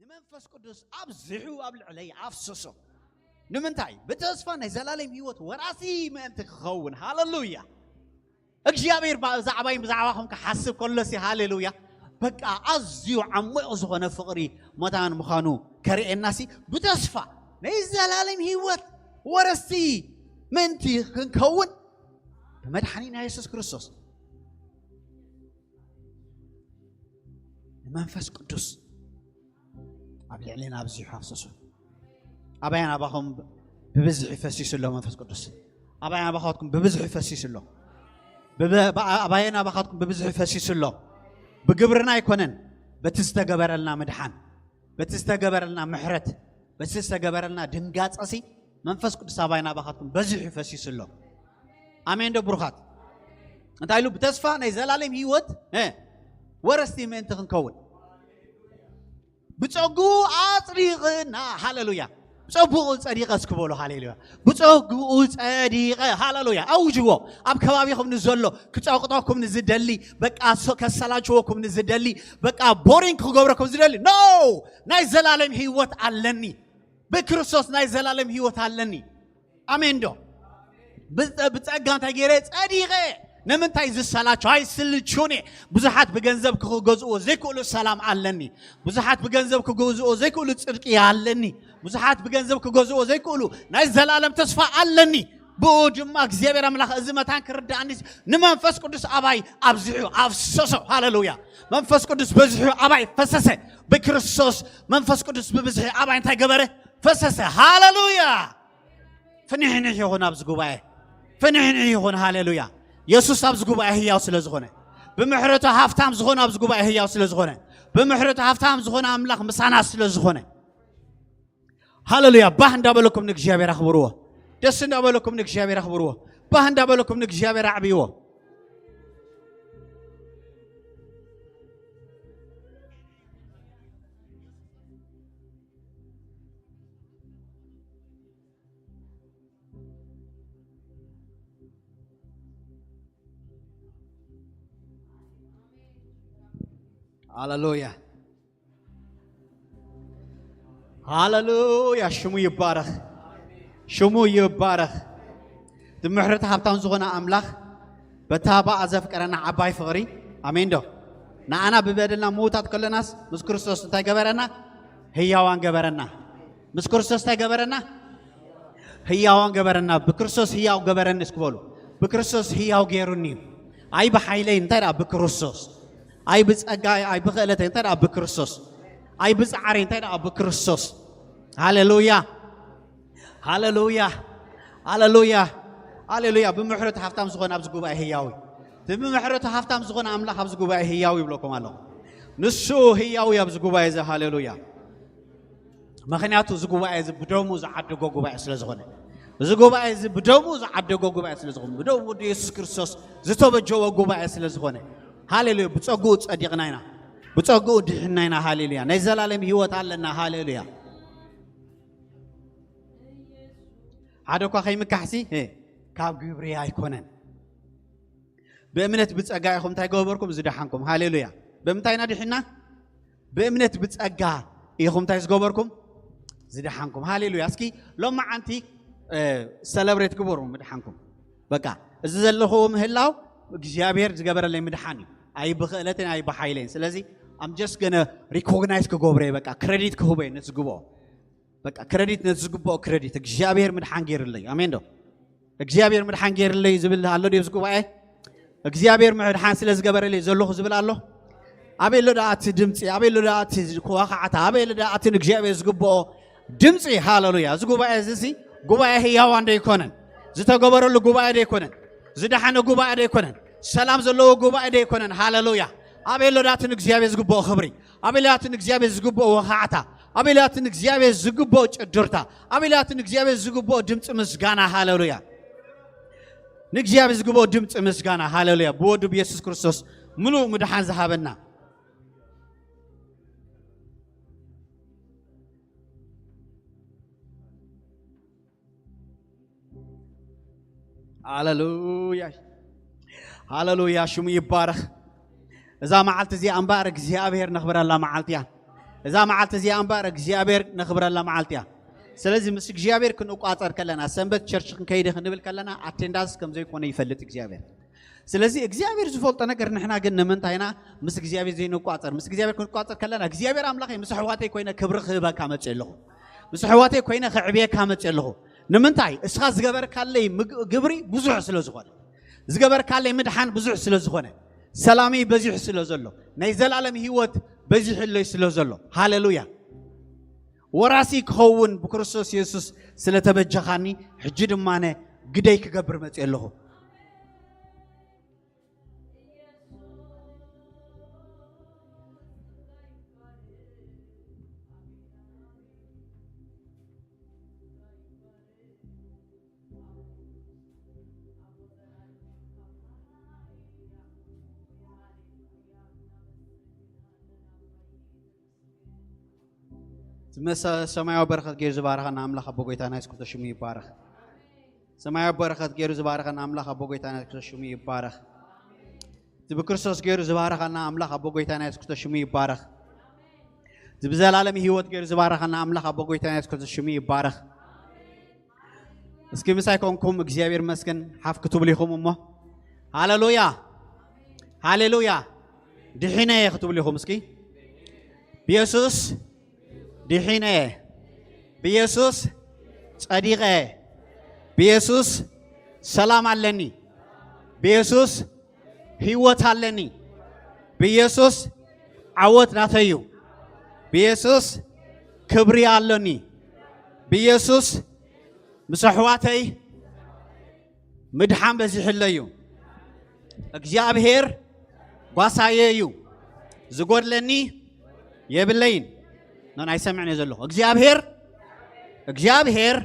መንፈስ ቅዱስ ኣብዚሑ ኣብ ልዕለይ ኣፍሰሶ። ንምንታይ? ብተስፋ ናይ ዘላለም ህይወት ወራሲ ምእንቲ ክኸውን። ሃለሉያ! እግዚኣብሔር ብዛዕባይን ብዛዕባኹም ክሓስብ ከሎሲ፣ ሃሌሉያ፣ በቃ ኣዝዩ ዓሚቕ ዝኾነ ፍቕሪ መታን ምዃኑ ከርእየናሲ፣ ብተስፋ ናይ ዘላለም ህይወት ወረስቲ ምእንቲ ክንከውን ብመድሓኒና የሱስ ክርስቶስ ንመንፈስ ቅዱስ ኣብ ልዕሌና ኣብዚሑ ኣፍሰሱ። ኣባያን ኣባኹም ብብዝሒ ፈሲሱ ኣሎ መንፈስ ቅዱስ። ኣባያን ኣባኻትኩም ብብዝሒ ፈሲሱ ኣሎ። ብበ-፣ ብኣ-፣ ኣባያን ኣባኻትኩም ብብዝሒ ፈሲሱ ኣሎ። ብግብርና ኣይኮነን፣ በቲ ዝተገበረልና ምድሓን፣ በቲ ዝተገበረልና ምሕረት፣ በቲ ዝተገበረልና ድንጋጸሲ መንፈስ ቅዱስ ኣባይን ኣባኻትኩም በዚሑ ፈሲሱ ኣሎ። ኣሜን ዶ ብሩኻት? እንታይ ኢሉ? ብተስፋ ናይ ዘላለም ህይወት፣ እ፣ ወረስቲ ምእንቲ ክንከውን ብጸጉኡ ኣጽዲቕና። ሃሌሉያ! ብጸጉኡ ጸዲቐ እስኪ በሉ። ሃሌሉያ! ብጸጉኡ ጸዲቐ። ሃሌሉያ! ኣውጅዎ። ኣብ ከባቢኹም ንዘሎ፣ ክጸቕጠኩም ንዝደሊ፣ በቃ ሶ-፣ ከሰላችወኩም ንዝደሊ፣ በቃ ቦሪንግ ክገብረኩም ዝደሊ፣ ኖ! ናይ ዘላለም ህይወት ኣለኒ። ብክርስቶስ ናይ ዘላለም ህይወት ኣለኒ። ኣሜን ዶ? ብጸ-፣ ብጸጋ እንታይ ገይረ? ጸዲቐ። ንምንታይ ዝሰላቸው? ኣይስልቹን እየ። ብዙሓት ብገንዘብ ክገዝእዎ ዘይክእሉ ሰላም ኣለኒ። ብዙሓት ብገንዘብ ክገዝእዎ ዘይክእሉ ጽድቂ ኣለኒ። ብዙሓት ብገንዘብ ክገዝእዎ ዘይክእሉ ናይ ዘላለም ተስፋ ኣለኒ። ብኡ ድማ እግዚኣብሔር ኣምላኽ እዚ መታን ክርዳእኒ ንመንፈስ ቅዱስ ኣባይ ኣብዚሑ ኣፍሰሶ። ሃሌሉያ! መንፈስ ቅዱስ በዚሑ ኣባይ ፈሰሰ። ብክርስቶስ መንፈስ ቅዱስ ብብዝሒ ኣባይ እንታይ ገበረ? ፈሰሰ። ሃሌሉያ! ፍንሕንሕ ይኹን ኣብዚ ጉባኤ። ፍንሕንሕ ይኹን። ሃሌሉያ! የሱስ ኣብዚ ጉባኤ ህያው ስለ ዝኾነ፣ ብምሕረቱ ሃፍታም ዝኾነ ኣብዚ ጉባኤ ህያው ስለ ዝኾነ፣ ብምሕረቱ ሃፍታም ዝኾነ ኣምላኽ ምሳና ስለ ዝኾነ፣ ሃሌሉያ! ባህ እንዳበለኩም ንእግዚኣብሔር ኣኽብርዎ። ደስ እንዳበለኩም ንእግዚኣብሔር ኣኽብርዎ። ባህ እንዳበለኩም ንእግዚኣብሔር ኣዕብይዎ። ሃሌሉያ፣ ሃሌሉያ። ሽሙ ይባረኽ፣ ሽሙ ይባረኽ። እቲ ምሕረት ሃብታም ዝኾነ ኣምላኽ በታ ብኣ ዘፍቀረና ዓባይ ፍቕሪ፣ ኣሜን ዶ? ንኣና ብበደልና ምዉታት ከለናስ ምስ ክርስቶስ እንታይ ገበረና? ህያዋን ገበረና። ምስ ክርስቶስ እንታይ ገበረና? ህያዋን ገበረና። ብክርስቶስ ህያው ገበረኒ እስኪ በሉ። ብክርስቶስ ህያው ገይሩኒ እዩ። ኣይ ብሓይለይ እንታይ ደኣ ብክርስቶስ። ኣይ ብጸጋይ፣ ኣይ ብኽእለተይ እንታይ ደኣ ብክርስቶስ። ኣይ ብጻዕረይ እንታይ ደኣ ብክርስቶስ። ሃሌሉያ፣ ሃሌሉያ፣ ሃሌሉያ፣ ሃሌሉያ። ብምሕረቱ ሃፍታም ዝኾነ ኣብዚ ጉባኤ ህያው እዩ። እቲ ብምሕረቱ ሃፍታም ዝኾነ ኣምላኽ ኣብዚ ጉባኤ ህያው ይብለኩም ኣለኹ። ንሱ ህያው እዩ ኣብዚ ጉባኤ እዚ። ሃሌሉያ። ምኽንያቱ እዚ ጉባኤ እዚ ብደሙ ዝዓደጎ ጉባኤ ስለ ዝኾነ፣ እዚ ጉባኤ እዚ ብደሙ ዝዓደጎ ጉባኤ ስለ ዝኾነ፣ ብደሙ ወዲ የሱስ ክርስቶስ ዝተበጀወ ጉባኤ ስለ ዝኾነ፣ ሃሌሉያ፣ ብጸግኡ ጸዲቕና ኢና፣ ብጸግኡ ድሕና ኢና። ሃሌሉያ፣ ናይ ዘላለም ህይወት ኣለና። ሃሌሉያ። ሓደ እኳ ከይምካሕሲ፣ እ፣ ካብ ግብሪ ኣይኮነን። ብእምነት ብጸጋ ኢኹም እንታይ ገበርኩም? ዝደሓንኩም። ሃሌሉያ። ብምንታይ ኢና ድሒና? ብእምነት ብጸጋ ኢኹም እንታይ ዝገበርኩም? ዝደሓንኩም። ሃሌሉያ። እስኪ ሎማዓንቲ፣ እ፣ ሰለብሬት ግበሩ ምድሓንኩም። በቃ፣ እዚ ዘለኹዎ ምህላው እግዚኣብሔር ዝገበረለይ ምድሓን እዩ። ኣይ ብኽእለትን ኣይ ብሓይለይን። ስለዚ፣ I'm just gonna recognize ክገብሮ እየ፣ በቃ፣ ክረዲት ክህቦ እየ ነቲ ዝግብኦ። በቃ፣ ክረዲት ነቲ ዝግብኦ ክረዲት። እግዚኣብሔር ምድሓን ገይርለይ። ኣሜን ዶ? እግዚኣብሔር ምድሓን ገይርለይ ዝብል ኣሎ ድዩ ኣብዚ ጉባኤ? እግዚኣብሔር ምድሓን ስለ ዝገበረለይ ዘለኹ ዝብል ኣሎ? ኣበይ ኣሎ ደኣ እቲ ድምፂ? ኣበይ ኣሎ ደኣ እቲ ዋኻዕታ? ኣበይ ኣሎ ደኣ እቲ ንእግዚኣብሔር ዝግብኦ ድምፂ? ሃሌሉያ። እዚ ጉባኤ እዚ ሲ ጉባኤ ህያዋን ዶ ኣይኮነን? ዝተገበረሉ ጉባኤ ዶ ኣይኮነን? ዝደሓነ ጉባኤ ዶ ኣይኮነን? ሰላም ዘለዎ ጉባኤ ዶ ኣይኮነን? ሃሌሉያ። ኣበይ ኣሎ ደኣ እቲ ንእግዚኣብሔር ዝግብኦ ክብሪ? ኣበይ ኣሎ ደኣ እቲ ንእግዚኣብሔር ዝግብኦ ወኻዕታ? ኣበይ ኣሎ ደኣ እቲ ንእግዚኣብሔር ዝግብኦ ጭድርታ? ኣበይ ኣሎ ደኣ እቲ ንእግዚኣብሔር ዝግብኦ ድምፂ ምስጋና? ሃሌሉያ። ንእግዚኣብሔር ዝግብኦ ድምፂ ምስጋና። ሃሌሉያ። ብወዱ ብየሱስ ክርስቶስ ምሉእ ምድሓን ዝሃበና። ሃሌሉያ፣ ሃሌሉያ፣ ሽሙ ይባረኽ። እዛ መዓልቲ እዚኣ እምበኣር እግዚኣብሔር ነኽብረላ መዓልቲ እያ። እዛ መዓልቲ እዚኣ እምበር እግዚኣብሔር ነኽብረላ መዓልቲ እያ። ስለዚ ምስ እግዚኣብሔር ክንቋጸር ከለና፣ ሰንበት ቸርች ክንከይድ ክንብል ከለና፣ ኣቴንዳንስ ከም ዘይኮነ ይፈልጥ እግዚኣብሔር። ስለዚ እግዚኣብሔር ዝፈልጦ ነገር ንሕና ግን ንምንታይ ኢና ምስ እግዚኣብሔር ዘይንቋጸር? ምስ እግዚኣብሔር ክንቋጸር ከለና እግዚኣብሔር ኣምላኸይ ምስ ኣሕዋተይ ኮይነ ክብሪ ክህበካ መጽእ ኣለኹ፣ ምስ ኣሕዋተይ ኮይነ ክዕብየካ መጽእ ኣለኹ። ንምንታይ? እስኻ ዝገበርካለይ ግብሪ ብዙሕ ስለ ዝኾነ፣ ዝገበርካለይ ምድሓን ብዙሕ ስለ ዝኾነ፣ ሰላመይ በዚሑ ስለ ዘሎ፣ ናይ ዘላለም ህይወት በዚሑለይ ስለ ዘሎ፣ ሃሌሉያ። ወራሲ ክኸውን ብክርስቶስ የሱስ ስለ ተበጀኻኒ፣ ሕጂ ድማ ግደይ ክገብር መጽእ ኣለኹ። ሰማያዊ በረኸት ገይሩ ዝባረኸና ኣምላኽ ኣቦ ጎይታና የሱስ ክርስቶስ ሽሙ ይባረኽ። ሰማያዊ በረኸት ገይሩ ዝባረኸና ኣምላኽ ኣቦ ጎይታና የሱስ ክርስቶስ ሽሙ ይባረኽ። እቲ ብክርስቶስ ገይሩ ዝባረኸና ኣምላኽ ኣቦ ጎይታና የሱስ ክርስቶስ ሽሙ ይባረኽ። እዚ ብዘላለም ህይወት ገይሩ ዝባረኸና ኣምላኽ ኣቦ ጎይታና የሱስ ክርስቶስ ሽሙ ይባረኽ። እስኪ ምሳይ ኮንኩም እግዚኣብሔር መስገን ሓፍ ክትብሉ ኢኹም እሞ፣ ሃሌሉያ፣ ሃሌሉያ፣ ድሒነ እየ ክትብሉ ኢኹም። እስኪ ብየሱስ ድሒነ እየ፣ ብየሱስ ጸዲቐ እየ፣ ብየሱስ ሰላም ኣለኒ፣ ብየሱስ ህይወት ኣለኒ፣ ብየሱስ ዓወት ናተይ እዩ፣ ብየሱስ ክብሪ ኣለኒ፣ ብየሱስ ምስ ኣሕዋተይ ምድሓን በዚሕለይ እዩ። እግዚኣብሔር ጓሳየ እዩ፣ ዝጎድለኒ የብለይን። ኖን ኣይሰምዕን እየ ዘለኹ። እግዚኣብሔር እግዚኣብሔር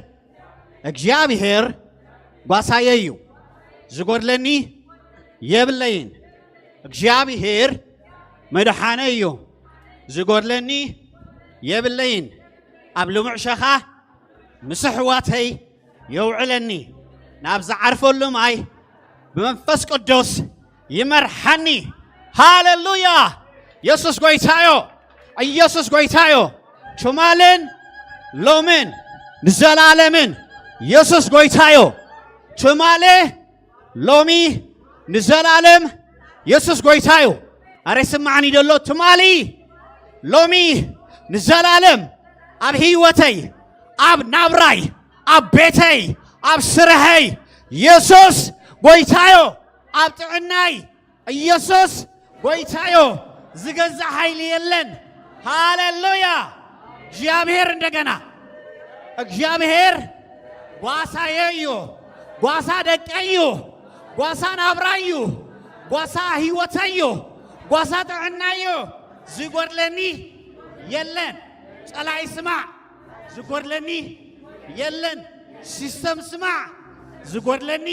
እግዚኣብሔር ጓሳየ እዩ፣ ዝጎድለኒ የብለይን። እግዚኣብሔር መድሓነ እዩ፣ ዝጎድለኒ የብለይን። ኣብ ልሙዕ ሸኻ ምስ ኣሕዋተይ የውዕለኒ፣ ናብ ዝዓርፈሉ ማይ ብመንፈስ ቅዱስ ይመርሓኒ። ሃሌሉያ! ኢየሱስ ጎይታዮ፣ ኢየሱስ ጎይታዮ። ትማልን ሎምን ንዘላለምን ኢየሱስ ጎይታዮ። ትማሌ ሎሚ ንዘላለም ኢየሱስ ጎይታዮ። ኣረ ስማዕኒ ደሎ ትማሊ ሎሚ ንዘላለም ኣብ ህይወተይ፣ ኣብ ናብራይ፣ ኣብ ቤተይ፣ ኣብ ስርሐይ ኢየሱስ ጎይታዮ። ኣብ ጥዕናይ ኢየሱስ ጎይታዮ። ዝገዛእ ሓይሊ የለን። ሃሌሉያ። እግዚኣብሔር እንደገና እግዚኣብሔር ጓሳየ እዩ፣ ጓሳ ደቀይ እዩ፣ ጓሳ ናብራይ እዩ፣ ጓሳ ህይወተይ እዩ፣ ጓሳ ጥዕናይ እዩ። ዝጎድለኒ የለን። ጸላኢ ስማዕ፣ ዝጎድለኒ የለን። ሲስተም ስማዕ፣ ዝጎድለኒ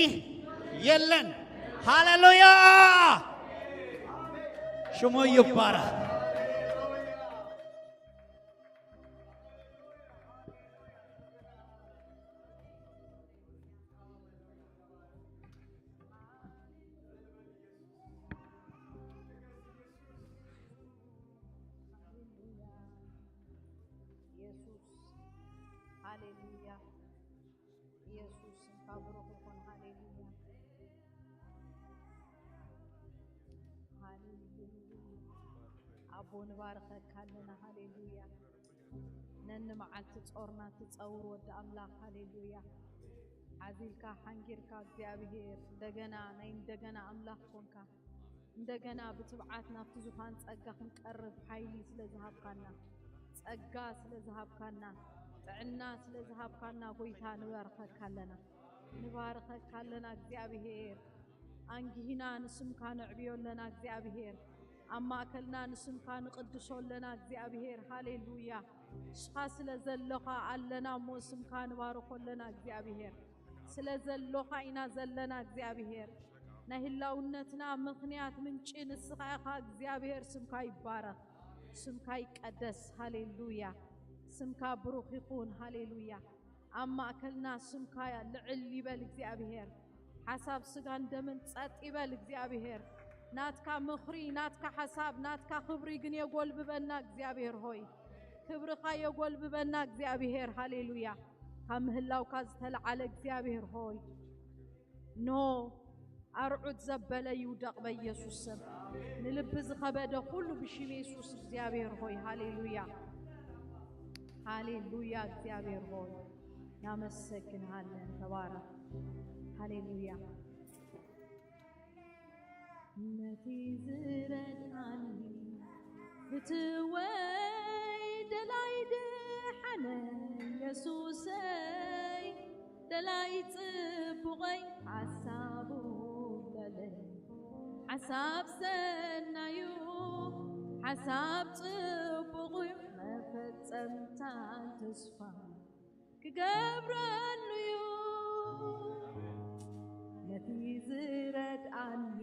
የለን። ሃሌሉያ! ሽሙ ይባረኽ። ሃሌሉያ። ኢየሱስ፣ ሃሌሉያ። ኢየሱስ፣ ስምካ ብሩኽ ይኹን። ሃሌሉያ። ሃሌሉያ። ኣቦ፣ ንባርኸካ ኣለና። ሃሌሉያ። ነኒ መዓልቲ ጾርና ትጸውር ወዲ ኣምላኽ። ሃሌሉያ። ዓዚልካ ሓንጊርካ እግዚኣብሔር፣ እንደገና ናይ እንደገና ኣምላኽ ኮንካ። እንደገና ብትብዓት ናብቲ ዙፋን ጸጋ ክንቀርብ ሓይሊ ስለ ዝሃብካና፣ ጸጋ ስለ ዝሃብካና፣ ጥዕና ስለ ዝሃብካና፣ ጎይታ ንባርኸካ ኣለና። ንባርኸካ ኣለና እግዚኣብሔር። ኣንጊህና ንስምካ ነዕብዮ ኣለና እግዚኣብሔር። ኣብ ማእከልና ንስምካ ንቅድሶ ኣለና እግዚኣብሔር። ሃሌሉያ። ንስኻ ስለ ዘሎኻ ኣለና እሞ ስምካ ንባርኾ ኣለና እግዚኣብሔር። ስለ ዘሎኻ ኢና ዘለና እግዚኣብሔር። ናይ ህላውነትና ምኽንያት ምንጪ ንስኻ ኢኻ እግዚኣብሔር። ስምካ ይባረኽ፣ ስምካ ይቀደስ። ሃሌሉያ። ስምካ ብሩኽ ይኹን። ሃሌሉያ። ኣብ ማእከልና ስምካ ልዕል ይበል እግዚኣብሔር። ሓሳብ ስጋን ደምን ጸጥ ይበል እግዚኣብሔር። ናትካ ምኽሪ፣ ናትካ ሓሳብ፣ ናትካ ክብሪ ግን የጎልብበና እግዚኣብሔር ሆይ። ክብርኻ የጎልብበና እግዚኣብሔር። ሃሌሉያ። ካብ ምህላውካ ዝተለዓለ እግዚኣብሔር ሆይ፣ ኖ ኣርዑት ዘበለ ይውደቕ በኢየሱስ ስም። ንልቢ ዝኸበደ ኩሉ ብሽም የሱስ እግዚኣብሔር ሆይ፣ ሃሌሉያ፣ ሃሌሉያ። እግዚኣብሔር ሆይ ናመሰግንሃለን። ተባረኽ። ሃሌሉያ። ነቲ ዝረድኣኒ ፍትወይ ደላይ ድሓነ የሱሰይ፣ ደላይ ጽቡቐይ ሓሳቡ ለለይ። ሓሳብ ሰናዩ ሓሳብ ጽቡቑ መፈጸምታ ተስፋ ክገብረሉ እዩ። ነቲ ዝረድኣኒ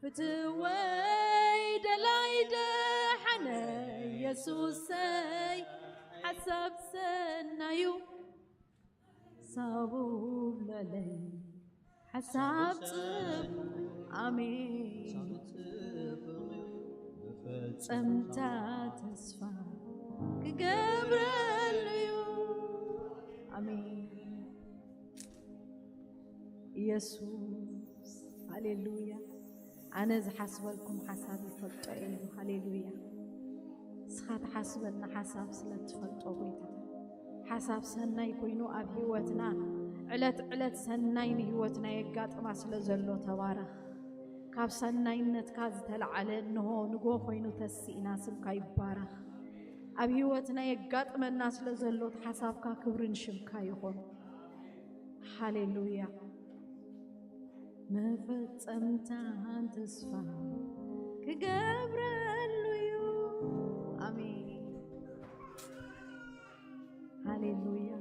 ፍትወይ ደላይ ደሓነ የሱሰይ፣ ሓሳብ ሰናዩ ሳቡ ለለይ ሓሳብ ጽብ ኣሜን። ጸምታ ተስፋ ክገብረሉ እዩ። ኣሜን። ኢየሱስ፣ ሃሌሉያ። ኣነ ዝሓስበልኩም ሓሳብ ይፈልጦ እየ። ሃሌሉያ። ንስኻ ትሓስበልና ሓሳብ ስለ ትፈልጦ ጎይታ፣ ሓሳብ ሰናይ ኮይኑ ኣብ ህይወትና ዕለት ዕለት ሰናይ ንህይወትና የጋጥማ ስለ ዘሎ ተባረኽ። ካብ ሰናይነትካ ዝተለዓለ እንሆ ንጎ ኮይኑ ተስኢና፣ ስምካ ይባረኽ። ኣብ ህይወትና የጋጥመና ስለ ዘሎ እቲ ሓሳብካ ክብሪ ንሽምካ ይኹን። ሃሌሉያ። መፈጸምታን ተስፋ ክገብረሉ እዩ። ኣሜን። ሃሌሉያ።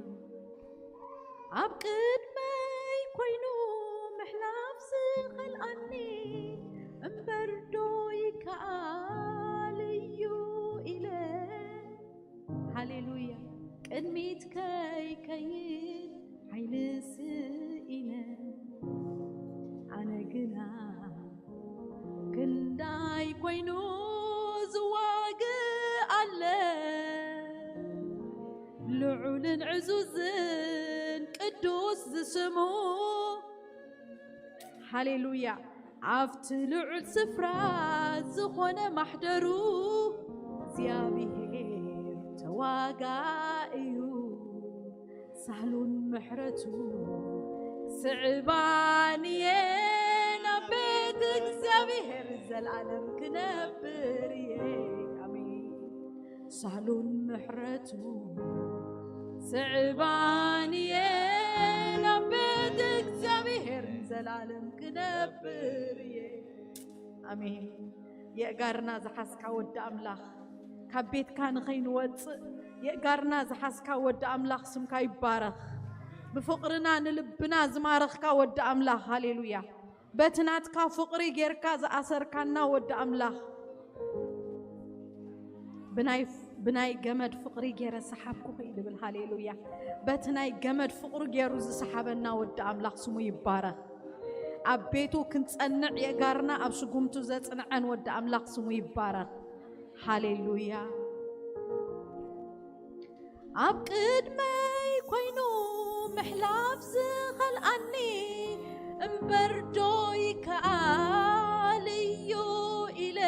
ኣብ ቅድመይ ኮይኑ ምሕላፍ ዝኸልኣኒ እምበር ዶ ይከኣል እዩ ኢለ፣ ሃሌሉያ፣ ቅድሚት ከይከይድ ሓይሊ ስኢነ። ኣነ ግና ክንዳይ ኮይኑ ዝዋግእ ኣለ፣ ልዑልን ዕዙዝን ቅዱስ ዝስሙ። ሃሌሉያ። ኣብቲ ልዑል ስፍራ ዝኾነ ማሕደሩ እግዚኣብሔር ተዋጋእዩ። ሳህሉን ምሕረቱ ስዕባንየ፣ ናብ ቤት እግዚኣብሔር ዘልኣለም ክነብር እየ። ኣሜን። ሳህሉን ምሕረቱ ስዕባንየ፣ ናብ ቤት እግዚኣብሔር ዘልኣለም ክነብር እየ። ኣሜን። የእጋርና ዝሓዝካ ወዲ ኣምላኽ፣ ካብ ቤትካ ንኸይንወጽእ የእጋርና ዝሓዝካ ወዲ ኣምላኽ ስምካ ይባረኽ። ብፍቕርና ንልብና ዝማረኽካ ወዲ ኣምላኽ፣ ሃሌሉያ። በቲ ናትካ ፍቕሪ ጌርካ ዝኣሰርካና ወዲ ኣምላኽ፣ ብናይ ብናይ ገመድ ፍቕሪ ጌረ ሰሓብኩኺ እዩ ድብል። ሃሌሉያ። በቲ ናይ ገመድ ፍቕሪ ጌሩ ዝሰሓበና ወዲ ኣምላኽ ስሙ ይባረኽ። ኣብ ቤቱ ክንጸንዕ የእጋርና ኣብ ስጉምቱ ዘጽንዐን ወዲ ኣምላኽ ስሙ ይባረኽ። ሃሌሉያ። ኣብ ቅድመይ ኮይኑ ምሕላፍ ዝኸልኣኒ እምበር ዶ ይከኣል እዩ ኢለ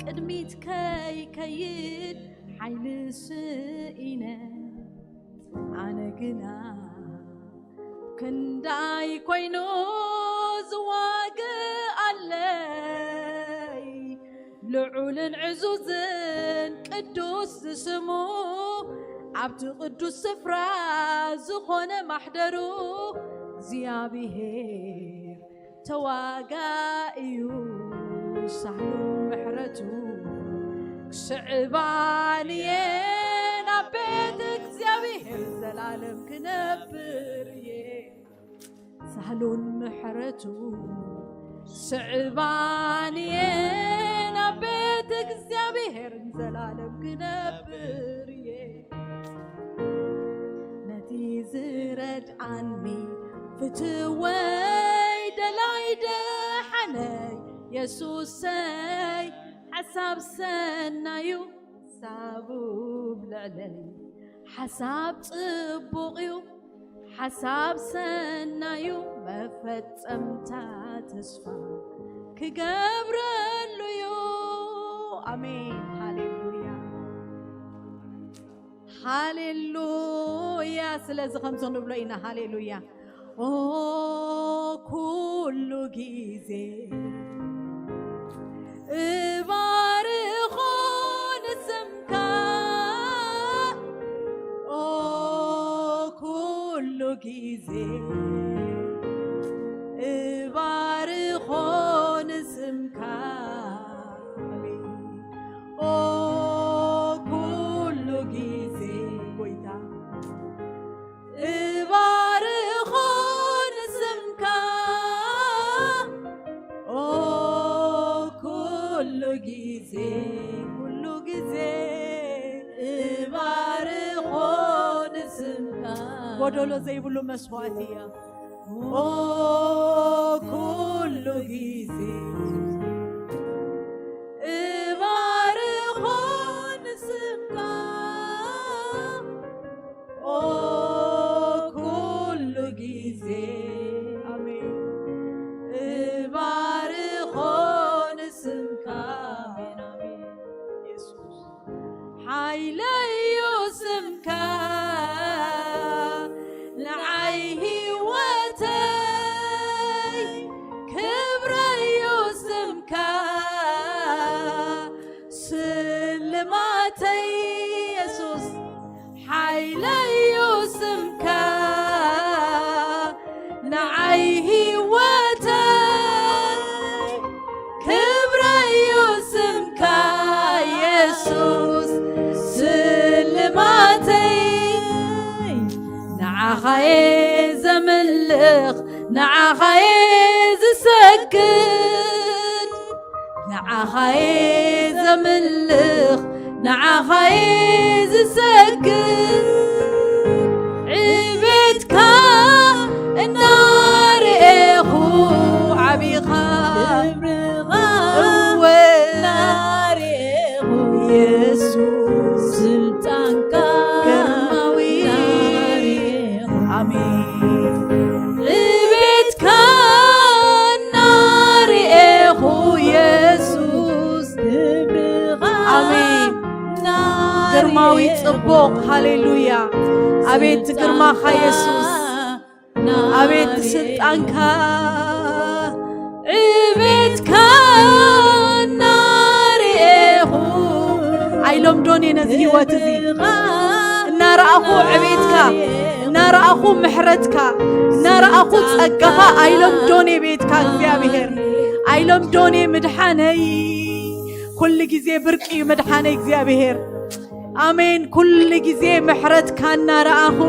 ቅድሚት ከይከይድ ሓይሊ ስኢነ። ኣነ ግና ክንዳይ ኮይኑ ዝዋግእ ኣለይ፣ ልዑልን ዕዙዝን ቅዱስ ዝስሙ፣ ኣብቲ ቅዱስ ስፍራ ዝኾነ ማሕደሩ እግዚኣብሔር ተዋጋእዩ። ሳህሉን ምሕረቱ ክስዕባን እየ፣ ናብ ቤት እግዚኣብሔር ዘላለም ክነብር እየ። ሳህሉን ምሕረቱ ስዕባን እየ፣ ናብ ቤት እግዚኣብሔር ዘላለም ክነብር እየ። ነቲ ዝረድኣኒ ፍትወይ ደላይ ደሓነይ የሱሰይ፣ ሓሳብ ሰናዩ ሳቡ ልዕለይ ሓሳብ ጽቡቕ እዩ፣ ሓሳብ ሰናዩ መፈጸምታ ተስፋ ክገብረሉ እዩ። ኣሜን። ሃሌሉያ፣ ሃሌሉያ። ስለዚ ከምዚ ንብሎ ኢና። ሃሌሉያ። ኦ ኩሉ ግዜ እባርኾ ንስምካ፣ ኦ ኩሉ ግዜ እባርኾ ንስምካ። ኣሜን። ኦ ኩሉ ግዜ ጎይታ እባርኾ ንስምካ፣ ኦ ኩሉ ግዜ፣ ኩሉ ግዜ እባርኾ ንስምካ። ጎደሎ ዘይብሉ መስዋእቲ እያ። ኦ ኩሉ ግዜ እባርኾ ንስምካ፣ ኦ ኩሉ ግዜ፣ ኣሜን፣ እባርኾ ንስምካ። ኣሜን፣ ኣሜን። የሱስ ሓይለዩ ስምካ፣ ንዓይ ህይወተይ ክብረዩ ስምካ፣ ስልማተይ የሱስ ሓይለዩ ስምካ፣ ንዓይ ህይወተይ ክብረዩ ስምካ የሱስ ስልማተይ። ንዓኻየ ዘምልኽ፣ ንዓኻየ ዝሰግድ፣ ንዓኻየ ዘምልኽ፣ ንዓኻየ ዝሰግድ። ዕቤትካ እናርኤኹ ዓቢኻ፣ ክብርኻ እወ እናርኤኹ የሱስ ስልጣንካ ግርማዊ እናርኤኹ። ኣሜን። ዕቤትካ እናርኤኹ የሱስ ክብርኻ ኣሜን። እናርኤኹ ግርማዊ ጽቡቕ፣ ሃሌሉያ። ኣቤት ግርማኻ የሱስ፣ ኣቤት ስልጣንካ፣ ዕቤትካ እናርኤኹ። ኣይለምዶን እየ ነዚ ህይወት እዚ እናረኣኹ ዕቤትካ፣ እናረኣኹ ምሕረትካ፣ እናረኣኹ ጸጋኻ ኣይለምዶን እየ ቤትካ እግዚኣብሔር። ኣይለምዶን እየ ምድሓነይ። ኩሉ ግዜ ብርቂ እዩ ምድሓነይ እግዚኣብሔር። ኣሜን። ኩሉ ግዜ ምሕረትካ እናረኣኹ፣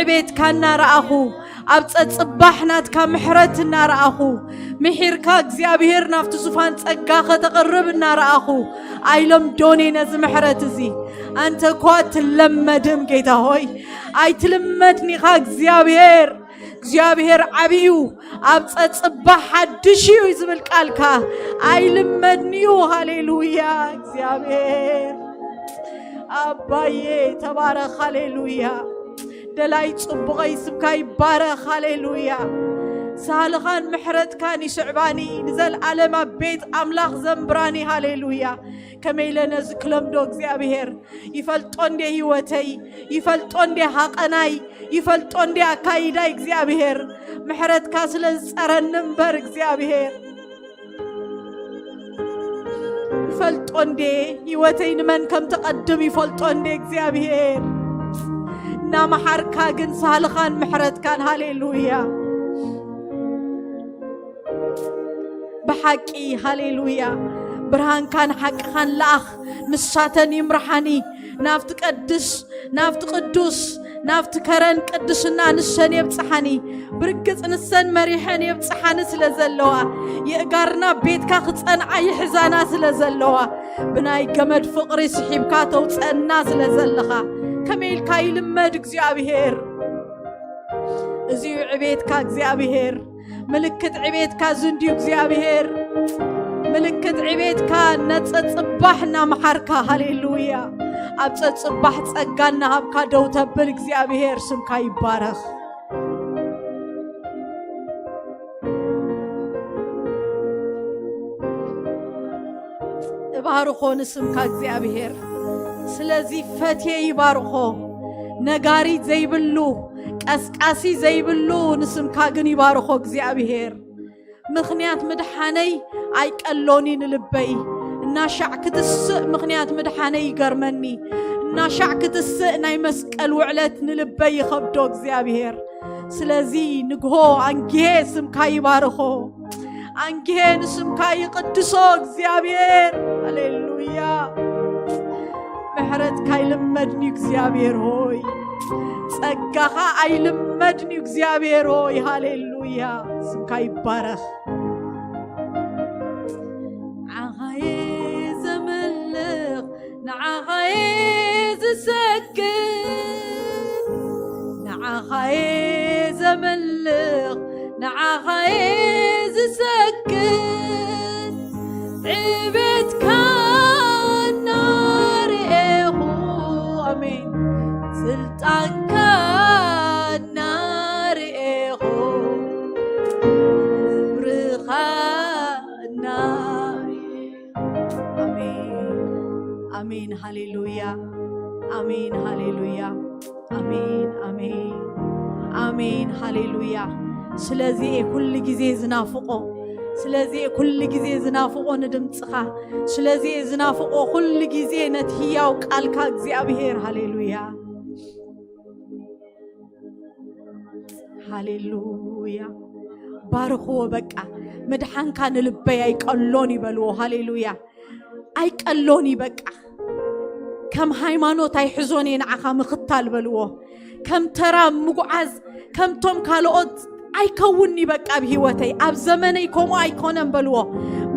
ዕቤትካ እናረኣኹ፣ ኣብ ጸጽባሕ ናትካ ምሕረት እናረኣኹ፣ ምሒርካ እግዚኣብሔር ናብቲ ዙፋን ጸጋ ከተቕርብ እናረኣኹ፣ ኣይለምዶን እየ ነዚ ምሕረት እዚ። ኣንተ እኳ ትለመድም ጌታ ሆይ፣ ኣይትልመድን ኢኻ እግዚኣብሔር። እግዚኣብሔር ዓብዩ፣ ኣብ ጸጽባሕ ሓድሽ እዩ ዝብል ቃልካ። ኣይልመድን እዩ። ሃሌሉያ። እግዚኣብሔር ኣባዬ ተባረኽ። ሃሌሉያ። ደላይ ጽቡቐይ ስምካ ይባረኽ። ሃሌሉያ። ሳህልኻን ምሕረትካን ይስዕባኒ፣ ንዘለኣለም ኣብ ቤት ኣምላኽ ዘንብራኒ። ሃሌሉያ። ከመይ ኢለ ነዚ ክለምዶ እግዚኣብሔር? ይፈልጦ እንዴ ህይወተይ? ይፈልጦ እንዴ ሃቐናይ? ይፈልጦ እንዴ ኣካይዳይ እግዚኣብሔር? ምሕረትካ ስለ ዝጸረኒ እምበር እግዚኣብሔር። ይፈልጦ እንዴ ህይወተይ ንመን ከም ትቐድም ይፈልጦ እንዴ እግዚኣብሔር? እናመሓርካ ግን ሳህልኻን ምሕረትካን፣ ሃሌሉያ። ብሓቂ ሃሌሉያ። ብርሃንካን ሓቅኻን ለኣኽ፣ ንሳተን ይምርሓኒ ናብቲ ቀድስ፣ ናብቲ ቅዱስ፣ ናብቲ ከረን ቅድስና ንሰን የብጽሓኒ። ብርግጽ ንሰን መሪሐን የብጽሓኒ ስለ ዘለዋ፣ የእጋርና ቤትካ ክጸንዓ ይሕዛና ስለ ዘለዋ፣ ብናይ ገመድ ፍቕሪ ስሒብካ ተውጸና ስለ ዘለኻ፣ ከመይ ኢልካ ይልመድ እግዚኣብሔር? እዚዩ ዕቤትካ እግዚኣብሔር። ምልክት ዕቤትካ ዝንድዩ እግዚኣብሔር። ምልክት ዕቤትካ ነጸጽባሕ እናመሓርካ፣ ሃሌሉያ። ኣብ ጸጽባሕ ጸጋ እናሃብካ ደው ተብል እግዚኣብሔር ስምካ ይባረኽ። እባርኾ ንስምካ እግዚኣብሔር። ስለዚ ፈትየ ይባርኾ። ነጋሪት ዘይብሉ፣ ቀስቃሲ ዘይብሉ ንስምካ ግን ይባርኾ እግዚኣብሔር። ምኽንያት ምድሓነይ ኣይቀሎኒ ንልበይ። እናሻዕ ክትስእ ምኽንያት ምድሓነይ ይገርመኒ። እናሻዕ ክትስእ ናይ መስቀል ውዕለት ንልበይ ይኸብዶ እግዚኣብሔር። ስለዚ ንግሆ ኣንጊሄ ስምካ ይባርኾ። ኣንጊሄ ንስምካ ይቕድሶ እግዚኣብሔር። ሃሌሉያ። ምሕረትካ ኣይልመድን እዩ እግዚኣብሔር ሆይ። ጸጋኻ ኣይልመድን እዩ እግዚኣብሔር ሆይ። ሃሌሉያ። ስምካ ይባረኽ። ንዓኻ እየ ዘምልኽ፣ ንዓኻ እየ ዝሰግድ፣ ንዓኻ እየ ዘምልኽ፣ ንዓኻ እየ ዝሰግድ። ዕቤትካ እናርኤኹ፣ ኣሜን፣ ስልጣንካ እናርኤኹ፣ ክብርኻ እናርኤ። ኣሜን፣ ኣሜን፣ ሃሌሉያ፣ ኣሜን፣ ሃሌሉያ፣ ኣሜን፣ ኣሜን፣ ኣሜን፣ ሃሌሉያ። ስለዚ እየ ኩሉ ግዜ ዝናፍቆ፣ ስለዚ እየ ኩሉ ግዜ ዝናፍቆ ንድምፅኻ፣ ስለዚ እየ ዝናፍቆ ኩሉ ግዜ ነቲ ህያው ቃልካ እግዚኣብሔር። ሃሌሉያ፣ ሃሌሉያ። ባርኽዎ በቃ። ምድሓንካ ንልበይ ኣይቀሎን ይበልዎ። ሃሌሉያ። ኣይቀሎን እዩ በቃ። ከም ሃይማኖት ኣይሕዞን እየ ንዓኻ ምኽታል በልዎ። ከም ተራ ምጉዓዝ ከምቶም ካልኦት ኣይከውን እዩ በቃ። ኣብ ህይወተይ ኣብ ዘመነይ ከምኡ ኣይኮነን በልዎ።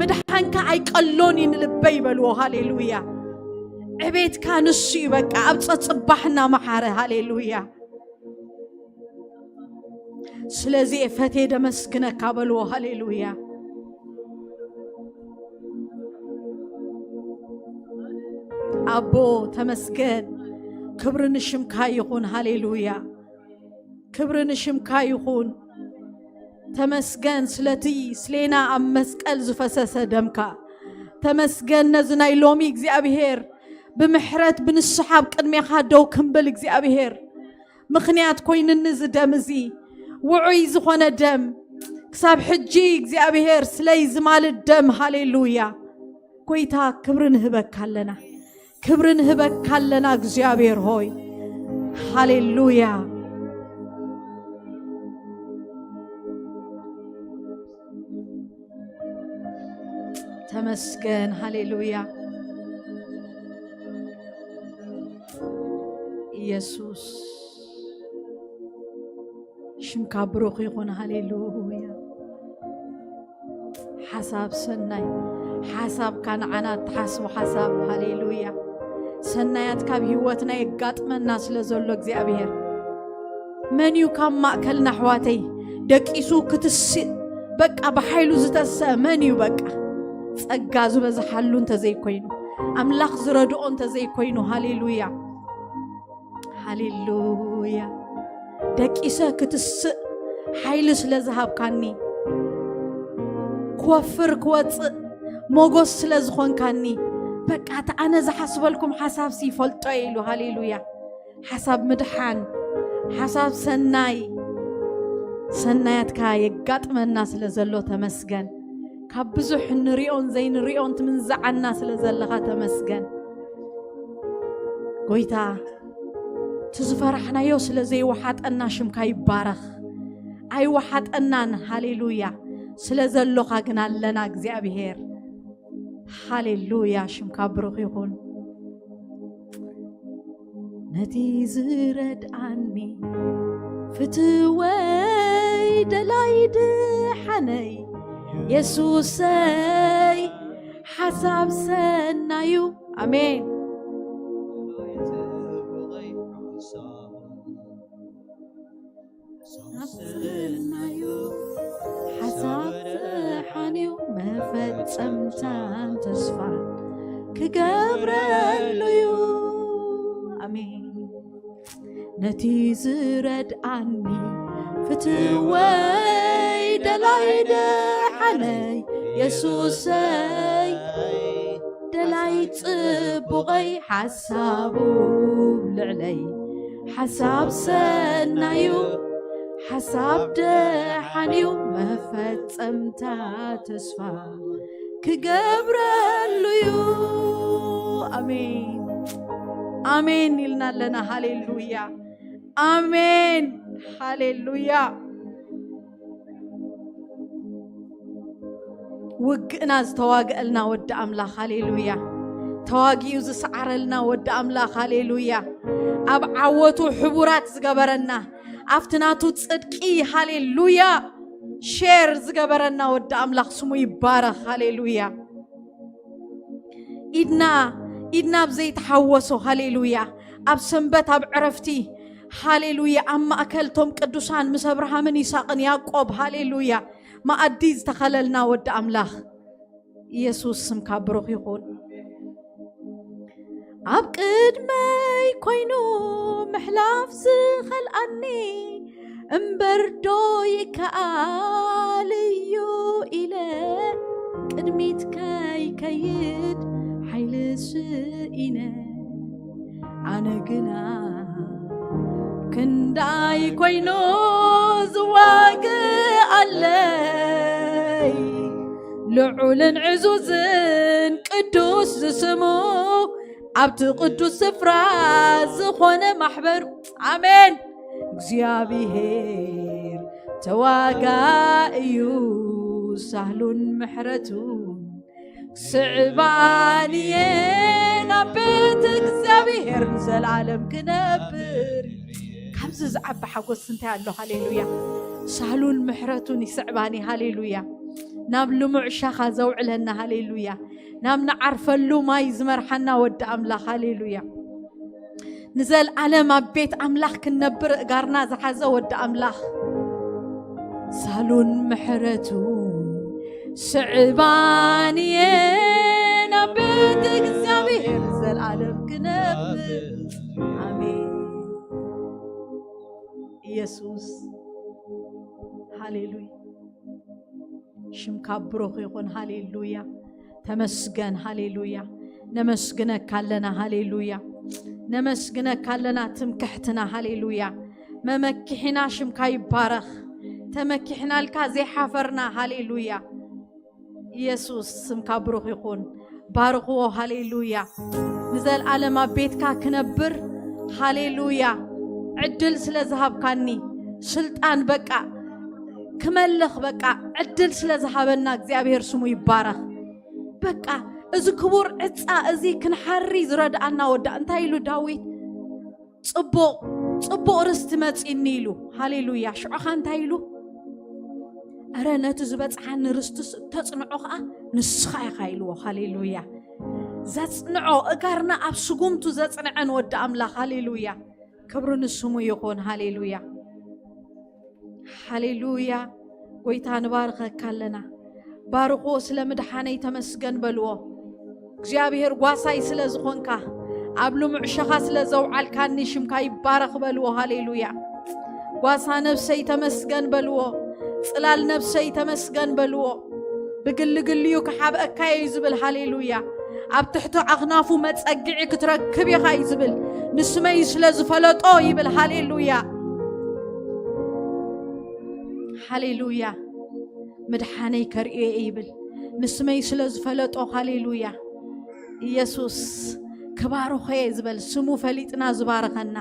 ምድሓንካ ኣይቀሎን እዩ ንልበይ በልዎ። ሃሌሉያ። ዕቤትካ ንሱ እዩ በቃ። ኣብ ጸጽባሕና መሓረ። ሃሌሉያ። ስለዚ እየ ፈትየ ደመስግነካ በልዎ። ሃሌሉያ። ኣቦ ተመስገን፣ ክብሪ ንሽምካ ይኹን። ሃሌሉያ፣ ክብሪ ንሽምካ ይኹን። ተመስገን ስለቲ ስሌና ኣብ መስቀል ዝፈሰሰ ደምካ። ተመስገን ነዚ ናይ ሎሚ እግዚኣብሔር ብምሕረት ብንስሓ ኣብ ቅድሜኻ ደው ክንብል እግዚኣብሔር ምኽንያት ኮይንኒ እዚ ደም እዚ፣ ውዑይ ዝኾነ ደም፣ ክሳብ ሕጂ እግዚኣብሔር ስለይ ዝማልድ ደም። ሃሌሉያ። ጎይታ ክብሪ ንህበካ ኣለና፣ ክብሪ ንህበካ ኣለና እግዚኣብሔር ሆይ። ሃሌሉያ። ተመስገን። ሃሌሉያ። ኢየሱስ ሽምካ ብሩኽ ይኹን። ሃሌሉያ። ሓሳብ ሰናይ፣ ሓሳብካ ንዓና እትሓስቦ ሓሳብ። ሃሌሉያ። ሰናያት ካብ ህይወትና የጋጥመና ስለ ዘሎ እግዚኣብሔር። መን እዩ ካብ ማእከልና ኣሕዋተይ ደቂሱ ክትስእ በቃ ብሓይሉ ዝተሰአ መን እዩ? በቃ ጸጋ ዝበዝሓሉ እንተዘይኮይኑ፣ ኣምላኽ ዝረድኦ እንተዘይኮይኑ። ሃሌሉያ፣ ሃሌሉያ። ደቂሰ ክትስእ ሓይሊ ስለ ዝሃብካኒ፣ ክወፍር ክወጽእ ሞጎስ ስለ ዝኾንካኒ፣ በቃ እቲ ኣነ ዝሓስበልኩም ሓሳብሲ ይፈልጦ እየ ኢሉ። ሃሌሉያ። ሓሳብ ምድሓን፣ ሓሳብ ሰናይ፣ ሰናያትካ የጋጥመና ስለ ዘሎ ተመስገን። ካብ ብዙሕ ንሪኦን ዘይንሪኦን ትምንዝዓና ስለ ዘለኻ ተመስገን። ጎይታ፣ እቲ ዝፈራሕናዮ ስለ ዘይወሓጠና ሽምካ ይባረኽ። ኣይወሓጠናን። ሃሌሉያ። ስለ ዘሎኻ ግን ኣለና እግዚኣብሔር። ሃሌሉያ። ሽምካ ብሩኽ ይኹን። ነቲ ዝረድኣኒ ፍትወይ ደላይ ድሓነይ የሱሰይ ሓሳብ ሰናዩ። ኣሜን። ሓሳብ ሰናዩ ሓሳብ ዝሓንዩ መፈጸምታን ተስፋን ክገብረሉዩ። ነቲ ዝረድኣኒ ፍትወይ ደላይ ደሓነይ የሱሰይ፣ ደላይ ጽቡቐይ ሓሳቡ ልዕለይ ሓሳብ ሰናዩ ሓሳብ ደሓንዩ መፈጸምታ ተስፋ ክገብረሉዩ። ኣሜን ኣሜን ኢልና ኣለና። ሃሌሉያ ኣሜን ሃሌሉያ። ውግእና ዝተዋግአልና ወዲ ኣምላኽ ሃሌሉያ። ተዋጊኡ ዝሰዓረልና ወዲ ኣምላኽ ሃሌሉያ። ኣብ ዓወቱ ሕቡራት ዝገበረና ኣብቲ ናቱ ጽድቂ ሃሌሉያ ሼር ዝገበረና ወዲ ኣምላኽ ስሙ ይባረኽ ሃሌሉያ። ኢድና ኢድና ኣብ ዘይተሓወሶ ሃሌሉያ። ኣብ ሰንበት ኣብ ዕረፍቲ ሃሌሉያ። ኣብ ማእከል ቶም ቅዱሳን ምስ ኣብርሃምን ይስሐቅን ያዕቆብ ሃሌሉያ መኣዲ ዝተኸለልና ወዲ ኣምላኽ ኢየሱስ ስምካ ብሩኽ ይኹን። ኣብ ቅድመይ ኮይኑ ምሕላፍ ዝኸልኣኒ እምበር ዶ ይከኣል እዩ ኢለ ቅድሚት ከይከይድ ሓይሊ ስኢነ ኣነ ግና ክንዳይ ኮይኑ ዝዋግእ ኣለይ ልዑልን ዕዙዝን ቅዱስ ዝስሙ ኣብቲ ቅዱስ ስፍራ ዝኾነ ማሕበር ኣሜን እግዚኣብሔር ተዋጋእዩ ሳህሉን ምሕረቱ ስዕባንየ ናብ ቤት እግዚኣብሔር ንዘለዓለም ክነብር። ካብዚ ዝዓቢ ሓጎስ እንታይ ኣሎ? ሃሌሉያ። ሳህሉን ምሕረቱን ይስዕባኒ። ሃሌሉያ። ናብ ልሙዕ ሻኻ ዘውዕለና። ሃሌሉያ። ናብ ንዓርፈሉ ማይ ዝመርሓና ወዲ ኣምላኽ። ሃሌሉያ። ንዘለዓለም ኣብ ቤት ኣምላኽ ክንነብር እጋርና ዝሓዘ ወዲ ኣምላኽ ሳሉን ምሕረቱ ስዕባንየ ናብ ቤት እግዚኣብሔር ዘልዓለም ክነብር ኣሜን። ኢየሱስ ሃሌሉያ። ሽምካ ብሩኽ ይኹን። ሃሌሉያ። ተመስገን። ሃሌሉያ። ነመስግነካ ኣለና። ሃሌሉያ። ነመስግነካ ኣለና። ትምክሕትና። ሃሌሉያ። መመኪሒና ሽምካ ይባረኽ። ተመኪሕናልካ ዘይሓፈርና። ሃሌሉያ። ኢየሱስ ስምካ ብሩኽ ይኹን። ባርኽዎ። ሃሌሉያ። ንዘልዓለም ኣብ ቤትካ ክነብር። ሃሌሉያ። ዕድል ስለ ዝሃብካኒ ስልጣን በቃ ክመልኽ በቃ ዕድል ስለ ዝሃበና እግዚኣብሔር ስሙ ይባረኽ። በቃ እዚ ክቡር ዕፃ እዚ ክንሓሪ ዝረድኣና ወዳ እንታይ ኢሉ ዳዊት? ጽቡቕ ጽቡቕ ርስቲ መጺኒ ኢሉ። ሃሌሉያ። ሽዑኻ እንታይ ኢሉ? እረ ነቲ ዝበጽሓኒ ርስትስ እተጽንዖ ኸኣ ንስኻ ኢኻ ኢልዎ። ሃሌሉያ። ዘጽንዖ እጋርና ኣብ ስጉምቱ ዘጽንዐን ወዲ ኣምላኽ። ሃሌሉያ። ክብሪ ንስሙ ይኹን። ሃሌሉያ። ሃሌሉያ። ጎይታ ንባርኸካ ኣለና። ባርኽዎ፣ ስለ ምድሓነይ ተመስገን በልዎ። እግዚኣብሔር ጓሳይ ስለ ዝኾንካ፣ ኣብ ልሙዕ ሸኻ ስለ ዘውዓልካኒ ሽምካ ይባረኽ በልዎ። ሃሌሉያ። ጓሳ ነፍሰይ ተመስገን በልዎ። ጽላል ነፍሰይ ተመስገን በልዎ። ብግልግልዩ ክሓብአካ እዩ ዝብል። ሃሌሉያ። ኣብ ትሕቲ ኣኽናፉ መጸግዒ ክትረክብ ኢኻ እዩ ዝብል። ንስመይ ስለ ዝፈለጦ ይብል። ሃሌሉያ። ሃሌሉያ። ምድሓነይ ከርእዮ እየ ይብል። ንስመይ ስለ ዝፈለጦ። ሃሌሉያ። ኢየሱስ ክባርኾ እየ ዝበል። ስሙ ፈሊጥና ዝባርኸና፣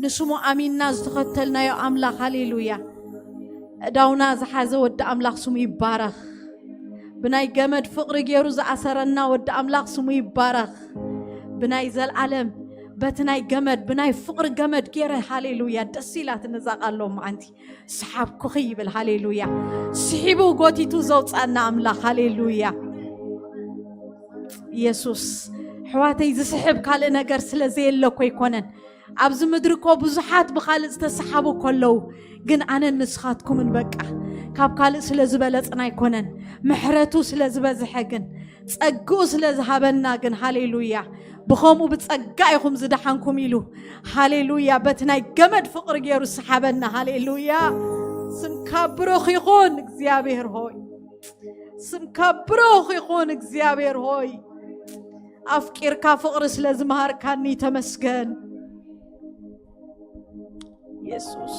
ንስሙ ኣሚንና ዝተኸተልናዮ ኣምላኽ። ሃሌሉያ። እዳውና ዝሓዘ ወዲ ኣምላኽ ስሙ ይባረኽ። ብናይ ገመድ ፍቕሪ ገይሩ ዝኣሰረና ወዲ ኣምላኽ ስሙ ይባረኽ። ብናይ ዘልዓለም በቲ ናይ ገመድ ብናይ ፍቕሪ ገመድ ገይረ። ሃሌሉያ። ደስ ኢላትኒ እዛ ቃል ሎማዓንቲ። ሰሓብኩኺ ይብል። ሃሌሉያ። ስሒቡ ጎቲቱ ዘውፃና ኣምላኽ። ሃሌሉያ። ኢየሱስ ኣሕዋተይ ዝስሕብ ካልእ ነገር ስለ ዘየለ እኮ ኣይኮነን። ኣብዚ ምድሪ እኮ ብዙሓት ብኻልእ ዝተሰሓቡ እኮ ኣለዉ። ግን ኣነን ንስኻትኩምን በቃ ካብ ካልእ ስለ ዝበለጽና ኣይኮነን። ምሕረቱ ስለ ዝበዝሐ ግን ጸግኡ ስለ ዝሃበና ግን። ሃሌሉያ። ብኸምኡ ብጸጋ ኢኹም ዝደሓንኩም ኢሉ፣ ሃሌሉያ፣ በቲ ናይ ገመድ ፍቕሪ ገይሩ ሰሓበና። ሃሌሉያ። ስምካ ብሩኽ ይኹን እግዚኣብሔር ሆይ፣ ስምካ ብሩኽ ይኹን እግዚኣብሔር ሆይ። ኣፍቂርካ ፍቕሪ ስለ ዝመሃርካኒ ተመስገን። የሱስ፣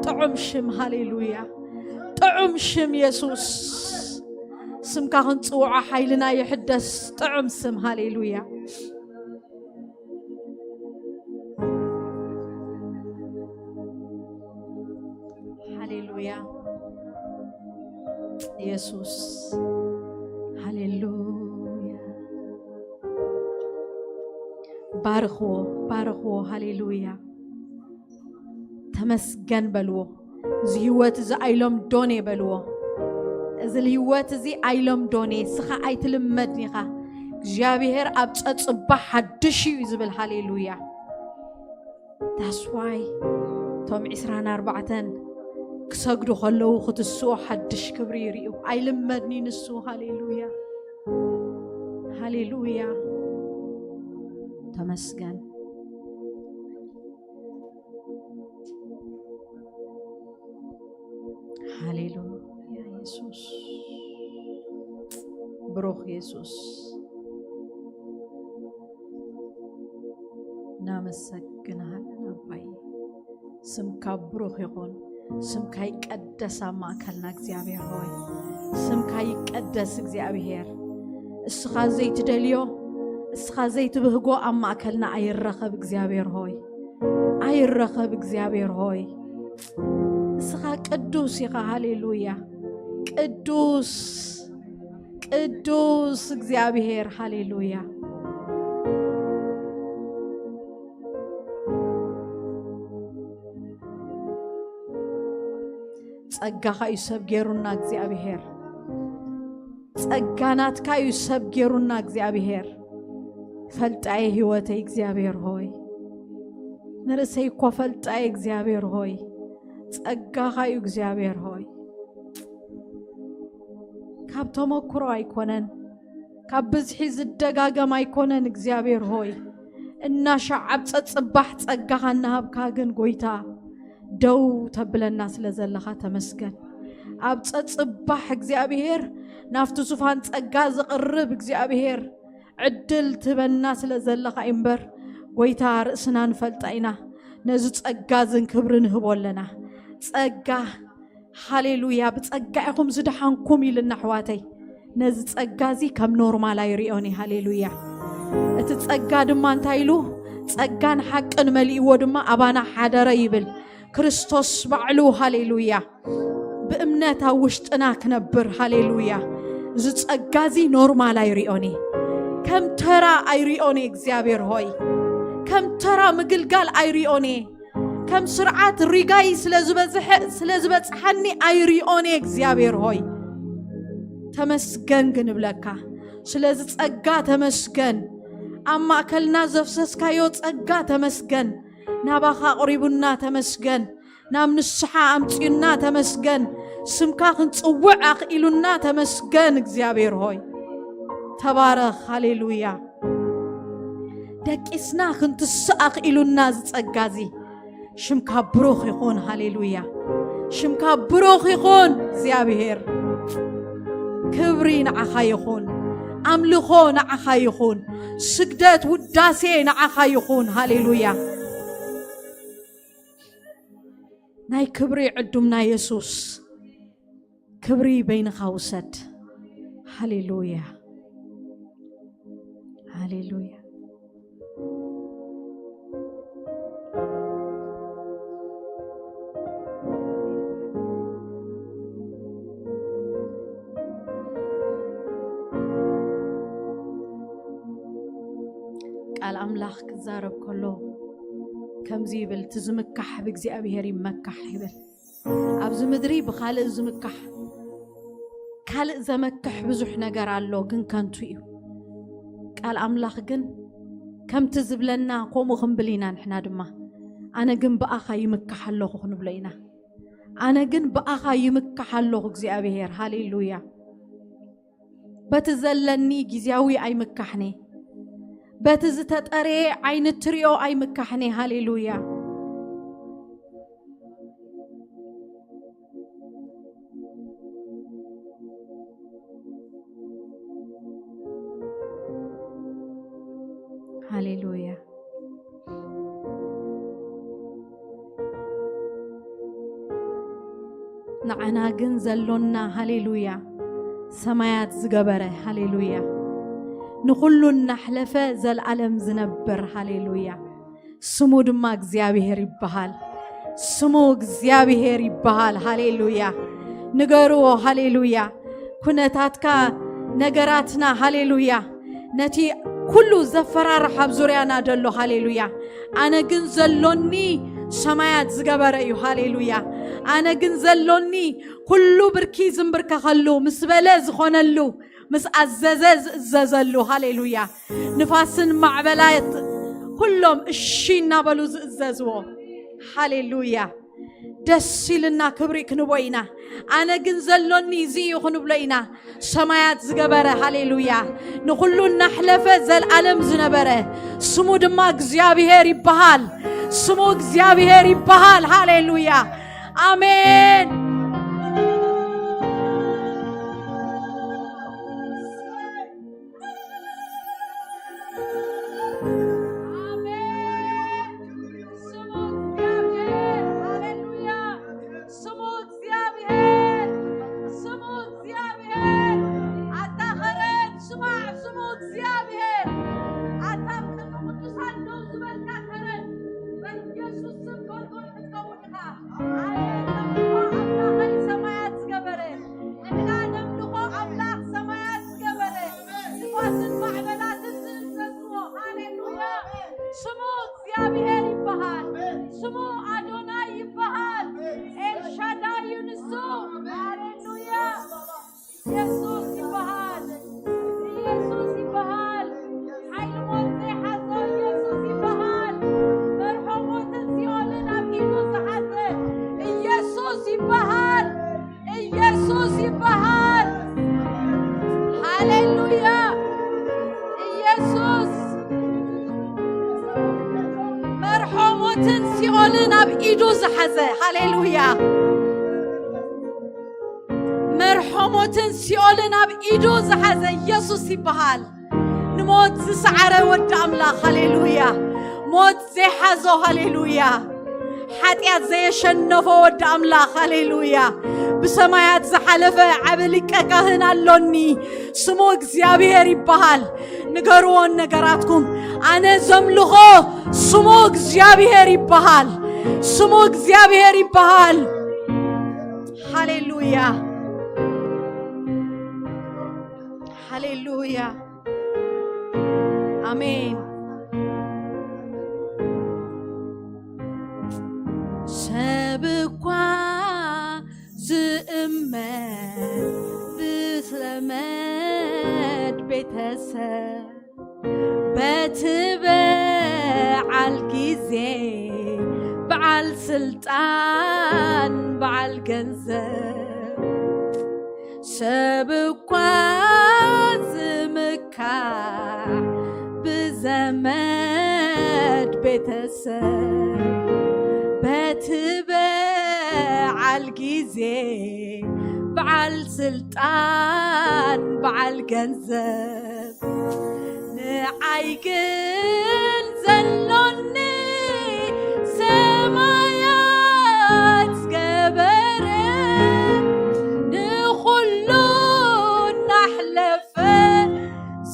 ጥዑም ሽም። ሃሌሉያ። ጥዑም ሽም የሱስ። ስምካ ክንጽውዖ ሓይልና ይሕደስ። ጥዑም ስም። ሃሌሉያ። ሃሌሉያ። የሱስ። ሃሌሉያ። ባርኽዎ፣ ባርኽዎ። ሃሌሉያ። ተመስገን በልዎ። እዚ ህይወት እዚ ኣይሎም ዶኔ በልዎ። እዚ ህይወት እዚ ኣይሎም ዶኔ፣ እስኻ ኣይትልመድን ኢኻ። እግዚኣብሔር ኣብ ጸጽባ ሓድሽ እዩ ዝብል። ሃሌሉያ። That's why እቶም ዕስራን ኣርባዕተን ክሰግዱ ከለዉ ክትስኡ ሓድሽ ክብሪ ይርእዩ። ኣይልመድኒ ንሱ። ሃሌሉያ። ሃሌሉያ። ተመስገን። ሃሌሉያ የሱስ። ብሩኽ የሱስ። እናመሰግንሃለን ኣባይ። ስምካ ብሩኽ ይኹን። ስምካ ይቀደስ ኣብ ማእከልና እግዚኣብሔር ሆይ። ስምካ ይቀደስ እግዚኣብሔር። እስኻ ዘይትደልዮ፣ እስኻ ዘይትብህጎ ኣብ ማእከልና ኣይረኸብ እግዚኣብሔር ሆይ። ኣይረኸብ እግዚኣብሔር ሆይ። እስኻ ቅዱስ ኢኻ። ሃሌሉያ። ቅዱስ፣ ቅዱስ እግዚኣብሔር። ሃሌሉያ። ጸጋኻ እዩ ሰብ ገይሩና እግዚኣብሔር። ጸጋ ናትካ እዩ ሰብ ገይሩና እግዚኣብሔር። ፈልጣየ ህይወተይ እግዚኣብሔር ሆይ። ንርእሰይ እኮ ፈልጣየ እግዚኣብሔር ሆይ። ጸጋኻ እዩ እግዚኣብሔር ሆይ። ካብ ተመክሮ ኣይኮነን፣ ካብ ብዝሒ ዝደጋገም ኣይኮነን እግዚኣብሔር ሆይ። እናሻዕ ኣብ ጸጽባሕ ጸጋኻ እናሃብካ ግን ጎይታ ደው ተብለና ስለ ዘለኻ ተመስገን። ኣብ ጸጽባሕ እግዚኣብሔር ናብቲ ዙፋን ጸጋ ዝቕርብ እግዚኣብሔር ዕድል ትበና ስለ ዘለኻ እምበር ጎይታ ርእስና ንፈልጣ ኢና። ነዚ ጸጋ ዝን ክብሪ ንህቦ ኣለና። ጸጋ፣ ሃሌሉያ፣ ብጸጋ ኢኹም ዝደሓንኩም ኢልና ኣሕዋተይ። ነዚ ጸጋ እዚ ከም ኖርማል ኣይሪኦን እየ። ሃሌሉያ። እቲ ጸጋ ድማ እንታይ ኢሉ? ጸጋን ሓቅን መሊእዎ ድማ ኣባና ሓደረ ይብል። ክርስቶስ ባዕሉ፣ ሃሌሉያ፣ ብእምነት ኣብ ውሽጥና ክነብር። ሃሌሉያ። እዚ ጸጋ እዚ ኖርማል ኣይሪኦን እየ። ከም ተራ ኣይሪኦን እየ እግዚኣብሔር ሆይ። ከም ተራ ምግልጋል ኣይሪኦን እየ። ከም ስርዓት ሪጋይ ስለ ዝበዝሐ፣ ስለ ዝበጽሓኒ ኣይሪኦን እየ እግዚኣብሔር ሆይ። ተመስገን ግን እብለካ። ስለዚ ጸጋ ተመስገን። ኣብ ማእከልና ዘፍሰስካዮ ጸጋ ተመስገን። ናባኻ ኣቕሪቡና ተመስገን። ናብ ንስሓ ኣምጺኡና ተመስገን። ስምካ ክንጽውዕ ኣኽኢሉና ተመስገን እግዚኣብሔር ሆይ። ተባረኽ። ሃሌሉያ። ደቂስና ክንትስእ ኣኽኢሉና እዚ ጸጋ እዚ። ሽምካ ብሩኽ ይኹን። ሃሌሉያ። ሽምካ ብሩኽ ይኹን እግዚኣብሔር። ክብሪ ንዓኻ ይኹን። ኣምልኾ ንዓኻ ይኹን። ስግደት ውዳሴ ንዓኻ ይኹን። ሃሌሉያ። ናይ ክብሪ ዕዱምና የሱስ፣ ክብሪ በይንኻ ውሰድ። ሃሌሉያ። ሃሌሉያ። ቃል ኣምላኽ ክዛረብ ከሎ ከምዚ ይብል፣ "እቲ ዝምካሕ ብእግዚኣብሔር ይመካሕ" ይብል። ኣብዚ ምድሪ ብኻልእ ዝምካሕ፣ ካልእ ዘመክሕ ብዙሕ ነገር ኣሎ፣ ግን ከንቱ እዩ። ቃል ኣምላኽ ግን ከምቲ ዝብለና ከምኡ ክንብል ኢና። ንሕና ድማ፣ "ኣነ ግን ብኣኻ ይምካሕ ኣለኹ" ክንብሎ ኢና። "ኣነ ግን ብኣኻ ይምካሕ ኣለኹ እግዚኣብሔር።" ሃሌሉያ። በቲ ዘለኒ ግዜያዊ ኣይምካሕኔ፣ በቲ ዝተጠረየ ዓይኒ ትሪኦ ኣይምካሕን እየ። ሃሌሉያ። ሃሌሉያ። ንዓና ግን ዘሎና፣ ሃሌሉያ፣ ሰማያት ዝገበረ፣ ሃሌሉያ፣ ንኹሉ እናሕለፈ ዘልኣለም ዝነብር፣ ሃሌሉያ፣ ስሙ ድማ እግዚኣብሔር ይበሃል። ስሙ እግዚኣብሔር ይበሃል። ሃሌሉያ። ንገርዎ፣ ሃሌሉያ። ኩነታትካ፣ ነገራትና፣ ሃሌሉያ፣ ነቲ ኩሉ ዘፈራርሕ ኣብ ዙርያና ደሎ፣ ሃሌሉያ፣ ኣነ ግን ዘሎኒ ሰማያት ዝገበረ እዩ። ሃሌሉያ። ኣነ ግን ዘሎኒ ኩሉ ብርኪ ዝንብርከኸሉ፣ ምስ በለ ዝኾነሉ፣ ምስ ኣዘዘ ዝእዘዘሉ፣ ሃሌሉያ። ንፋስን ማዕበላት ኩሎም እሺ እናበሉ ዝእዘዝዎ፣ ሃሌሉያ። ደስ ኢልና ክብሪ ክንቦ ኢና። ኣነ ግን ዘሎኒ እዚ እዩ ክንብሎ ኢና። ሰማያት ዝገበረ፣ ሃሌሉያ፣ ንኹሉ እናሕለፈ ዘልኣለም ዝነበረ፣ ስሙ ድማ እግዚኣብሔር ይበሃል። ስሙ እግዚኣብሔር ይበሃል። ሃሌሉያ። ኣሜን። ኣሜን። ስሙ እግዚኣብሔር። ሃሌሉያ። ስሙ እግዚኣብሔር። ስሙ እግዚኣብሔር። ኣታ ከረን ስማዕ፣ ስሙ እግዚኣብሔር። ኣታ ኣብ ቅድሚ ቅዱሳን ደው ዝበልካ ከረን፣ በኢየሱስ ስም ጎልጎል ክትከውን ኢኻ። ኣየ ዘምልኾ ኣምላኸይ ሰማያት ዝገበረ፣ ንሕና ነምልኾ ኣምላኽ ሰማያት ዝገበረ፣ ንፋስን ማዕበላትን ዝእዘዝዎ። ሃሌሉያ። ስሙ እግዚኣብሔር ይበሃል። ስሙ ኣዶናይ ይበሃል። ኤልሻዳይ እዩ ንሱ። ሃሌሉያ። ኢየሱስ ይበሃል። ኢየሱስ ይበሃል። ሓይሊ ሞት ዘይሓዞ ኢየሱስ ይበሃል። መርሖ ሞትን ሲኦልን ኣብ ኢዱ ዝሓዘ ኢየሱስ ይበሃል። ኢየሱስ ይበሃል። ሃሌሉያ። ኢየሱስ መርሖ ሞትን ሲኦልን ኣብ ኢዱ ዝሓዘ። ሃሌሉያ። መርሖ ሞትን ሲኦልን ኣብ ኢዱ ዝሓዘ ኢየሱስ ይበሃል። ንሞት ዝሰዓረ ወዲ ኣምላኽ፣ ሃሌሉያ። ሞት ዘይሓዞ፣ ሃሌሉያ። ሓጢኣት ዘየሸነፎ ወዲ ኣምላኽ፣ ሃሌሉያ። ብሰማያት ዝሓለፈ ዓቢ ሊቀ ካህን ኣሎኒ፣ ስሙ እግዚኣብሔር ይበሃል። ንገርዎን ነገራትኩም፣ ኣነ ዘምልኾ ስሙ እግዚኣብሔር ይበሃል። ስሙ እግዚኣብሔር ይበሃል። ሃሌሉያ። ሃሌሉያ። ኣሜን። ሰብ እኳ ዝእመን ብዘመድ ቤተሰብ በቲ በዓል ግዜ በዓል ስልጣን በዓል ገንዘብ ሰብ እኳ ዝምካሕ ብዘመድ ቤተሰብ በቲ በዓል ግዜ በዓል ስልጣን በዓል ገንዘብ ንዓይ ግን ዘሎኒ ሰማያት ዝገበረ ንኹሉ እናሕለፈ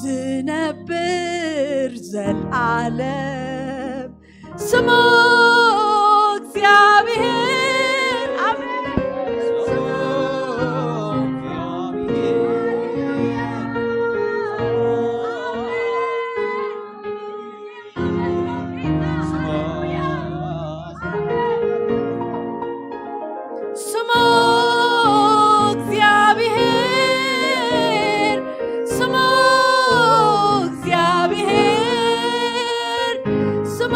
ዝነብር ዘልኣለም ስሙ እግዚኣብሔር። ኣሜን። ስሙ እግዚኣብሔር፣ ስሙ እግዚኣብሔር፣ ስሙ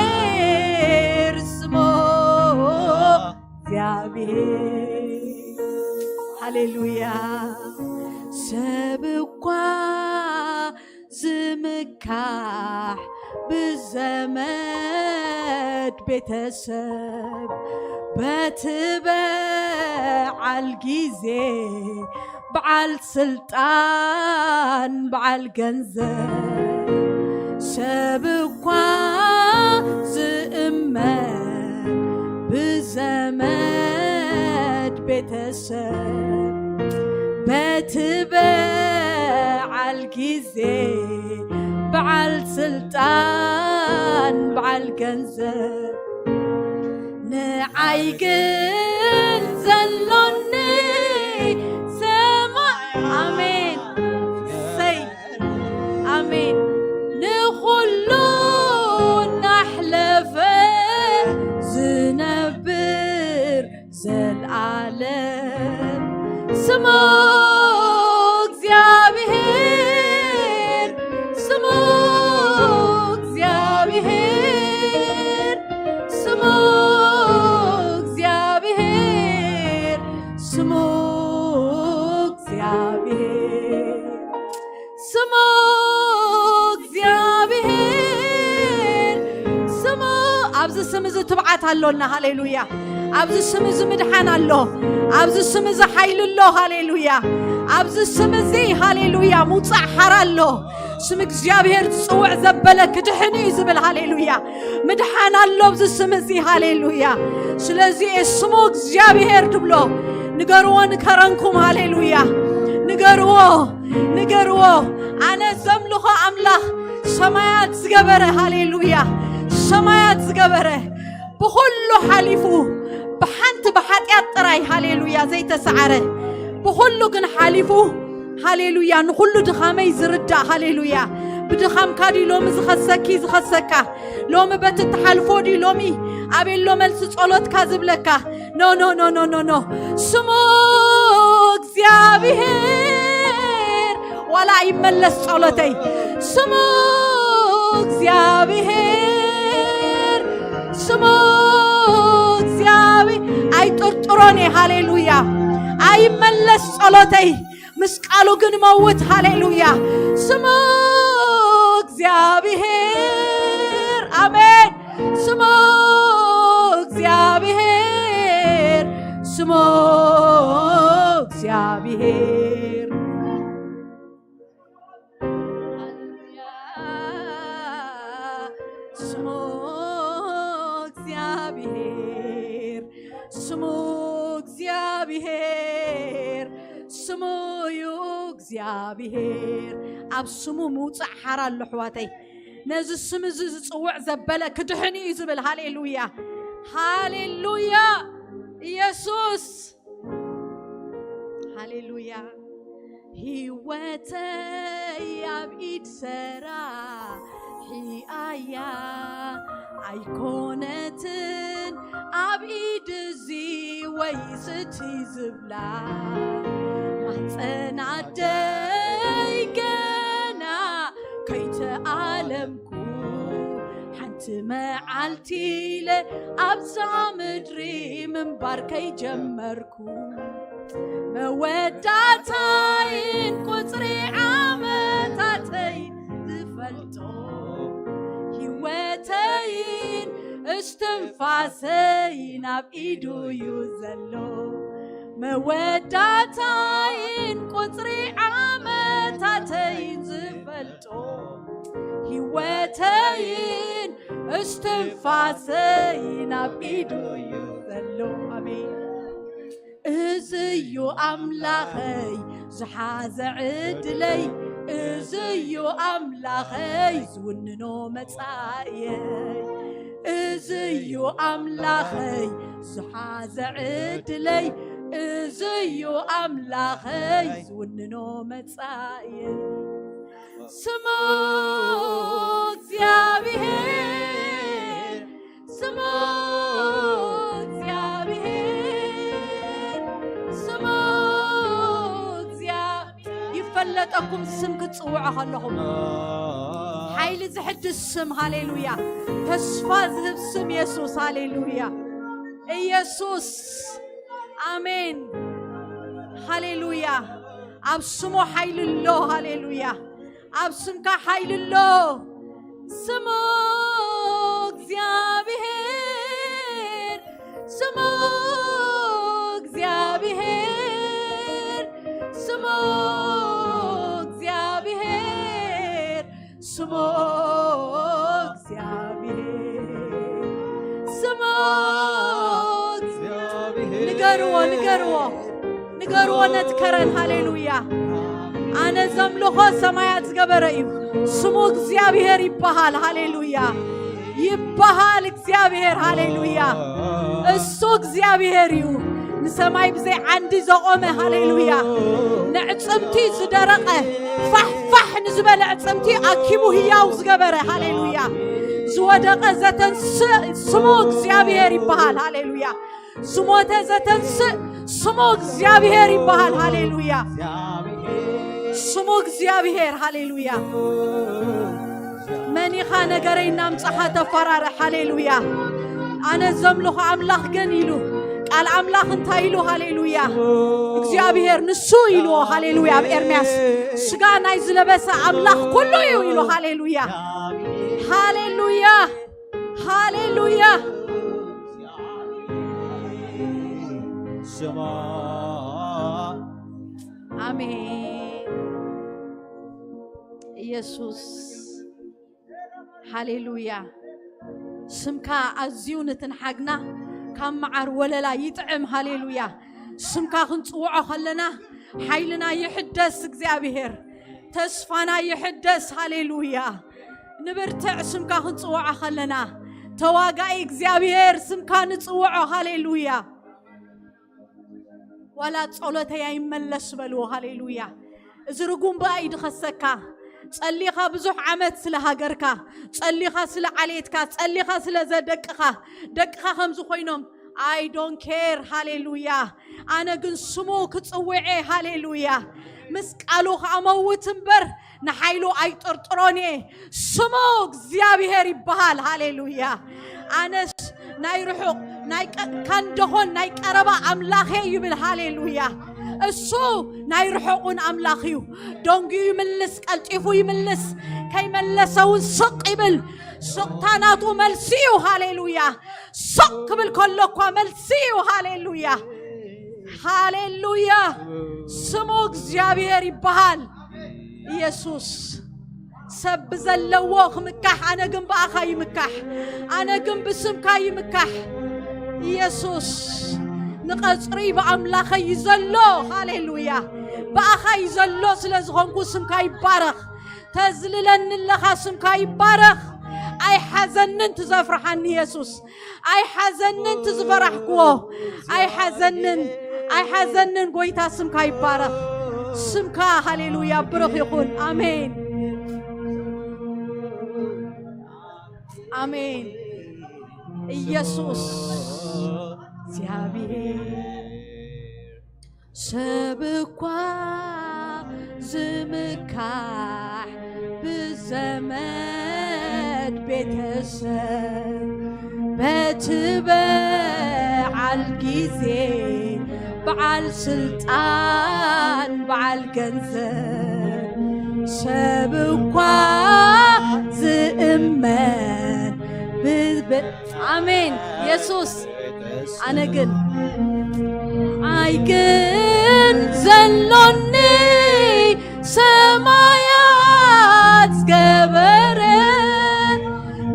እግዚኣብሔር፣ ስሙ እግዚኣብሔር። ሃሌሉያ። ሰብ እኳ ዝምካሕ ብዘመድ ቤተሰብ፣ በቲ በዓል ጊዜ፣ በዓል ስልጣን፣ በዓል ገንዘብ፣ ሰብ እኳ ዝእመን ብዘመድ ቤተሰብ፣ በቲ በዓል ጊዜ፣ በዓል ስልጣን፣ በዓል ገንዘብ፣ ንዓይ ግን ዘሎኒ ሰማይ። ኣሜን። ሰይ። ኣሜን። ንኹሉ እናሕለፈ ዝነብር ዘልኣለም ስሙ እግዚኣብሔር፣ ስሙ እግዚኣብሔር፣ ስሙ እግዚኣብሔር፣ ስሙ እግዚኣብሔር፣ ስሙ እግዚኣብሔር፣ ስሙ። ኣብዚ ስም እዚ ትብዓት ኣሎና። ሃሌሉያ። ኣብዚ ስም እዚ ምድሓን ኣሎ። ኣብዚ ስም እዚ ሓይሊ ኣሎ። ሃሌሉያ። ኣብዚ ስም እዚ፣ ሃሌሉያ፣ ምውፃእ ሓራ ኣሎ። ስም እግዚኣብሔር ዝፅውዕ ዘበለ ክድሕን እዩ ዝብል። ሃሌሉያ። ምድሓን ኣሎ ኣብዚ ስም እዚ። ሃሌሉያ። ስለዚ ስሙ እግዚኣብሔር ትብሎ። ንገርዎ ንከረንኩም። ሃሌሉያ። ንገርዎ፣ ንገርዎ። ኣነ ዘምልኾ ኣምላኽ ሰማያት ዝገበረ። ሃሌሉያ። ሰማያት ዝገበረ፣ ብኹሉ ሓሊፉ፣ ብሓንቲ ብሓጢኣት ጥራይ፣ ሃሌሉያ፣ ዘይተሰዓረ፣ ብኹሉ ግን ሓሊፉ፣ ሃሌሉያ፣ ንኹሉ ድኻመይ ዝርዳእ፣ ሃሌሉያ። ብድኻምካ ድዩ ሎሚ ዝኸሰኪ፣ ዝኸሰካ? ሎሚ በቲ እትሓልፎ ድዩ ሎሚ ኣቤሎ መልሲ ጸሎትካ ዝብለካ? ኖ፣ ኖ፣ ኖ፣ ኖ፣ ኖ፣ ኖ። ስሙ እግዚኣብሔር፣ ዋላ ኣይመለስ ጸሎተይ። ስሙ እግዚኣብሔር፣ ስሙ እግዚኣብሔር፣ ኣይጥርጥሮን እየ። ሃሌሉያ። ኣይመለስ ጸሎተይ። ምስ ቃሉ ግን መውት። ሃሌሉያ። ስሙ እግዚኣብሔር። ኣሜን። ስሙ እግዚኣብሔር፣ ስሙ እግዚኣብሔር። ስሙ እግዚኣብሔር፣ ስሙ እግዚኣብሔር፣ ስሙ እዩ እግዚኣብሔር። ኣብ ስሙ ምውፃእ ሓራ ኣሎ ኣሕዋተይ። ነዚ ስም እዚ ዝፅውዕ ዘበለ ክድሕን እዩ ዝብል። ሃሌሉያ፣ ሃሌሉያ። ኢየሱስ፣ ሃሌሉያ። ህይወተይ ኣብ ኢድ ሰራሒ ኣያ፣ ኣይኮነትን ኣብ ኢድ እዚ ወይስ እቲ ዝብላ። ማህፀን ኣደይ ገና ከይተኣለምኩ፣ ሓንቲ መዓልቲ ኢለ ኣብዛ ምድሪ ምንባር ከይጀመርኩ፣ መወዳእታይን ቁጽሪ ዓመታተይ ዝፈልጦ፣ ህይወተይን እስትንፋሰይን ኣብ ኢዱ እዩ ዘሎ። መወዳእታይን ቁጽሪ ዓመታተይን ዝፈልጦ፣ ህይወተይን እስትንፋሰይን ኣብ ኢዱ እዩ ዘሎ። ኣሜን። እዚ እዩ ኣምላኸይ ዝሓዘ ዕድለይ፣ እዚ እዩ ኣምላኸይ ዝውንኖ መጻእየይ። እዚ እዩ ኣምላኸይ ዝሓዘ ዕድለይ፣ እዚ እዩ ኣምላኸይ ዝውንኖ መጻእየይ። ስሙ እግዚኣብሔር፣ ስሙ እግዚኣብሔር፣ ስሙ እግዚኣብሔር። ይፈለጠኩም ስም ክትጽውዑ ከለኹም፣ ሓይሊ ዝሕድስ ስም። ሃሌሉያ። ተስፋ ዝህብ ስም የሱስ። ሃሌሉያ። ኢየሱስ። ኣሜን። ሃሌሉያ። ኣብ ስሙ ሓይሊ ኣሎ። ሃሌሉያ። ኣብ ስምካ ሓይሊ ኣሎ። ስሙ እግዚኣብሔር፣ ስሙ እግዚኣብሔር፣ ስሙ እግዚኣብሔር፣ ስሙ እግዚኣብሔር፣ ስሙ ንገርዎ፣ ንገርዎ፣ ንገርዎ ነቲ ከረን። ሃሌሉያ። ኣነ ዘምልኾ ሰማያት ዝገበረ እዩ። ስሙ እግዚኣብሔር ይበሃል። ሃሌሉያ። ይበሃል እግዚኣብሔር። ሃሌሉያ። እሱ እግዚኣብሔር እዩ። ንሰማይ ብዘይ ዓንዲ ዘቖመ። ሃሌሉያ። ንዕጽምቲ ዝደረቐ፣ ፋሕ ፋሕ ንዝበለ ዕጽምቲ ኣኪቡ ህያው ዝገበረ። ሃሌሉያ። ዝወደቐ ዘተንስእ ስሙ እግዚኣብሔር ይበሃል። ሃሌሉያ። ዝሞተ ዘተንስእ ስሙ እግዚኣብሔር ይበሃል። ሃሌሉያ። ስሙ እግዚኣብሔር። ሃሌሉያ። መን ኢኻ ነገረይ እናምጻኻ ተፈራርሕ? ሃሌሉያ። ኣነ ዘምልኾ ኣምላኽ ግን ኢሉ፣ ቃል ኣምላኽ እንታይ ኢሉ? ሃሌሉያ። እግዚኣብሔር ንሱ ኢልዎ። ሃሌሉያ። ኣብ ኤርምያስ ስጋ ናይ ዝለበሰ ኣምላኽ ኩሉ እዩ ኢሉ። ሃሌሉያ። ሃሌሉያ። ሃሌሉያ። ኣሜን። ኢየሱስ። ሃሌሉያ። ስምካ ኣዝዩ ንትንሓግና ካብ መዓር ወለላ ይጥዕም። ሃሌሉያ። ስምካ ክንጽውዖ ከለና ሓይልና ይሕደስ እግዚኣብሔር። ተስፋና ይሕደስ። ሃሌሉያ። ንብርትዕ ስምካ ክንጽውዖ ከለና። ተዋጋኢ እግዚኣብሔር ስምካ ንጽውዖ። ሃሌሉያ። ዋላ ጸሎተይ ኣይመለስ በልዎ። ሃሌሉያ። እዚ ርጉም ብኣ እዩ ድኸሰካ። ጸሊኻ ብዙሕ ዓመት ስለ ሃገርካ፣ ጸሊኻ ስለ ዓሌትካ፣ ጸሊኻ ስለ ዘደቅኻ፣ ደቅኻ ከምዚ ኮይኖም፣ I don't care። ሃሌሉያ። ኣነ ግን ስሙ ክጽውዔ። ሃሌሉያ። ምስ ቃሉ ከኣ መውት እምበር ንሓይሉ ኣይጥርጥሮን እየ። ስሙ እግዚኣብሔር ይበሃል። ሃሌሉያ። ኣነስ ናይ ርሑቕ ናይ ቀ- ካንደኾን ናይ ቀረባ ኣምላኸ ይብል። ሃሌሉያ። እሱ ናይ ርሑቕ እውን ኣምላኽ እዩ። ደንጊዩ ይምልስ፣ ቀልጢፉ ይምልስ። ከይመለሰ እውን ስቕ ይብል። ስቕታ ናቱ መልሲ እዩ። ሃሌሉያ። ስቕ ክብል ከሎ እኳ መልሲ እዩ። ሃሌሉያ። ሃሌሉያ። ስሙ እግዚኣብሔር ይበሃል። ኢየሱስ። ሰብ ብዘለዎ ክምካሕ፣ ኣነ ግን ብኣኻ ይምካሕ። ኣነ ግን ብስምካ ይምካሕ። ኢየሱስ። ንቐጽሪ ብኣምላኸይ እዩ ዘሎ። ሃሌሉያ። ብኣኻ እዩ ዘሎ ስለ ዝኾንኩ ስምካ ይባረኽ። ተዝልለኒ ኣለኻ፣ ስምካ ይባረኽ። ኣይሓዘንን ትዘፍርሓኒ ኢየሱስ። ኣይሓዘንን ትዝፈራሕክዎ። ኣይሓዘንን፣ ኣይሓዘንን። ጎይታ ስምካ ይባረኽ። ስምካ ሃሌሉያ ብሩኽ ይኹን። ኣሜን። ኣሜን። ኢየሱስ እግዚኣብሔር። ሰብ እኳ ዝምካሕ ብዘመድ ቤተሰብ፣ በቲ በዓል ጊዜ፣ በዓል ስልጣን፣ በዓል ገንዘብ፣ ሰብ እኳ ዝእመን ብብ- ኣሜን። ኢየሱስ። ኣነ ግን ኣይ ግን ዘሎኒ ሰማያት ዝገበረ፣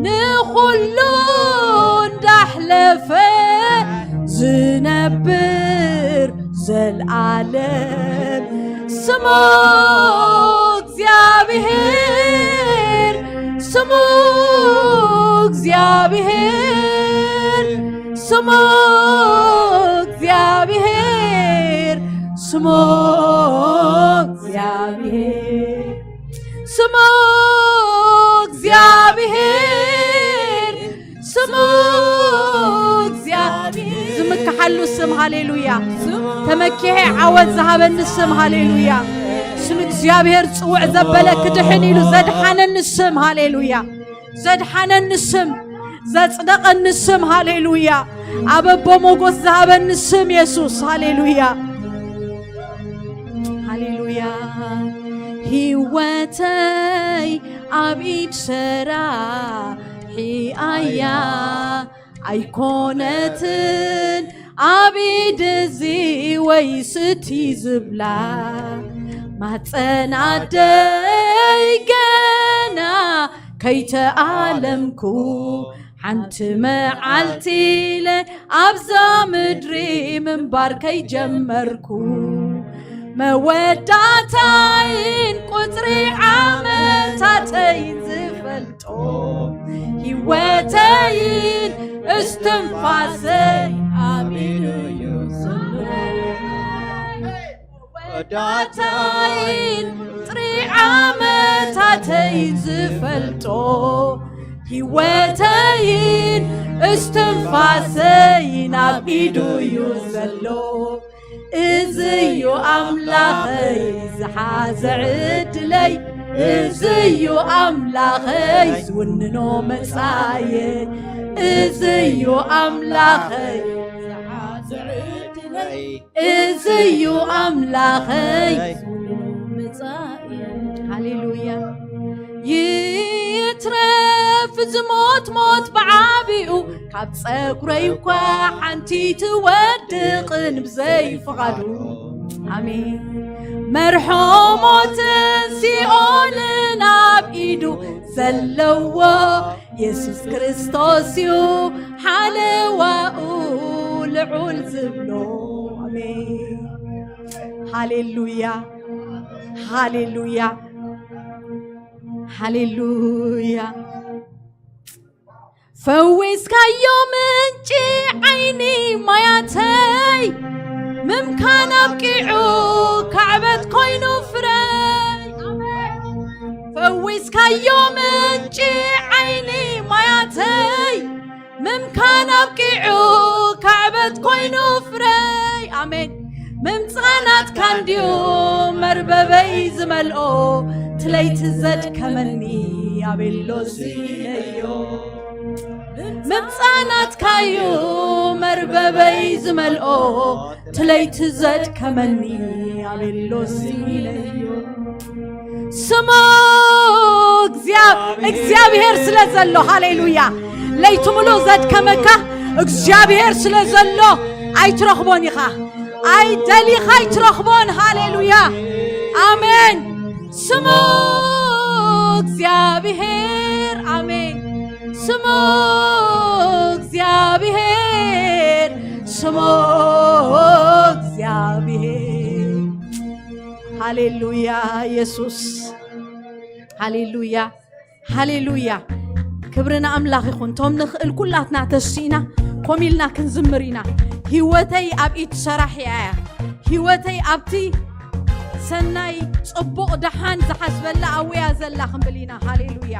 ንኹሉ እንዳሕለፈ ዝነብር ዘልኣለም ስሙ እግዚኣብሔር፣ ስሙ እግዚኣብሔር፣ ስሙ እግዚኣብሔር፣ ስሙ እግዚኣብሔር፣ ስሙ እግዚኣብሔር፣ ስሙ እግዚኣብሔር። ዝምክሓሉ ስም፣ ሃሌሉያ። ተመኪሐ ዓወት ዝሃበኒ ስም፣ ሃሌሉያ። ስም እግዚኣብሔር ጽውዕ ዘበለ ክድሕን ኢሉ ዘድሓነኒ ስም፣ ሃሌሉያ። ዘድሓነኒ ስም፣ ዘጽደቐኒ ስም፣ ሃሌሉያ። ኣብ ኣቦ ሞጎስ ዝሃበኒ ስም የሱስ፣ ሃሌሉያ። ሃሌሉያ። ህይወተይ ኣብ ኢድ ሰራሒ ኣያ፣ ኣይኮነትን ኣብ ኢድ እዚ ወይስ እቲ ዝብላ። ማፀን ኣደይ ገና ከይተኣለምኩ፣ ሓንቲ መዓልቲ ኢለ ኣብዛ ምድሪ ምንባር ከይጀመርኩ፣ መወዳእታይን ቁጽሪ ዓመታተይን ዝፈልጦ፣ ህይወተይን እስትንፋሰይ ኣብ ኢዱ እዩ ዘሎ። መወዳእታይን ቁጽሪ ዓመታተይን ዝፈልጦ፣ ህይወተይን እስትንፋሰይን ኣብ ኢዱ እዩ ዘሎ። እዚ እዩ ኣምላኸይ ዝሓዘ ዕድለይ፣ እዚ እዩ ኣምላኸይ ዝውንኖ መጻእየ፣ እዚ እዩ ኣምላኸይ ዝሓዘ ዕድለይ፣ እዚ እዩ ኣምላኸይ። ሃሌሉያ። ይትረፍ ዝሞት ሞት ብዓቢኡ፣ ካብ ጸጉረይ እኳ ሓንቲ ትወድቕን ብዘይ ፍቓዱ። ኣሜን። መርሖ ሞትን ሲኦልን ኣብ ኢዱ ዘለዎ የሱስ ክርስቶስ እዩ ሓለዋኡ ልዑል ዝብሎ። ኣሜን። ሃሌሉያ፣ ሃሌሉያ፣ ሃሌሉያ። ፈዊስካዮ ምንጪ ዓይኒ ማያተይ፣ ምምካን ኣብቂዑ ካዕበት ኮይኑ ፍረይ። ፈዊስካዮ ምንጪ ዓይኒ ማያተይ፣ ምምካን ኣብቂዑ ካዕበት ኮይኑ ፍረይ። ኣሜን። ምምጻናትካ እንድዩ መርበበይ ዝመልኦ፣ ትለይቲ ዘድከመኒ ኣቤሎ ስኢነዮ። ምምጻናትካዩ መርበበይ ዝመልኦ፣ ትለይቲ ዘድከመኒ ኣቤሎ ስኢነዮ። ስሙ እግዚኣብ-፣ እግዚኣብሔር ስለ ዘሎ፣ ሃሌሉያ። ለይቲ ሙሉእ ዘድከመካ እግዚኣብሔር ስለ ዘሎ ኣይትረኽቦን ኢኻ። ኣይ ደሊኻ ኣይትረኽቦን። ሃሌሉያ። ኣሜን። ስሙ እግዚኣብሔር። ኣሜን። ስሙ እግዚኣብሔር። ስሙ እግዚኣብሔር። ሃሌሉያ ኢየሱስ። ሃሌሉያ። ሃሌሉያ። ክብሪ ንኣምላኽ ይኹን። እቶም ንኽእል ኩላትና ተሲእና ኮም ኢልና ክንዝምር ኢና። ህይወተይ ኣብ ኢድ ሰራሒ እያ። ህይወተይ ኣብቲ ሰናይ፣ ጽቡቕ፣ ደሓን ዝሓስበላ ኣብያ ዘላ ክንብል ኢና። ሃሌሉያ።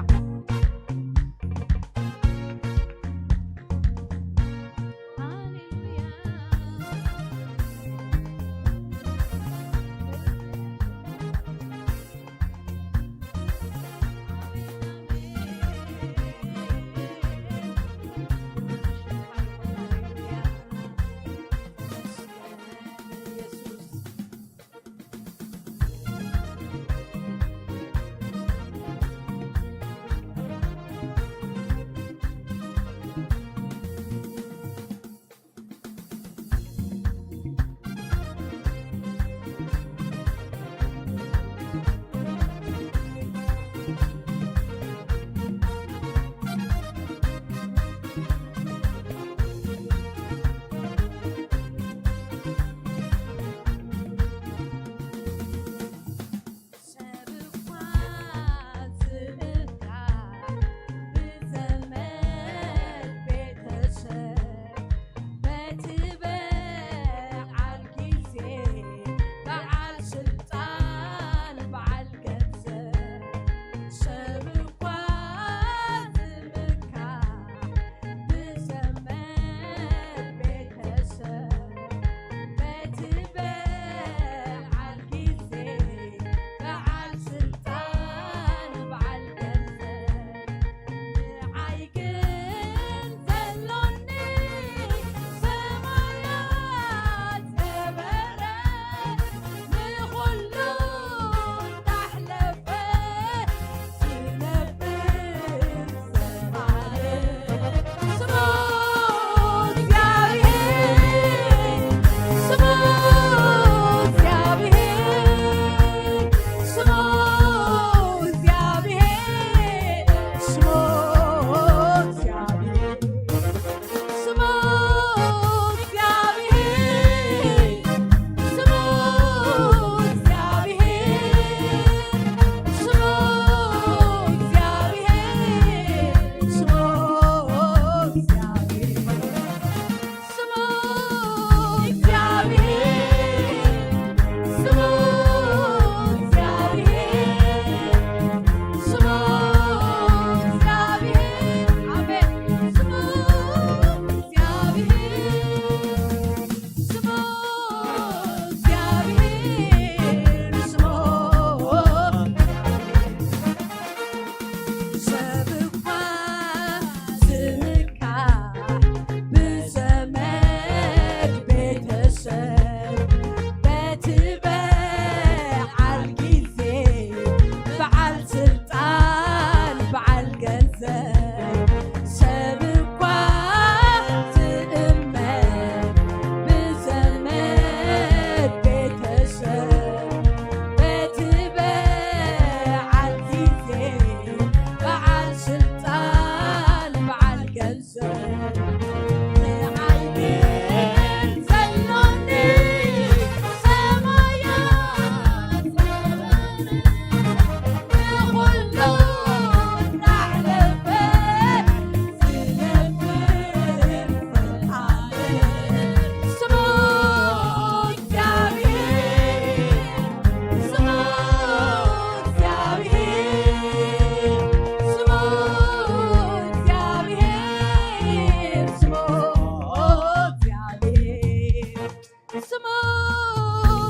ስሙ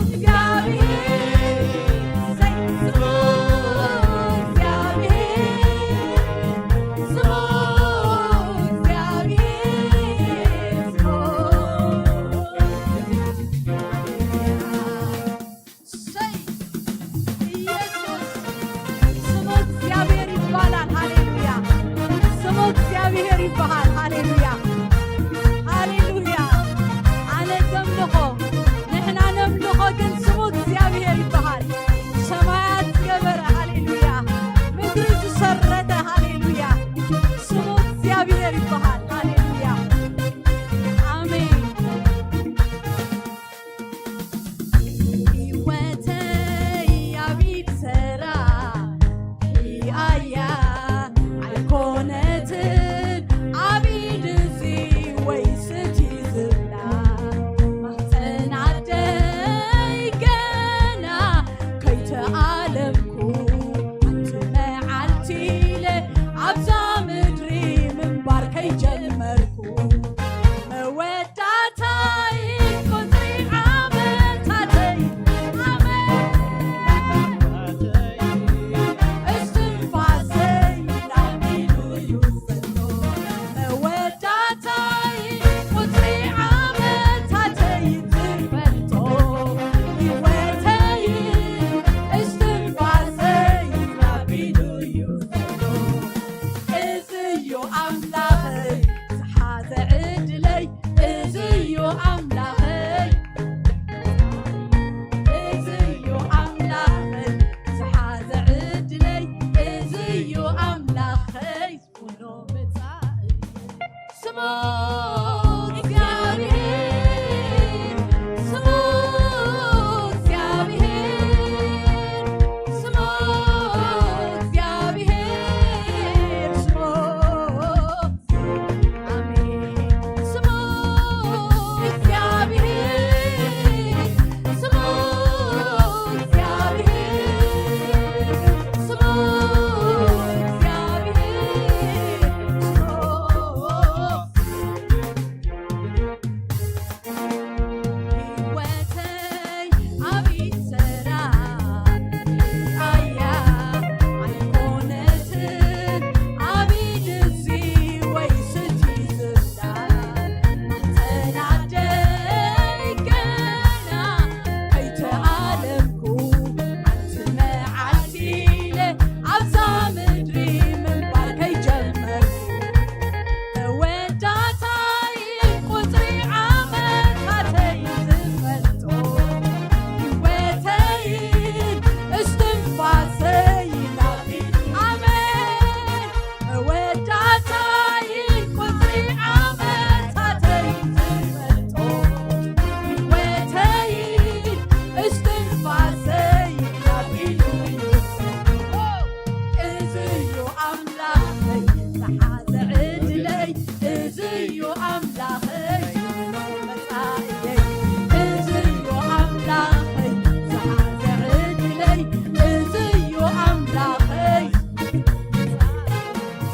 እግዚኣብሔር፣ ሰይ፣ ስሙ እግዚኣብሔር፣ ስሙ እግዚኣብሔር፣ ስሙ። ሰይ፣ ኢየሱስ፣ ስሙ እግዚኣብሔር ይባላል። ሃሌሉያ። ስሙ እግዚኣብሔር ይባሃል። ሃሌሉያ። ሃሌሉያ። ኣነ ዘምልኾ፣ ንሕና ነምልኾ፣ ግን ስሙ እግዚኣብሔር ይባሃል። ሰማያት ዝገበረ፣ ሃሌሉያ። ምድሪ ዝሰረተ፣ ሃሌሉያ። ስሙ እግዚኣብሔር ይባሃል። ሃሌሉያ። ኣሜን። ህይወተይ ኣብ ኢድ ሰራሒ ኣያ ኣይኮነትን ኣብ ኢድ እዚ ወይስ እቲ ዝብላ። ማህፀን ኣደይ ገና ከይተኣለምኩ፣ ሓንቲ መዓልቲ ኢለ ኣብዛ ምድሪ ምንባር ከይጀመርኩ፣ መወዳእታይ ቁጽሪ ዓመታተይ፣ ኣሜን። እስትንፋሰይ ናብ ኢዱ እዩ ዘሎ። መወዳእታይ ቁጽሪ ዓመታተይ ትፈልጦ፣ ህይወተይ እስትንፋሰይ ናብ ኢዱ እዩ ዘሎ። እዚ እዩ ኣምላኸይ ዝሓዘ ዕድለይ፣ እዚ እዩ ኣምላኸይ፣ እዚ እዩ ኣምላኸይ ዝሓዘ ዕድለይ፣ እዚ እዩ ኣምላኸይ ኩሉ መጻኢ። ስሙ እግዚኣብሔር፣ ስሙ እግዚኣብሔር፣ ስሙ እግዚኣብሔር፣ ስሙ። ኣሜን። ስሙ እግዚኣብሔር፣ ስሙ እግዚኣብሔር፣ ስሙ እግዚኣብሔር፣ ስሙ። ህይወተይ ኣብ ኢድ ሰራሒ ኣያ ኣይኮነትን ኣብ ኢድ እዚ ወይስ እቲ ዝብላ። ማህፀን ኣደይ ገና ከይተኣለምኩ ሓንቲ መዓልቲ ኢለ ኣብዛ ምድሪ ምንባር ከይጀመርኩ፣ መወዳእታይ ቁጽሪ ዓመታተይ ዝፈልጦ፣ ህይወተይ እስትንፋሰይ ናፊ። ኣሜን። መወዳእታይ ቁጽሪ ዓመታተይ ዝፈልጦ፣ ህይወተይ እስትንፋሰይ ናፊ እዩ። እዚ እዩ ኣምላኸይ ዝሓዘ ዕድለይ፣ እዚ እዩ ኣምላኸይ ኩሉ መጻኢየይ፣ እዚ እዩ ኣምላኸይ ዝሓዘ ዕድለይ፣ እዚ እዩ ኣምላኸይ።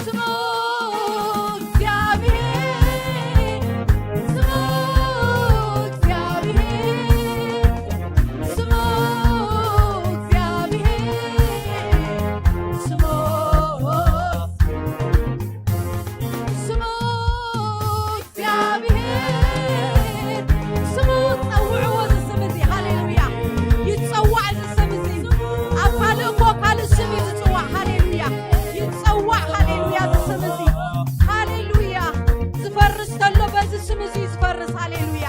ስሙ እግዚኣብሔር፣ ስሙ እግዚኣብሔር፣ ስሙ እግዚኣብሔር፣ ስሙ፣ ስሙ እግዚኣብሔር፣ ስሙ ጸውዕዎ እዚ ስም እዚ። ሃሌሉያ። ይጸዋዕ እዚ ስም እዚ። ኣብ ካልእ እኮ ካልእ ስም እዩ ዝጽዋዕ። ሃሌሉያ። ይጸዋዕ። ሃሌሉያ። እዚ ስም እዚ። ሃሌሉያ። ዝፈርስ ተሎ በዚ ስም እዚ እዩ ዝፈርስ። ሃሌሉያ።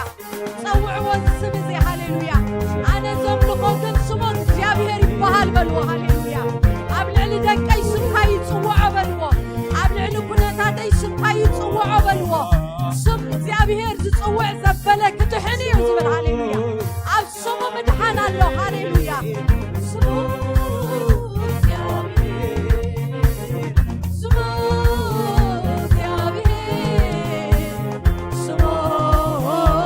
ጸውዕዎ እዚ ስም እዚ። ሃሌሉያ። ኣነ ዘምልኾ ግን ስሙ እግዚኣብሔር ይበሃል በልዎ። ሃሌሉያ። ኣብ ልዕሊ ደቀይ ስምካ ይጽውዖ በልዎ። ኣብ ልዕሊ ኩነታተይ ስምካ ይጽውዖ በልዎ። ስም እግዚኣብሔር ዝጽውዕ ዘበለ ክድሕን እዩ ዝብል። ሃሌሉያ። ኣብ ስሙ ምድሓን ኣሎ። ሃሌሉያ። ስሙ እግዚኣብሔር፣ ስሙ እግዚኣብሔር፣ ስሙ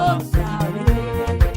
እግዚኣብሔር።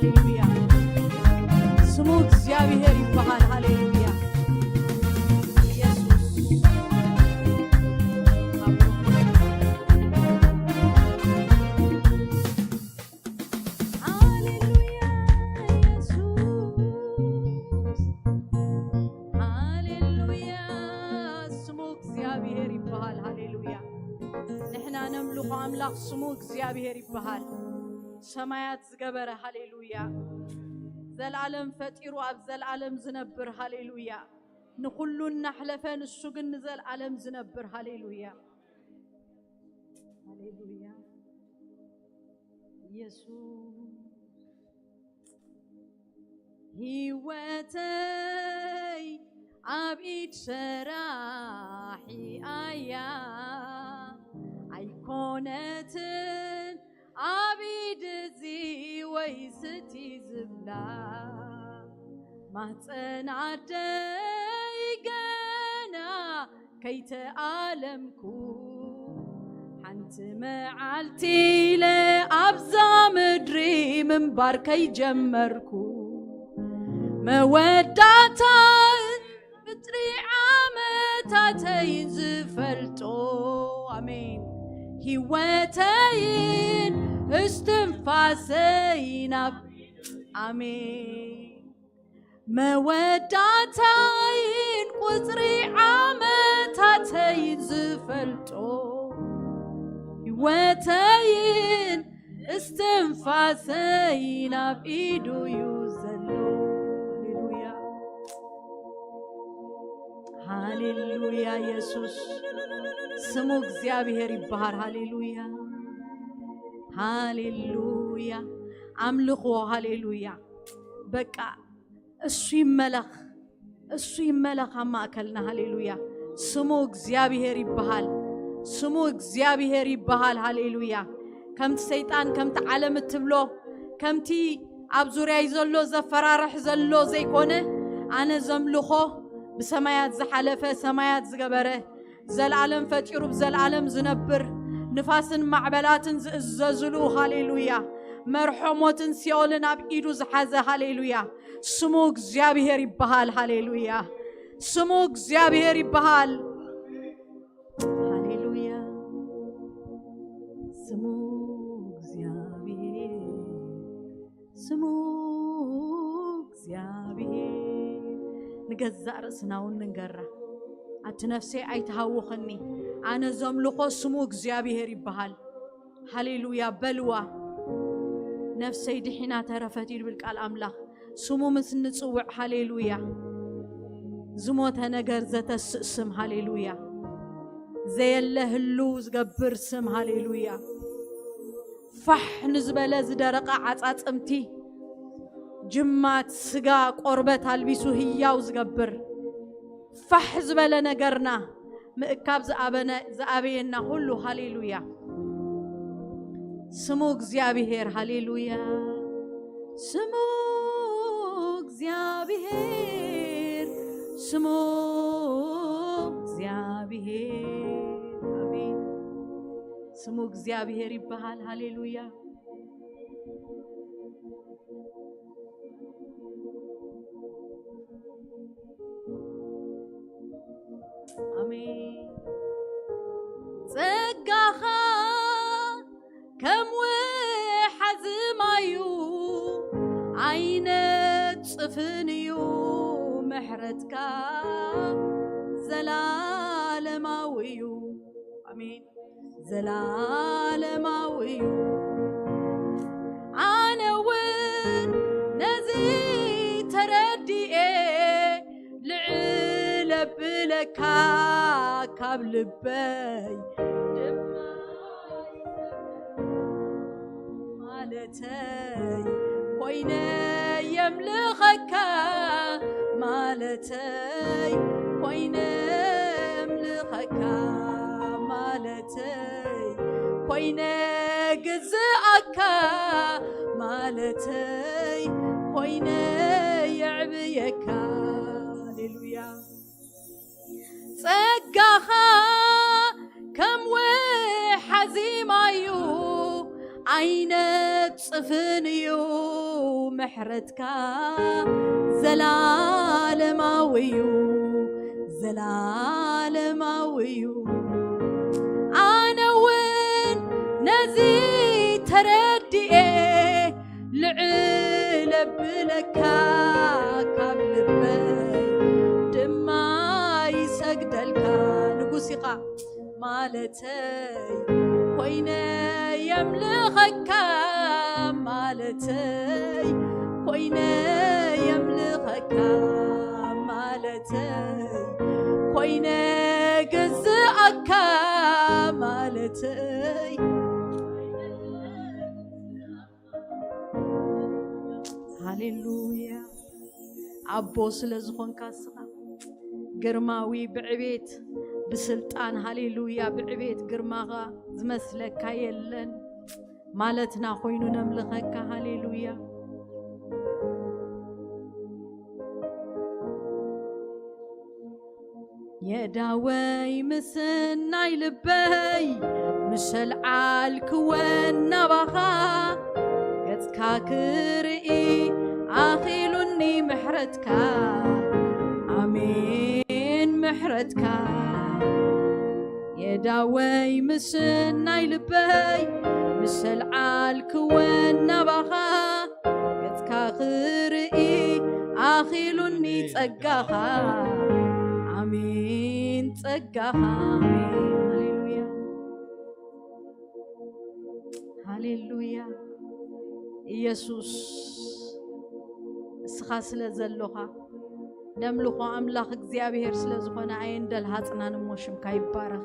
ሃሌሉያ። ስሙ እግዚኣብሔር ይበሃል። ሃሌሉያ። ኢየሱስ። ሃሌሉያ ኢየሱስ። ሃሌሉያ። ስሙ እግዚኣብሔር ይበሃል። ሃሌሉያ። ንሕና ነምልኾ ኣምላኽ ስሙ እግዚኣብሔር ይበሃል። ሰማያት ዝገበረ፣ ሃሌሉያ። ዘልኣለም ፈጢሩ ኣብ ዘልኣለም ዝነብር፣ ሃሌሉያ። ንኹሉ እናሕለፈ ንሱ ግን ንዘልኣለም ዝነብር፣ ሃሌሉያ። ሃሌሉያ። ኢየሱስ። ህይወተይ ኣብ ኢድ ሰራሒ ኣያ፣ ኣይኮነትን ኣብ ኢድ እዚ ወይ ስቲ ዝብላ። ማህፀን ኣደይ ገና ከይተኣለምኩ፣ ሓንቲ መዓልቲ ኢለ ኣብዛ ምድሪ ምንባር ከይጀመርኩ፣ መወዳእታን ፍጥሪ ዓመታተይን ዝፈልጦ፣ ኣሜን፣ ህይወተይን እስትንፋሰይን ኣብ፣ ኣሜን፣ መወዳእታይን ቁጽሪ ዓመታተይን ዝፈልጦ፣ ህይወተይን እስትንፋሰይን ኣብ ኢዱ እዩ ዘሎ። ሃሌሉያ። ሃሌሉያ። ኢየሱስ ስሙ እግዚኣብሔር ይበሃል። ሃሌሉያ። ሃሌሉያ። ኣምልኾ። ሃሌሉያ። በቃ እሱ ይመለኽ፣ እሱ ይመለኽ ኣብ ማእከልና። ሃሌሉያ። ስሙ እግዚኣብሔር ይበሃል። ስሙ እግዚኣብሔር ይበሃል። ሃሌሉያ። ከምቲ ሰይጣን፣ ከምቲ ዓለም እትብሎ፣ ከምቲ ኣብ ዙርያይ ዘሎ ዘፈራርሕ ዘሎ ዘይኮነ፣ ኣነ ዘምልኾ ብሰማያት ዝሓለፈ፣ ሰማያት ዝገበረ፣ ዘልኣለም ፈጢሩ ብዘልኣለም ዝነብር፣ ንፋስን ማዕበላትን ዝእዘዝሉ፣ ሃሌሉያ፣ መርሖ ሞትን ሲኦልን ኣብ ኢዱ ዝሓዘ፣ ሃሌሉያ፣ ስሙ እግዚኣብሔር ይበሃል። ሃሌሉያ። ስሙ እግዚኣብሔር ይበሃል። ሃሌሉያ። ስሙ እግዚኣብሔር፣ ስሙ እግዚኣብሔር። ንገዛእ ርእስና እውን ንንገራ። ኣቲ ነፍሰይ ኣይትሃውኽኒ፣ ኣነ ዘምልኾ ስሙ እግዚኣብሔር ይበሃል። ሃሌሉያ በልዋ። ነፍሰይ ድሒና ተረፈት ይብል ቃል ኣምላኽ። ስሙ ምስ ንጽውዕ፣ ሃሌሉያ፣ ዝሞተ ነገር ዘተስእ ስም፣ ሃሌሉያ፣ ዘየለ ህልው ዝገብር ስም፣ ሃሌሉያ፣ ፋሕ ንዝበለ ዝደረቐ ዓጻጽምቲ፣ ጅማት፣ ስጋ፣ ቆርበት ኣልቢሱ ህያው ዝገብር፣ ፋሕ ዝበለ ነገርና ምእካብ ዝኣበነ-፣ ዝኣበየና ሁሉ፣ ሃሌሉያ። ስሙ እግዚኣብሔር፣ ሃሌሉያ። ስሙ እግዚኣብሔር፣ ስሙ እግዚኣብሔር። ኣሜን። ስሙ እግዚኣብሔር ይበሃል። ሃሌሉያ። ኣሜን። ጸጋኻ ከም ወሓዚ ማዩ ኣይነጽፍን እዩ፣ ምሕረትካ ዘላለማዊ እዩ። ኣሜን። ዘላለማዊ እዩ። ኣነ እውን ነዚ ተረዲኤ ልዕል ኣብለካ ካብ ልበይ ድማ ማለተይ ኮይነ የምልኸካ ማለተይ ኮይነ የምልኸካ ማለተይ ኮይነ ግዝኣካ ማለተይ ኮይነ የዕብየካ። ሃሌሉያ። ጸጋኻ ከም ወሓዚ ማዩ ኣይነጽፍን እዩ፣ ምሕረትካ ዘላለማዊ እዩ፣ ዘላለማዊ እዩ። ኣነ እውን ነዚ ተረዲኤ ልዕል ኣብለካ፣ ካብ ልበይ ድማ ይሰግደልካ። ንጉስ ኢኻ ማለተይ ኮይነ የምልኸካ፣ ማለተይ ኮይነ የምልኸካ፣ ማለተይ ኮይነ ገዝኣካ፣ ማለተይ። ሃሌሉያ። ኣቦ ስለ ዝኾንካ ንስኻ ግርማዊ፣ ብዕቤት ብስልጣን፣ ሃሌሉያ፣ ብዕቤት ግርማኻ ዝመስለካ የለን ማለትና ኮይኑ ነምልኸካ። ሃሌሉያ። የዳወይ ምስናይ ልበይ ምሸልዓልክወን ናባኻ፣ ገጽካ ክርኢ ኣኺሉኒ ምሕረትካ። ኣሜን ምሕረትካ። የዳወይ ምስናይ ልበይ ምሸልዓልክወን ናባኻ፣ ገጽካ ክርኢ ኣኺሉኒ ጸጋኻ። ኣሜን ጸጋኻ። ኣሜን። ሃሌሉያ። ሃሌሉያ። ኢየሱስ፣ እስኻ ስለ ዘሎኻ ነምልኾ ኣምላኽ እግዚኣብሔር ስለ ዝኾነ ኣየንደልሃጽናን እሞ ሽምካ ይባረኽ።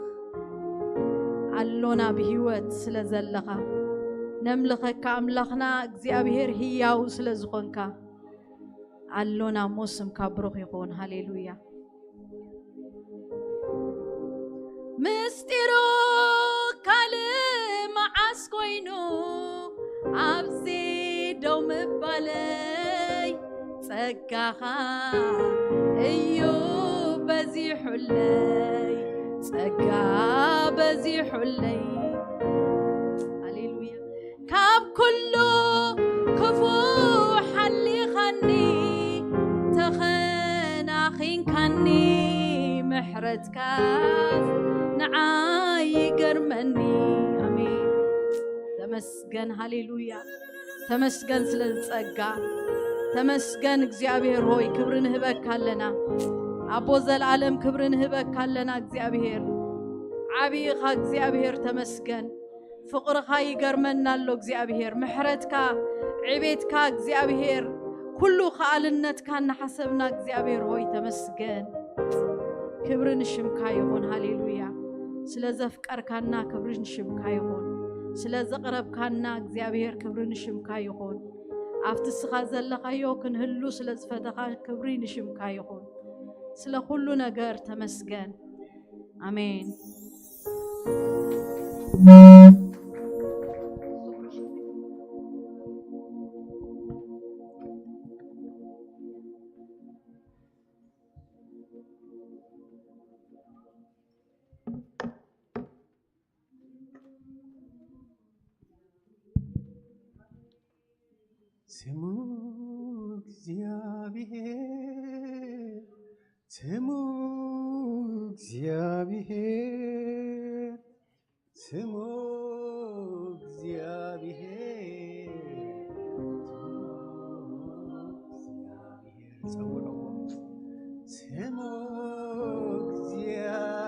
ኣሎና ብህይወት ስለ ዘለኻ ነምልኸካ ኣምላኽና እግዚኣብሔር ህያው ስለ ዝኾንካ ኣሎና እሞ ስምካ ብሩኽ ይኹን። ሃሌሉያ። ምስጢሩ ካልእ መዓስ ኮይኑ ኣብዚ ደው ምባለይ፣ ጸጋኻ እዩ በዚሑለይ፣ ጸጋ በዚሑለይ። ሃሌሉያ። ካብ ኩሉ ክፉ ሓሊኻኒ፣ ተኸናኺንካኒ፣ ምሕረትካ ንዓይ ይገርመኒ። ኣሜን። ተመስገን፣ ሃሌሉያ። ተመስገን ስለ ዝጸጋ። ተመስገን እግዚኣብሔር ሆይ፣ ክብሪ ንህበካ ኣለና። ኣቦ ዘልኣለም ክብሪ ንህበካ ኣለና እግዚኣብሔር። ዓቢ ኢኻ እግዚኣብሔር፣ ተመስገን። ፍቕርኻ ይገርመና ኣሎ እግዚኣብሔር። ምሕረትካ፣ ዕቤትካ እግዚኣብሔር፣ ኩሉ ከኣልነትካ እናሓሰብና እግዚኣብሔር ሆይ ተመስገን። ክብሪ ንሽምካ ይኹን። ሃሌሉያ። ስለ ዘፍቀርካና ክብሪ ንሽምካ ይኹን። ስለ ዘቕረብካና እግዚኣብሔር ክብሪ ንሽምካ ይኹን። ኣብቲ እስኻ ዘለኻዮ ክንህሉ ስለ ዝፈተኻ ክብሪ ንሽምካ ይኹን። ስለ ኩሉ ነገር ተመስገን። ኣሜን። ስሙ እግዚኣብሔር፣ ስሙ እግዚኣብሔር፣ ስሙ እግዚኣብሔር፣ ስሙ እግዚኣብሔር። ጸውዕዎ። ስሙ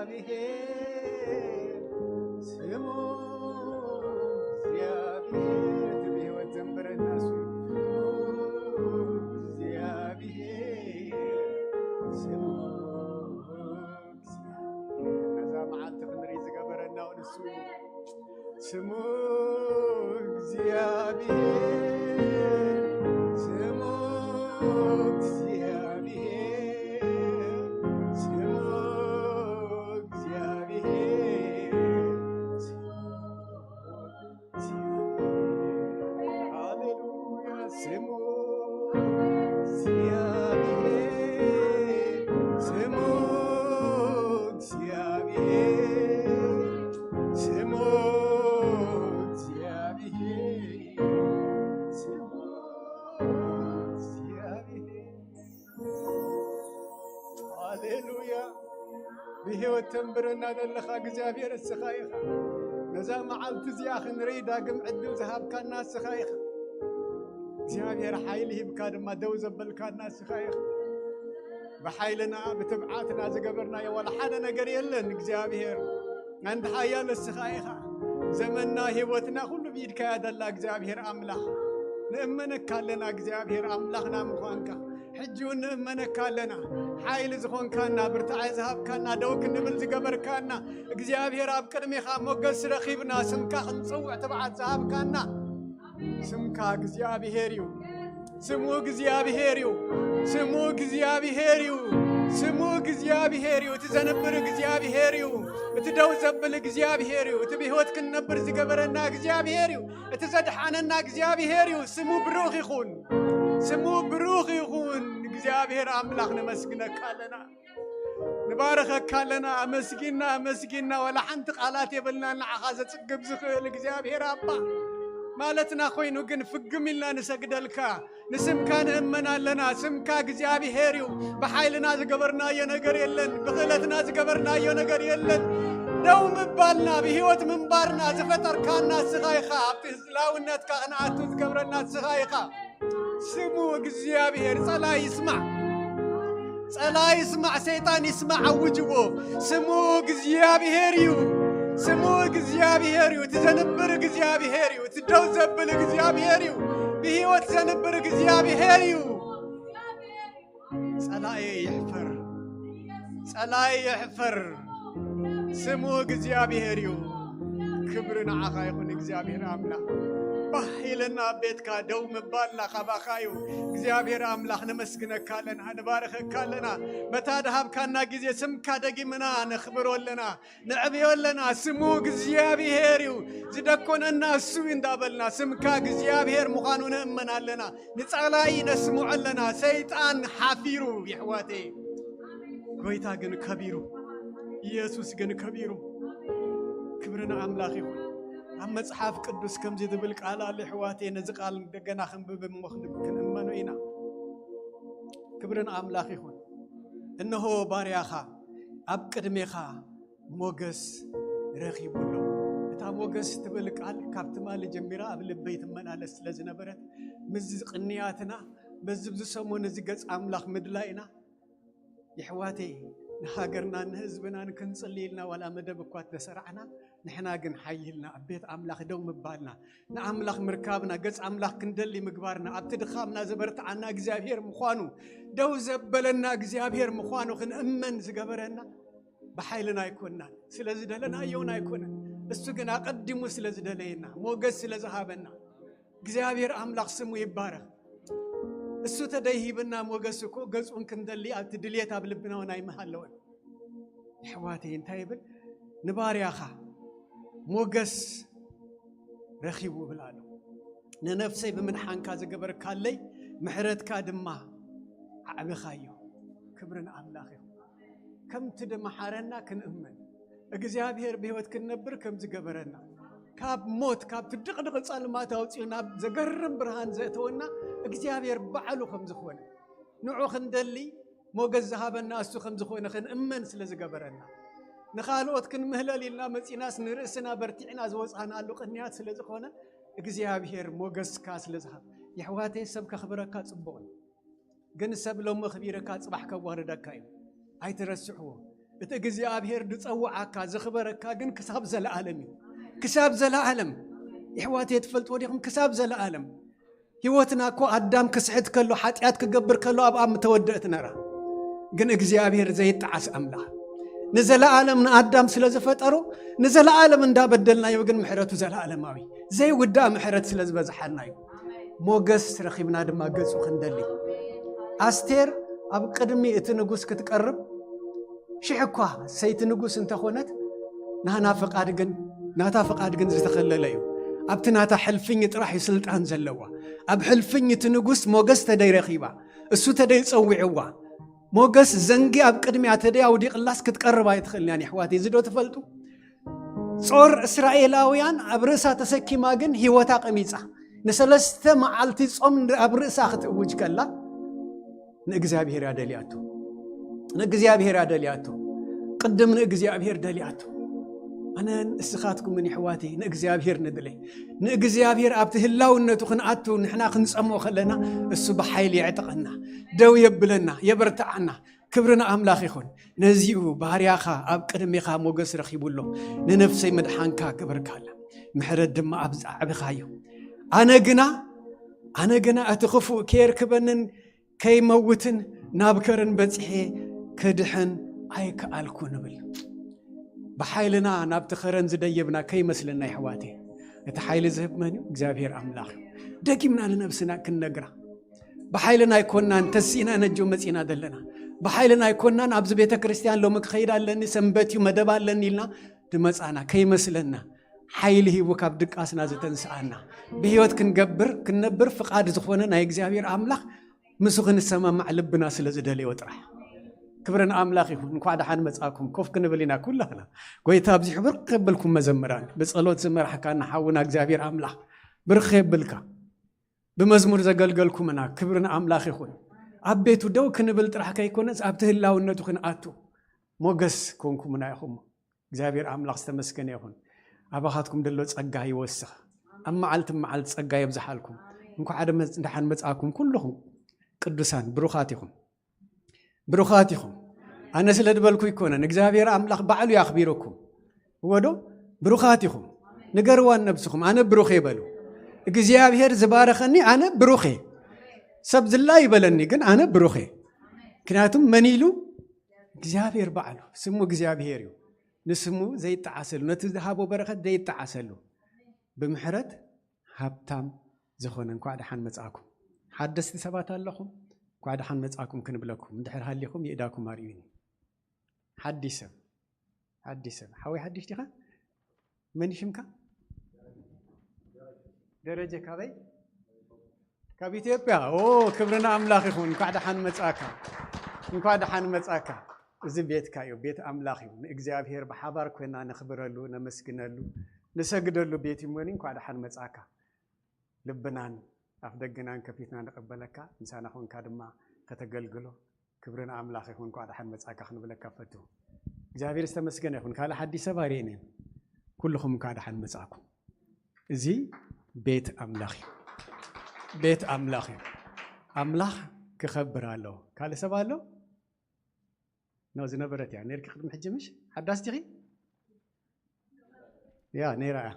እግዚኣብሔር፣ ስሙ እግዚኣብሔር፣ እቲ ብህይወት ዘንበረና እሱ እዩ። ስሙ እግዚኣብሔር፣ ስሙ እግዚኣብሔር፣ ነዛ መዓልቲ ክንርኢ ዝገበረና እውን እሱ እዩ። ስሙ እግዚኣብሔር፣ ስሙ እግዚኣብሔር፣ ስሙ እግዚኣብሔር፣ ስሙ እግዚኣብሔር። ሃሌሉያ። ስሙ እግዚኣብሔር፣ ስሙ እግዚኣብሔር፣ ስሙ እግዚኣብሔር፣ ስሙ እተንብረና ዘለኻ እግዚኣብሔር እስኻ ኢኻ። ነዛ መዓልቲ እዚኣ ክንርኢ ዳግም ዕድል ዝሃብካና እስኻ ኢኻ። እግዚኣብሔር ሓይሊ ሂብካ ድማ ደው ዘበልካና እስኻ ኢኻ። ብሓይልና ብትብዓትና ዝገበርናዮ ዋላ ሓደ ነገር የለን። እግዚኣብሔር ኣንቲ ሓያል እስኻ ኢኻ። ዘመንና ህይወትና ኩሉ ብኢድካያ ደላ እግዚኣብሔር ኣምላኽ ንእመነካ ኣለና። እግዚኣብሔር ኣምላኽና ምዃንካ ሕጂ እውን ንእመነካ ኣለና። ሓይሊ ዝኾንካና ብርታዐ ዝሃብካና ደው ክንብል ዝገበርካና እግዚኣብሔር ኣብ ቅድሜኻ ሞገስ ረኺብና ስምካ ክንጽውዕ ትብዓት ዝሃብካና ስምካ እግዚኣብሔር እዩ። ስሙ እግዚኣብሔር እዩ። ስሙ እግዚኣብሔር እዩ። ስሙ እግዚኣብሔር እዩ። እቲ ዘንብር እግዚኣብሔር እዩ። እቲ ደው ዘብል እግዚኣብሔር እዩ። እቲ ብህይወት ክንነብር ዝገበረና እግዚኣብሔር እዩ። እቲ ዘድሓነና እግዚኣብሔር እዩ። ስሙ ብሩኽ ይኹን። ስሙ ብሩኽ ይኹን። እግዚኣብሔር ኣምላኽ ነመስግነካ ኣለና። ንባረኸካ ኣለና። ኣመስጊና ኣመስጊና ዋላ ሓንቲ ቃላት የብልና ንዓኻ ዘጽግብ ዝኽእል እግዚኣብሔር ኣባ ማለትና ኮይኑ ግን ፍግም ኢልና ንሰግደልካ። ንስምካ ንእመን ኣለና። ስምካ እግዚኣብሔር እዩ። ብሓይልና ዝገበርናዮ ነገር የለን። ብኽእለትና ዝገበርናዮ ነገር የለን። ደው ምባልና ብህይወት ምንባርና ዝፈጠርካና እስኻ ኢኻ። ኣብቲ ህዝላውነትካ ክንኣቱ ዝገብረና እስኻ ኢኻ። ስሙ እግዚኣብሔር። ጸላይ ይስማዕ። ጸላይ ይስማዕ። ሰይጣን ይስማዕ። ኣውጅዎ። ስሙ እግዚኣብሔር እዩ። ስሙ እግዚኣብሔር እዩ። እቲ ዘንብር እግዚኣብሔር እዩ። እቲ ደው ዘብል እግዚኣብሔር እዩ። ብህይወት ዘንብር እግዚኣብሔር እዩ። ጸላኤ ይሕፈር። ጸላኤ ይሕፈር። ስሙ እግዚኣብሔር እዩ። ክብሪ ንዓኻ ይኹን እግዚኣብሔር ኣምላኽ። ባህ ኢለና ኣብ ቤትካ ደው ምባልና ካባኻ እዩ። እግዚኣብሔር ኣምላኽ ነመስግነካ ኣለና፣ ንባረኸካ ኣለና። በታ ድሃብካና ግዜ ስምካ ደጊምና ነኽብሮ ኣለና፣ ነዕብዮ ኣለና። ስሙ እግዚኣብሔር እዩ። ዝደኮነና እሱ እዩ እንዳበልና ስምካ እግዚኣብሔር ምዃኑ ነእመን ኣለና። ንጸላኢ ነስምዖ ኣለና። ሰይጣን ሓፊሩ ይሕዋተይ። ጎይታ ግን ከቢሩ። ኢየሱስ ግን ከቢሩ። ክብሪ ንኣምላኽ ይኹን። ኣብ መጽሓፍ ቅዱስ ከምዚ ዝብል ቃል ኣሎ ይሕዋተይ። ነዚ ቃል እንደገና ክንብብ እሞ ክንብ-፣ ክንእመኖ ኢና። ክብሪ ንኣምላኽ ይኹን። እነሆ ባርያኻ ኣብ ቅድሜኻ ሞገስ ረኺቡ ኣሎ። እታ ሞገስ ትብል ቃል ካብ ትማሊ ጀሚራ ኣብ ልበይ ትመላለስ ስለ ዝነበረት፣ ምስዚ ቅንያትና በዚ ብዙ ሰሙን እዚ ገጽ ኣምላኽ ምድላይና፣ የሕዋተይ፣ ንሃገርናን ንህዝብናን ክንጽሊ ኢልና ዋላ መደብ እኳ ተሰራዕና፣ ንሕና ግን ሓይልና ኣብ ቤት ኣምላኽ ደው ምባልና፣ ንኣምላኽ ምርካብና፣ ገጽ ኣምላኽ ክንደሊ ምግባርና፣ ኣብቲ ድኻምና ዘበርትዓና እግዚኣብሔር ምዃኑ፣ ደው ዘበለና እግዚኣብሔር ምዃኑ ክንእመን ዝገበረና ብሓይልና ኣይኮንናን፣ ስለ ዝደለናዮ እውን ኣይኮነን። እሱ ግን ኣቐዲሙ ስለ ዝደለየና፣ ሞገስ ስለ ዝሃበና፣ እግዚኣብሔር ኣምላኽ ስሙ ይባረኽ። እሱ ተደይሂብና ሞገስ እኮ ገጹን ክንደሊ ኣብቲ ድልየት ኣብ ልብና እውን ኣይምሃለወን። የሕዋተይ እንታይ ይብል? ንባርያኻ ሞገስ ረኺቡ እብል ኣሎ። ንነፍሰይ ብምድሓንካ ዝገበርካለይ ምሕረትካ ድማ ኣዕበኻዮ። ክብሪ ንኣምላኽ ይኹን። ከምቲ ድመሓረና ክንእመን፣ እግዚኣብሔር ብህይወት ክንነብር ከም ዝገበረና፣ ካብ ሞት፣ ካብቲ ድቕድቕ ጸልማት ኣውጺኡ ናብ ዘገርም ብርሃን ዘእተወና እግዚኣብሔር ባዕሉ ከም ዝኾነ፣ ንዑ ክንደሊ ሞገስ ዝሃበና እሱ ከም ዝኾነ ክንእመን ስለ ዝገበረና፣ ንኻልኦት ክንምህለል ኢልና መጺናስ ንርእስና በርቲዕና ዝወጻናሉ ቅንያት ስለ ዝኾነ፣ እግዚኣብሔር ሞገስካ ስለ ዝሃብ፣ የሕዋተይ፣ ሰብ ከኽብረካ ጽቡቕ እዩ። ግን ሰብ ሎሚ ኣኽቢርካ ጽባሕ ከዋርደካ እዩ። ኣይትረስዕዎ። እቲ እግዚኣብሔር ዝጸውዓካ፣ ዝኽበረካ ግን ክሳብ ዘለኣለም እዩ። ክሳብ ዘለኣለም። የሕዋተይ፣ ትፈልጥዎ ዲኹም? ክሳብ ዘለኣለም። ህይወትና እኮ ኣዳም ክስሕት ከሎ፣ ሓጢኣት ክገብር ከሎ ኣብኣ ምተወደእት ነራ። ግን እግዚኣብሔር ዘይጠዓስ ኣምላኽ። ንዘለኣለም ንኣዳም ስለ ዝፈጠሮ፣ ንዘለኣለም እንዳበደልናዮ ግን ምሕረቱ ዘለኣለማዊ። ዘይውዳእ ምሕረት ስለ ዝበዝሓልና እዩ። ሞገስ ረኺብና ድማ ገጹ ክንደሊ። ኣስቴር ኣብ ቅድሚ እቲ ንጉስ ክትቀርብ፣ ሽሕ እኳ ሰይቲ ንጉስ እንተኾነት፣ ናና ፍቓድ ግን፣ ናታ ፍቓድ ግን ዝተኸለለ እዩ። ኣብቲ ናታ ሕልፍኝ ጥራሕ እዩ ስልጣን ዘለዋ። ኣብ ሕልፍኝ እቲ ንጉስ ሞገስ ተደይ ረኺባ፣ እሱ ተደይ ጸዊዕዋ። ሞገስ ዘንጊ ኣብ ቅድሚያ ተደይ ኣውዲቕላስ ክትቀርብ ኣይትኽእልን እያ፣ የሕዋተይ። እዚ ዶ ትፈልጡ? ጾር እስራኤላውያን ኣብ ርእሳ ተሰኪማ ግን ህይወታ ቀሚጻ፣ ንሰለስተ መዓልቲ ጾም ኣብ ርእሳ ክትእውጅ ከላ፣ ንእግዚኣብሔር እያ ደልያቶ። ንእግዚኣብሔር እያ ደልያቶ። ቅድም ንእግዚኣብሔር ደልያቶ። ኣነን እስኻትኩምን ይሕዋተይ ንእግዚኣብሔር ንድለይ። ንእግዚኣብሔር ኣብቲ ህላውነቱ ክንኣቱ ንሕና ክንጸሞ ከለና፣ እሱ ብሓይሊ የዕጥቐና፣ ደው የብለና፣ የበርትዓና። ክብሪ ንኣምላኽ ይኹን። ነዚኡ ባርያኻ ኣብ ቅድሜኻ ሞገስ ረኺቡሎ፣ ንነፍሰይ ምድሓንካ ገበርካላ፣ ምሕረት ድማ ኣብዛ ኣዕብኻዮ። ኣነ ግና፣ ኣነ ግና እቲ ክፉእ ከየርክበንን ከይመውትን ናብ ከረን በጺሐ ክድሕን ኣይከኣልኩ ንብል። ብሓይልና ናብቲ ከረን ዝደየብና ከይመስለና ይሕዋተይ። እቲ ሓይሊ ዝህብ መን እዩ? እግዚኣብሔር ኣምላኽ እዩ። ደጊምና ንነብስና ክንነግራ። ብሓይልና ኣይኮናን ተሲእና ነጆ መጺና ዘለና። ብሓይልና ኣይኮናን ኣብዚ ቤተ ክርስቲያን ሎሚ ክኸይድ ኣለኒ፣ ሰንበት እዩ፣ መደብ ኣለኒ ኢልና ድመጻና ከይመስለና። ሓይሊ ሂቡ ካብ ድቃስና ዝተንስኣና። ብህይወት ክንገብር፣ ክንነብር ፍቓድ ዝኾነ ናይ እግዚኣብሔር ኣምላኽ ምስ ክንሰማማዕ ልብና ስለ ዝደለዮ ጥራሕ። ክብሪ ንኣምላኽ ይኹን። እንኳዕ ደሓን መጻእኩም። ኮፍ ክንብል ኢና ኩላህና። ጎይታ ኣብዚሑ ብርክ የብልኩም መዘምራን። ብጸሎት ዝመራሕካና ሓውና እግዚኣብሔር ኣምላኽ ብርክ የብልካ። ብመዝሙር ዘገልገልኩምና ክብሪ ንኣምላኽ ይኹን። ኣብ ቤቱ ደው ክንብል ጥራሕ ከይኮነስ ኣብቲ ህላውነቱ ክንኣቱ ሞገስ ኮንኩምና ኢኹም። እግዚኣብሔር ኣምላኽ ዝተመስገነ ይኹን። ኣባኻትኩም ደሎ ጸጋ ይወስኽ። ኣብ መዓልቲ መዓልቲ ጸጋ የብዝሓልኩም። እንኳዕ ደመ-፣ ደሓን መጻእኩም ኩልኹም ቅዱሳን ብሩኻት ኢኹም። ብሩኻት ኢኹም። ኣነ ስለ ድበልኩ ይኮነን፣ እግዚኣብሔር ኣምላኽ ባዕሉ ያኽቢረኩም። እወ ዶ? ብሩኻት ኢኹም። ንገርዋን ነብስኹም፣ ኣነ ብሩኽ እየ በሉ። እግዚኣብሔር ዝባረኸኒ ኣነ ብሩኽ እየ። ሰብ ዝላ ይበለኒ፣ ግን ኣነ ብሩኽ እየ። ምክንያቱም መን ኢሉ? እግዚኣብሔር ባዕሉ። ስሙ እግዚኣብሔር እዩ። ንስሙ ዘይጠዓሰሉ፣ ነቲ ዝሃቦ በረኸት ዘይጠዓሰሉ። ብምሕረት ሃብታም ዝኾነ። እንኳዕ ደሓን መጻእኩም። ሓደስቲ ሰባት ኣለኹም? እንኳዕ ደሓን መጻእኩም ክንብለኩም። እንድሕር ሃሊኹም ይእዳኩም ኣርእዩኒ። ሓዲስ ሰብ። ሓዲስ ሰብ። ሓወይ ሓዲሽ ዲኻ? መን እዩ ሽምካ? ደረጀ ካበይ? ካብ ኢትዮጵያ። ኦ፣ ክብሪ ንኣምላኽ ይኹን። እንኳዕ ደሓን መጻእካ። እንኳዕ ደሓን መጻእካ። እዚ ቤትካ እዩ፣ ቤት ኣምላኽ እዩ። ንእግዚኣብሔር ብሓባር ኮይና ነኽብረሉ፣ ነመስግነሉ፣ ንሰግደሉ ቤት እዩ እሞኒ። እንኳዕ ደሓን መጻእካ። ልብናን ኣፍ ደገናን ከፊትና ንቐበለካ፣ ምሳና ኾንካ ድማ ከተገልግሎ። ክብሪ ንኣምላኽ ይኹን። እንኳዕ ደሓን መጻእካ ክንብለካ ፈቱ። እግዚኣብሔር ዝተመስገነ ይኹን። ካልእ ሓዲስ ሰብ ኣይርእየን እየ። ኩልኹም እንኳዕ ደሓን መጻእኩም። እዚ ቤት ኣምላኽ እዩ። ቤት ኣምላኽ እዩ። ኣምላኽ ክኸብር ኣለዎ። ካልእ ሰብ ኣሎ? ኖ፣ ዝነበረት እያ። ነርኪ ቅድሚ ሕጂ ምሽ? ሓዳስ ዲኺ? ያ፣ ነይራ እያ።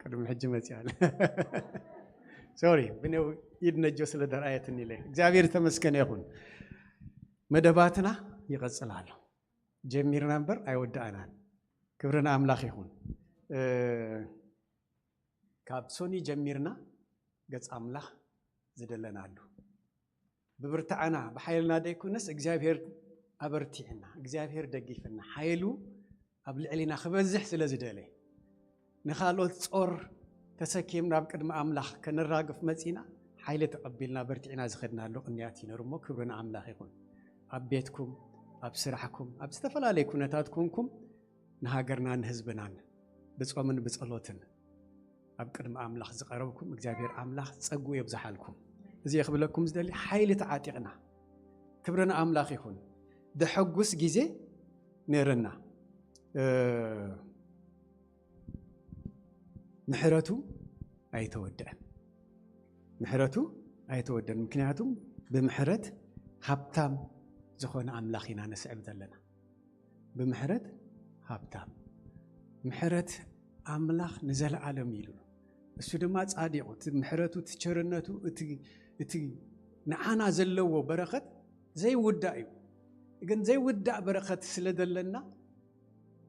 ቅድሚ ሕጂ መጽያ ኣለ። ሶሪ፣ ብነው ኢድ ነጆ ስለ ደርኣየትኒ ኢለ። እግዚኣብሔር ዝተመስገነ ይኹን። መደባትና ይቐጽል ኣሎ። ጀሚርና እምበር ኣይወዳእናን። ክብሪ ንኣምላኽ ይኹን። እ፣ ካብ ሶኒ ጀሚርና ገጽ ኣምላኽ ዝደለናሉ። ብብርታዕና ብሓይልና ደይኮነስ እግዚኣብሔር ኣበርቲዕና፣ እግዚኣብሔር ደጊፍና፣ ሓይሉ ኣብ ልዕሊና ክበዝሕ ስለ ዝደለ፣ ንኻልኦት ጾር ተሰኪምና ኣብ ቅድሚ ኣምላኽ ከነራግፍ መጺና፣ ሓይሊ ተቐቢልና በርቲዕና ዝኸድናሉ ቅንያት እዩ ነይሩ እሞ፣ ክብሪ ንኣምላኽ ይኹን። ኣብ ቤትኩም፣ ኣብ ስራሕኩም፣ ኣብ ዝተፈላለየ ኩነታት ኮንኩም ንሃገርናን ንህዝብናን ብጾምን ብጸሎትን ኣብ ቅድሚ ኣምላኽ ዝቐረብኩም እግዚኣብሔር ኣምላኽ ጸግኡ የብዝሓልኩም። እዚ ክብለኩም ዝደሊ፣ ሓይሊ ተዓጢቕና። ክብሪ ንኣምላኽ ይኹን። ደሐጉስ ግዜ ነይርና። እ፣ ምሕረቱ ኣይተወድአን። ምሕረቱ ኣይተወድአን። ምክንያቱም ብምሕረት ሃብታም ዝኾነ ኣምላኽ ኢና ነስዕብ ዘለና። ብምሕረት ሃብታም። ምሕረት ኣምላኽ ንዘለዓለም ኢሉ። እሱ ድማ ጻዲቑ፣ እቲ ምሕረቱ፣ እቲ ቸርነቱ፣ እቲ፣ እቲ ንዓና ዘለዎ በረኸት ዘይውዳእ እዩ። ግን ዘይውዳእ በረኸት ስለ ዘለና፣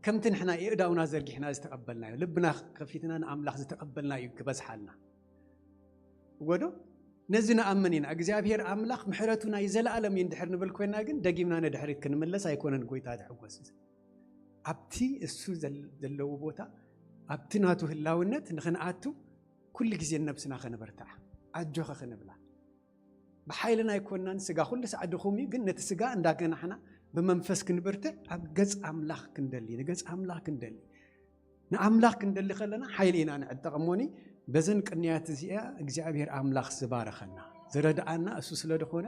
ከምቲ ንሕና የእዳውና ዘርጊሕና ዝተቐበልናዮ፣ ልብና ከፊትና ንኣምላኽ ዝተቐበልናዮ እዩ ክበዝሓልና። እወ ዶ? ነዚ ንኣምን ኢና። እግዚኣብሔር ኣምላኽ ምሕረቱ ናይ ዘለኣለም እዩ እንድሕር ንብል ኮይና ግን፣ ደጊምና ንድሕሪት ክንምለስ ኣይኮነን። ጎይታ ዝሕጎስ። ኣብቲ እሱ ዘል-፣ ዘለዎ ቦታ፣ ኣብቲ ናቱ ህላውነት ንኽንኣቱ፣ ኩሉ ግዜ ነብስና ከነበርትዓ፣ ኣጆኸ ክንብላ። ብሓይልና ኣይኮናን፣ ስጋ ኩሉ ሳዕ ድኹም እዩ፣ ግን ነቲ ስጋ እንዳገናሕና ብመንፈስ ክንብርትዕ፣ ኣብ ገጽ ኣምላኽ ክንደሊ፣ ንገጽ ኣምላኽ ክንደሊ። ንኣምላኽ ክንደሊ ከለና ሓይሊ ኢና ንዕጠቕ እሞኒ፣ በዘን ቅንያት እዚኣ እግዚኣብሔር ኣምላኽ ዝባረኸና፣ ዝረድኣና እሱ ስለ ዝኾነ፣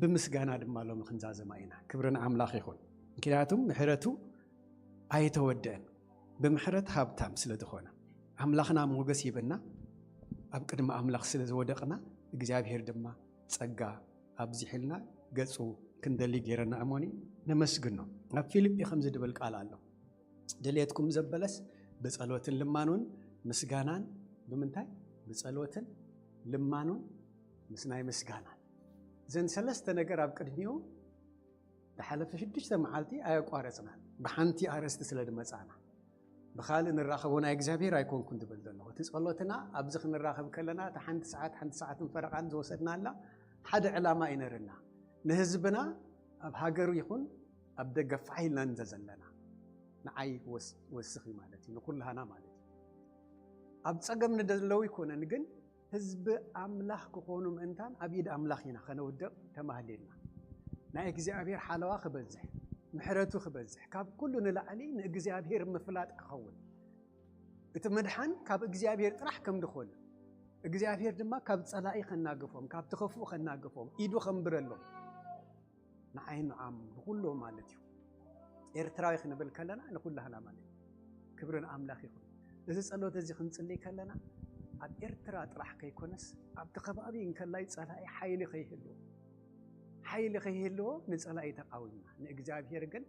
ብምስጋና ድማ ሎሚ ክንዛዘማ ኢና። ክብሪ ንኣምላኽ ይኹን። ምክንያቱም ምሕረቱ ኣይተወደአን። ብምሕረት ሃብታም ስለ ዝኾነ ኣምላኽና ሞገስ ሂብና፣ ኣብ ቅድሚ ኣምላኽ ስለ ዝወደቕና እግዚኣብሔር ድማ ጸጋ ኣብዚሕልና ገጹ ክንደሊ ገይረና እሞኒ ነመስግኖ። ኣብ ፊልጲ ከምዚ ድብል ቃል ኣሎ፣ ድሌትኩም ዘበለስ ብጸሎትን ልማኑን ምስጋናን፣ ብምንታይ? ብጸሎትን ልማኑን ምስ ናይ ምስጋናን። እዘን ሰለስተ ነገር ኣብ ቅድሚኡ ዝሓለፈ ሽዱሽተ መዓልቲ ኣየቋረጽናን። ብሓንቲ ኣርእስቲ ስለ ድመጻና ብኻልእ ንራኸቦ ናይ እግዚኣብሔር ኣይኮንኩን ዝብል ዘለኹ። እቲ ጸሎትና ኣብዚ ክንራኸብ ከለና እታ ሓንቲ ሰዓት፣ ሓንቲ ሰዓትን ፈረቓን ዝወሰድናላ ሓደ ዕላማ እዩ ነርና። ንህዝብና ኣብ ሃገር ይኹን ኣብ ደገ ፋሕ ኢልና እንተ ዘለና ንዓይ ወስ-፣ ወስኽ እዩ ማለት እዩ፣ ንኹላህና ማለት እዩ። ኣብ ጸገም ንደለዉ ይኮነን፣ ግን ህዝቢ ኣምላኽ ክኾኑ ምእንታን ኣብ ኢድ ኣምላኽ ኢና ከነውድቕ ተማህሊልና። ናይ እግዚኣብሔር ሓለዋ ክበዝሕ፣ ምሕረቱ ክበዝሕ፣ ካብ ኩሉ ንላዕሊ ንእግዚኣብሔር ምፍላጥ ክኸውን። እቲ ምድሓን ካብ እግዚኣብሔር ጥራሕ ከም ዝኾነ፣ እግዚኣብሔር ድማ ካብ ጸላኢ ከናግፎም፣ ካብ ትኸፍኡ ከናግፎም፣ ኢዱ ከንብረሎም። ንዓይ ንዓም ንኹሎም ማለት እዩ። ኤርትራዊ ክንብል ከለና ንኹላህና ማለት እዩ። ክብሪ ንኣምላኽ ይኹን። እዚ ጸሎት እዚ ክንጽልይ ከለና ኣብ ኤርትራ ጥራሕ ከይኮነስ ኣብቲ ከባቢ እንከላይ ጸላኢ ሓይሊ ከይህልዎ፣ ሓይሊ ከይህልዎ ንጸላኢ ተቃዊምና፣ ንእግዚኣብሔር ግን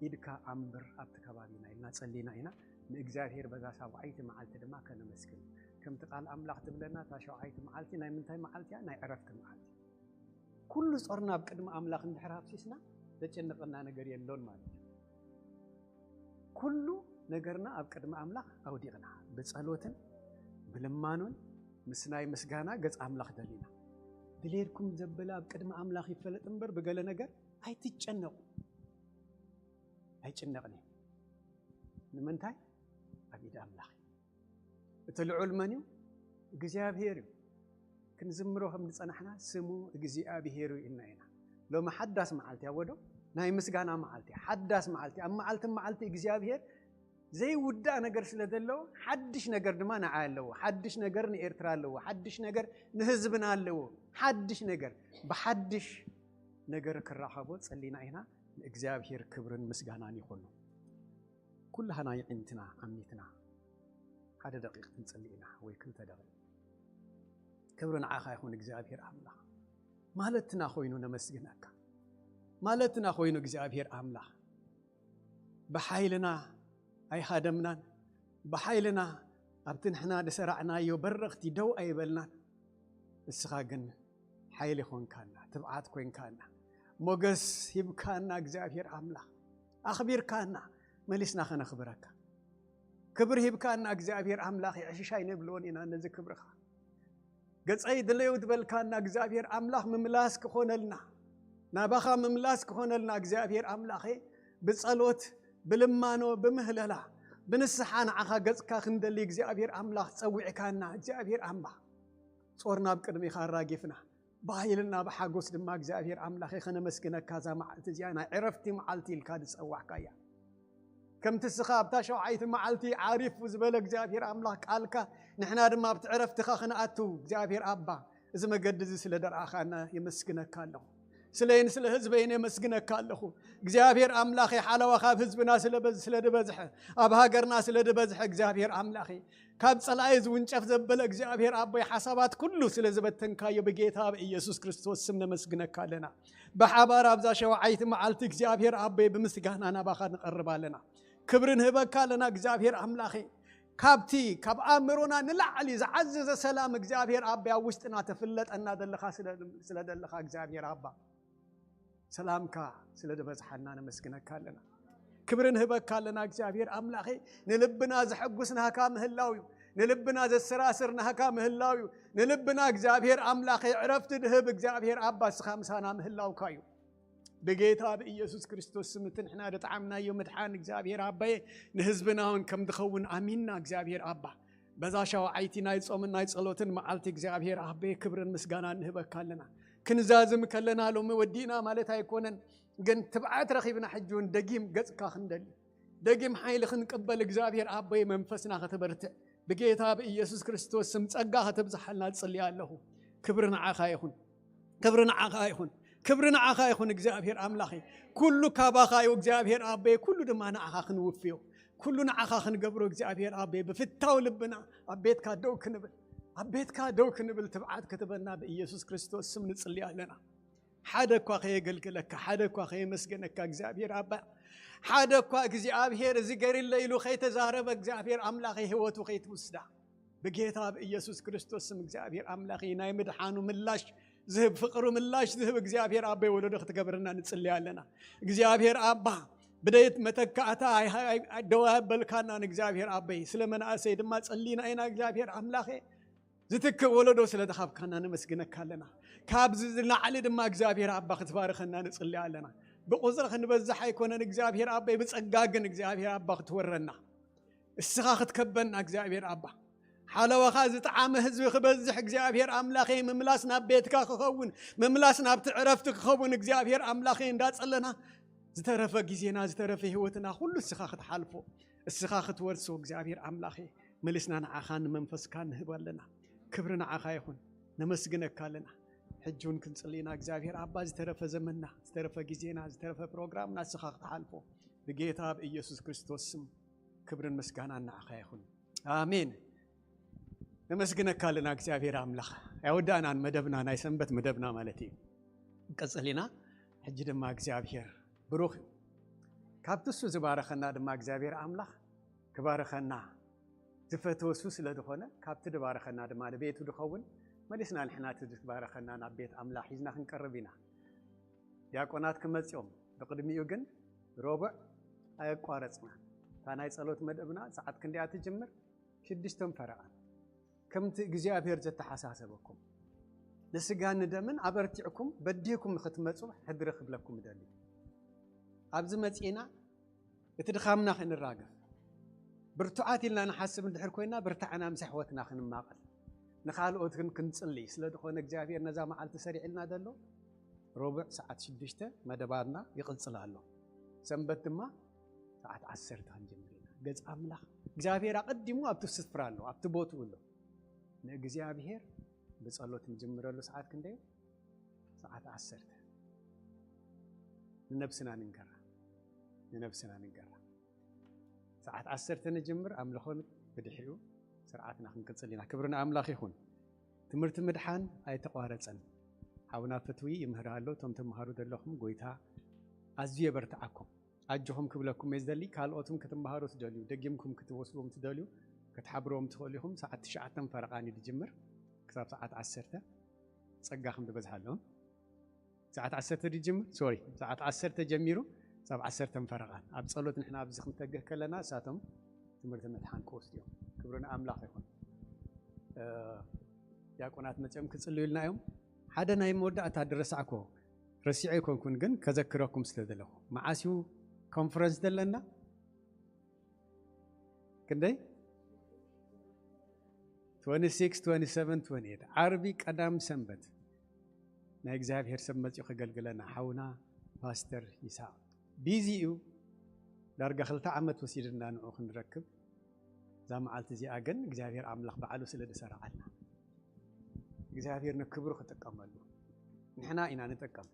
ኢድካ ኣንብር ኣብቲ ከባቢና ኢልና ጸሊና ኢና። ንእግዚኣብሔር በዛ ሻውዓይቲ መዓልቲ ድማ ከነመስግን። ከምቲ ቃል ኣምላኽ ትብለና እታ ሻውዓይቲ መዓልቲ ናይ ምንታይ መዓልቲ እያ? ናይ ዕረፍቲ መዓልቲ። ኩሉ ጾርና ኣብ ቅድሚ ኣምላኽ እንድሕር ኣፍሲስና ዘጨንቐና ነገር የሎን ማለት እዩ። ኩሉ ነገርና ኣብ ቅድሚ ኣምላኽ ኣውዲቕና ብጸሎትን ብልማኖን ምስ ናይ ምስጋና ገጽ ኣምላኽ ደሊና። ድሌትኩም ዘበለ ኣብ ቅድሚ ኣምላኽ ይፈለጥ እምበር ብገለ ነገር ኣይትጨነቑ። ኣይጭነቕን እዩ። ንምንታይ? ኣብ ኢድ ኣምላኽ እዩ። እቲ ልዑል መን እዩ? እግዚኣብሔር እዩ። ክንዝምሮ ከም ዝጸናሕና ስሙ እግዚኣብሔር እዩ ኢልና ኢና። ሎሚ ሓዳስ መዓልቲ ኣወዶ ናይ ምስጋና መዓልቲ፣ ሓዳስ መዓልቲ፣ ኣብ መዓልቲ መዓልቲ እግዚኣብሔር ዘይውዳእ ነገር ስለ ዘለዎ ሓድሽ ነገር ድማ ንዓይ ኣለዎ። ሓድሽ ነገር ንኤርትራ ኣለዎ። ሓድሽ ነገር ንህዝብና ኣለዎ። ሓድሽ ነገር ብሓድሽ ነገር ክራኸቦ ጸሊና ኢና። ንእግዚኣብሔር ክብርን ምስጋናን ይኹኑ። ኩላህና የዒንትና ዓሚትና ሓደ ደቂቕ ክንጽሊ ኢና ወይ ክልተ ደቂቕ። ክብሪ ንዓኻ ይኹን እግዚኣብሔር ኣምላኽ። ማለትና ኮይኑ ነመስግነካ። ማለትና ኮይኑ እግዚኣብሔር ኣምላኽ። ብሓይልና ኣይሃደምናን። ብሓይልና ኣብቲ ንሕና ዝሰራዕናዮ በረኽቲ ደው ኣይበልናን። እስኻ ግን ሓይሊ ኮንካና፣ ትብዓት ኮንካና፣ ሞገስ ሂብካና እግዚኣብሔር ኣምላኽ። ኣኽቢርካና፣ መሊስና ከነኽብረካ። ክብሪ ሂብካና እግዚኣብሔር ኣምላኽ፣ ዕሽሽ ኣይንብሎን ኢና ነዚ ክብርኻ። ገጸይ ድለዩ ዝበልካና እግዚኣብሔር ኣምላኽ ምምላስ ክኾነልና፣ ናባኻ ምምላስ ክኾነልና እግዚኣብሔር ኣምላኸ፣ ብጸሎት፣ ብልማኖ፣ ብምህለላ፣ ብንስሓ ንዓኻ ገጽካ ክንደሊ እግዚኣብሔር ኣምላኽ ጸዊዕካና እግዚኣብሔር ኣምላኽ። ጾርና ኣብ ቅድሚኻ ኣራጊፍና፣ ብሃይልና ብሓጎስ ድማ እግዚኣብሔር ኣምላኸ ከነመስግነካ እዛ መዓልቲ እዚኣ ናይ ዕረፍቲ መዓልቲ ኢልካ ዝጸዋዕካ እያ። ከምቲ እስኻ ኣብታ ሸውዓይቲ መዓልቲ ዓሪፉ ዝበለ እግዚኣብሔር ኣምላኽ ቃልካ፣ ንሕና ድማ ኣብቲ ዕረፍትኻ ክንኣቱ እግዚኣብሔር ኣባ፣ እዚ መገዲ እዚ ስለ ደርኣኻና የመስግነካ ኣለኹ። ስለይን ስለ ህዝበይን የመስግነካ ኣለኹ። እግዚኣብሔር ኣምላኸ፣ ሓለዋ ካብ ህዝብና ስለ በዝ-፣ ስለ ዝበዝሐ፣ ኣብ ሃገርና ስለ ዝበዝሐ እግዚኣብሔር ኣምላኸ፣ ካብ ጸላኢ ዝውንጨፍ ዘበለ እግዚኣብሔር ኣቦይ ሓሳባት ኩሉ ስለ ዝበተንካዮ ብጌታ ብኢየሱስ ክርስቶስ ስም ነመስግነካ ኣለና። ብሓባር ኣብዛ ሸውዓይቲ መዓልቲ እግዚኣብሔር ኣቦይ ብምስጋና ናባኻ ንቐርብ ኣለና። ክብሪ ንህበካ ኣለና እግዚኣብሔር ኣምላኸ። ካብቲ ካብ ኣእምሮና ንላዕሊ ዝዓዘዘ ሰላም እግዚኣብሔር ኣቦይ ኣብ ውሽጥና ተፍለጠና ዘለኻ ስለ፣ ስለ ዘለኻ እግዚኣብሔር ኣባ ሰላምካ ስለ ዝበዝሓልና ነመስግነካ ኣለና። ክብሪ ንህበካ ኣለና እግዚኣብሔር ኣምላኸ። ንልብና ዘሐጉስ ናህካ ምህላው እዩ። ንልብና ዘሰራስር ናህካ ምህላው እዩ። ንልብና እግዚኣብሔር ኣምላኸ ዕረፍቲ ድህብ እግዚኣብሔር ኣባ እስኻ ምሳና ምህላውካ እዩ። ብጌታ ብኢየሱስ ክርስቶስ ስም እቲ ንሕና ድጠዓምናዮ ምድሓን እግዚኣብሔር ኣባየ ንህዝብና እውን ከም ድኸውን ኣሚንና እግዚኣብሔር ኣባ። በዛ ሻውዓይቲ ናይ ጾምን ናይ ጸሎትን መዓልቲ እግዚኣብሔር ኣበየ ክብርን ምስጋናን ንህበካ ኣለና። ክንዛዝም ከለና ሎሚ ወዲእና ማለት ኣይኮነን፣ ግን ትብዓት ረኺብና ሕጂ እውን ደጊም ገጽካ ክንደሊ፣ ደጊም ሓይሊ ክንቅበል እግዚኣብሔር ኣበየ መንፈስና ከተበርትዕ ብጌታ ብኢየሱስ ክርስቶስ ስም ጸጋ ከተብዝሓልና እጽሊ ኣለኹ። ክብሪ ንዓኻ ይኹን። ክብሪ ንዓኻ ይኹን። ክብሪ ንዓኻ ይኹን እግዚኣብሔር ኣምላኸይ። ኩሉ ካባኻ እዩ እግዚኣብሔር ኣበየ፣ ኩሉ ድማ ንዓኻ ክንውፍዮ። ኩሉ ንዓኻ ክንገብሮ እግዚኣብሔር ኣበይ ብፍታው ልብና ኣብ ቤትካ ደው ክንብል ኣብ ቤትካ ደው ክንብል ትብዓት ክትበና ብኢየሱስ ክርስቶስ ስም ንጽሊ ኣለና። ሓደ እኳ ከየገልግለካ ሓደ እኳ ከየመስገነካ እግዚኣብሔር ኣባ ሓደ እኳ እግዚኣብሔር እዚ ገሪለ ኢሉ ከይተዛረበ እግዚኣብሔር ኣምላኸ ህይወቱ ከይትውስዳ ብጌታ ብኢየሱስ ክርስቶስ ስም እግዚኣብሔር ኣምላኸ ናይ ምድሓኑ ምላሽ ዝህብ ፍቕሩ ምላሽ ዝህብ እግዚኣብሔር ኣበይ ወለዶ ክትገብርና ንጽሊ ኣለና። እግዚኣብሔር ኣባ ብደይት መተካእታ ደዋ በልካና ንእግዚኣብሔር ኣበይ ስለ መናእሰይ ድማ ጸሊና ኢና እግዚኣብሔር ኣምላኸ ዝትክእ ወለዶ ስለ ዝሃብካና ነመስግነካ ኣለና። ካብዚ ዝላዕሊ ድማ እግዚኣብሔር ኣባ ክትባርኸና ንጽሊ ኣለና። ብቁፅሪ ክንበዝሕ ኣይኮነን እግዚኣብሔር ኣበይ ብጸጋ ግን እግዚኣብሔር ኣባ ክትወረና እስኻ ክትከበና እግዚኣብሔር ኣባ ሓለዋኻ ዝጠዓመ ህዝቢ ክበዝሕ እግዚኣብሔር ኣምላኸይ ምምላስ ናብ ቤትካ ክኸውን ምምላስ ናብቲ ዕረፍቲ ክኸውን እግዚኣብሔር ኣምላኸይ እንዳጸለና ዝተረፈ ግዜና ዝተረፈ ህይወትና ኩሉ እስኻ ክትሓልፎ እስኻ ክትወርሶ እግዚኣብሔር ኣምላኸይ መሊስና ንዓኻ ንመንፈስካ ንህብ ኣለና። ክብሪ ንዓኻ ይኹን። ነመስግነካ ኣለና። ሕጂ እውን ክንጽሊ ኢና እግዚኣብሔር ኣባ ዝተረፈ ዘመንና ዝተረፈ ግዜና ዝተረፈ ፕሮግራምና እስኻ ክትሓልፎ ብጌታ ብኢየሱስ ክርስቶስ ስም ክብርን ምስጋናን ንዓኻ ይኹን። ኣሜን። ነመስግነካ ኣለና እግዚኣብሔር ኣምላኽ። ኣይወዳእናን መደብና ናይ ሰንበት መደብና ማለት እዩ። ቀጽል ኢና። ሕጂ ድማ እግዚኣብሔር ብሩኽ እዩ። ካብቲ እሱ ዝባረኸና ድማ እግዚኣብሔር ኣምላኽ ክባረኸና ዝፈተወ እሱ ስለ ዝኾነ ካብቲ ዝባረኸና ድማ ንቤቱ ዝኸውን መሊስና ንሕና እቲ ዝባረኸና ናብ ቤት ኣምላኽ ሒዝና ክንቀርብ ኢና። ዲያቆናት ክመጽኦም ብቕድሚኡ ግን ረቡዕ ኣየቋረጽና። እታ ናይ ጸሎት መደብና ሰዓት ክንደያ ትጅምር? ሽዱሽተን ፈረቓን። ከምቲ እግዚኣብሔር ዘተሓሳሰበኩም ንስጋን ንደምን ኣበርቲዕኩም በዲህኩም ንክትመጹ ሕድሪ ክብለኩም እደሊ። ኣብዚ መጺእና እቲ ድኻምና ክንራገፍ ብርቱዓት ኢልና ንሓስብ እንድሕር ኮይና ብርታዕና ምስ ኣሕወትና ክንማቐል ንኻልኦት ግን ክንጽልይ ስለ ዝኾነ እግዚኣብሔር ነዛ መዓልቲ ሰሪዕልና ዘሎ ረቡዕ ሰዓት ሽዱሽተ መደባትና ይቕጽል ኣሎ። ሰንበት ድማ ሰዓት ዓሰርተ ክንጅምር ኢና። ገጽ ኣምላኽ እግዚኣብሔር ኣቐዲሙ ኣብቲ ስፍራ ኣሎ፣ ኣብቲ ቦትኡ ኣሎ። ንእግዚኣብሔር ብጸሎት ንጅምረሉ ሰዓት ክንደይ? ሰዓት ዓሰርተ። ንነብስና ንንገራ፣ ንነብስና ንንገራ። ሰዓት ዓሰርተ ንጅምር ኣምልኾን ብድሕሪኡ ስርዓትና ክንቅጽል ኢና። ክብሪ ንኣምላኽ ይኹን። ትምህርቲ ምድሓን ኣይተቋረጸን። ሓውና ፍትዊ ይምህር ኣሎ። እቶም ትምሃሩ ዘለኹም ጎይታ ኣዝዩ የበርትዓኩም። ኣጆኹም ክብለኩም እየ ዝደሊ። ካልኦትም ክትምሃሩ ትደልዩ፣ ደጊምኩም ክትወስድዎም ትደልዩ፣ ክትሓብርዎም ትኽእሉ ኢኹም። ሰዓት ትሽዓተን ፈረቓን እዩ ዝጅምር ክሳብ ሰዓት ዓሰርተ። ጸጋኹም ዝበዝሓሎም። ሰዓት ዓሰርተ ድጅምር፣ ሶሪ፣ ሰዓት ዓሰርተ ጀሚሩ ክሳብ ዓሰርተ ፈረቓን። ኣብ ጸሎት ንሕና ኣብዚ ክንተግህ ከለና እሳቶም ትምህርቲ ምድሓን ክወስዱ እዮም። ክብሪ ንኣምላኽ ይኹን። እ፣ ዲያቆናት መጺኦም ክጽልዩልና እዮም። ሓደ ናይ መወዳእታ ድረሳዕኮ ረሲዐ ኣይኮንኩን፣ ግን ከዘክረኩም ስለ ዘለኹ። መዓስ እዩ ኮንፈረንስ ዘለና? ክንደይ? ትወንቲ ሲክስ፣ ትወንቲ ሰቨን፣ ትወንቲ ኤይት። ዓርቢ ቀዳም ሰንበት ናይ እግዚኣብሔር ሰብ መጺኡ ከገልግለና ሓውና ፓስተር ይስሐቅ ቢዚ እዩ። ዳርጋ ክልተ ዓመት ወሲድና ንዑ ክንረክብ። እዛ መዓልቲ እዚኣ ግን እግዚኣብሔር ኣምላኽ ባዕሉ ስለ ዝሰርዓልና እግዚኣብሔር ንክብሩ ክጥቀመሉ ንሕና ኢና ንጥቀም።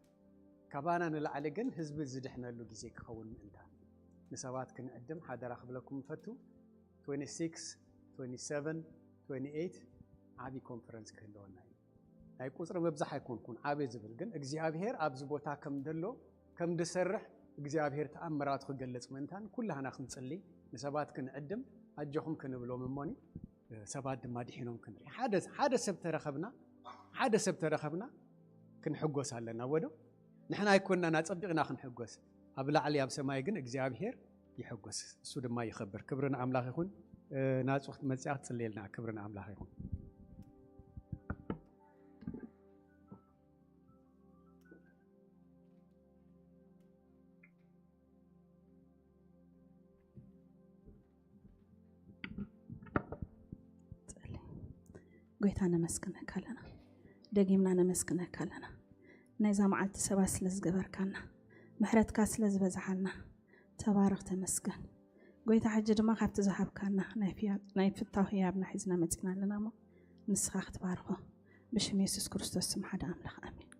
ካባና ንላዕሊ ግን ህዝቢ ዝድሕነሉ ግዜ ክኸውን ምእንታን ንሰባት ክንዕድም ሓደራ ክብለኩም እፈቱ። ትወንቲ ሲክስ፣ ትወንቲ ሰቨን፣ ትወንቲ ኤይት ዓቢ ኮንፈረንስ ክህልወና እዩ። ናይ ቁጽሪ ምብዛሕ ኣይኮንኩን ዓቢ ዝብል ግን እግዚኣብሔር ኣብዚ ቦታ ከም ደሎ ከም ድሰርሕ እግዚኣብሔር ተኣምራቱ ክገልጽ ምእንታን ኩላህና ክንጽሊ ንሰባት ክንዕድም ኣጆኹም ክንብሎም እሞኒ ሰባት ድማ ድሒኖም ክንርኢ ሓደ ሓደ ሰብ ተረኸብና ሓደ ሰብ ተረኸብና ክንሕጎስ ኣለና ወዶ ንሕና ኣይኮንና ናጸቢቕና ክንሕጎስ ኣብ ላዕሊ ኣብ ሰማይ ግን እግዚኣብሔር ይሕጎስ እሱ ድማ ይኸብር ክብሪ ንኣምላኽ ይኹን ናጹ ክትመጽኣ ክትጽልየልና ክብሪ ንኣምላኽ ይኹን ጎይታ ነመስግነካ ኣለና ደጊምና ነመስግነካ ኣለና ናይዛ መዓልቲ ሰባት ስለ ዝገበርካና ምሕረትካ ስለ ዝበዝሓልና ተባረኽ ተመስገን ጎይታ ሕጂ ድማ ካብቲ ዝሃብካና ናይ ፍታው ህያብና ሒዝና መፂና ኣለና እሞ ንስኻ ክትባርኾ ብሽም የሱስ ክርስቶስ ስም ሓደ ኣምላኽ ኣሜን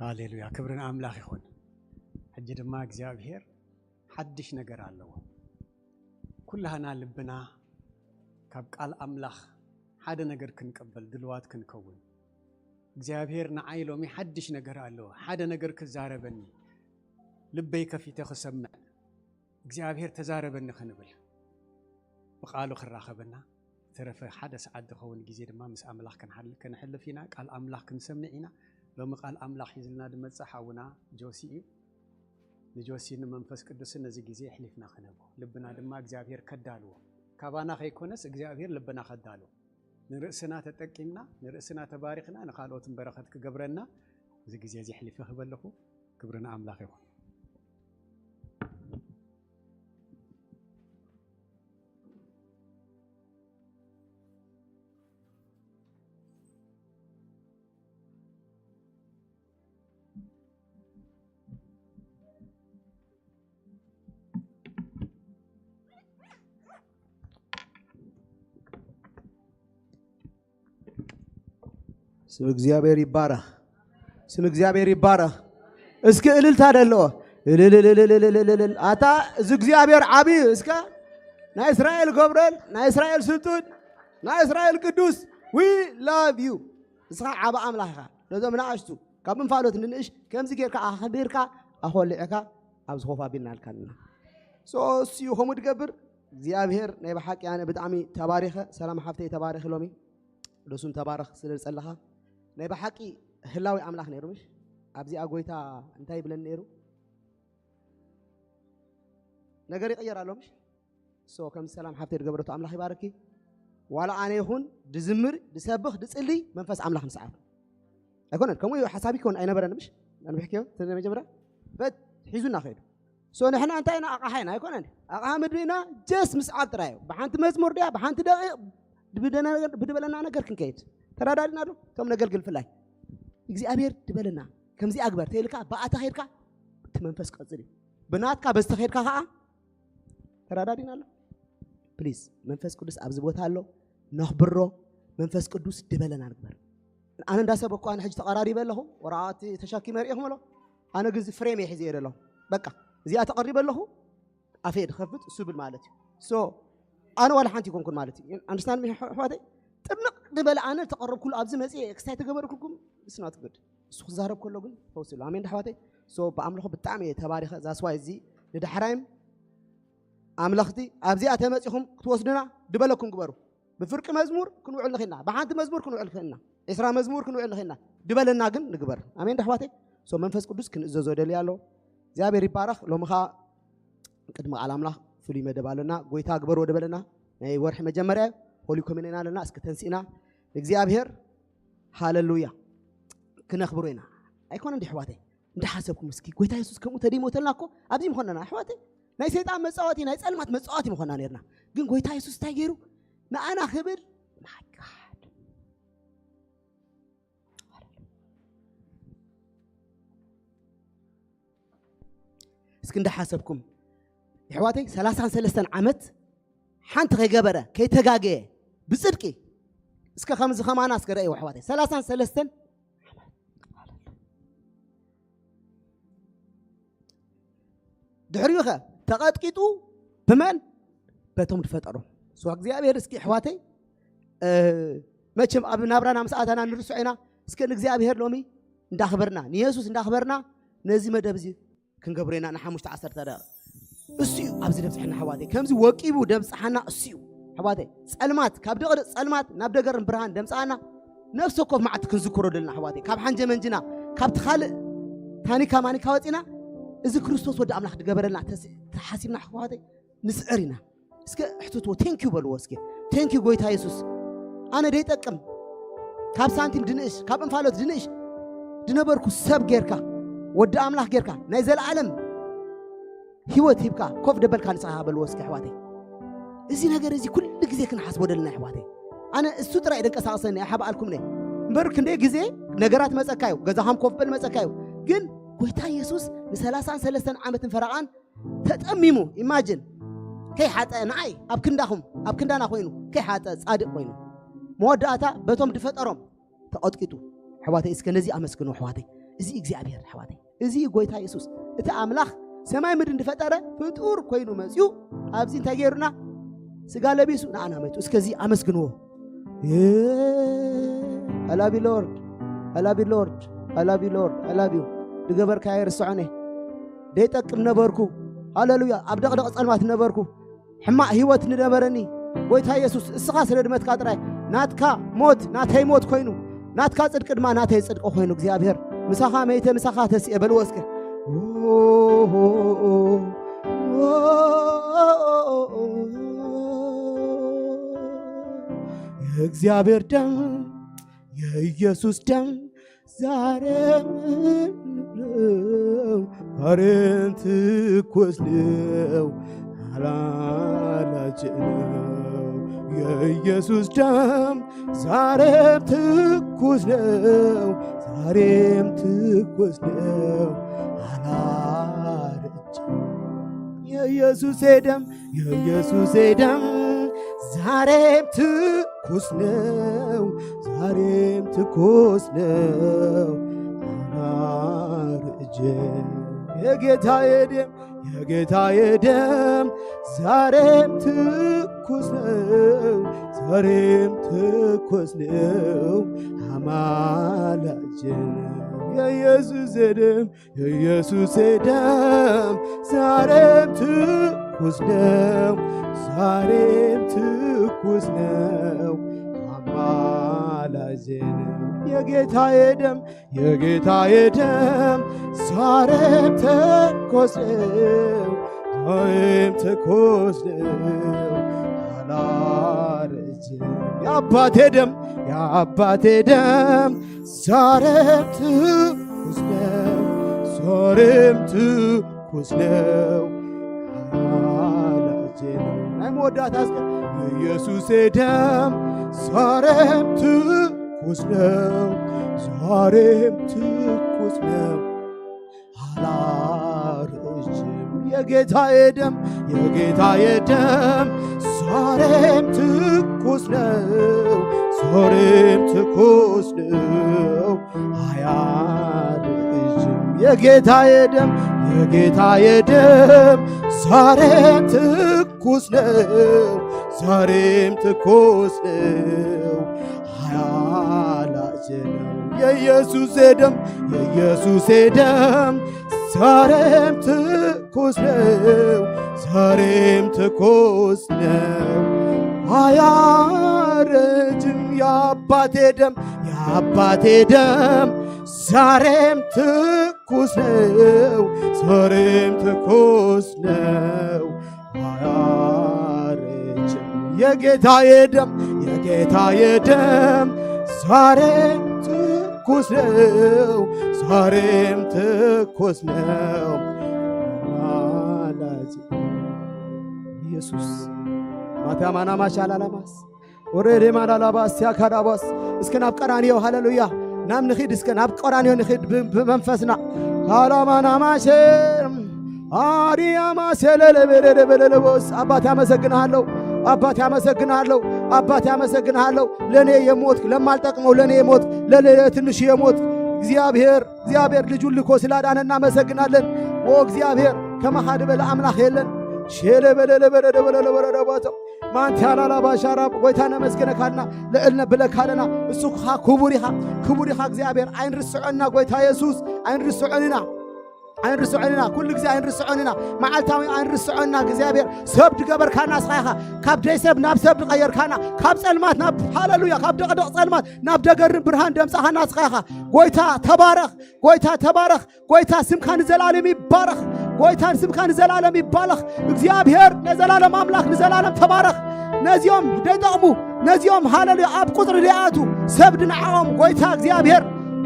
ሃሌሉያ፣ ክብሪ ንኣምላኽ ይኹን። ሕጂ ድማ እግዚኣብሔር ሓድሽ ነገር ኣለዎ። ኩላህና ልብና ካብ ቃል ኣምላኽ ሓደ ነገር ክንቀበል ድልዋት ክንከውን፣ እግዚኣብሔር ንዓይ ሎሚ ሓድሽ ነገር ኣለዎ፣ ሓደ ነገር ክዛረበኒ፣ ልበይ ከፊተ ክሰምዕ፣ እግዚኣብሔር ተዛረበኒ ክንብል፣ ብቃሉ ክራኸበና፣ ዝተረፈ ሓደ ሰዓት ዝኸውን ግዜ ድማ ምስ ኣምላኽ ክንሓል-፣ ከነሕልፍ ኢና። ቃል ኣምላኽ ክንሰምዕ ኢና። ሎሚ ቃል ኣምላኽ ሒዝልና ዝመጽእ ሓውና ጆሲ እዩ። ንጆሲ ንመንፈስ ቅዱስን ነዚ ግዜ ኣሕሊፍና ክንህቦ፣ ልብና ድማ እግዚኣብሔር ከዳልዎ፣ ካባና ከይኮነስ እግዚኣብሔር ልብና ከዳልዎ፣ ንርእስና ተጠቂምና፣ ንርእስና ተባሪኽና፣ ንኻልኦትን በረኸት ክገብረና፣ እዚ ግዜ እዚ ኣሕሊፈ ክህበለኹ። ክብሪ ንኣምላኽ ይኹን። ስም እግዚኣብሔር ይባረኽ። ስም እግዚኣብሔር ይባረኽ። እስኪ እልልታ ደለዎ። እልልልልልልልልል። ኣታ እዚ እግዚኣብሔር ዓቢ እስከ ናይ እስራኤል ገብረል፣ ናይ እስራኤል ስልጡን፣ ናይ እስራኤል ቅዱስ። We love you። እስኻ ዓቢ ኣምላኽ ኢኻ። ነዞም ንኣሽቱ ካብ እንፋሎት ንንእሽ ከምዚ ጌርካ ኣኽቢርካ ኣኾልዕካ ኣብዚ ኮፍ ኣቢልናልካ ኣለና። So እሱ እዩ ከምኡ ድገብር እግዚኣብሔር። ናይ ብሓቂ ኣነ ብጣዕሚ ተባሪኸ። ሰላም ሓፍተይ ተባሪኺ ሎሚ። ርሱን ተባረኽ ስለ ዝጸለኻ። ናይ ብሓቂ ህላዊ ኣምላኽ ነይሩ ምሽ? ኣብዚኣ ጎይታ እንታይ ይብለኒ ነይሩ? ነገር ይቕየር ኣሎ ምሽ? So ከም ሰላም ሓፍተይ ዝገበረቶ ኣምላኽ ይባርኪ። ዋላ ኣነ ይኹን ድዝምር፣ ድሰብኽ፣ ድጽልይ መንፈስ ኣምላኽ ንስዓብ ኣይኮነን። ከምኡ እዩ ሓሳብ ይኮን ኣይነበረን ምሽ? ኣንብሕክዮ ተዘ መጀመርያ በት ሒዙና ከይዱ። So ንሕና እንታይ ኢና ኣቕሓ ኢና ኣይኮነን። ኣቕሓ ምድሪ ኢና ጀስ ምስዓብ ጥራይ እዩ። ብሓንቲ መዝሙር ድያ ብሓንቲ ደቂቕ ብደና-፣ ብድበለና ነገር ክንከይድ ተራዳድና ዶ? እቶም ነገልግል ፍላይ እግዚኣብሔር ድበለና ከምዚ ኣግበር ተይልካ ብኣታ ኸይድካ እቲ መንፈስ ቀጽል እዩ። ብናትካ በዝተ ኸይድካ ኸዓ ተራዳዲና ኣሎ። ፕሊዝ መንፈስ ቅዱስ ኣብዚ ቦታ ኣሎ። ነኽብሮ። መንፈስ ቅዱስ ድበለና ንግበር። ኣነ እንዳሰበኩ ኣነ ሕጂ ተቐራሪበ ኣለኹ። ወረቓቕቲ ተሸኪመ ርኢኹም ኣሎ። ኣነ ግን እዚ ፍሬም እየ ሒዘ እየ ዘለኹ። በቃ እዚኣ ተቐሪበ ኣለኹ። ኣፈየ ድኸፍት እሱ ብል ማለት እዩ። So ኣነ ዋላ ሓንቲ ይኮንኩን ማለት እዩ። ኣንደርስታንድ ሚ ኣሕዋተይ? ጥንቕ ዝበለ ኣነ ተቐረብኩሉ ኣብዚ መፅየ ኤክስታይ ተገበርኩልኩም ስናት ግድ እሱ ክዛረብ ከሎ ግን ፈውስ ኣሎ። ኣሜን ዶ ኣሕዋተይ? So ብኣምልኾ ብጣዕሚ እየ ተባሪኸ። ዛስዋይ እዚ ንዳሕራይም ኣምለኽቲ ኣብዚኣ ተመፂኹም ክትወስዱና ድበለኩም ግበሩ። ብፍርቂ መዝሙር ክንውዕል ንኽእልና፣ ብሓንቲ መዝሙር ክንውዕል ንኽእልና፣ ዒስራ መዝሙር ክንውዕል ንኽእልና ድበለና ግን ንግበር። ኣሜን ዶ ኣሕዋተይ? So መንፈስ ቅዱስ ክንእዘዞ ደልዩ ኣሎ። እግዚኣብሔር ይባረኽ። ሎሚ ኸዓ ቅድሚ ቃል ኣምላኽ ፍሉይ መደብ ኣለና። ጎይታ ግበርዎ ድበለና ናይ ወርሒ መጀመርያ እዩ። ሆሊ ኮሚኒዮን ኣለና። እስኪ ተንሲእና ንእግዚኣብሔር ሃለሉያ ክነኽብሮ ኢና። ኣይኮነ እንዲ ኣሕዋተይ? እንዳሓሰብኩም እስኪ ጎይታ የሱስ ከምኡ ተደይሞተልና እኮ ኣብዚ ምኾነና ኣሕዋተይ። ናይ ሰይጣን መጻወቲ ናይ ጸልማት መጻወቲ ምኾና ነርና። ግን ጎይታ የሱስ እንታይ ገይሩ ንኣና ክብል? My God። እስኪ እንዳሓሰብኩም ኣሕዋተይ ሰላሳን ሰለስተን ዓመት ሓንቲ ከይገበረ ከይተጋገየ ብጽድቂ እስከ ከምዚ ከማና እስከ ረእይዎ ኣሕዋተይ ሰላሳን ሰለስተን ድሕሪኡ ኸ ተቐጥቂጡ ብመን? በቶም ዝፈጠሮም። So እግዚኣብሔር እስኪ ኣሕዋተይ መቸም ኣብ ናብራና ምስ ኣተና ንርስዖ ኢና። እስከ ንእግዚኣብሔር ሎሚ እንዳኽበርና ንየሱስ እንዳኽበርና ነዚ መደብ እዚ ክንገብሮ ኢና። ንሓሙሽተ ዓሰርተ ደቂቕ እሱ እዩ ኣብዚ ደብፅሐና ኣሕዋተይ። ከምዚ ወቂቡ ደብፅሓና እሱ እዩ ኣሕዋተይ። ጸልማት ካብ ደቕርቕ ጸልማት ናብ ደገርን ብርሃን ደምፅኣና። ነፍሲ ወከፍ መዓልቲ ክንዝክሮ ደልና ኣሕዋተይ። ካብ ሓንጀ መንጅና ካብቲ ካልእ ታኒካ ማኒካ ወፂና እዚ ክርስቶስ ወዲ ኣምላኽ ድገበረልና ተስ-፣ ተሓሲብና ኣሕዋተይ ንስዕር ኢና። እስከ እሕትትዎ ቴንኪዩ በልዎ እስኪ። ቴንኪዩ ጎይታ የሱስ ኣነ ደይጠቅም ካብ ሳንቲም ድንእሽ ካብ እንፋሎት ድንእሽ ድነበርኩ ሰብ ጌርካ ወዲ ኣምላኽ ጌርካ ናይ ዘለኣለም ህይወት ሂብካ ኮፍ ደበልካ ንስኻ በልዎ እስኪ ኣሕዋተይ። እዚ ነገር እዚ ኩሉ ግዜ ክንሓስቦ ደልና ኣሕዋተይ። ኣነ እሱ ጥራይ ደንቀሳቀሰኒ ኣይሓብኣልኩምነ እምበር ክንደይ ግዜ ነገራት መጸካ እዩ። ገዛኻም ኮፍ በል መጸካ እዩ። ግን ጎይታ የሱስ ንሰላሳን ሰለስተን ዓመትን ፈረቓን ተጠሚሙ ኢማጅን ከይሓጠ ንዓይ ኣብ ክንዳኹም ኣብ ክንዳና ኮይኑ ከይሓጠ ጻድቅ ኮይኑ መወዳእታ በቶም ድፈጠሮም ተቐጥቂጡ። ኣሕዋተይ እስከ ነዚ ኣመስግኑ ኣሕዋተይ። እዚ እግዚኣብሔር ኣሕዋተይ፣ እዚ ጎይታ የሱስ፣ እቲ ኣምላኽ ሰማይ ምድሪ ዝፈጠረ ፍጡር ኮይኑ መጺኡ ኣብዚ እንታይ ገይሩና? ስጋ ለቢሱ ንኣና መይቱ። እስከዚ ኣመስግንዎ። I love you Lord, I love you Lord, I love you Lord, I love you። ዝገበርካዮ ርስዖነ። ደይጠቅም ነበርኩ። ሃለሉያ። ኣብ ደቕደቕ ጸልማት ነበርኩ። ሕማቕ ህይወት ንነበረኒ። ጎይታ የሱስ፣ እስኻ ስለ ድመትካ ጥራይ፣ ናትካ ሞት ናተይ ሞት ኮይኑ፣ ናትካ ጽድቂ ድማ ናተይ ጽድቂ ኮይኑ፣ እግዚኣብሔር ምሳኻ መይተ፣ ምሳኻ ተስኤ በልዎ እስከ። የእግዚኣብሔር ደም፣ የኢየሱስ ደም ዛሬም ነው፣ ዛሬም ትኩስ ነው፣ አላላች ነው። የኢየሱስ ደም ዛሬም ትኩስ ነው፣ ዛሬም ትኩስ ነው፣ አላረጀም። የኢየሱሴ ደም፣ የኢየሱሴ ደም ዛሬም ትኩስ ነው፣ ዛሬም ትኩስ ነው፣ አላረጀም። የጌታዬ ደም፣ የጌታዬ ደም ዛሬም ትኩስ ነው፣ ዛሬም ትኩስ ነው፣ አማላጅ ነው። የኢየሱሴ ደም፣ የኢየሱሴ ደም ዛሬም ትኩስ ነው፣ ዛሬም ትኩስ ነው፣ አማላጄ ነው። የጌታዬ ደም፣ የጌታዬ ደም ዛሬም ትኩስ ነው፣ ዛሬም ትኩስ ነው፣ አላረጀም። የአባቴ ደም፣ የአባቴ ደም ዛሬም ትኩስ ነው፣ ዛሬም ትኩስ ነው፣ አላላጄ ነው። ናይ መወዳእታ እስከ የኢየሱሴ ደም ዛሬም ትኩስ ነው፣ ዛሬም ትኩስ ነው፣ አላረጀም። የጌታዬ ደም፣ የጌታዬ ደም ዛሬም ትኩስ ነው፣ ዛሬም ትኩስ ነው፣ አያረጅም። የጌታዬ ደም፣ የጌታዬ ደም ዛሬም ትኩስ ነው፣ ዛሬም ትኩስ ነው፣ አያላጄ ነው። የኢየሱሴ ደም፣ የኢየሱሴ ደም ዛሬም ትኩስ ነው፣ ዛሬም ትኩስ ነው፣ አያረጅም። የአባቴ ደም፣ የአባቴ ደም ዛሬም ትኩስ ነው፣ ዛሬም ትኩስ ነው፣ አያረጅም። የጌታዬ ደም፣ የጌታዬ ደም ዛሬም ትኩስ ነው፣ ዛሬም ትኩስ ነው፣ አላላጄ ኢየሱስ። ማታማናማሽ አላላማስ ወሬ ዴማ ላላባስ ያካዳባስ። እስከ ናብ ቀራንዮ፣ ሃሌሉያ፣ ናብ ንኺድ፣ እስከ ናብ ቀራንዮ ንኺድ ብ-፣ ብመንፈስና። ሃላማናማሼ አሪያማሴ ለለበለለበለለቦስ። አባት ያመሰግንሃለሁ፣ አባት ያመሰግንሃለሁ፣ አባት ያመሰግንሃለሁ። ለእኔ የሞትክ፣ ለማልጠቅመው ለእኔ የሞትክ፣ ለለ-፣ ለትንሽ የሞትክ እግዚአብሔር፣ እግዚአብሔር ልጁን ልኮ ስላዳነ እናመሰግናለን። ኦ እግዚአብሔር፣ ከማኻ ዝበለ አምላኽ የለን። ሼለበለለበለለበለለበለለቦቶ ማንቲያላላ ባሻራ። ጎይታ ነመስግነካልና፣ ልዕል ነብለካለና። እሱ ኻ ክቡር ኢኻ፣ ክቡር ኢኻ እግዚኣብሔር። ኣይንርስዖና ጎይታ የሱስ፣ ኣይንርስዖን ኢና፣ ኣይንርስዖን ኢና። ኩሉ ግዜ ኣይንርስዖን ኢና፣ መዓልታዊ ኣይንርስዖና እግዚኣብሔር። ሰብ ድገበርካና እስኻ ኢኻ፣ ካብ ደይ ሰብ ናብ ሰብ ድቐየርካና፣ ካብ ጸልማት ናብ፣ ሃሌሉያ፣ ካብ ደቕደቕ ጸልማት ናብ ደገርን ብርሃን ደምጻኻና እስኻ ኢኻ። ጎይታ ተባረኽ፣ ጎይታ ተባረኽ። ጎይታ ስምካ ንዘላለም ይባረኽ። ጎይታ ስምካ ንዘላለም ይባረኽ። እግዚኣብሔር ናይ ዘላለም ኣምላኽ ንዘላለም ተባረኽ። ነዚኦም ደይጠቕሙ፣ ነዚኦም ሃለሉያ ኣብ ቁጽሪ ደይኣቱ ሰብ ድንዓቖም ጎይታ እግዚኣብሔር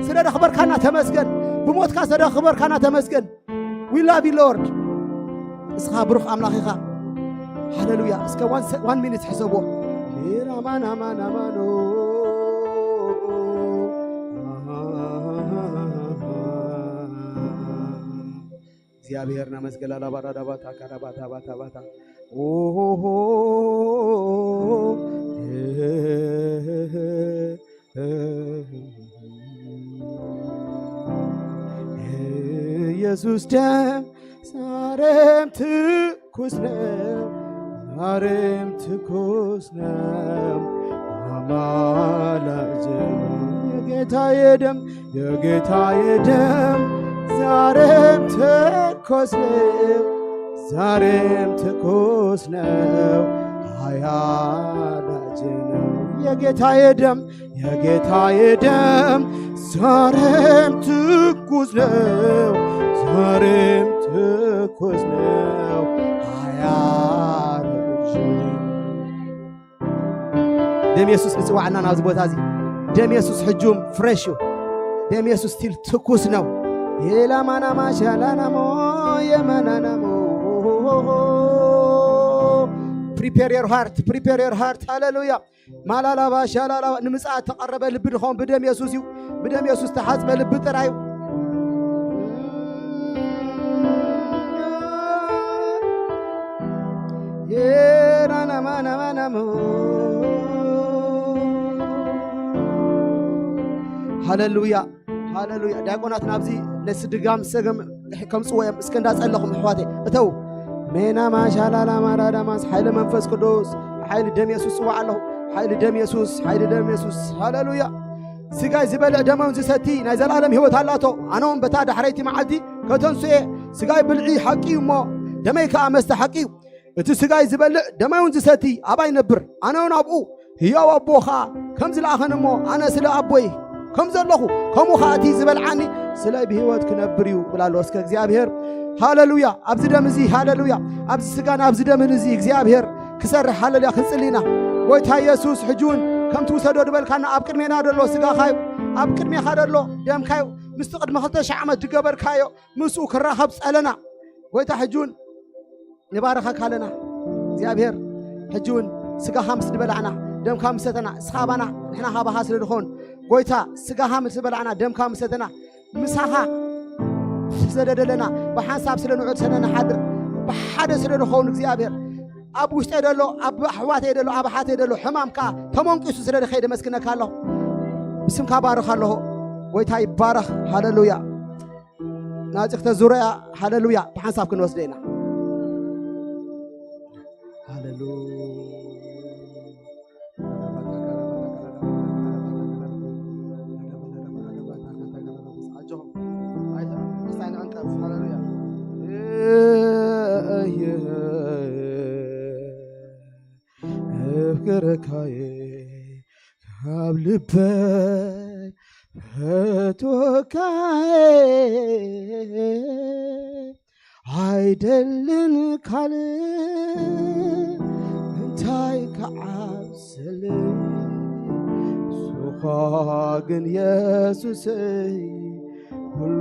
ስለ ደኽበርካና ተመስገን። ብሞትካ ስለ ደኽበርካና ተመስገን። We love you Lord። እስኻ ብሩኽ ኣምላኽ ኢኻ። ሃለሉያ። እስከ one se-፣ one minute ሕሰብዎ። ራማን ኣማን ኣማኖ። እግዚኣብሔር ናመስገን። ላላባራዳባታ ካራባታ ባታ ባታ። ኦሆሆ። ኢየሱስ ደም ዛሬም ትኩስ ነው፣ ዛሬም ትኩስ ነው። አማላጅ የጌታዬ ደም፣ የጌታዬ ደም ዛሬም ትኩስ ነው፣ ዛሬም ትኩስ ነው። አያላጅ ነው የጌታዬ ደም፣ የጌታዬ ደም ዛሬም ትኩስ ነው፣ ዛሬም ትኩስ ነው። አያረጅም። ደም ኢየሱስ ንጽዋዕና ናብዚ ቦታ እዚ። ደም ኢየሱስ ሕጁም ፍሬሽ እዩ። ደም ኢየሱስ ስቲል ትኩስ ነው። የላማናማ ሻላናሞ የማናናሞ። Prepare your heart, prepare your heart. ሃሌሉያ። ማላላባ ሻላላባ። ንምጽኣት ተቐረበ ልቢ ድኾን ብደም የሱስ እዩ። ብደም የሱስ ተሓጽበ ልቢ ጥራይ እዩ። የራናማናማናሞ። ሃሌሉያ፣ ሃሌሉያ። ዲያቆናት ናብዚ ነዚ ድጋም ሰገም ከምጽዎ እዮም። እስከ እንዳጸለኹም ኣሕዋተይ እተው። ሜናማ ሻላላ ማራዳማስ ሓይሊ መንፈስ ቅዱስ፣ ሓይሊ ደም የሱስ ጽዋዕ ኣለኹ። ሓይሊ ደም የሱስ፣ ሓይሊ ደም የሱስ። ሃሌሉያ። ስጋይ ዝበልዕ ደመውን ዝሰቲ ናይ ዘላለም ህይወት ኣላቶ። ኣነ እውን በታ ዳሕረይቲ መዓልቲ ከተንስኤ። ስጋይ ብልዒ ሓቂ እዩ እሞ ደመይ ከኣ መስተ ሓቂ እዩ። እቲ ስጋይ ዝበልዕ ደመይ እውን ዝሰቲ ኣባይ ነብር፣ ኣነ እውን ኣብኡ ህያው ኣቦ ኸኣ ከም ዝለኣኸን እሞ ኣነ ስለ ኣቦይ ከም ዘለኹ ከምኡ ኸኣ እቲ ዝበልዓኒ ስለ ብህይወት ክነብር እዩ ብላ ኣሎ። እስከ እግዚኣብሔር ሃሌሉያ። ኣብዚ ደም እዚ ሃሌሉያ። ኣብዚ ስጋን ኣብዚ ደምን እዚ እግዚኣብሔር ክሰርሕ ሃሌሉያ ክንጽሊ ኢና። ጎይታ የሱስ ሕጂ እውን ከምቲ ውሰዶ ዝበልካና ኣብ ቅድሜና ደሎ ስጋኻ እዩ፣ ኣብ ቅድሜኻ ደሎ ደምካ እዩ፣ ምስቲ ቅድሚ ክልተ ሽሕ ዓመት ዝገበርካዮ ምስኡ ክራኸብ ጸለና። ጎይታ ሕጂ እውን ንባረኸካ ኣለና እግዚኣብሔር። ሕጂ እውን ስጋኻ ምስ ዝበላዕና ደምካ ምስ ሰተና እስኻ ኣባና ንሕና ካባኻ ስለ ዝኾን ጎይታ ስጋኻ ምስ ዝበላዕና ደምካ ምስ ሰተና ምሳኻ ስለ ደለና ብሓንሳብ ስለ ንዑድ ስለ ንሓድር ብሓደ ስለ ንኸውን እግዚኣብሔር ኣብ ውሽጠይ ደሎ ኣብ ኣሕዋተይ ደሎ ኣብ ኣሓተይ ደሎ ሕማም ከኣ ተመንቂሱ ስለ ድኸይድ መስግነካ ኣለኹ። ብስምካ ባርኽ ኣለኹ። ጎይታ ይባረኽ። ሃሌሉያ። ናጽኽተ ዙርያ ሃሌሉያ ብሓንሳብ ክንወስደ ኢና። ሃሌሉያ። ኣጆኹም። ኣይታ፣ እስታይ ንዕንቀፍ። ሃሌሉያ። እፍቅርካዬ ካብ ልበይ ፈትወካዬ ኣይደልን ካልእ እንታይ ክዓብሰለይ ንስኻ ግን የሱሰይ ኩሉ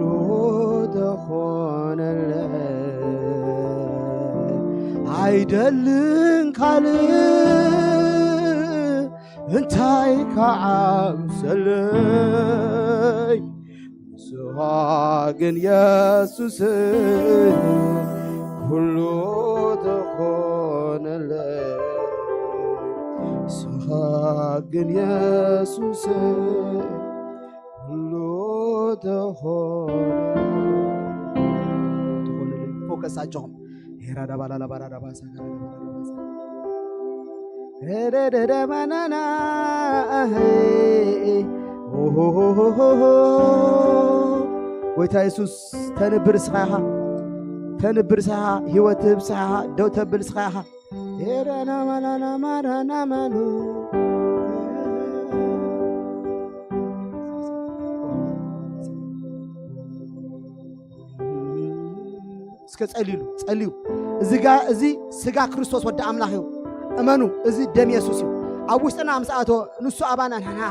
ተኾነለይ ኣይደልን ካልእ እንታይ ክዓብሰለይ ንስኻ ግን የሱስ ኩሉ ተኾነለይ ንስኻ ግን የሱስ ኩሉ ተኾነ። ተኾነለይ። ፎከስ ኣጆኹም። ሄራዳ ባላላ ባራዳ ባሳ ጋራዳ ባራዳ ባሳ። ሄደደደ ማናና፣ ኣሄ፣ ኦሆሆሆሆ። ጎይታ የሱስ ተንብር እስኻ ኢኻ። ተንብር እስኻ ኢኻ። ህይወት ትህብ እስኻ ኢኻ። ደው ተብል እስኻ ኢኻ። ሄራና ማናና ማራና ማኑ። እስከ ጸልዩሉ፣ ጸልዩ። እዚ ጋ-፣ እዚ ስጋ ክርስቶስ ወዲ ኣምላኽ እዩ። እመኑ፣ እዚ ደም የሱስ እዩ። ኣብ ውሽጥና ምስ ኣተወ፣ ንሱ ኣባና ንሕና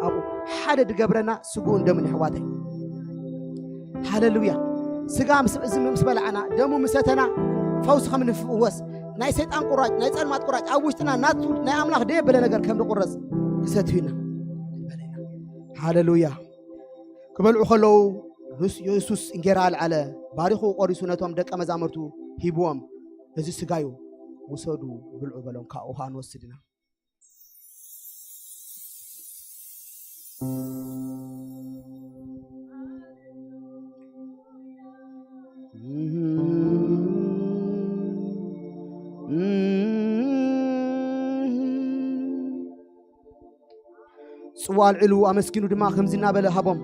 ኣብኡ ሓደ ድገብረና ስግኡን ደሙን ኣሕዋተይ። ሃሌሉያ። ስጋ ምስ፣ እዚ ምስ በላዕና፣ ደሙ ምስ ሰተና፣ ፈውሲ ከም ንፍወስ፣ ናይ ሰይጣን ቁራጭ፣ ናይ ጸልማት ቁራጭ ኣብ ውሽጥና ናቱ ናይ ኣምላኽ ደየበለ ነገር ከም ንቁረጽ ተሰትዩና። ሃሌሉያ። ክበልዑ ከለዉ ንስ-፣ የሱስ እንጌራ ኣልዓለ፣ ባሪኹ ቆሪሱ ነቶም ደቀ መዛሙርቱ ሂብዎም፣ "እዚ ስጋዩ፣ ውሰዱ፣ ብልዑ" በሎም። ካብኡ ኸኣ ንወስድ ኢና። ጽዋ ኣልዒሉ ኣመስጊኑ ድማ ከምዚ እናበለ ሃቦም፣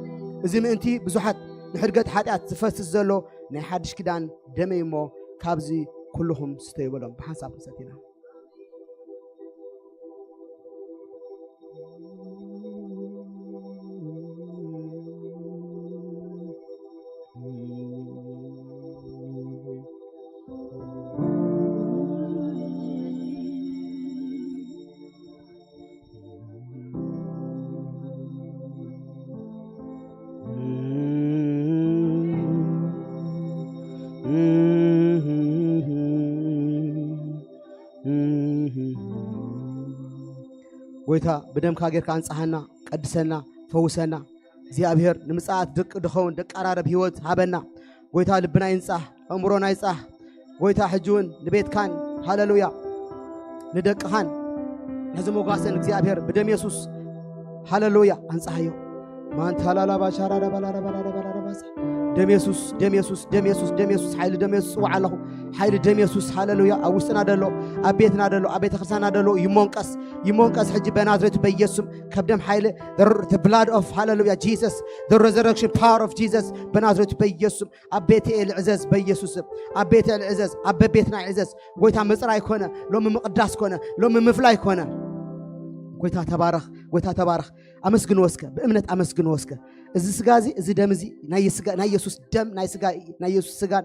እዚ ምእንቲ ብዙሓት ንሕድገት ሓጢኣት ዝፈስስ ዘሎ ናይ ሓድሽ ኪዳን ደመይ እሞ፣ ካብዚ ኩልኹም ስተዩ በሎም። ብሓንሳብ ክንሰቲ ኢና። ጎይታ ብደምካ ጌርካ ኣንጽሃና፣ ቀድሰና፣ ፈውሰና። እግዚኣብሔር ንምጽኣት ደቂ ድኸውን ደቃራረብ ህይወት ሃበና። ጎይታ ልብና ይንጻህ፣ ኣእምሮና ይጻህ። ጎይታ ሕጂ እውን ንቤትካን፣ ሃለሉያ፣ ንደቅኻን ነዚ መጓሰን እግዚኣብሔር ብደም የሱስ፣ ሃለሉያ፣ ኣንጻሃዮ። ማንታላላባ ሻራዳባላዳባላዳባላዳባሳ። ደም የሱስ፣ ደም የሱስ፣ ደም የሱስ፣ ደም የሱስ፣ ሓይሊ ደም የሱስ ጽዋዕ ኣለኹ። ሓይሊ ደም የሱስ፣ ሃለሉያ፣ ኣብ ውስጥና ደሎ፣ ኣብ ቤትና ደሎ፣ ኣብ ቤተክርስትያንና ደሎ ይሞንቀስ፣ ይሞንቀስ ሕጂ በናዝሬቱ በኢየሱስም። ከብደም ሓይሊ፣ the blood of፣ ሃለሉያ፣ Jesus, the resurrection power of Jesus፣ በናዝሬቱ በኢየሱስም። ኣብ ቤት ልዕዘዝ በኢየሱስም። ኣብ ቤት ልዕዘዝ፣ ኣብ በቤትና ይዕዘዝ። ጎይታ ምጽራይ ኮነ፣ ሎሚ ምቕዳስ ኮነ፣ ሎሚ ምፍላይ ኮነ። ጎይታ ተባረኽ፣ ጎይታ ተባረኽ። ኣመስግንዎ እስከ፣ ብእምነት ኣመስግንዎ እስከ። እዚ ስጋ እዚ፣ እዚ ደም እዚ ናይ ስጋ፣ ናይ የሱስ ደም፣ ናይ ስጋ፣ ናይ የሱስ ስጋን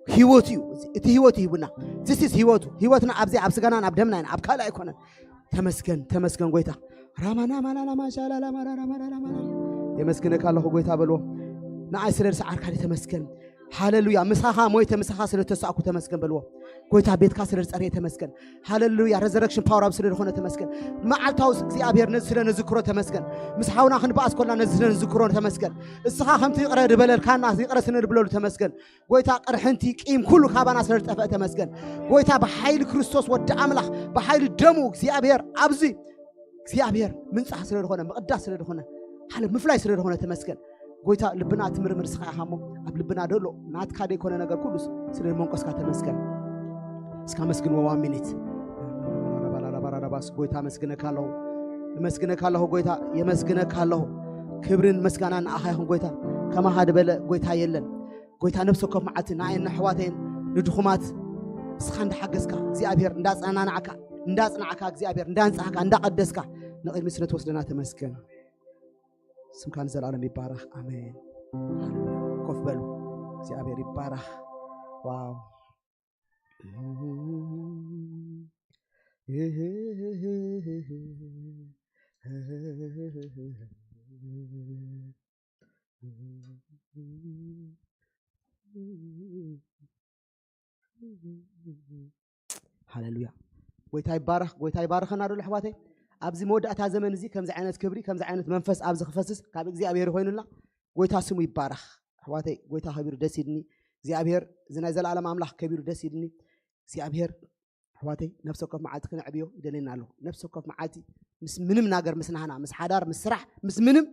ህይወት እዩ። እቲ ህይወት እዩ ሂቡና። This is ህይወቱ። ህይወትና ኣብዚ ኣብ ስጋናን ኣብ ደምና ኢና፣ ኣብ ካልእ ኣይኮነን። ተመስገን፣ ተመስገን ጎይታ። ራማና ማላላ ማሻላላ ማራራ ማራራ ማራራ። የመስግነካ ኣለኹ ጎይታ በልዎ። ንኣይ ስለ ዝሰዓርካ ተመስገን። ሃለሉያ። ምሳኻ ሞይተ፣ ምሳኻ ስለ ተሳእኩ ተመስገን በልዎ። ጎይታ ቤትካ ስለ ዝጸረየ ተመስገን። ሃለሉያ። Resurrection power ኣብ ስለ ዝኾነ ተመስገን። መዓልታዊ እግዚኣብሔር ነዚ ስለ ነዝክሮ ተመስገን። ምስ ሓውና ክንበኣስ ኮልና ነዚ ስለ ነዝክሮ ተመስገን። እስኻ ከምቲ ይቕረ ዝበለልካና ይቕረ ስለ ንብለሉ ተመስገን። ጎይታ ቅርሕንቲ ቂም ኩሉ ካባና ስለ ዝጠፍአ ተመስገን። ጎይታ ብሓይሊ ክርስቶስ ወዲ ኣምላኽ ብሓይሊ ደሙ እግዚኣብሔር ኣብዚ እግዚኣብሔር ምንጻህ ስለ ዝኾነ፣ ምቕዳስ ስለ ዝኾነ፣ ሓለ ምፍላይ ስለ ዝኾነ ተመስገን። ጎይታ ልብና ትምርምር ስኻ ኢኻ እሞ፣ ኣብ ልብና ደሎ ናትካ ደይኮነ ነገር ኩሉ ስለ መንቆስካ ተመስገን። እስካ መስግን one minute። ጎይታ መስግነካ ኣለኹ፣ መስግነካ ኣለኹ ጎይታ፣ የመስግነካ ኣለኹ። ክብርን መስጋናን ንኣኻ ይኹን ጎይታ፣ ከማኻ ዝበለ ጎይታ የለን። ጎይታ ነብሲ ወከፍ መዓልቲ ንኣየን ንኣሕዋተይን ንድኹማት እስኻ እንዳሓገዝካ እግዚኣብሔር እንዳጸናናዕካ እንዳጽናዕካ እግዚኣብሔር እንዳንጻህካ እንዳቐደስካ ንቕድሚ ስለ ትወስደና ተመስገን። ስምካ ንዘለኣለም ይባረኽ። ኣሜን። ሃሌሉያ። ኮፍ በሉ። እግዚኣብሔር ይባረኽ። ዋው። ሃሌሉያ። ጎይታ ይባረኽ፣ ጎይታ ይባረኸና ዶ ኣሕዋተይ። ኣብዚ መወዳእታ ዘመን እዚ ከምዚ ዓይነት ክብሪ፣ ከምዚ ዓይነት መንፈስ ኣብዚ ክፈስስ ካብ እግዚኣብሔር ኮይኑልና፣ ጎይታ ስሙ ይባረኽ። ኣሕዋተይ፣ ጎይታ ከቢሩ ደስ ይድኒ። እግዚኣብሔር እዚ ናይ ዘለኣለም ኣምላኽ ከቢሩ ደስ ይድኒ። እግዚኣብሔር ኣሕዋተይ፣ ነፍሲ ወከፍ መዓልቲ ክነዕብዮ ይደልየና ኣሎ። ነፍሲ ወከፍ መዓልቲ ምስ ምንም ነገር፣ ምስ ናህና፣ ምስ ሓዳር፣ ምስ ስራሕ፣ ምስ ምንም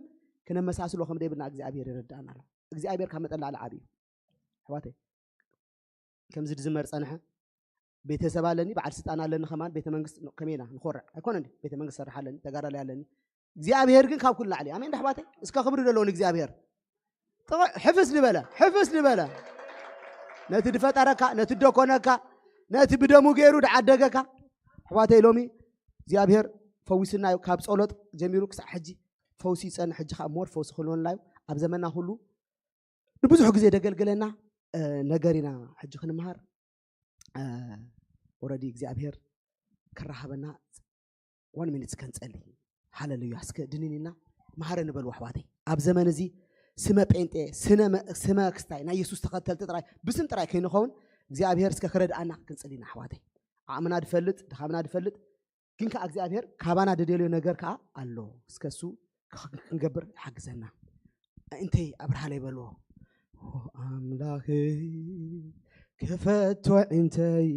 ክነመሳስሎ ከም ደይብልና እግዚኣብሔር ይረዳእና ኣሎ። እግዚኣብሔር ካብ መጠን ላዕሊ ዓብዩ። ኣሕዋተይ፣ ከምዚ ዝዝመር ጸንሐ፣ ቤተሰብ ኣለኒ፣ በዓል ስልጣን ኣለኒ፣ ከማን ቤተ መንግስት ን-፣ ከመይና ንኾርዕ? ኣይኮነን ድዩ? ቤተ መንግስት ሰርሕ ኣለኒ፣ ተጋዳላይ ኣለኒ። እግዚኣብሔር ግን ካብ ኩሉ ላዕሊ። ኣሜን ዶ ኣሕዋተይ? እስከ ክብሪ ደለዎ ንእግዚኣብሔር። ጥቕ-፣ ሕፍስ ዝበለ፣ ሕፍስ ዝበለ። ነቲ ዝፈጠረካ፣ ነቲ ደኮነካ፣ ነቲ ብደሙ ገይሩ ዝዓደገካ። ኣሕዋተይ፣ ሎሚ እግዚኣብሔር ፈዊስና እዩ። ካብ ጸሎት ጀሚሩ ክሳዕ ሕጂ ፈውሲ ይጸንሕ፣ ሕጂ ከኣ ሞር ፈውሲ ክህልወና እዩ። ኣብ ዘመንና ኩሉ ንብዙሕ ግዜ ዘገልገለና፣ እ፣ ነገር ኢና ሕጂ ክንምሃር። እ፣ ኦረዲ እግዚኣብሔር ክረሃበና one minute እስከ ንጸሊ። ሃሌሉያ። እስከ ድንን ኢልና መሃረኒ በሉ ኣሕዋተይ። ኣብ ዘመን እዚ ስመ ጴንጤ፣ ስነ መ-፣ ስመ ክስታይ፣ ናይ የሱስ ተኸተልቲ ጥራይ፣ ብስም ጥራይ ከይንኸውን እግዚኣብሔር እስከ ክረድኣና ክንጸሊ ኢና ኣሕዋተይ። ዓቕምና ዝፈልጥ፣ ድኻምና ዝፈልጥ፣ ግን ከኣ እግዚኣብሔር ካባና ዝደልዮ ነገር ከኣ ኣሎ። እስከ እሱ ክኽ-፣ ክንገብር ይሓግዘና። ኣዒንተይ ኣብርሃለይ በልዎ። ኦ ኣምላኸይ ክፈቶ ኣዒንተይ፣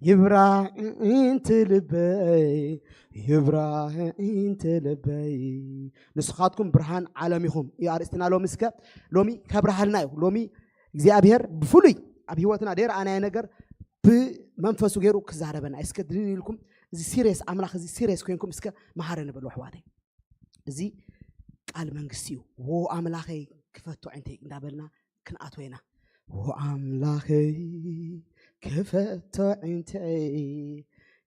ይብራህ ኣዒንቲ ልበይ፣ ይብራህ ኣዒንቲ ልበይ። ንስኻትኩም ብርሃን ዓለም ኢኹም እዩ ኣርእስትና ሎሚ። እስከ ሎሚ ከብርሃልና እዩ። ሎሚ እግዚኣብሔር ብፍሉይ ኣብ ህይወትና ዘይረኣናዮ ነገር ብመንፈሱ ገይሩ ክዛረበና። እስከ ድንን ኢልኩም እዚ ሲሪየስ ኣምላኽ እዚ ሲሪየስ ኮይንኩም እስከ መሃረኒ በሉ ኣሕዋተይ። እዚ ቃል መንግስቲ እዩ። ዎ ኣምላኸይ ክፈቶ ዕንተይ እንዳበልና ክንኣትዎ ኢና። ዎ ኣምላኸይ ክፈቶ ዕንተይ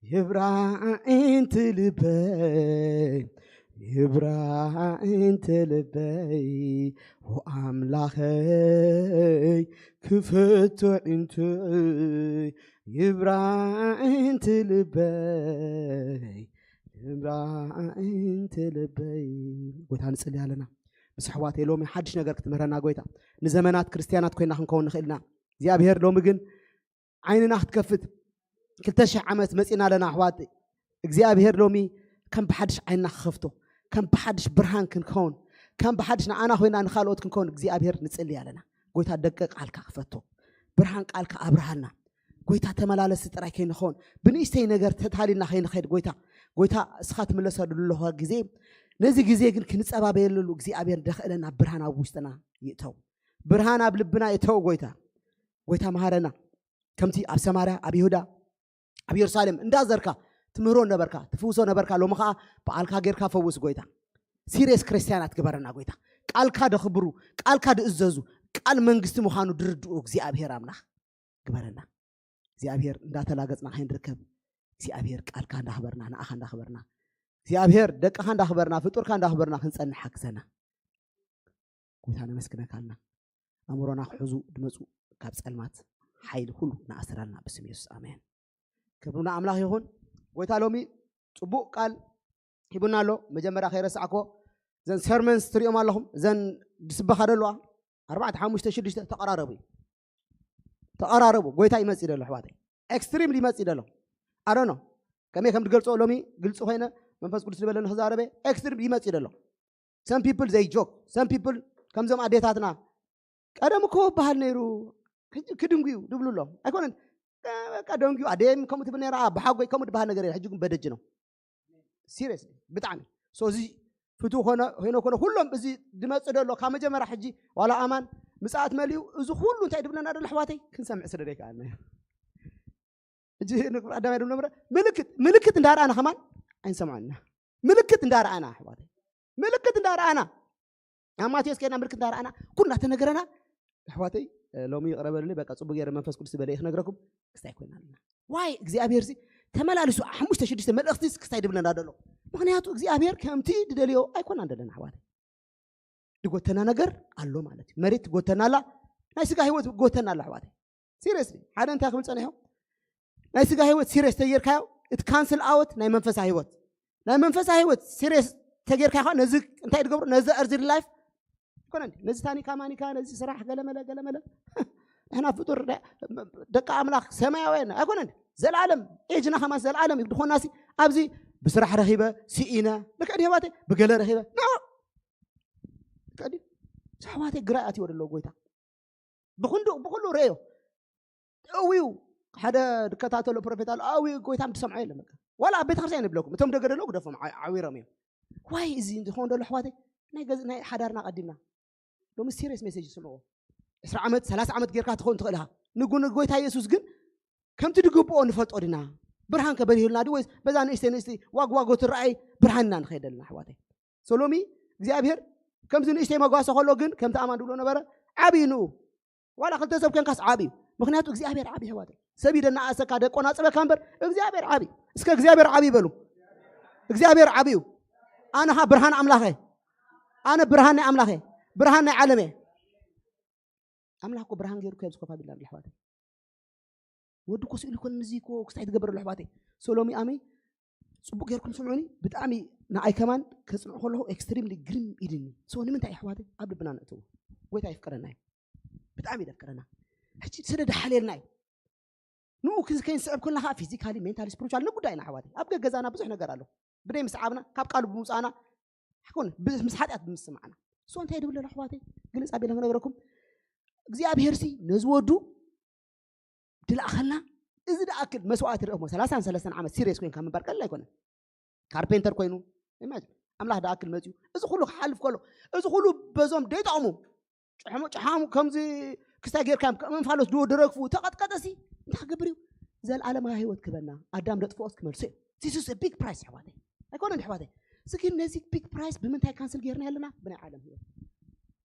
ይብራዕ ዕንቲ ልበይ ይብራዕ ዕንቲ ልበይ ዎ ኣምላኸይ ክፈቶ ዕንተይ ይብራዕ ዕንቲ ልበይ ይብራዕ ዕንቲ ልበይ። ጎይታ ንጽሊ ኣለና ምስ ኣሕዋተይ ሎሚ ሓድሽ ነገር ክትምህረና ጎይታ። ንዘመናት ክርስትያናት ኮይና ክንከውን ንኽእልና እግዚኣብሔር ሎሚ ግን ዓይንና ክትከፍት ክልተ ሽሕ ዓመት መጺና ኣለና ኣሕዋት። እግዚኣብሔር ሎሚ ከም ብሓድሽ ዓይንና ክኸፍቶ ከም ብሓድሽ ብርሃን ክንከውን ከም ብሓድሽ ንኣና ኮይና ንኻልኦት ክንከውን እግዚኣብሔር ንጽሊ ኣለና። ጎይታ ደቂ ቃልካ ክፈቶ ብርሃን ቃልካ ኣብርሃልና። ጎይታ ተመላለሲ ጥራይ ከይንኸውን ብንእሽተይ ነገር ተታሊልና ከይንኸድ ጎይታ ጎይታ እስኻ ትምለሰሉ ኣለኻ ግዜ ነዚ ግዜ ግን ክንጸባበየሉ እግዚኣብሔር ደኽእለና ብርሃን ኣብ ውሽጥና ይእተው። ብርሃን ኣብ ልብና ይእተው ጎይታ። ጎይታ መሃረና። ከምቲ ኣብ ሰማርያ ኣብ ይሁዳ ኣብ የሩሳሌም እንዳዘርካ ትምህሮ ነበርካ ትፍውሶ ነበርካ ሎሚ ከዓ በዓልካ ጌርካ ፈውስ ጎይታ። ሲሪየስ ክርስትያናት ግበረና ጎይታ። ቃልካ ደኽብሩ ቃልካ ድእዘዙ ቃል መንግስቲ ምዃኑ ድርድኡ እግዚኣብሔር ኣምላኽ ግበረና። እግዚኣብሔር እንዳተላገጽና ከይንርከብ እግዚኣብሔር ቃልካ እንዳኽበርና ንኣኻ እንዳኽበርና እግዚኣብሔር ደቅኻ እንዳኽበርና ፍጡርካ እንዳኽበርና ክንጸንሕ ሓግዘና። ጎይታ ነመስግነካ ኣለና። ኣእምሮና ክሕዙ ድመፁ ካብ ጸልማት ሓይሊ ኩሉ ንኣስራልና ብስም የሱስ ኣሜን። ክብሪ ንኣምላኽ ይኹን። ጎይታ ሎሚ ጽቡቕ ቃል ሂቡና ኣሎ። መጀመርያ ከይረሳዕኮ እዘን ሰርመንስ ትሪኦም ኣለኹም እዘን ድስበኻ ደለዋ ኣርባዕተ ሓሙሽተ ሽዱሽተ ተቐራረቡ እዩ። ተቐራረቡ። ጎይታ ይመጽእ ደሎ ኣሕዋተይ። ኤክስትሪም ይመጽእ ደሎ። ኣዶኖ ከመይ ከም ድገልጾ ሎሚ ግልጺ ኮይነ መንፈስ ቅዱስ ዝበለኒ ክዛረበ ኤክስትሪም ይመጽእ ደሎ። Some people they joke. Some people ከምዞም ኣዴታትና ቀደም እኮ በሃል ነይሩ ክድንጉ እዩ ድብሉ ኣሎ ኣይኮነን። በቃ ደንጉ ኣደም ከምኡ ትብል ነራ ብሓጎይ ከምኡ ድበሃል ነገር ሕጂ ግን በደጅ ነው። ሲሪየስ ብጣዕሚ ሶ እዚ ፍቱ ኮነ ኮይነ ኮነ ኩሎም እዚ ድመጽእ ደሎ ካብ መጀመርያ ሕጂ ዋላ ኣማን ምጽኣት መሊኡ እዚ ኩሉ እንታይ ድብለና ደሎ ኣሕዋተይ ክንሰምዕ ስለ ደይከኣልና እዩ። ሕጂ ንክብር ኣዳማይ ድብሎ ምረ ምልክት ምልክት እንዳረኣና ከማን ኣይንሰምዖና። ምልክት እንዳረኣና ኣሕዋተይ ምልክት እንዳረኣና ኣብ ማቴዎስ ከይድና ምልክት እንዳረኣና ኩሉ እንዳተነገረና ኣሕዋተይ ሎሚ ይቕረበልኒ በቃ ጽቡቅ ገይረ መንፈስ ቅዱስ ዝበለ ክነግረኩም ክስታይ ኮይና ኣለና። ዋይ እግዚኣብሔር ሲ ተመላልሱ ሓሙሽተ ሽዱሽተ መልእኽቲ ክስታይ ድብለና ደሎ። ምክንያቱ እግዚኣብሔር ከምቲ ድደልዮ ኣይኮናን ደለና ኣሕዋተይ። ድጎተና ነገር ኣሎ ማለት እዩ። መሬት ትጎተና ኣላ። ናይ ስጋ ህይወት ትጎተና ኣላ ኣሕዋተይ። ሲሪየስሊ ሓደ እንታይ ክብል ጸኒሖ ናይ ስጋ ህይወት ሲሪየስ ተጌርካዮ እቲ ካንስል ኣወት ናይ መንፈሳ ህይወት ናይ መንፈሳ ህይወት ሲሪየስ ተጌርካ ኸ ነዚ እንታይ ትገብሩ ነዚ እርዚ ላይፍ ኣይኮነን ነዚ ታኒካ ማኒካ ነዚ ስራሕ ገለመለ ገለመለ ንሕና ፍጡር ደቂ ኣምላኽ ሰማያውያን ኣይኮነን። ዘላለም ኤጅና ከማን ዘላለም እዩ ድኾናሲ ኣብዚ ብስራሕ ረኺበ ስኢነ ልክዕ ድህባተ ብገለ ረኺበ ና ልክዕ ድዩ ኣሕዋተይ ግራ ኣትዎ ደለዎ ጎይታ ብክንዱ ብኩሉ ረዮ እውዩ ሓደ ድከታተሎ ፕሮፌት ኣሎ እውዩ ጎይታ ድሰምዖ የለን በቃ ዋላ ኣብ ቤተክርስትያን ይብለኩም እቶም ደገ ደለው ግደፎም ዓዊሮም እዮም ዋይ እዚ ዝኸውን ደሎ ኣሕዋተይ ናይ ሓዳርና ቀዲምና ሎሚ ሲሪየስ ሜሴጅ ይስምዕዎ ዕስራ ዓመት ሰላሳ ዓመት ጌርካ ትኸውን ትኽእል ኢኻ ንጉ ንጎይታ የሱስ ግን ከምቲ ድግብኦ ንፈልጦ ድና ብርሃን ከበሪህልና ድ ወይስ በዛ ንእሽተይ ንእሽተይ ዋግዋጎ ትረኣይ ብርሃንና ንኸይደልና ኣሕዋተይ ሶሎሚ እግዚኣብሔር ከምዚ ንእሽተይ መጓሰ ከሎ ግን ከምቲ ኣማን ድብሎ ነበረ ዓብዩ ንኡ ዋላ ክልተ ሰብ ኮንካስ ዓብዩ ምክንያቱ እግዚኣብሔር ዓብዩ ኣሕዋተይ ሰብ ደናኣሰካ ደቆናፅበካ እምበር እግዚኣብሔር ዓብዩ እስከ እግዚኣብሔር ዓብዩ በሉ እግዚኣብሔር ዓብዩ ኣነ ኻ ብርሃን ኣምላኸ ኣነ ብርሃን ናይ ኣምላኸ ብርሃን ናይ ዓለመ ኣምላኽ እኮ ብርሃን ገይሩ ከብዚ ኮፍ ኣቢልና ኣሕዋተይ ወዲ እኮ ስእሉ ኮን እዚ እኮ ክስታይ ትገብር ኣሎ ኣሕዋተይ ሶሎሚ ኣመይ ፅቡቅ ገይርኩም ስምዑኒ ብጣዕሚ ንኣይ ከማን ከፅንዑ ከለኹ ኤክስትሪምሊ ግርም ኢድኒ ሶ ንምንታይ ኣሕዋተይ ኣብ ልብና ነእትዎ ጎይታ ይፍቀረና እዩ ብጣዕሚ ይደፍቅረና ሕጂ ስለ ድሓልየልና እዩ ንኡ ከይንስዕብ ከለና ከዓ ፊዚካሊ ሜንታሊ ስፒሪቹዋል ንጉዳይና ኣሕዋተይ ኣብ ገገዛና ብዙሕ ነገር ኣሎ ብደይ ምስዓብና ካብ ቃሉ ብምውፃእና ኣይኮነ ምስ ሓጢኣት ብምስማዕና እሶ እንታይ ድብል ኣሎ ኣሕዋተይ ግልፅ ኣቢለ ክነግረኩም እግዚኣብሔር ሲ ነዚ ወዱ ድልኣኸልና እዚ ደኣክል መስዋዕት ርእ ሰላሳን ሰለስተን ዓመት ሲሪየስ ኮይንካ ምንባር ቀልል ኣይኮነ ካርፔንተር ኮይኑ ኣምላኽ ደኣክል መፅዩ እዚ ኩሉ ክሓልፍ ከሎ እዚ ኩሉ በዞም ደይጠቕሙ ጭሕሙ ጭሓሙ ከምዚ ክስታይ ጌርካ ከም እንፋሎት ድወ ደረግፉ ተቐጥቀጠ ሲ እንታይ ክገብር እዩ ዘልዓለማዊ ህይወት ክበና ኣዳም ደጥፍኦስ ክመልሶ እዩ this is a big price ኣሕዋተይ ኣይኮነን ኣሕዋተይ እዚ ግን ነዚ ቢግ ፕራይስ ብምንታይ ካንስል ጌርና ኣለና? ብናይ ዓለም ህይወት።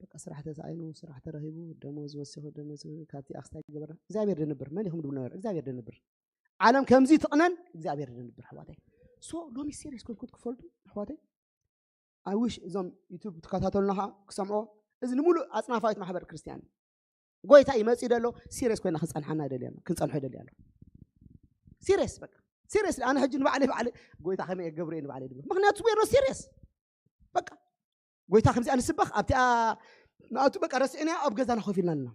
በቃ ስራሕ ተሳኢኑ፣ ስራሕ ተረኺቡ፣ ደሞዝ ወሲኹ፣ ደሞዝ ካብቲ ኣክስታይ ገበርና። እግዚኣብሔር ደንብር። መን ኢኹም ድብሉ ነበር? እግዚኣብሔር ደንብር። ዓለም ከምዚ ትቕነን እግዚኣብሔር ደንብር ኣሕዋተይ። ሶ ሎሚ ሲሪየስ ኮንኩት ክፈልጡ ኣሕዋተይ። ኣይ ዊሽ እዞም ዩቱብ ትከታተሉና ከዓ ክሰምዖ። እዚ ንሙሉእ ኣጽናፋዊት ማሕበር ክርስቲያን ጎይታ ይመጽእ ደሎ። ሲሪየስ ኮይና ክንጸንሓና ይደልያ ኣሎ፣ ክንጸንሖ ይደልያ ኣሎ። ሲሪየስ በቃ ሲሪየስ። ኣነ ሕጂ ንባዕለይ ባዕለ ጎይታ ከመይ የገብር እየ ንባዕለይ ድብል። ምክንያቱ ዌሮ ሲሪየስ በቃ ጎይታ ከምዚኣ ንስበኽ ኣብቲኣ ንኣቱ በቃ ረስዕና ኣብ ገዛና ኮፍ ኢልና ኣለና።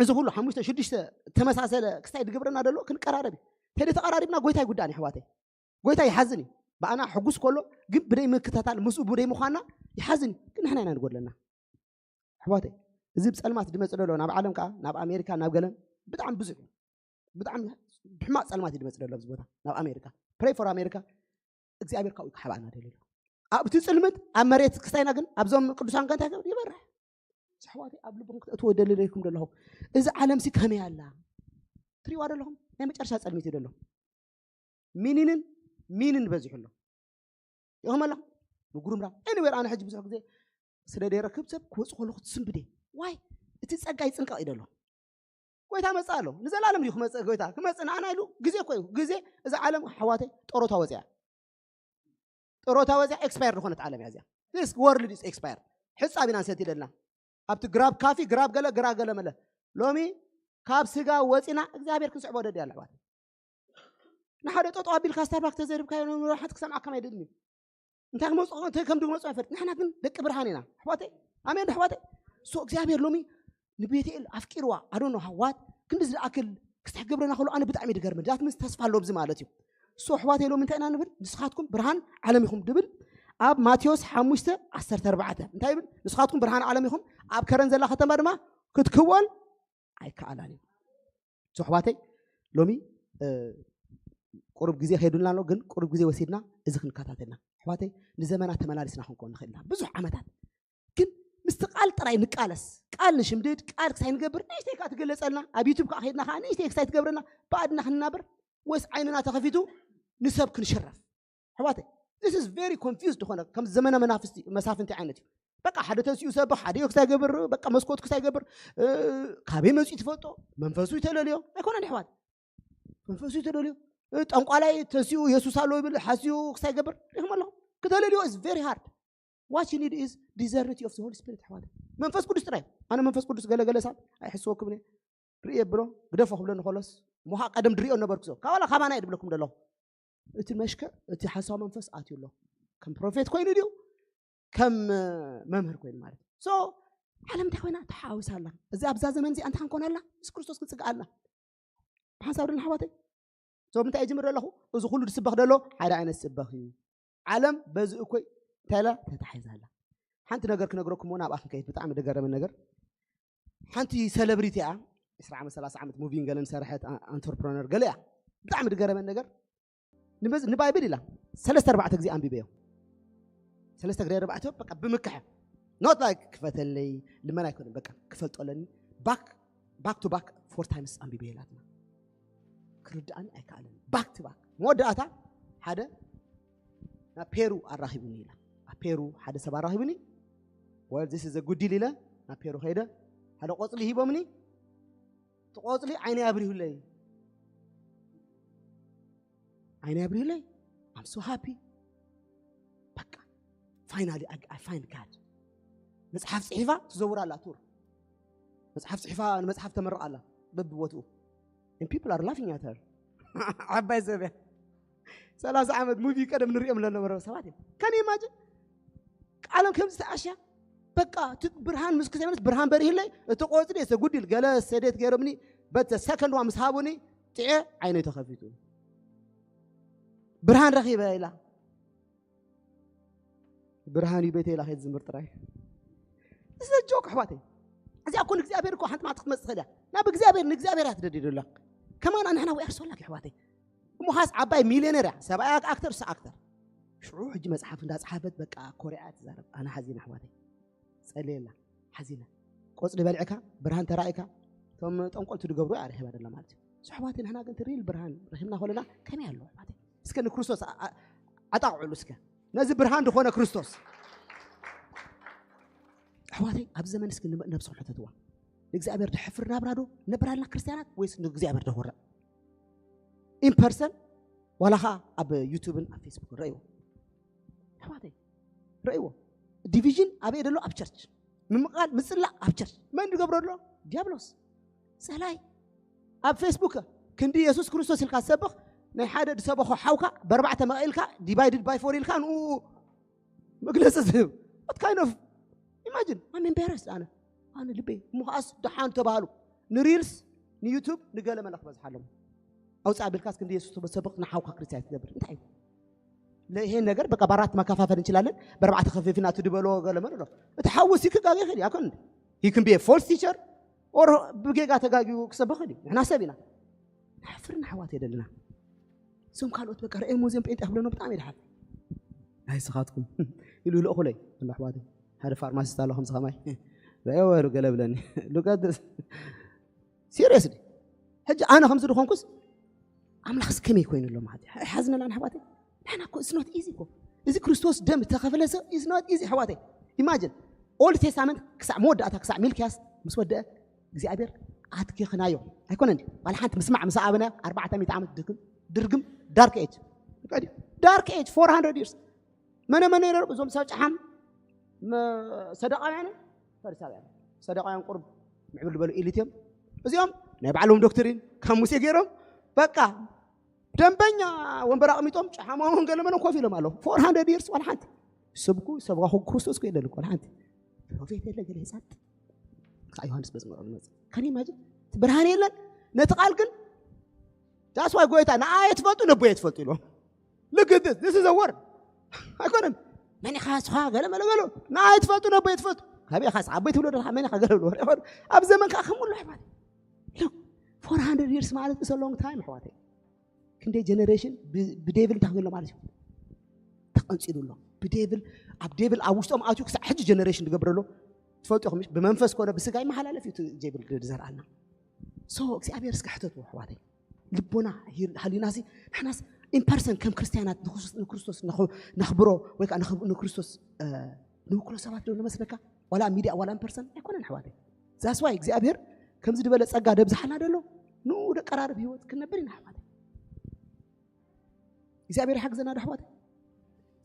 እዚ ኩሉ ሓሙሽተ ሽዱሽተ ተመሳሰለ ክስታይ ዝገብረና ደሎ ክንቀራረብ እዩ። ተደ ተቐራሪብና ጎይታ ይጉዳእን ኣሕዋተይ። ጎይታ ይሓዝን እዩ። ብኣና ሕጉስ ከሎ ግን ብደይ ምክታታል ምስኡ ብደይ ምዃንና ይሓዝን እዩ። ግን ንሕና ኢና ንጎድለና ኣሕዋተይ። እዚ ብጸልማት ዝመጽእ ደሎ ናብ ዓለም ከዓ ናብ ኣሜሪካ ናብ ገለን ብጣዕሚ ብዙሕ እዩ። ብጣዕሚ ብሕማቕ ጸልማት እዩ ዝመጽእ ደሎ ኣብዚ ቦታ ናብ ኣሜሪካ። ፕሬይ ፎር ኣሜሪካ እግዚኣብሔር ካብኡ ክሓብኣና ደልዩ። ኣብቲ ጽልምት ኣብ መሬት ክስታይና ግን ኣብዞም ቅዱሳን ከንታ ይገብር ይበርሕ። ኣሕዋተይ ኣብ ልብኹም ክትእትዎ ይደልለይኩም ደለኹም። እዚ ዓለም ሲ ከመይ ኣላ ትሪዋ ደለኹም? ናይ መጨረሻ ጸልሚት እዩ ደሎ። ሚኒንን ሚንን በዚሑ ኣሎ። ይኹም ኣላ ምጉርምራ ኤኒዌር ኣነ ሕጂ ብዙሕ ግዜ ስለ ደይረክብ ሰብ ክወፅ ከለኹ ትስንብደ ዋይ እቲ ጸጋ ይጽንቀቕ እዩ ደሎ። ጎይታ መጽእ ኣሎ ንዘላለም እዩ ክመጽእ ጎይታ ክመጽእ ንኣና ኢሉ ግዜ እኮ እዩ ግዜ። እዛ ዓለም ሓዋተይ ጠሮታ ወፅያ ጥሮታ ወፅያ ኤክስፓየር ዝኾነት ዓለም እያ እዚኣ። This world is expired። ሕፃብ ኢና ንሰቲ ደልና ኣብቲ ግራብ ካፊ ግራብ ገለ ግራብ ገለ መለ ሎሚ ካብ ስጋ ወፂና እግዚኣብሔር ክንስዕቦ ደዲ ኣለ ኣሕዋት። ንሓደ ጠጦ ኣቢልካ ስታርባክ ተዘሪብካዮ ንሓንቲ ክሰምዓካ ማይደልን እዩ። እንታይ ክመፁ እንታይ ከም ድመፁ ኣይፈልጥ። ንሕና ግን ደቂ ብርሃን ኢና ኣሕዋተይ። ኣሜን ኣሕዋተይ። ሶ እግዚኣብሔር ሎሚ ንቤትኤል ኣፍቂርዋ ኣዶኖ ሃዋት ክንዲ ዝኣክል ክስታይ ገብረና ከሎ ኣነ ብጣዕሚ ድገርመ ዳት ምስ ተስፋ ኣሎ ብዚ ማለት እዩ። ሶ ኣሕዋተይ ሎሚ እንታይ ኢና ንብል ንስኻትኩም ብርሃን ዓለም ኢኹም ድብል ኣብ ማቴዎስ ሓሙሽተ ዓሰርተ ኣርባዕተ እንታይ ይብል ንስኻትኩም ብርሃን ዓለም ኢኹም ኣብ ከረን ዘላ ከተማ ድማ ክትክወል ኣይከኣላን እዩ። ሶ ኣሕዋተይ ሎሚ ቁሩብ ግዜ ከይዱልና ኣሎ ግን ቁሩብ ግዜ ወሲድና እዚ ክንከታተልና ኣሕዋተይ ንዘመናት ተመላሊስና ክንከውን ንኽእል ኢና ብዙሕ ዓመታት ግን ምስቲ ቃል ጥራይ ንቃለስ ቃል ንሽምድድ ቃል ክሳይ ንገብር ንእሽተይ ከዓ ትገለፀልና ኣብ ዩቱብ ከዓ ከይድና ከዓ ንእሽተይ ክሳይ ትገብረና ብኣድና ክንናበር ወይስ ዓይንና ተኸፊቱ ንሰብ ክንሽረፍ ኣሕዋተይ this is very confused ዝኾነ ከም ዘመነ መናፍስቲ መሳፍንቲ ዓይነት እዩ በቃ ሓደ ተንሲኡ ሰብ ሓደ ክሳይ ገብር በቃ መስኮት ክሳይ ገብር ካበይ መፅኡ ትፈልጦ መንፈሱ ይተለልዮ ኣይኮነን ኣሕዋት መንፈሱ ይተለልዮ ጠንቋላይ ተንሲኡ የሱስ ኣሎ ይብል ሓሲኡ ክሳይ ገብር ሪኹም ኣለኹም ክተለልዮ is very hard what you need is discernment of the Holy Spirit ኣሕዋት መንፈስ ቅዱስ ጥራይ ኣነ መንፈስ ቅዱስ ገለገለ ሳብ ኣይሕስወኩም ርእየ ብሎ ግደፎ ክብለኒ ከሎስ ምዃ ቀደም ድሪኦ ነበርኩ ሰው ካባላ ካባና እየ ድብለኩም ደለኹ እቲ መሽከ እቲ ሓሳዊ መንፈስ ኣትዩ ኣሎ ከም ፕሮፌት ኮይኑ ድዩ ከም መምህር ኮይኑ ማለት ሶ ዓለም እንታይ ኮይና ተሓዋዊሳ ኣላ እዚ ኣብዛ ዘመን እዚኣ እንታይ ክንኮን ኣላ ምስ ክርስቶስ ክንፅጋእ ኣላ ብሓንሳብ ደን ሓዋተይ ሶ ምንታይ እጅምር ኣለኹ እዚ ኩሉ ዝስበኽ ደሎ ሓደ ዓይነት ስበኽ እዩ ዓለም በዚ እኮይ እንታይ ኢላ ተታሒዛ ኣላ ሓንቲ ነገር ክነግረኩም ሞ ናብኣ ክንከይድ ብጣዕሚ ደገረመ ነገር ሓንቲ ሰለብሪቲ እያ ዕስራ ዓመት ሰላሳ ዓመት ሙቪን ገለን ሰረሐት ኣንተርፕረነር ገለ እያ ብጣዕሚ ድገረመን ነገር ንባይብል ኢላ ሰለስተ ኣርባዕተ ግዜ ኣንቢበዮ ሰለስተ ግዜ ኣርባዕተ በቃ ብምክሐ not like ክፈተለይ ልመና ኣይኮነን በቃ ክፈልጦ ኣለኒ back back to back four times ኣንቢበዮ ኢላትና ክርድኣኒ ኣይከኣለን back to back መወዳእታ ሓደ ናብ ፔሩ ኣራኺቡኒ ኢላ ኣብ ፔሩ ሓደ ሰብ ኣራኺቡኒ well this is a good deal ኢለ ናብ ፔሩ ከይደ ሓደ ቆፅሊ ሂቦምኒ እቲ ቆፅሊ ዓይነይ ኣብሪሁለይ ዓይነይ ኣብሪሁለይ I'm so happy በቃ finally I find God መፅሓፍ ፅሒፋ ትዘውር ኣላ ቱር መፅሓፍ ፅሒፋ ንመፅሓፍ ተመርቕ ኣላ በብቦትኡ and people are laughing at her ዓባይ ሰብ እያ ሰላሳ ዓመት ሙቪ ቀደም ንሪኦም ለነበረ ሰባት እዮም ከን ኢማጅን ቃሎም ከምዚ ተኣሽያ በቃ ብርሃን ምስ ክሰይነት ብርሃን በሪህለይ እቲ ቆፅሊ የሰጉዲል ገለ ሰዴት ገይሮምኒ በተ ሰከንድ ዋ ምስ ሃቡኒ ጥዐ ዓይነይ ተኸፊቱ ብርሃን ረኺበ ኢላ ብርሃን እዩ ቤተይ ኢላ ከይትዝምር ጥራይ እዚ ጆክ ኣሕዋተይ እዚኣ እኮ ንእግዚኣብሔር እኮ ሓንቲ ማዕት ክትመፅእ ትኽእል እያ ናብ እግዚኣብሔር ንእግዚኣብሔር እያ ትደድደላ ከማን ንሕና we are so lucky ኣሕዋተይ እሞ ኻስ ዓባይ ሚልዮነር እያ ሰብኣያ ኣክተር እሳ ኣክተር ሽዑ ሕጂ መፅሓፍ እንዳፀሓፈት በቃ ኮርያ እያ ትዛረብ ኣነ ሓዚነ ኣሕዋተይ ፀልየላ ሓዚነ ቆፅሊ በልዕካ ብርሃን ተራእካ እቶም ጠንቆልቲ ዝገብሩ እያ ረኺባ ደላ ማለት እዩ ኣሕዋተይ ንሕና ግን ትሪል ብርሃን ረኺብና ከለና ከመይ ኣሎ ኣሕዋተይ እስከ ንክርስቶስ ኣጣቕዕሉ እስከ ነዚ ብርሃን ዝኾነ ክርስቶስ። ኣሕዋተይ፣ ኣብዚ ዘመን እስኪ ንብ- ነብስኹም ሕተትዋ። ንእግዚኣብሔር ድሕፍር ናብራ ዶ ነብር ኣለና ክርስትያናት፣ ወይስ ንእግዚኣብሔር ደኾርዕ? ኢን ፐርሰን ዋላ ኸዓ ኣብ ዩቱብን ኣብ ፌስቡክን ረእይዎ። ኣሕዋተይ፣ ረእይዎ። ዲቪዥን ኣበይ ደሎ? ኣብ ቸርች። ምምቓል፣ ምጽላእ ኣብ ቸርች። መን ዝገብሮ ኣሎ? ዲያብሎስ፣ ጸላይ። ኣብ ፌስቡክ ክንዲ የሱስ ክርስቶስ ኢልካ ትሰብኽ፣ ናይ ሓደ ዝሰበኾ ሓውካ ብኣርባዕተ መቒልካ፣ ዲቫይድድ ባይ ፎር ኢልካ ንኡ መግለጺ ዝህብ። What kind of? Imagine, I'm embarrassed ኣነ። ኣነ ልበይ እሞ ከኣስ ደሓን ተባሃሉ። ንሪልስ፣ ንዩቱብ፣ ንገለ መለ ክበዝሓሎም። ኣውፅእ ኣቢልካስ ክንዲ የሱስ ትሰብኽ ንሓውካ ክርስቲያን ትገብር። እንታይ እዩ? ለይሄን ነገር በቃ በአራት ማካፋፈል እንችላለን። በአርባዕተ ከፊፍና ትድበሎ ገለ መለ ዶ? እቲ ሓውሲ ክጋገ ይኽእል እዩ፣ ኣይኮን እንዴ? He can be a false teacher or ብጌጋ ተጋጊዩ ክሰብኽ ይኽእል እዩ። ንሕና ሰብ ኢና። ንሓፍርን ኣሕዋት የደልና። እዞም ካልኦት በቃ ርአሞ እዚኦም ጴንጤ ክብለኖ ብጣዕሚ ይድሓፍ። ናይ ስኻትኩም ኢሉ ይልእኹለይ ኣሎ ኣሕዋት። ሓደ ፋርማሲስት ኣሎ ከምዚ ከማይ። ረአዮ ወሩ ገለ ብለኒ። Look at this. ሲሪየስሊ። ሕጂ ኣነ ከምዚ ዝኾንኩስ ኣምላኽስ ከመይ ኮይኑ ኣሎ ማለት እዩ። ሓዝነላ ኣሕዋተይ። ንሕና እኮ it's not easy እኮ። እዚ ክርስቶስ ደም ተኸፈለ ሰብ it's not easy ኣሕዋተይ። ኢማጅን ኦልድ ቴስታመንት ክሳዕ መወዳእታ ክሳዕ ሚልክያስ ምስ ወደአ እግዚኣብሔር ኣትኪኽናዮ ኣይኮነን ድዩ? ዋላ ሓንቲ ምስማዕ ምስ ኣበና ኣርባዕተ ሚእቲ ዓመት ድርግም ድርግም ዳርክ ኤጅ ዳርክ ኤጅ ፎር ሃንድረድ ይርስ መነ መነ ይረርቡ እዞም ሰብ ጨሓም መ- ሰደቃውያንን ፈሪሳውያን ሰደቃውያን ቁርብ ምዕብል ዝበሉ ኢሊት እዮም። እዚኦም ናይ ባዕሎም ዶክትሪን ካብ ሙሴ ገይሮም በቃ ደንበኛ ወንበር ኣቕሚጦም ጨሓማውን ገለመለን ኮፍ ኢሎም ኣለዉ። ፎር ሃንድረድ ይርስ ዋላ ሓንቲ ስብኩ ሰብኻ ኩ ክርስቶስ ኮ የለን ዋላ ሓንቲ ፕሮፌት የለ ገለ ይሳጥ ካብ ዮሃንስ መዝሙር ዝመጽእ ከን ኢማጅን እቲ ብርሃን የለን ነቲ ቃል ግን that's why ጎይታ ንኣየ ትፈልጡ ነቦየ ትፈልጡ ኢልዎም። Look at this, this is a word. ኣይኮነን መን ኢኻ ስኻ ገለ መለ ገለ ንኣየ ትፈልጡ ነቦየ ትፈልጡ ካበይ ኢኻ ኣቦይ ትብሎ ደለኻ መን ኢኻ ገለ ብሎ ኣብ ዘመን ከዓ ከምሉ ኣይባል። Look, ፎር ሃንድረድ ይርስ ማለት is a long time ኣሕዋተይ። ክንደይ ጀነሬሽን ብዴቪል እንታይ ክገሎ ማለት እዩ ተቐንፂሉ ኣሎ። ብዴቪል ኣብ ዴቪል ኣብ ውሽጦም ኣትዩ ክሳዕ ሕጂ ጀነሬሽን ዝገብረሎ ትፈልጡ ኢኹም። ብመንፈስ ኮነ ብስጋ ይመሓላለፍ እዩ እቲ ዴቪል ዝዘርኣልና። So እግዚኣብሔር እስከ ሕተቱ ኣሕዋተይ። ልቦና ሃሊናሲ ንሕናስ ኢምፐርሰን ከም ክርስትያናት ንክርስቶስ ነኽብሮ ወይ ከዓ ንክርስቶስ ንውክሎ ሰባት ዶ ንመስለካ? ዋላ ሚድያ ዋላ ኢምፐርሰን ኣይኮነን ኣሕዋተይ። ዛስዋይ እግዚኣብሔር ከምዚ ዝበለ ጸጋ ደብዝሓልና ደሎ ንኡ ደቀራርብ ህይወት ክንነብር ኢና ኣሕዋተይ። እግዚኣብሔር ይሓግዘና ዶ ኣሕዋተይ?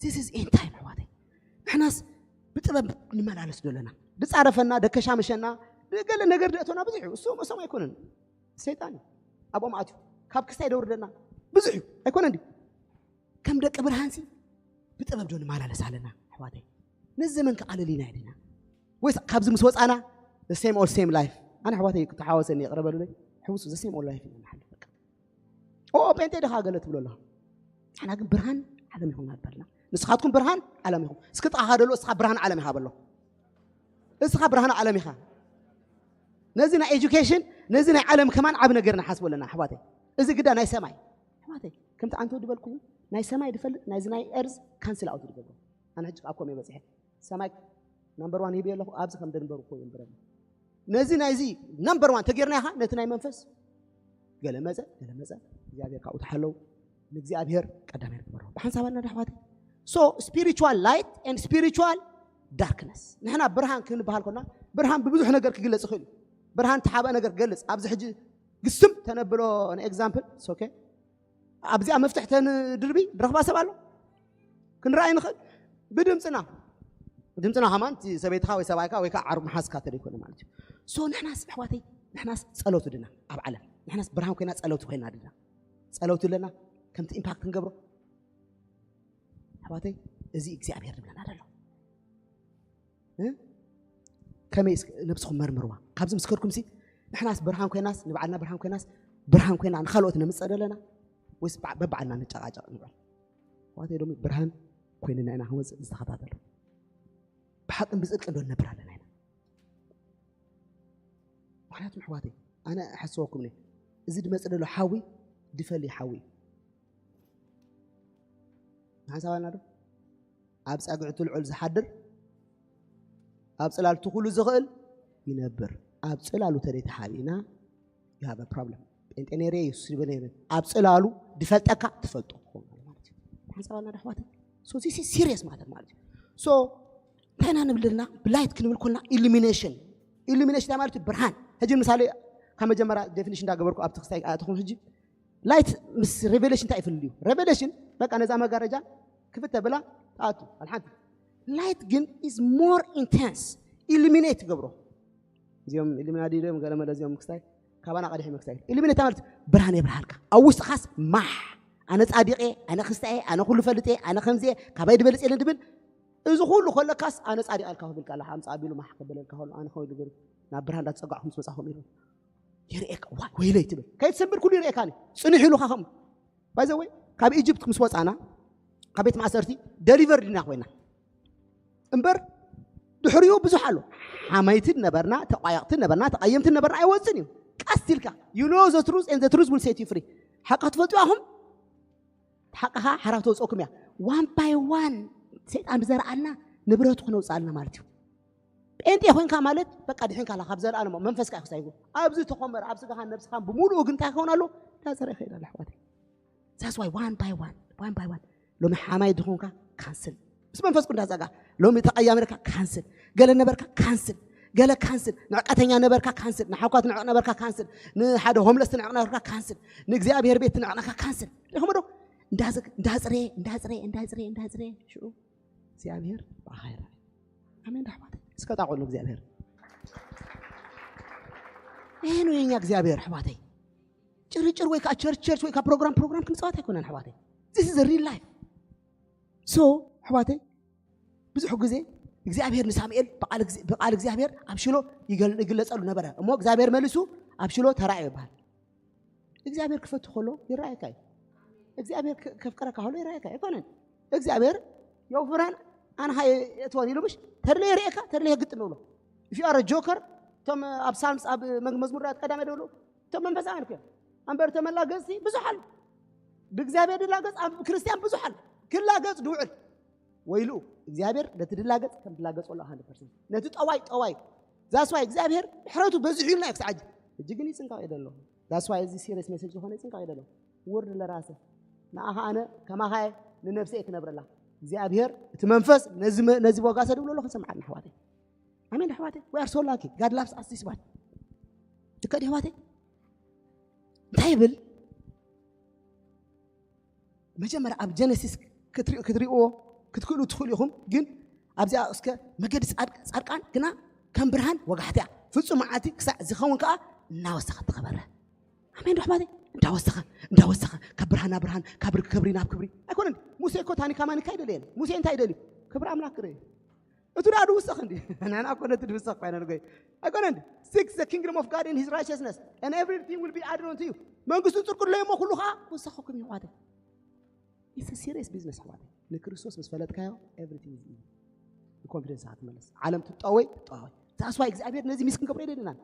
This is end time ኣሕዋተይ። ንሕናስ ብጥበብ ንመላለስ ዶ ኣለና? ድጻረፈና ደከሻምሸና ገለ ነገር ደእቶና ብዙሕ እዩ። እሱ መሶም ኣይኮነን ሰይጣን እዩ። ኣብኦም ኣትዩ ካብ ክስታይ ደውርደና ብዙሕ እዩ ኣይኮነን ድዩ? ከም ደቂ ብርሃንሲ ብጥበብ ዶ ንመላለስ ኣለና ኣሕዋተይ? ነዚ ዘመን ከቃልል ኢና ዲና ወይስ ካብዚ ምስ ወፃና the same old same life? ኣነ ኣሕዋተይ ክተሓወሰኒ ይቕረ በሉለይ። ሕውሱ the same old life ኢና ንሓልፍ በቃ። ኦ ጴንጤ ድኻ ገለ ትብሎ ኣለኻ። ንሕና ግን ብርሃን ዓለም ይኹን ኣበልና። ንስኻትኩም ብርሃን ዓለም ኢኹም። እስኪ ጥቓኻ ደሎ እስኻ ብርሃን ዓለም ኢኻ በሎ። እስኻ ብርሃን ዓለም ኢኻ። ነዚ ናይ ኤጁኬሽን ነዚ ናይ ዓለም ከማን ዓብ ነገር ንሓስቦ ኣለና ኣሕዋተይ። እዚ ግዳ ናይ ሰማይ ኣሕዋተይ ከምቲ ኣንተ ድበልኩ ናይ ሰማይ ድፈልጥ ናይዚ ናይ ኤርዝ ካንስል ኣውት ድገብሮ። ኣነ ሕጂ ካብ ኮም በፂሐ ሰማይ ናምበር ዋን ሂብ ኣለኹ ኣብዚ ከም ደንበሩ ኮ የንብረኒ። ነዚ ናይዚ ናምበር ዋን ተጌርና ኢኻ ነቲ ናይ መንፈስ ገለ መፀ ገለ መፀ እግዚኣብሔር ካብኡ ተሓለው ንእግዚኣብሔር ቀዳማይ ንግበሮ ብሓንሳብ ኣለና ኣሕዋተይ። So spiritual light and spiritual darkness ንሕና ብርሃን ክንበሃል ኮና ብርሃን ብብዙሕ ነገር ክግለጽ ይኽእል እዩ። ብርሃን ተሓበ ነገር ክገልጽ ኣብዚ ሕጂ ግስም ተነብሎ ንኤግዛምፕል ኦኬ ኣብዚኣ መፍትሕ ተንድርቢ ድረኽባ ሰብ ኣሎ ክንረኣይ ንኽእል ብድምፅና ድምፅና ከማን እቲ ሰበይትኻ ወይ ሰብኣይካ ወይ ከዓ ዓርቢ መሓዝካ ተደይኮነ ማለት እዩ። So ንሕናስ ኣሕዋተይ ንሕናስ ጸሎት ድና ኣብ ዓለም ንሕናስ ብርሃን ኮይና ጸሎት ኮይና ድና ጸሎት ኣለና ከምቲ ኢምፓክት ክንገብሮ ኣሕዋተይ እዚ እግዚኣብሔር ድብለና ደሎ። ከመይ ነብስኹም መርምርዋ። ካብዚ ምስ ከድኩም ሲ ንሕናስ ብርሃን ኮይናስ ንባዕልና ብርሃን ኮይናስ ብርሃን ኮይና ንኻልኦት ነምፀእ ደለና ወይስ በባዕልና ንጨቃጨቅ ንበል? ኣሕዋተይ ሎሚ ብርሃን ኮይንና ኢና ክንወፅእ ዝተኸታተሉ ብሓቅን ብፅድቅን ዶ ንነብር ኣለና ኢና። ምክንያቱም ኣሕዋተይ ኣነ እሓስበኩም ነ እዚ ድመፅእ ደሎ ሓዊ ድፈሊ ሓዊ እዩ። ሓንሳብ ኣለና ዶ ኣብ ጸግዒ ትልዑል ዝሓድር ኣብ ጽላል ትኹሉ ዝኽእል ይነብር። ኣብ ጽላሉ ተደይ ተሓቢእና you have a problem። ጴንጤ ነይረ የሱስ ይብል ነይረ ኣብ ጽላሉ ድፈልጠካ ትፈልጦ ክኸውን ኣሎ ማለት እዩ። ሓንሳብ ኣለና ዶ ኣሕዋተይ? So this is serious matter ማለት እዩ። So እንታይ ኢና ንብል ዘለና? ብላይት ክንብል ኮና ኢሉሚኔሽን። ኢሉሚኔሽን እንታይ ማለት እዩ? ብርሃን። ሕጂ ምሳሌ ካብ መጀመርያ ዴፊኒሽን እንዳገበርኩ ኣብቲ ክስታይ ኣትኹም። ሕጂ ላይት ምስ ሬቨሌሽን እንታይ ይፍልልዩ? ሬቨሌሽን በቃ ነዛ መጋረጃ ክፍት ተብላ ትኣቱ ኣልሓንቲ። ላይት ግን is more intense፣ ኢሉሚኔት ትገብሮ። እዚኦም ኢሉሚናዲ እዮም ገለ መለ እዚኦም ክስታይ ካባና ቀዲሕ መክሳይ ኢሉሚኔት ማለት ብርሃን የብርሃልካ። ኣብ ውስጥኻስ ማሕ፣ ኣነ ጻዲቀ፣ ኣነ ክስታየ፣ ኣነ ኩሉ ፈልጠ፣ ኣነ ከምዚ፣ ካባይ ድበልጽ የለን ድብል። እዚ ኩሉ ከለካስ ኣነ ጻዲቅ ኣልካ ክብልካ ኣላ ሓምጻ ኣቢሉ ማሕ ከበለልካ ከሎ ኣነ ኮይኑ ገሩ ናብ ብርሃን እንዳተጸጋዕኹም ምስ መጻኹም ኢሉ ይርእየካ። ዋይ ወይለይ ትብል፣ ከይትሰንብድ ኩሉ ይርእየካኒ። ጽኒሕ ኢሉካ ከምኡ ባይዘወይ ካብ ኢጅፕት ምስ ወጻና ካብ ቤት ማእሰርቲ ደሊቨር ድና ኮይና እምበር ድሕሪኡ ብዙሕ ኣሎ። ሓማይትን ነበርና፣ ተቋየቕትን ነበርና፣ ተቐየምትን ነበርና ኣይወፅን እዩ። ቀስ ኢልካ you know the truth and the truth will set you free። ሓቂ ክትፈልጡ ኢኹም። ሓቅኻ ሓራ ተውፀኩም እያ። ዋን ባይ ዋን ሰይጣን ብዘርኣልና ንብረቱ ክነውፅኣልና ማለት እዩ። ጴንጤ ኮይንካ ማለት በቃ ድሕንካ ኣላ ካብ ዘርኣን እሞ መንፈስካ ይክሳይጉ ኣብዚ ተኾመር ኣብ ስጋኻን ነብስኻን ብምሉኡ ግን እንታይ ክኸውን ኣሎ? እንዳፀረ ይኸይድ ኣሎ ኣሕዋተይ። That's why one by one one by one ሎሚ ሓማይ ድኾንካ ካንስል ምስ መንፈስ ቅዱስ ዛጋ ሎሚ ተቐያምርካ ካንስል ገለ ነበርካ ካንስል ገለ ካንስል ንዕቀተኛ ነበርካ ካንስል ንሓኳት ንዕቅ ነበርካ ካንስል ንሓደ ሆምለስ ንዕቅ ነበርካ ካንስል ንእግዚኣብሔር ቤት ንዕቅነካ ካንስል ሪኹም ዶ እንዳጽሬ እንዳጽሬ እንዳጽሬ እንዳጽሬ ሽዑ እግዚኣብሔር ብኣኻ ይረኣይ። ኣሜን ዶ ኣሕዋተይ? እስከ ጣቆሉ እግዚኣብሔር። ይሄ ነው የኛ እግዚኣብሔር ኣሕዋተይ። ጭርጭር ወይ ከዓ ቸርች ቸርች ወይ ከዓ ፕሮግራም ፕሮግራም ክንፃወት ኣይኮነን ኣሕዋተይ። This is real life። So ኣሕዋተይ ብዙሕ ግዜ እግዚኣብሔር ንሳሙኤል ብቃል እግዚኣብሔር ኣብ ሽሎ ይግለፀሉ ነበረ እሞ እግዚኣብሔር መሊሱ ኣብ ሽሎ ተራእዮ ይበሃል። እግዚኣብሔር ክፈቱ ከሎ ይረኣየካ እዩ። እግዚኣብሔር ከፍቀረካ ከሎ ይረኣየካ ኣይኮነን። እግዚኣብሔር የውፍረን ኣንኻ የእትወን ኢሉ ምሽ ተድለ ይርእየካ ተድለ የግጥም ይብሎ። If you are a joker እቶም ኣብ ሳልምስ ኣብ መዝሙር ዳዊት ቀዳማይ ደብሉ እቶም መንፈሳውያን እዮም። ኣንበር ተመላገጽቲ ብዙሕ ኣሎ። ብእግዚኣብሔር ድላገጽ ኣብ ክርስቲያን ብዙሕ ኣሎ። ክላገጽ ድውዕል ወይሉ እግዚኣብሔር ነቲ ድላገጽ ከም ድላገጽ ወላ 100% ነቲ ጠዋይ ጠዋይ ዛስዋይ እግዚኣብሔር ሕረቱ በዚሑ ኢልና ክሳዕ ሕጂ ግን ይጽንቀቕ ይደሎ። ዛስዋይ እዚ ሲሪየስ ሜሴጅ ዝኾነ ይጽንቀቕ ይደሎ። ውርድ ለራሰ ንኣኻ ኣነ ከማኻ ንነፍሰ ክነብረላ እግዚኣብሔር እቲ መንፈስ ነዚ ቦጋሰ ድብሎ ኣሎ ክንሰምዓልና ኣሕዋተይ። ኣሜን ኣሕዋተይ። We are so lucky. God loves us this one. ትከዲ ኣሕዋተይ እንታይ ይብል? መጀመርያ ኣብ ጀነሲስ ክትሪእዎ ክትክእሉ ትኽእሉ ኢኹም። ግን ኣብዚኣ እስከ መገዲ ጻድቃን ግና ከም ብርሃን ወጋሕትያ ፍጹም መዓልቲ ክሳዕ ዝኸውን ከዓ እናወሰኸ ትኸበረ። ኣሜን ዶ ኣሕዋተይ? እንዳወሰኸ እንዳወሰኸ ካብ ብርሃን ናብ ብርሃን ካብ ክብሪ ናብ ክብሪ ኣይኮነን። ሙሴ እኮ ታኒካ ማኒካ ይደልየን። ሙሴ እንታይ ይደልዩ? ክብሪ ኣምላክ ክርኢ። እቱ ደኣ ድውሰኽ እንዲ ንሕና እኮ ነቲ ድውሰኽ ኮይና ንጎይ ኣይኮነ እንዲ። Seek the kingdom of God and his righteousness and everything will be added unto you። መንግስቱ ጽድቁ ድለይ እሞ ኩሉ ከዓ ክውሰኸኩም እዩ ኣሕዋተይ። It's a serious business ኣሕዋተይ። ንክርስቶስ ምስ ፈለጥካዮ everything is easy። ብኮንፊደንስ ክትመለስ ዓለም ትጠወይ ትጠወይ። That's why እግዚኣብሔር ነዚ ሚስ ክንገብሮ የደልናን።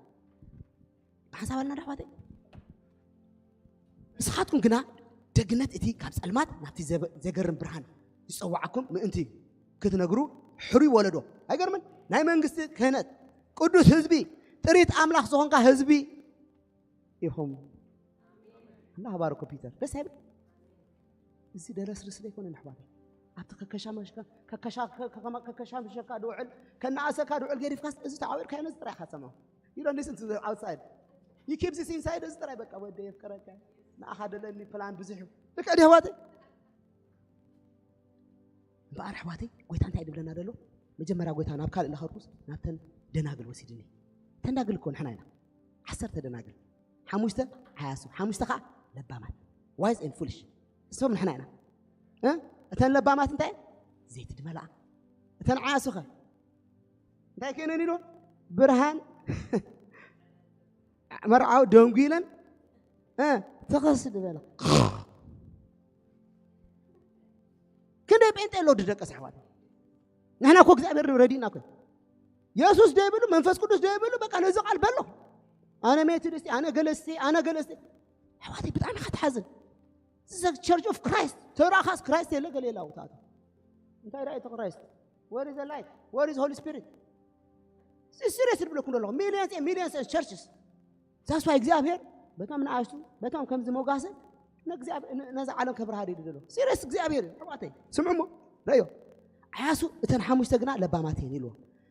ብሓንሳብ ኣለና ዶ ኣሕዋተይ? ንስኻትኩም ግና ደግነት እቲ ካብ ጸልማት ናብቲ ዘገርም ብርሃን ዝጸዋዓኩም ምእንቲ ክትነግሩ ሕሩይ ወለዶ ኣይገርምን ናይ መንግስቲ ክህነት ቅዱስ ህዝቢ ጥሪት ኣምላኽ ዝኾንካ ህዝቢ ኢኹም። እና ሃባሩ ኮምፒውተር ደስ ኣይብል እዚ ደለስልስ ዘይኮነ ኣሕዋተይ ኣብቲ ከከሻምሸካ ድውዕል ከነኣሰካ ድውዕል ገዲፍካስ እዚ ተዓዊርካ ነዚ ጥራይ ኢኻ ትሰምዖ። You don't listen to the outside. You keep this inside እዚ ጥራይ በቃ ወደ የፍቅረካ ንኣኻ ደለኒ ፕላን ብዙሕ እዩ። ልክዕ ድዩ ኣሕዋተይ? እምበኣር ኣሕዋተይ ጎይታ እንታይ ድብለና ደሎ? መጀመርያ ጎይታ ናብ ካልእ ለኸርኩስ ናብተን ደናግል ወሲድኒ። ተንዳግል እኮ ንሕና ኢና። ዓሰርተ ደናግል ሓሙሽተ ዓያሱ ሓሙሽተ ከዓ ለባማት wise and foolish እሶም ንሕና ኢና። እተን ለባማት እንታይ ዘይቲ ድመልኣ እተን ዓያሱ ኸ እንታይ ከይነን ኢሉ ብርሃን መርዓው ደንጉ ኢለን ተኸስ ዝበለ ክንደይ ጴንጤ ኣሎ ድደቀስ ኣሕዋት ንሕና እኮ እግዚኣብሔር ረዲእና እኮ የሱስ ደይብሉ መንፈስ ቅዱስ ደይብሉ በቃ ነዚ ቃል በሎ ኣነ ሜትድስቲ ኣነ ገለስቲ ኣነ ገለስቲ ኣሕዋት ብጣዕሚ ኢኻ ትሓዝን ቸርች ኦፍ ክራይስት ተራኻስ ክራይስት የለ ገለ የለ ውታቱ እንታይ ራእይ ክራይስት Where is the light? Where is Holy Spirit? ሲሪየስ ድብለኩም ደለኹ ሚሊየንስ ሚሊየንስ ቸርችስ ዛስዋ እግዚኣብሔር በቶም ንኣሽቱ በቶም ከምዚ ሞጋሰ ነዚ ዓለም ከብርሃ ዲዱ ዘሎ ሲሪየስ እግዚኣብሔር ኣባተይ ስምዑሞ ረዮ። ዓያሱ እተን ሓሙሽተ ግና ለባማት እየን ኢልዎ።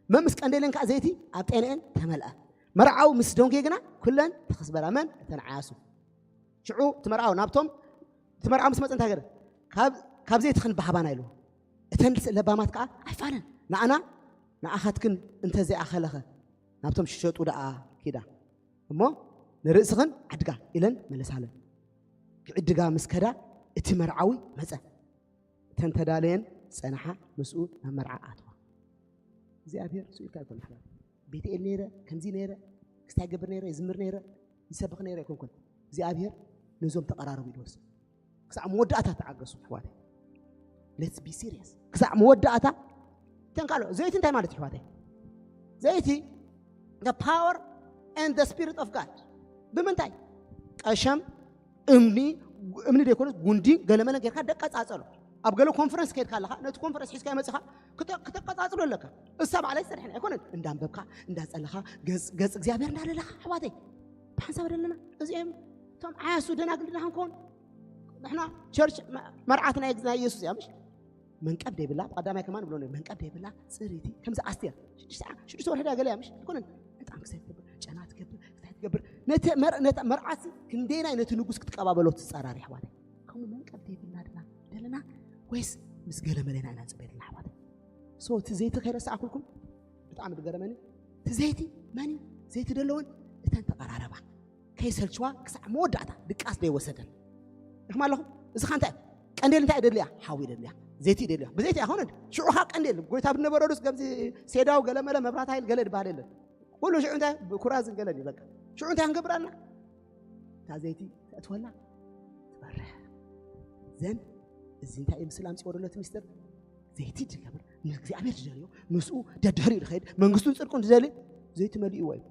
መን ምስ ቀንዴለን ከዓ ዘይቲ ኣብ ጤንአን ተመልኣ። መርዓዊ ምስ ደንጌ ግና ኩለን ተኸስበራ። መን? እተን ዓያሱ። ሽዑ እቲ መርዓዊ ናብቶም፣ እቲ መርዓዊ ምስ መፀ እንታይ ገረ? ካብ፣ ካብ ዘይቲ ክንባሃባና ኢልዎ። እተን ለባማት ከዓ ኣይፋለን፣ ንኣና ንኣኻትክን እንተዘይኣኸለኸ ናብቶም ሽሸጡ ደኣ ኪዳ እሞ ንርእስኽን ዓድጋ ኢለን መለሳለን። ክዕድጋ ምስ ከዳ እቲ መርዓዊ መፀ። እተን ተዳለየን ዝጸንሓ ምስኡ ናብ መርዓ ኣትዋ። እግዚኣብሔር ስኡ ኢልካ ኣይኮነ ሓላል። ቤተ ኤል ነይረ፣ ከምዚ ነይረ፣ ክስታይ ገብር ነይረ፣ ይዝምር ነይረ፣ ይሰብኽ ነይረ ኣይኮንኩን። እግዚኣብሔር ነዞም ተቐራረቡ ኢልወስ። ክሳዕ መወዳእታ ተዓገሱ ኣሕዋተይ። Let's be serious። ክሳዕ መወዳእታ ተንካሎ። ዘይቲ እንታይ ማለት ኣሕዋተይ? ዘይቲ the power and the spirit of God። ብምንታይ? ቀሸም፣ እምኒ፣ እምኒ ዘይኮነስ ጉንዲ ገለመለ ጌርካ ደቀጻጸሎ። ኣብ ገለ ኮንፈረንስ ከይድካ ኣለኻ፣ ነቲ ኮንፈረንስ ሒዝካ መጽኻ ክተ-፣ ክተቀጻጽሎ ኣለካ። እሳ ባዕላይ ዝጸንሐን ኣይኮነን። እንዳንበብካ፣ እንዳጸለኻ፣ ገጽ፣ ገጽ እግዚኣብሔር እንዳደለኻ ኣሕዋተይ። ብሓንሳብ ደለና። እዚኦም እቶም ዓያሱ ደናግል ድና ክንከውን። ንሕና ቸርች መ-፣ መርዓት ናይ፣ ናይ ኢየሱስ እያ፣ ምሽ? መንቀብ ደይብላ፣ ቀዳማይ ከማን ብሎ ነይሩ፣ መንቀብ ደይብላ፣ ጽሪቲ፣ ከምዚ ኣስቴር። ሽዱሽተ፣ ሽዱሽተ ወርሒ ድያ ገለ እያ፣ ምሽ? ኣይኮነን። ዕጣን ክሳይ ትገብር፣ ጨና ትገብር፣ ክሳይ ትገብር። ነቲ መር-፣ ነቲ መርዓሲ ክንደይናይ ነቲ ንጉስ ክትቀባበሎ ትጸራሪ፣ ኣሕዋተይ። ከምኡ መንቀብ ደይብልና ድና ደለና፣ ወይስ ምስ ገለ መለና ኢና ንጽበ ደለና፣ ኣሕዋተይ? ሶ፣ እቲ ዘይቲ ከይረሳዕኩልኩም፣ ብጣዕሚ ዝገረመኒ፣ እቲ ዘይቲ መን እዩ? ዘይቲ ደለወን እተን ተቐራረባ። ከይሰልችዋ ክሳዕ መወዳእታ ድቃስ ደይወሰደን። ንሕማ ኣለኹም? እዚ ኸ እንታይ እዩ? ቀንዴል እንታይ ይደልያ? ሓዊ ይደልያ። ዘይቲ ይደልያ። ብዘይቲ ኣይኮነን። ሽዑ ኸ ቀንዴል፣ ጎይታ ብነበረዱስ ከምዚ ሴዳው ገለመለ መብራት ሃይል ገለ ድበሃል የለን። ኩሉ ሽዑ እንታይ? ብኩራዝን ገለን እዩ በቃ። ሽዑ እንታይ ክንገብር ኣለና? እታ ዘይቲ ተእትወላ ትበርሕ። ዘን እዚ እንታይ እዩ? ምስል ኣምፅኦ ደሎ እቲ ሚስጥር። ዘይቲ ዝገብር፣ ንእግዚኣብሔር ዝደልዮ፣ ምስኡ ደድሕሪኡ ዝኸይድ፣ መንግስቱን ጽድቁን ዝደሊ፣ ዘይቲ መሊእዎ እዩ።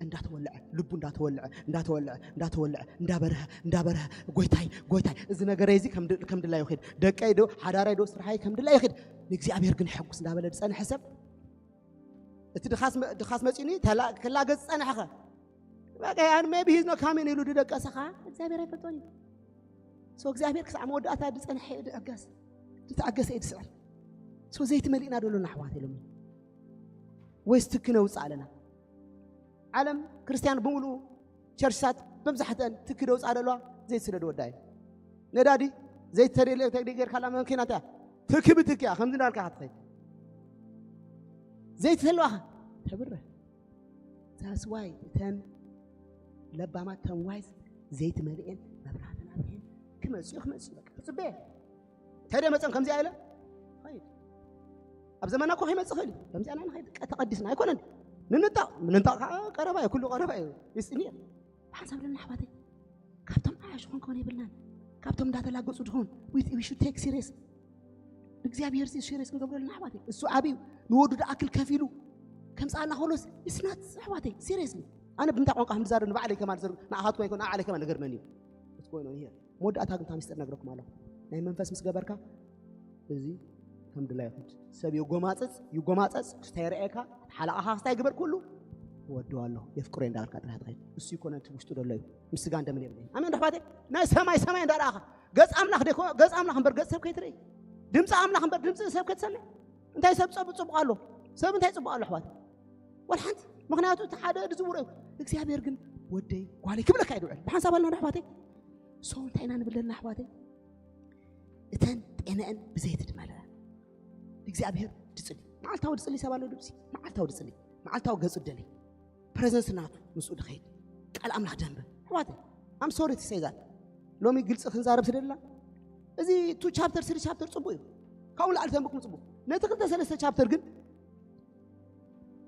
እንዳተወልዐ፣ ልቡ እንዳተወልዐ፣ እንዳተወልዐ፣ እንዳተወልዐ፣ እንዳበርሀ፣ እንዳበርሀ፣ ጎይታይ፣ ጎይታይ፣ እዚ ነገረይ እዚ ከም ድ-፣ ከም ድላዩ ይኸይድ፣ ደቀይ ዶ፣ ሓዳራይ ዶ፣ ስርሓይ ከም ድላዩ ይኸይድ፣ ንእግዚኣብሔር ግን ሕጉስ እንዳበለ ዝጸንሐ ሰብ፣ እቲ ድኻስ መ-፣ ድኻስ መጺኡኒ፣ ተላ-፣ ክላገጽ ዝጸንሐኸ፣ በቃ፣ and maybe he's not coming ኢሉ ዝደቀሰኻ፣ እግዚኣብሔር ኣይፈልጦን እዩ። So እግዚኣብሔር ክሳዕ መወዳእታ ዝጸንሐ እዩ ዝዕገስ፣ ዝተዓገሰ እዩ ዝስዕር። So ዘይቲ መሊእና ዶ ኣለና ኣሕዋት ኢሎምኒ? ወይስ ትኪ ነውጽእ ኣለና? ዓለም ክርስትያን ብምሉኡ ቸርችታት መብዛሕተን ትኪ ደውጽኣ ዘለዋ ዘይቲ ስለ ዝወዳ እዩ። ነዳዲ፣ ዘይቲ ተደልየ ተደልየ ጌርካላ መኪና እንታይ እያ? ትኪ ብትኪ እያ፣ ከምዚ እንዳልካ ክትኸይድ። ዘይቲ ተልዋኻ ተብርህ። That's why እተን ለባማት፣ እተን ዋይዝ ዘይቲ መሊኤን መብራህተን ኣብሪሀን ክመጽኡ፣ ክመጽኡ በቃ ክጽበየ። ተደ መጸን ከምዚኣ ኢለ ኸይድ። ኣብ ዘመና እኮ ከይመጽእ ኽእል እዩ። ከምዚኣ ኢና ንኸይድ፣ ቀ-፣ ተቐዲስና ኣይኮነን። ንንጣቕ፣ ምንንጣቕ ከዓ ቀረባ እዩ፣ ኩሉ ቀረባ እዩ። ይስጥኒ እየ። ብሓንሳብ ደለና ኣሕዋተይ፣ ካብቶም ዓያሹ ክንከውን የብልናን። ካብቶም እንዳተላገጹ ድኾን፣ we, we should take serious። እግዚኣብሔር ሲ ሲሪየስ ክንገብሮ ኣለና ኣሕዋተይ። እሱ ዓብዩ ንወዱ ዝኣክል ከፊሉ ከምጽኣልና ከሎስ፣ it's not ኣሕዋተይ፣ ሲሪየስሊ። ኣነ ብምንታይ ቋንቋ ከም ዝዛረብ ንባዕለይ ከማን ዝር-፣ ንኣኻትኩም ኣይኮን፣ ንዓለይ ከማን ዝገርመኒ እዩ። What's going on here? መወዳእታ ግን እታ ሚስጥር ነግረኩም ኣለኹ። ናይ መንፈስ ምስ ገበርካ፣ እዚ ከም ድላዩ ይኸድ። ሰብ ይጎማጽጽ፣ ይጎማጸጽ፣ ክስታይ ይረኣየካ፣ ሓለቓኻ ክስታይ ግበር፣ ኩሉ እወደዋለሁ፣ የፍቅሮ እንዳበልካ ጥራሕ ትኸይድ። እሱ ይኮነ እቲ ውሽጡ ዘሎ እዩ። ምስ ስጋን ደምን የብለይን። ኣሜን ዶ ኣሕዋተይ? ናይ ሰማይ ሰማይ እንዳረኣኻ፣ ገጽ ኣምላኽ ደኮ-፣ ገጽ ኣምላኽ እምበር ገጽ ሰብ ከይትርኢ። ድምጺ ኣምላኽ እምበር ድምጺ ሰብ ከይትሰምዕ። እንታይ ሰብ ጸብ-፣ ጽቡቕ ኣሎ? ሰብ እንታይ ጽቡቕ ኣሎ ኣሕዋት? ወላ ሓንቲ። ምኽንያቱ እቲ ሓደ ዝዝውሮ እዩ። እግዚኣብሔር ግን ወደይ ጓለይ ክብለካ እዩ ዝውዕል። ብሓንሳብ ኣለና ዶ ኣሕዋተይ? So እንታይ ኢና ንብል ዘለና ኣሕዋተይ? እተን ጤነአን ብዘይቲ ዝመልአ እግዚኣብሔር ድጽሊ። መዓልታዊ ድጽሊ ሰብ ኣሎ ድምሲ። መዓልታዊ ድጽሊ። መዓልታዊ ገጹ ደሊ። ፕሬዘንስ ናቱ ምስኡ ድኸይድ። ቃል ኣምላኽ ደንበ። ኣሕዋተይ፣ I'm sorry to say that። ሎሚ ግልጺ ክንዛረብ ስለ ደለና፣ እዚ ቱ ቻፕተር፣ ስሪ ቻፕተር ጽቡቕ እዩ። ካብኡ ንላዕሊ ተንብኩም ጽቡቕ። ነቲ ክልተ ሰለስተ ቻፕተር ግን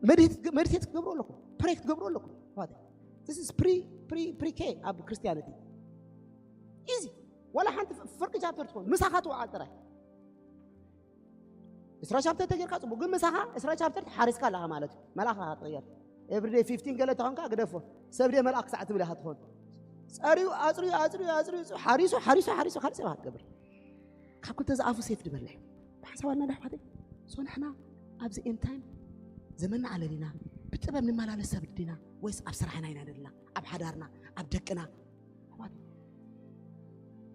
መዲቴት፣ መዲቴት ክትገብሩ ኣለኩም፣ ፕሬይ ክትገብሩ ኣለኩም። ኣሕዋተይ፣ this is pre pre pre K ኣብ ክርስቲያኒቲ። ኢዚ። ዋላ ሓንቲ ፍርቂ ቻፕተር ትኾን፣ ምሳኻ ትውዓል ጥራይ። ዕስራ ቻፕተር ተጌርካ ጽቡቕ፣ ግን ምሳኻ ዕስራ ቻፕተር ተሓሪስካ ኣለኻ ማለት እዩ። መልኣኽ ኢኻ ትቕየር። ኤቭሪዴይ ፊፍቲን ገለ ተኾንካ ግደፎ። ሰብ ድየ መልኣኽ ክሳዕ ትብል ኢኻ ትኾን። ጸርዩ፣ ኣጽርዩ፣ ኣጽርዩ፣ ኣጽርዩ፣ ሓሪሱ፣ ሓሪሱ፣ ሓሪሱ፣ ካልእ ሰብ ኢኻ ትገብር። ካብ ክልተ ዝኣፉ ሴፍ ዝበልዕ እዩ። ብሓንሳብ ኣለና ዶ ኣሕዋተይ? ሶ ንሕና ኣብዚ ኤንድ ታይም ዘመንና ኣለሊና ብጥበብ ንመላለስ ሰብ ዲና ወይስ ኣብ ስራሕና ኢና ዘለና? ኣብ ሓዳርና፣ ኣብ ደቅና? ኣሕዋት፣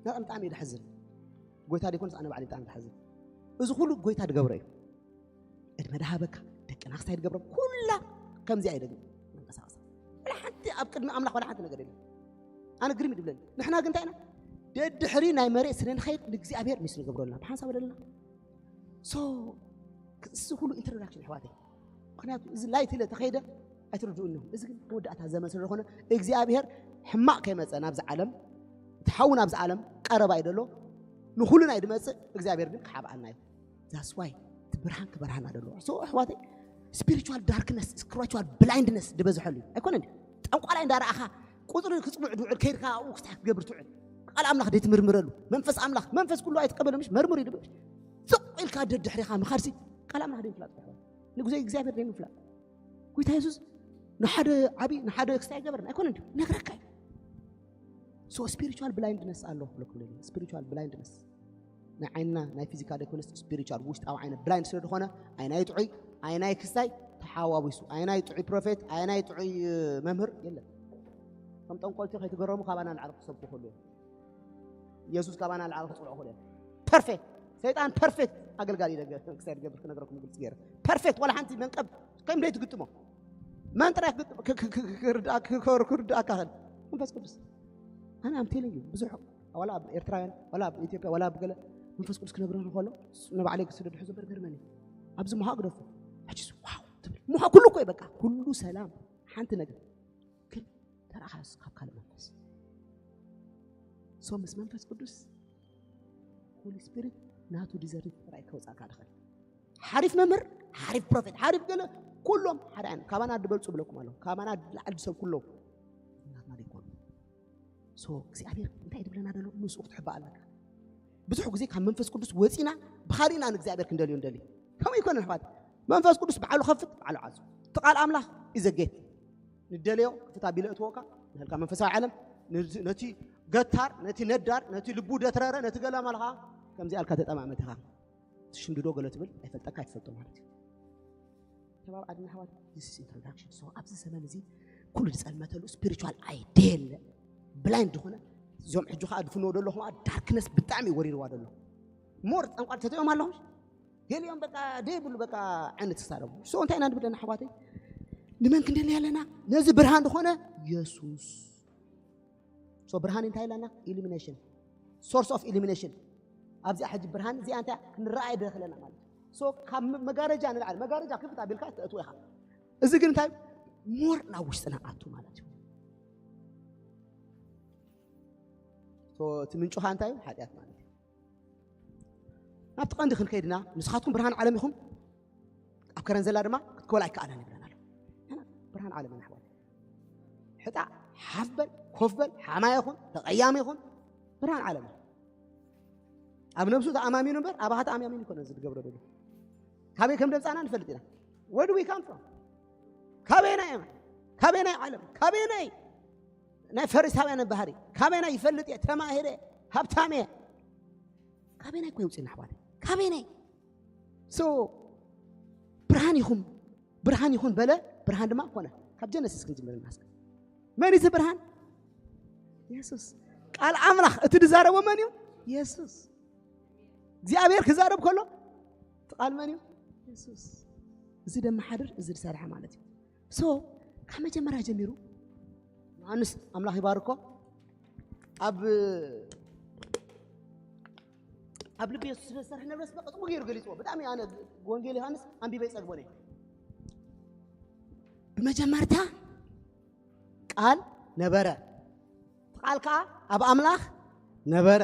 በጣም ብጣዕሚ እዩ ደሕዝን። ጎይታ ደይኮንስ ኣነ ባዕለይ ብጣዕሚ ደሕዝን። እዚ ኩሉ ጎይታ ድገብሮ እዩ። ዕድመ ድሃበካ፣ ደቅና ክስታይ ድገብሮም፣ ኩላ ከምዚኣ እዩ። ደግሞ መንቀሳቐሳ፣ ወላ ሓንቲ ኣብ ቅድሚ ኣምላኽ ወላ ሓንቲ ነገር የለን። ኣነ ግርም ይድብለኒ። ንሕና ግን እንታይ ኢና? ደድሕሪ ናይ መሬት ስለ ንኸይድ ንእግዚኣብሔር ምስ ንገብረልና ብሓንሳብ ኣለና። ሶ እዚ ኩሉ ኢንትሮዳክሽን ኣሕዋተይ። ምክንያቱ እዚ ላይት ኢለ ተኸይደ ኣይትርድኡን ኢኹም። እዚ ግን መወዳእታ ዘመን ስለ ዝኾነ እግዚኣብሔር ሕማቕ ከይመፀ ናብዚ ዓለም፣ እቲ ሓዊ ናብዚ ዓለም ቀረባ እዩ ዘሎ። ንኹልና እዩ ድመፅእ፣ እግዚኣብሔር ግን ክሓብኣና እዩ። ዛስ ዋይ እቲ ብርሃን ክበርሃና ዘለዎ። ሶ ኣሕዋተይ፣ ስፒሪቹዋል ዳርክነስ፣ ስፒሪቹዋል ብላይንድነስ ዝበዝሐሉ እዩ። ኣይኮነን ድዩ? ጠንቋላይ እንዳረኣኻ ቁፅሪ ክፅውዕ ድውዕል ከይድካ ኣብኡ ክስታይ ክትገብር ትውዕል። ቃል ኣምላኽ ደይትምርምረሉ፣ መንፈስ ኣምላኽ፣ መንፈስ ኩሉ ኣይትቀበሎ ምሽ መርምር እዩ ድብል። ስቕ ኢልካ ደድሕሪኻ ምኻድሲ ቃል ኣምላኽ ደይምፍላጥ። ንጉዜ እግዚኣብሔር ደይምፍላጥ። ጎይታ የሱስ ንሓደ ዓብዪ ንሓደ ክስታይ ኣይገበርን ኣይኮነን ድዩ? ነግረካ እዩ። ሶ ስፒሪቹዋል ብላይንድነስ ኣሎ ክብለኩም ደሊ። ስፒሪቹዋል ብላይንድነስ ናይ ዓይንና ናይ ፊዚካል ዘይኮነስ ስፒሪቹዋል ውሽጣዊ ዓይነ ብላይንድ ስለ ዝኾነ፣ ኣይናይ ጥዑይ ኣይናይ ክስታይ ተሓዋዊሱ፣ ኣይናይ ጥዑይ ፕሮፌት ኣይናይ ጥዑይ እ፣ መምህር የለን። ከም ጠንቆልቲ ከይትገረሙ ካባና ንላዕሊ ክሰብኩ ከለዉ እዮም። የሱስ ካባና ንላዕሊ ክፅውዑ ከለዉ እዮም። ፐርፌክት ሰይጣን ፐርፌክት ኣገልጋሊ ደገ ክሳይ ድገብር ክነግረኩም ግልፂ ገይረ። ፐርፌክት ዋላ ሓንቲ መንቀብ ከም ደይ ትግጥሞ መን ጥራይ ክግጥሞ ክ- ክ- ክ- ክርድኣ- ክከሩ ክርድኣካ ኽእል መንፈስ ቅዱስ። ኣነ ኣምቴልን እዩ ብዙሕ ዋላ ኣብ ኤርትራውያን ዋላ ኣብ ኢትዮጵያ ዋላ ኣብ ገለ መንፈስ ቅዱስ ክነግረን ከሎ ንባዕለይ ክስደድ ሕዞ በርገርመኒ ኣብዚ ምሃ ግደፉ ሕጅስ ዋው ትብል ምሃ ኩሉ እኮ እዩ በቃ ኩሉ ሰላም ሓንቲ ነገር ግን ተረኣኻስ ካብ ካልእ መንፈስ ሶ ምስ መንፈስ ቅዱስ ሆሊ ስፒሪት ናቱ ዲዘርት ጥራይ ከውፃእካ ድኽእል ሓሪፍ መምህር ሓሪፍ ፕሮፌት ሓሪፍ ገለ ኩሎም ሓደ ዓይነት ካባና ድበልፁ ብለኩም ኣለኹ ካባና ላዕሊ ዝሰብ ኩሎም ናትና ደይኮኑ ሶ እግዚኣብሔር እንታይ ድብለና ደሎ ምስኡ ክትሕባእ ኣለካ ብዙሕ ግዜ ካብ መንፈስ ቅዱስ ወፂና ብኻሊእና ንእግዚኣብሔር ክንደልዮ ንደሊ ከምኡ ይኮነ ኣሕዋት መንፈስ ቅዱስ ባዕሉ ከፍት ባዕሉ ዓዙ እቲ ቃል ኣምላኽ ኢዘጌት ንደለዮ ክፍት ኣቢለ እትወካ ንህልካ መንፈሳዊ ዓለም ነቲ ገታር ነቲ ነዳር ነቲ ልቡ ደትረረ ነቲ ገላማ ለኻ ከምዚ ኣልካ ተጠማመት ኢኻ ትሽምድዶ ገለ ትብል ኣይፈልጠካ ኣይትፈልጦ ማለት እዩ ተባብ ኣድና ኣሕዋት this is introduction so ኣብዚ ዘመን እዚ ኩሉ ዝፀልመተሉ ስፒሪቹዋል ኣይደ የለ ብላይንድ ዝኾነ እዚኦም ሕጂ ከዓ ድፍንዎ ደሎ ከዓ ዳርክነስ ብጣዕሚ ወሪርዋ ደሎ ሞር ጠንቋል ተተዮም ኣለኹም ገሊኦም በቃ ደይብሉ በቃ ዓይነት ክሳረሙ so እንታይ ኢና ንብለና ኣሕዋተይ ንመን ክንደሊ ኣለና ነዚ ብርሃን ዝኾነ የሱስ so ብርሃን እንታይ ኣለና ኢሉሚኔሽን source of illumination ኣብዚኣ ሕጂ ብርሃን እዚኣ እንታይ ክንረኣይ ደኽለና ማለት so ካብ መጋረጃ ንላዕሊ መጋረጃ ክፍት ኣቢልካ ተእትዎ ኢኻ እዚ ግን እንታይ ሞር ናብ ውሽጥና ኣቱ ማለት እዩ እቲ ምንጭኻ እንታይ እዩ ሓጢኣት ማለት እዩ ናብቲ ቀንዲ ክንከይድና ንስኻትኩም ብርሃን ዓለም ኢኹም ኣብ ከረን ዘላ ድማ ክትከወል ኣይከኣለን ይብለና ኣሎ ብርሃን ዓለም ኢና ኣሕዋት ሕጣ ሓፍበል ኮፍበል ሓማ ይኹን ተቐያሚ ይኹን ብርሃን ዓለም ኣብ ነብሱ ተኣማሚኑ እምበር ኣባኻ ተኣማሚኑ ይኮነ ዝገብሮ ደሎ ካበይ ከም ደምፃና ንፈልጥ ኢና ወድ ዊ ካም ፍሮም ካበይና እዮም ካበይናይ ዓለም ካበይናይ ናይ ፈሪሳውያን ባህሪ ካበይናይ ይፈልጥ እየ ተማሂረ ሃብታም እየ ካበይናይ እኮ የውፅና ኣሕዋት ካበይናይ so ብርሃን ይኹን ብርሃን ይኹን በለ ብርሃን ድማ ኮነ ካብ ጀነሲስ ክንጅምር እናስከ መን እዚ ብርሃን የሱስ ቃል ኣምላኽ እቲ ዝዛረቦ መን እዩ የሱስ እግዚኣብሔር ክዛረብ ከሎ እቲ ቃል መን እዩ የሱስ እዚ ደመሓድር እዚ ዝሰርሐ ማለት እዩ so ካብ መጀመርያ ጀሚሩ ዮሃንስ ኣምላኽ ይባርኮ ኣብ ኣብ ልቢ የሱስ ስለ ዝሰርሕ ነብረስ በቅጥሙ ገይሩ ገሊፅዎ ብጣዕሚ ኣነ ወንጌል ዮሃንስ ኣንቢበ ይፀግቦ ነይ ብመጀመርታ ቃል ነበረ ቃል ከዓ ኣብ ኣምላኽ ነበረ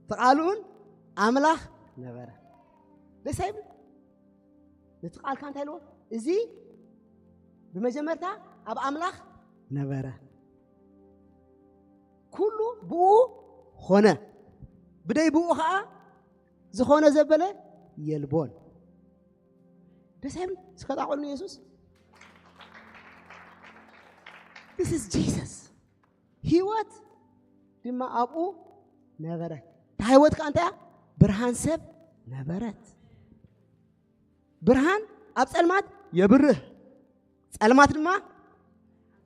ቃልኡን ኣምላኽ ነበረ ደስ ኣይብል ነቲ ቃልካ እንታይ ኢልዎ እዚ ብመጀመርታ ኣብ ኣምላኽ ነበረ ኩሉ ብኡ ኾነ ብደይ ብኡ ኸዓ ዝኾነ ዘበለ የልቦን ደስ ይብል እስከ ጣቆልኒ የሱስ this is Jesus ህይወት ድማ ኣብኡ ነበረ እታ ህይወት ከዓ እንታይ ብርሃን ሰብ ነበረት ብርሃን ኣብ ጸልማት የብርህ ጸልማት ድማ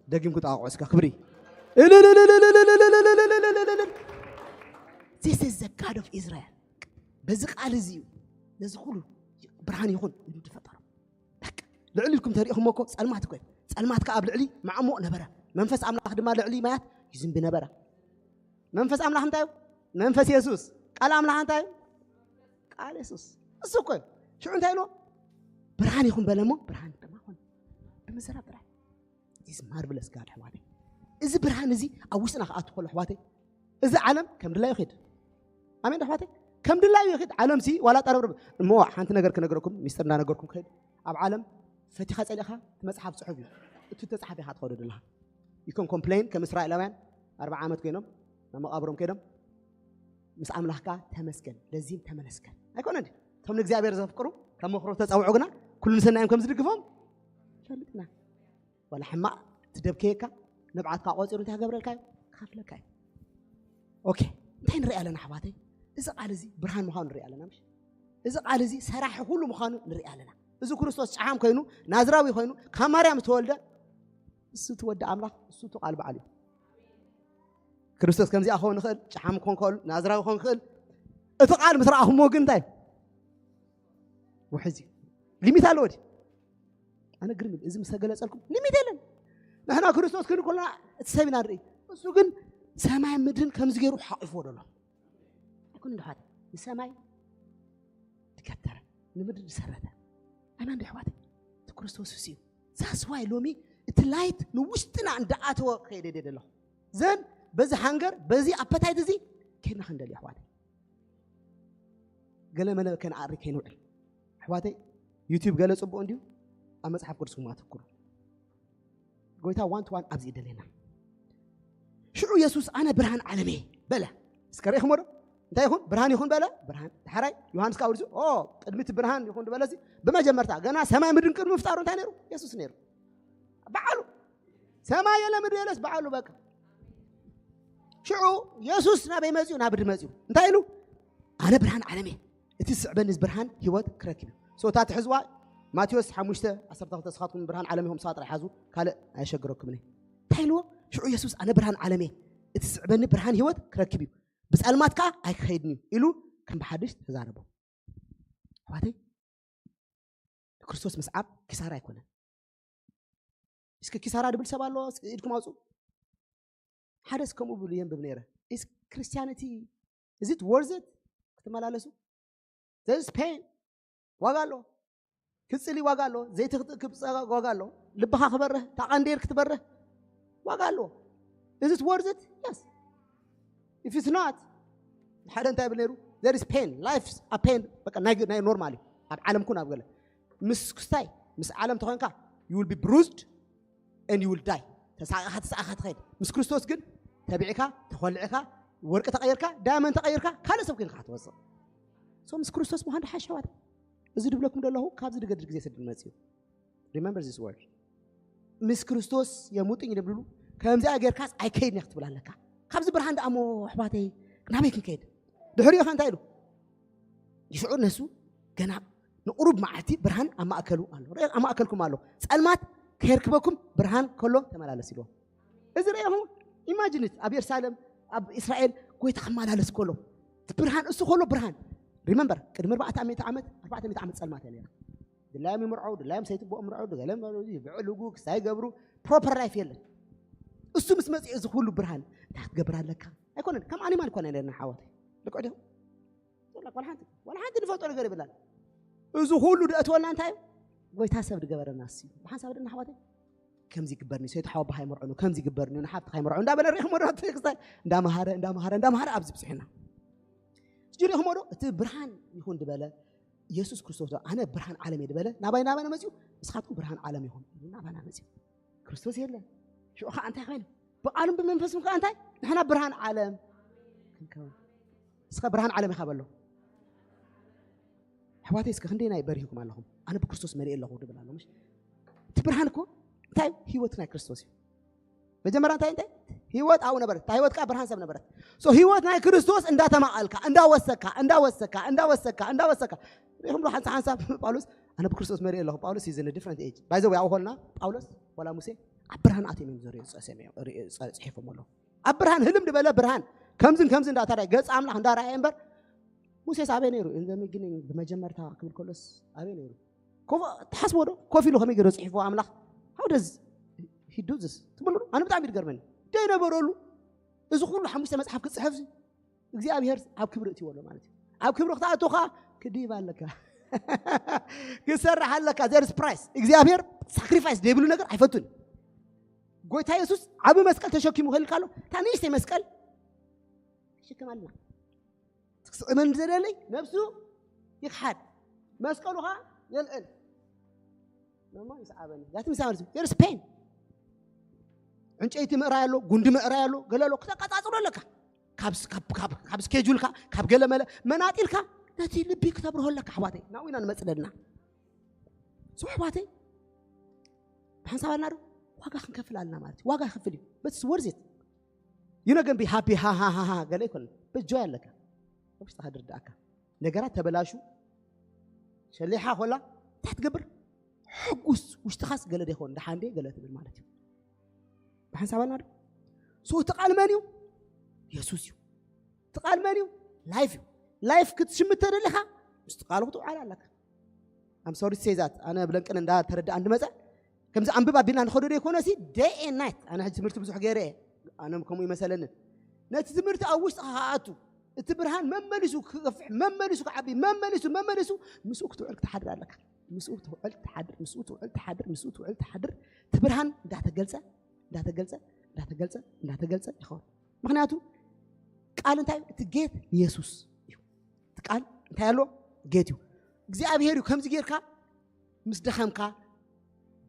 ደጊም ክጣቆ እስከ ክብሪ This is the God of Israel በዚ ቃል እዚ እዩ ነዚ ኩሉ ብርሃን ይኹን ኢሉ ዝፈጠሮ። በቃ ልዕሊ ኢልኩም ተሪእኹሞ እኮ ጸልማት እኮ እዩ። ጸልማት ከኣ ኣብ ልዕሊ ማዕሙቕ ነበረ። መንፈስ ኣምላኽ ድማ ልዕሊ ማያት ይዝንቢ ነበረ። መንፈስ ኣምላኽ እንታይ እዩ? መንፈስ የሱስ። ቃል ኣምላኽ እንታይ እዩ? ቃል የሱስ። እሱ እኮ እዩ። ሽዑ እንታይ ኢልዎ? ብርሃን ይኹን በለ እሞ ብርሃን ድማ ኾነ። ብምዝራብ ጥራይ። This marvelous God ኣሕዋተይ። እዚ ብርሃን እዚ ኣብ ውሽጥና ክኣቱ ከሎ ኣሕዋተይ፣ እዚ ዓለም ከም ድላዩ ይኸይድ። ኣሜን ኣሕዋተይ። ከም ድላዩ ይኸይድ። ዓለም ሲ ዋላ ጠረብረብ እሞ ሓንቲ ነገር ክነግረኩም፣ ሚስጥር እንዳነገርኩም ክኸይድ። ኣብ ዓለም ፈቲኻ ጸሊእኻ እቲ መጽሓፍ ጽሑፍ እዩ። እቲ ተጻሓፊ ኢኻ ትኸዶ ዘለኻ። You can complain ከም እስራኤላውያን ኣርብዓ ዓመት ኮይኖም ናብ መቓብሮም ከይዶም ምስ ኣምላኽካ ተመስገን ለዚህም ተመለስከን ኣይኮነ እንዲ እቶም ንእግዚኣብሔር ዘፍቅሩ ካብ መኽሮ ተጸውዑ ግና ኩሉ ንሰናዮም ከም ዝድግፎም ፈልጥና ዋላ ሕማቕ ትደብከየካ ንብዓትካ ቆጺሩ እንታይ ክገብረልካ እዩ ክኸፍለካ እዩ ኦኬ እንታይ ንርኢ ኣለና ኣሕዋተይ እዚ ቃል እዚ ብርሃን ምዃኑ ንርኢ ኣለና ምሽ እዚ ቃል እዚ ሰራሒ ኩሉ ምዃኑ ንርኢ ኣለና እዚ ክርስቶስ ጨሓም ኮይኑ ናዝራዊ ኮይኑ ካብ ማርያም ዝተወልደ እሱ እቲ ወዲ ኣምላኽ እሱ እቲ ቃል በዓል እዩ ክርስቶስ ከምዚኣ ክኸውን ይኽእል ጨሓም ክኾን ክእል ናዝራዊ ክኾን ክእል እቲ ቃል ምስ ረኣኹምዎ ግን እንታይ ውሕዚ ሊሚት ኣለዎ ድዩ ኣነ ግርም እዚ ምስ ተገለጸልኩም ሊሚት የለን ንሕና ክርስቶስ ክንኮልና እቲ ሰብ ኢና ንርኢ እሱ ግን ሰማይ ምድርን ከምዚ ገይሩ ሓቂፍዎ ደሎ ኣይኮነ ድሓት ንሰማይ ትከተረ ንምድሪ ዝሰረተ ኣና እንዲ ኣሕዋት እቲ ክርስቶስ እሱ እዩ ዛስዋይ ሎሚ እቲ ላይት ንውሽጥና እንዳኣተወ ከይደ ደለኹ ዘን በዚ ሃንገር በዚ ኣፐታይት እዚ ከይድና ክንደሊ ኣሕዋት ገለ መለ ከነኣሪ ከይንውዕል ኣሕዋተይ ዩቲብ ገለ ፅቡቅ እንዲዩ ኣብ መፅሓፍ ቅዱስኩም ኣተኩሩ ጎይታ ዋን ቱ ዋን ኣብዚ ይደልየና ሽዑ የሱስ ኣነ ብርሃን ዓለመ በለ እስከ ርኢኽሞ ዶ እንታይ ይኹን ብርሃን ይኹን በለ ብርሃን ዳሕራይ ዮሃንስ ከዓ ወዲሱ ኦ ቅድሚ እቲ ብርሃን ይኹን ዝበለሲ ብመጀመርታ ገና ሰማይ ምድርን ቅድሚ ምፍጣሩ እንታይ ነይሩ የሱስ ነይሩ በዓሉ ሰማይ የለ ምድሪ የለስ በዓሉ በቃ ሽዑ የሱስ ናበይ መፅኡ ናብ ምድሪ መፅኡ እንታይ ኢሉ ኣነ ብርሃን ዓለመ እቲ ዝስዕበኒ ብርሃን ህይወት ክረክብ እዩ እታ ትሕዝዋ ማቴዎስ ሓሙሽተ ዓሰርተ ክልተ ስኻትኩም ብርሃን ዓለም ኢኹም ስኻ ጥራይ ሓዙ ካልእ ኣየሸግረኩምን እንታይ ኢልዎ ሽዑ የሱስ ኣነ ብርሃን ዓለም እየ እቲ ዝስዕበኒ ብርሃን ህይወት ክረክብ እዩ ብፀልማት ከዓ ኣይክኸይድን እዩ ኢሉ ከም ብሓድሽ ተዛረቦ ኣሕዋተይ ንክርስቶስ ምስዓብ ኪሳራ ኣይኮነን እስኪ ኪሳራ ድብል ሰብ ኣሎ ኢድኩም ኣውፁ ሓደስ ከምኡ ብሉ የንብብ ነይረ is Christianity is it worth it ክትመላለሱ there is pain ዋጋ ኣሎ ክፅሊ ዋጋ ኣሎ ዘይቲ ክብፀ ዋጋ ኣሎ ልብኻ ክበርህ ታቐንዴር ክትበርህ ዋጋ ኣሎ is it worth it yes if it's not ሓደ እንታይ ብል ነይሩ there is pain life a pain በቃ ናይ ኖርማል እዩ ኣብ ዓለም ኩን ኣብ ገለ ምስ ክስታይ ምስ ዓለም ተኾንካ you will be bruised and you will die ተሳቂኻ ተሳቂኻ ትኸይድ ምስ ክርስቶስ ግን ተቢዕካ ተኾልዕካ ወርቂ ተቐይርካ ዳያመንድ ተቐይርካ ካልእ ሰብ ኮይንካ ክትወፅእ so ምስ ክርስቶስ ምዃን ድሓሽ ኣሕዋት እዚ ድብለኩም ዘለኹ ካብዚ ድገድድ ግዜ ስድን መፅዩ remember this word ምስ ክርስቶስ የሙጥኝ ድብሉ ከምዚኣ ጌርካስ ኣይከይድን ክትብል ኣለካ ካብዚ ብርሃን ደኣሞ ኣሕዋተይ ናበይ ክንከይድ ድሕሪኡ ከ እንታይ ኢሉ ይስዑ ነሱ ገና ንቁሩብ መዓልቲ ብርሃን ኣብ ማእከሉ ኣሎ ኣብ ማእከልኩም ኣሎ ጸልማት ከየርክበኩም ብርሃን ከሎ ተመላለስ ኢልዎም እዚ ርኢኹም ኢማጂንት ኣብ የሩሳሌም ኣብ እስራኤል ጎይታ ክመላለስ ከሎ ብርሃን እሱ ከሎ ብርሃን ሪመምበር ቅድሚ 400 ዓመት 400 ዓመት ጸልማት እያ ነራ ድላዮም ይምርዐው ድላዮም ሰይትቦኦም ምርዐው ገለም ብዕልጉ ክሳይ ገብሩ ፕሮፐር ላይፍ የለን እሱ ምስ መፅኡ እዚ ኩሉ ብርሃን እንታይ ክትገብር ኣለካ ኣይኮነን ከም ኣኒማል ኮነ ነርና ሓወት ልክዕ ዲኹም ወላ ሓንቲ ወላ ሓንቲ ንፈልጦ ነገር ይብላል እዚ ኩሉ ደእትወልና እንታይ እዩ ጎይታ ሰብ ዝገበረና ሲ ብሓንሳብ ደና ሓዋተይ ከምዚ ይግበርኒ ሰይቲ ሓወባ ካይምርዑኑ ከምዚ ይግበርኒ ንሓብቲ ካይምርዑ እንዳበለ ሪኢኹም ወደ ክስታይ እንዳመሃረ እንዳመሃረ እንዳመሃረ ኣብዚ ብፅሕና እዚ ሪኢኹም ወዶ እቲ ብርሃን ይኹን ድበለ ኢየሱስ ክርስቶስ ኣነ ብርሃን ዓለም እየ ድበለ ናባይ ናባና መፅኡ ንስኻትኩም ብርሃን ዓለም ይኹም ናባና መፅኡ ክርስቶስ የለን ሽዑ ከዓ እንታይ ኮይኑ ብቃሉን ብመንፈስን ከዓ እንታይ ንሕና ብርሃን ዓለም ክንከውን እስኻ ብርሃን ዓለም ኢኻ በሎ ኣሕዋተይ እስከ ክንደይ ናይ በሪህኩም ኣለኹም ኣነ ብክርስቶስ መሪእ ኣለኹ ድብል ኣሎ ምሽ እቲ ብርሃን እኮ እንታይ ህይወት ናይ ክርስቶስ እዩ መጀመርያ እንታይ እንታይ ህይወት ኣብኡ ነበረት እታ ህይወት ከዓ ብርሃን ሰብ ነበረት so ህይወት ናይ ክርስቶስ እንዳተማቐልካ እንዳወሰካ እንዳወሰካ እንዳወሰካ እንዳወሰካ ሪኹም ዶ ሓንሳ ሓንሳብ ጳውሎስ ኣነ ብክርስቶስ መሪእ ኣለኹ ጳውሎስ is in a different age by the way ኣብኾልና ጳውሎስ ወላ ሙሴ ኣብ ብርሃን ኣትዮም እዮም ዘሪኦ ጽሒፎም ኣለዉ ኣብ ብርሃን ህልም ዝበለ ብርሃን ከምዝን ከምዚ እንዳተራይ ገጽ ኣምላኽ እንዳረኣየ እምበር ሙሴስ ኣበይ ነይሩ? In the beginning፣ ብመጀመርታ ክብል ከሎስ ኣበይ ነይሩ? ኮፍ ትሓስቦ ዶ? ኮፍ ኢሉ ከመይ ገይሩ ጽሒፍዎ ኣምላኽ? How does he do this? ትብሉ? ኣነ ብጣዕሚ ይገርመኒ። ደይ ነበረሉ። እዚ ኩሉ ሓሙሽተ መጽሓፍ ክጽሕፍ እግዚኣብሔር ኣብ ክብሪ እትይዎ ኣሎ ማለት እዩ። ኣብ ክብሪ ክትኣቱ ኸዓ ክድይብ ኣለካ። ክሰርሕ ኣለካ። There is price። እግዚኣብሔር ሳክሪፋይስ ዘይብሉ ነገር ኣይፈቱን። ጎይታ የሱስ ዓቢ መስቀል ተሸኪሙ ከልካ ኣሎ። እታ ንእሽተይ መስቀል ይሽከም ኣለና። ክስእመኒ ዝደለለይ ነብሱ ይክሓድ፣ መስቀሉ ኸዓ የልዕል። ነሞ ይስዓበኒ። ያቲ ምሳበል There is pain። ዕንጨይቲ ምእራይ ኣሎ፣ ጉንዲ ምእራይ ኣሎ፣ ገለ ኣሎ። ክተቀጻጽሮ ኣለካ። ካብ ስ-፣ ካብ፣ ካብ፣ ካብ ስኬጁልካ፣ ካብ ገለ መለ መናጢልካ ነቲ ልቢ ክተብርሆ ኣለካ። ኣሕዋተይ፣ ናብኡ ኢና ንመጽእ ዘለና። So ኣሕዋተይ፣ ብሓንሳብ ኣለና ዶ? ዋጋ ክንከፍል ኣለና ማለት እዩ። ዋጋ ይኸፍል እዩ። But it's worth it። You're not gonna be happy፣ ሃ፣ ሃ፣ ሃ፣ ሃ፣ ገለ ኣይኮነን። But joy ኣለካ። ውሽጥኻ ድርዳእካ። ነገራት ተበላሹ፣ ሸሊሓ ኮላ፣ እንታይ ትገብር? ሕጉስ፣ ውሽጥኻስ ገለ ዶ ይኸውን? ደሓን ድየ? ገለ ትብል ማለት እዩ። ብሓንሳብ ኣለና ዶ? So እቲ ቃል መን እዩ? የሱስ እዩ። እቲ ቃል መን እዩ? ላይፍ እዩ። ላይፍ ክትሽምት ተደሊኻ፣ ምስቲ ቃሉ ክትውዓል ኣለካ። I'm sorry to say that። ኣነ ብለንቅን እንዳ ተረዳእ እንድመጸ፣ ከምዚ ኣንብብ ኣቢልና ንኸዶ ዶ ይኮነ ሲ፣ day and night። ኣነ ሕጂ ትምህርቲ ብዙሕ ገይረ እየ። ኣነ ከምኡ ይመሰለኒ። ነቲ ትምህርቲ ኣብ ውሽጥኻ ክኣቱ፣ እቲ ብርሃን መመሊሱ ክገፍሕ፣ መመሊሱ ክዓቢ፣ መመሊሱ፣ መመሊሱ፣ ምስኡ ክትውዕል ክትሓድር ኣለካ። ምስኡ ክትውዕል ትሓድር፣ ምስኡ ትውዕል ትሓድር፣ ምስኡ ትውዕል ትሓድር። እቲ ብርሃን እንዳተገልጸ፣ እንዳተገልጸ፣ እንዳተገልጸ፣ እንዳተገልጸ ይኸውን። ምኽንያቱ ቃል እንታይ እዩ? እቲ ጌት ንየሱስ እዩ። እቲ ቃል እንታይ ኣሎ? ጌት እዩ። እግዚኣብሔር እዩ። ከምዚ ጌርካ ምስ ደኸምካ፣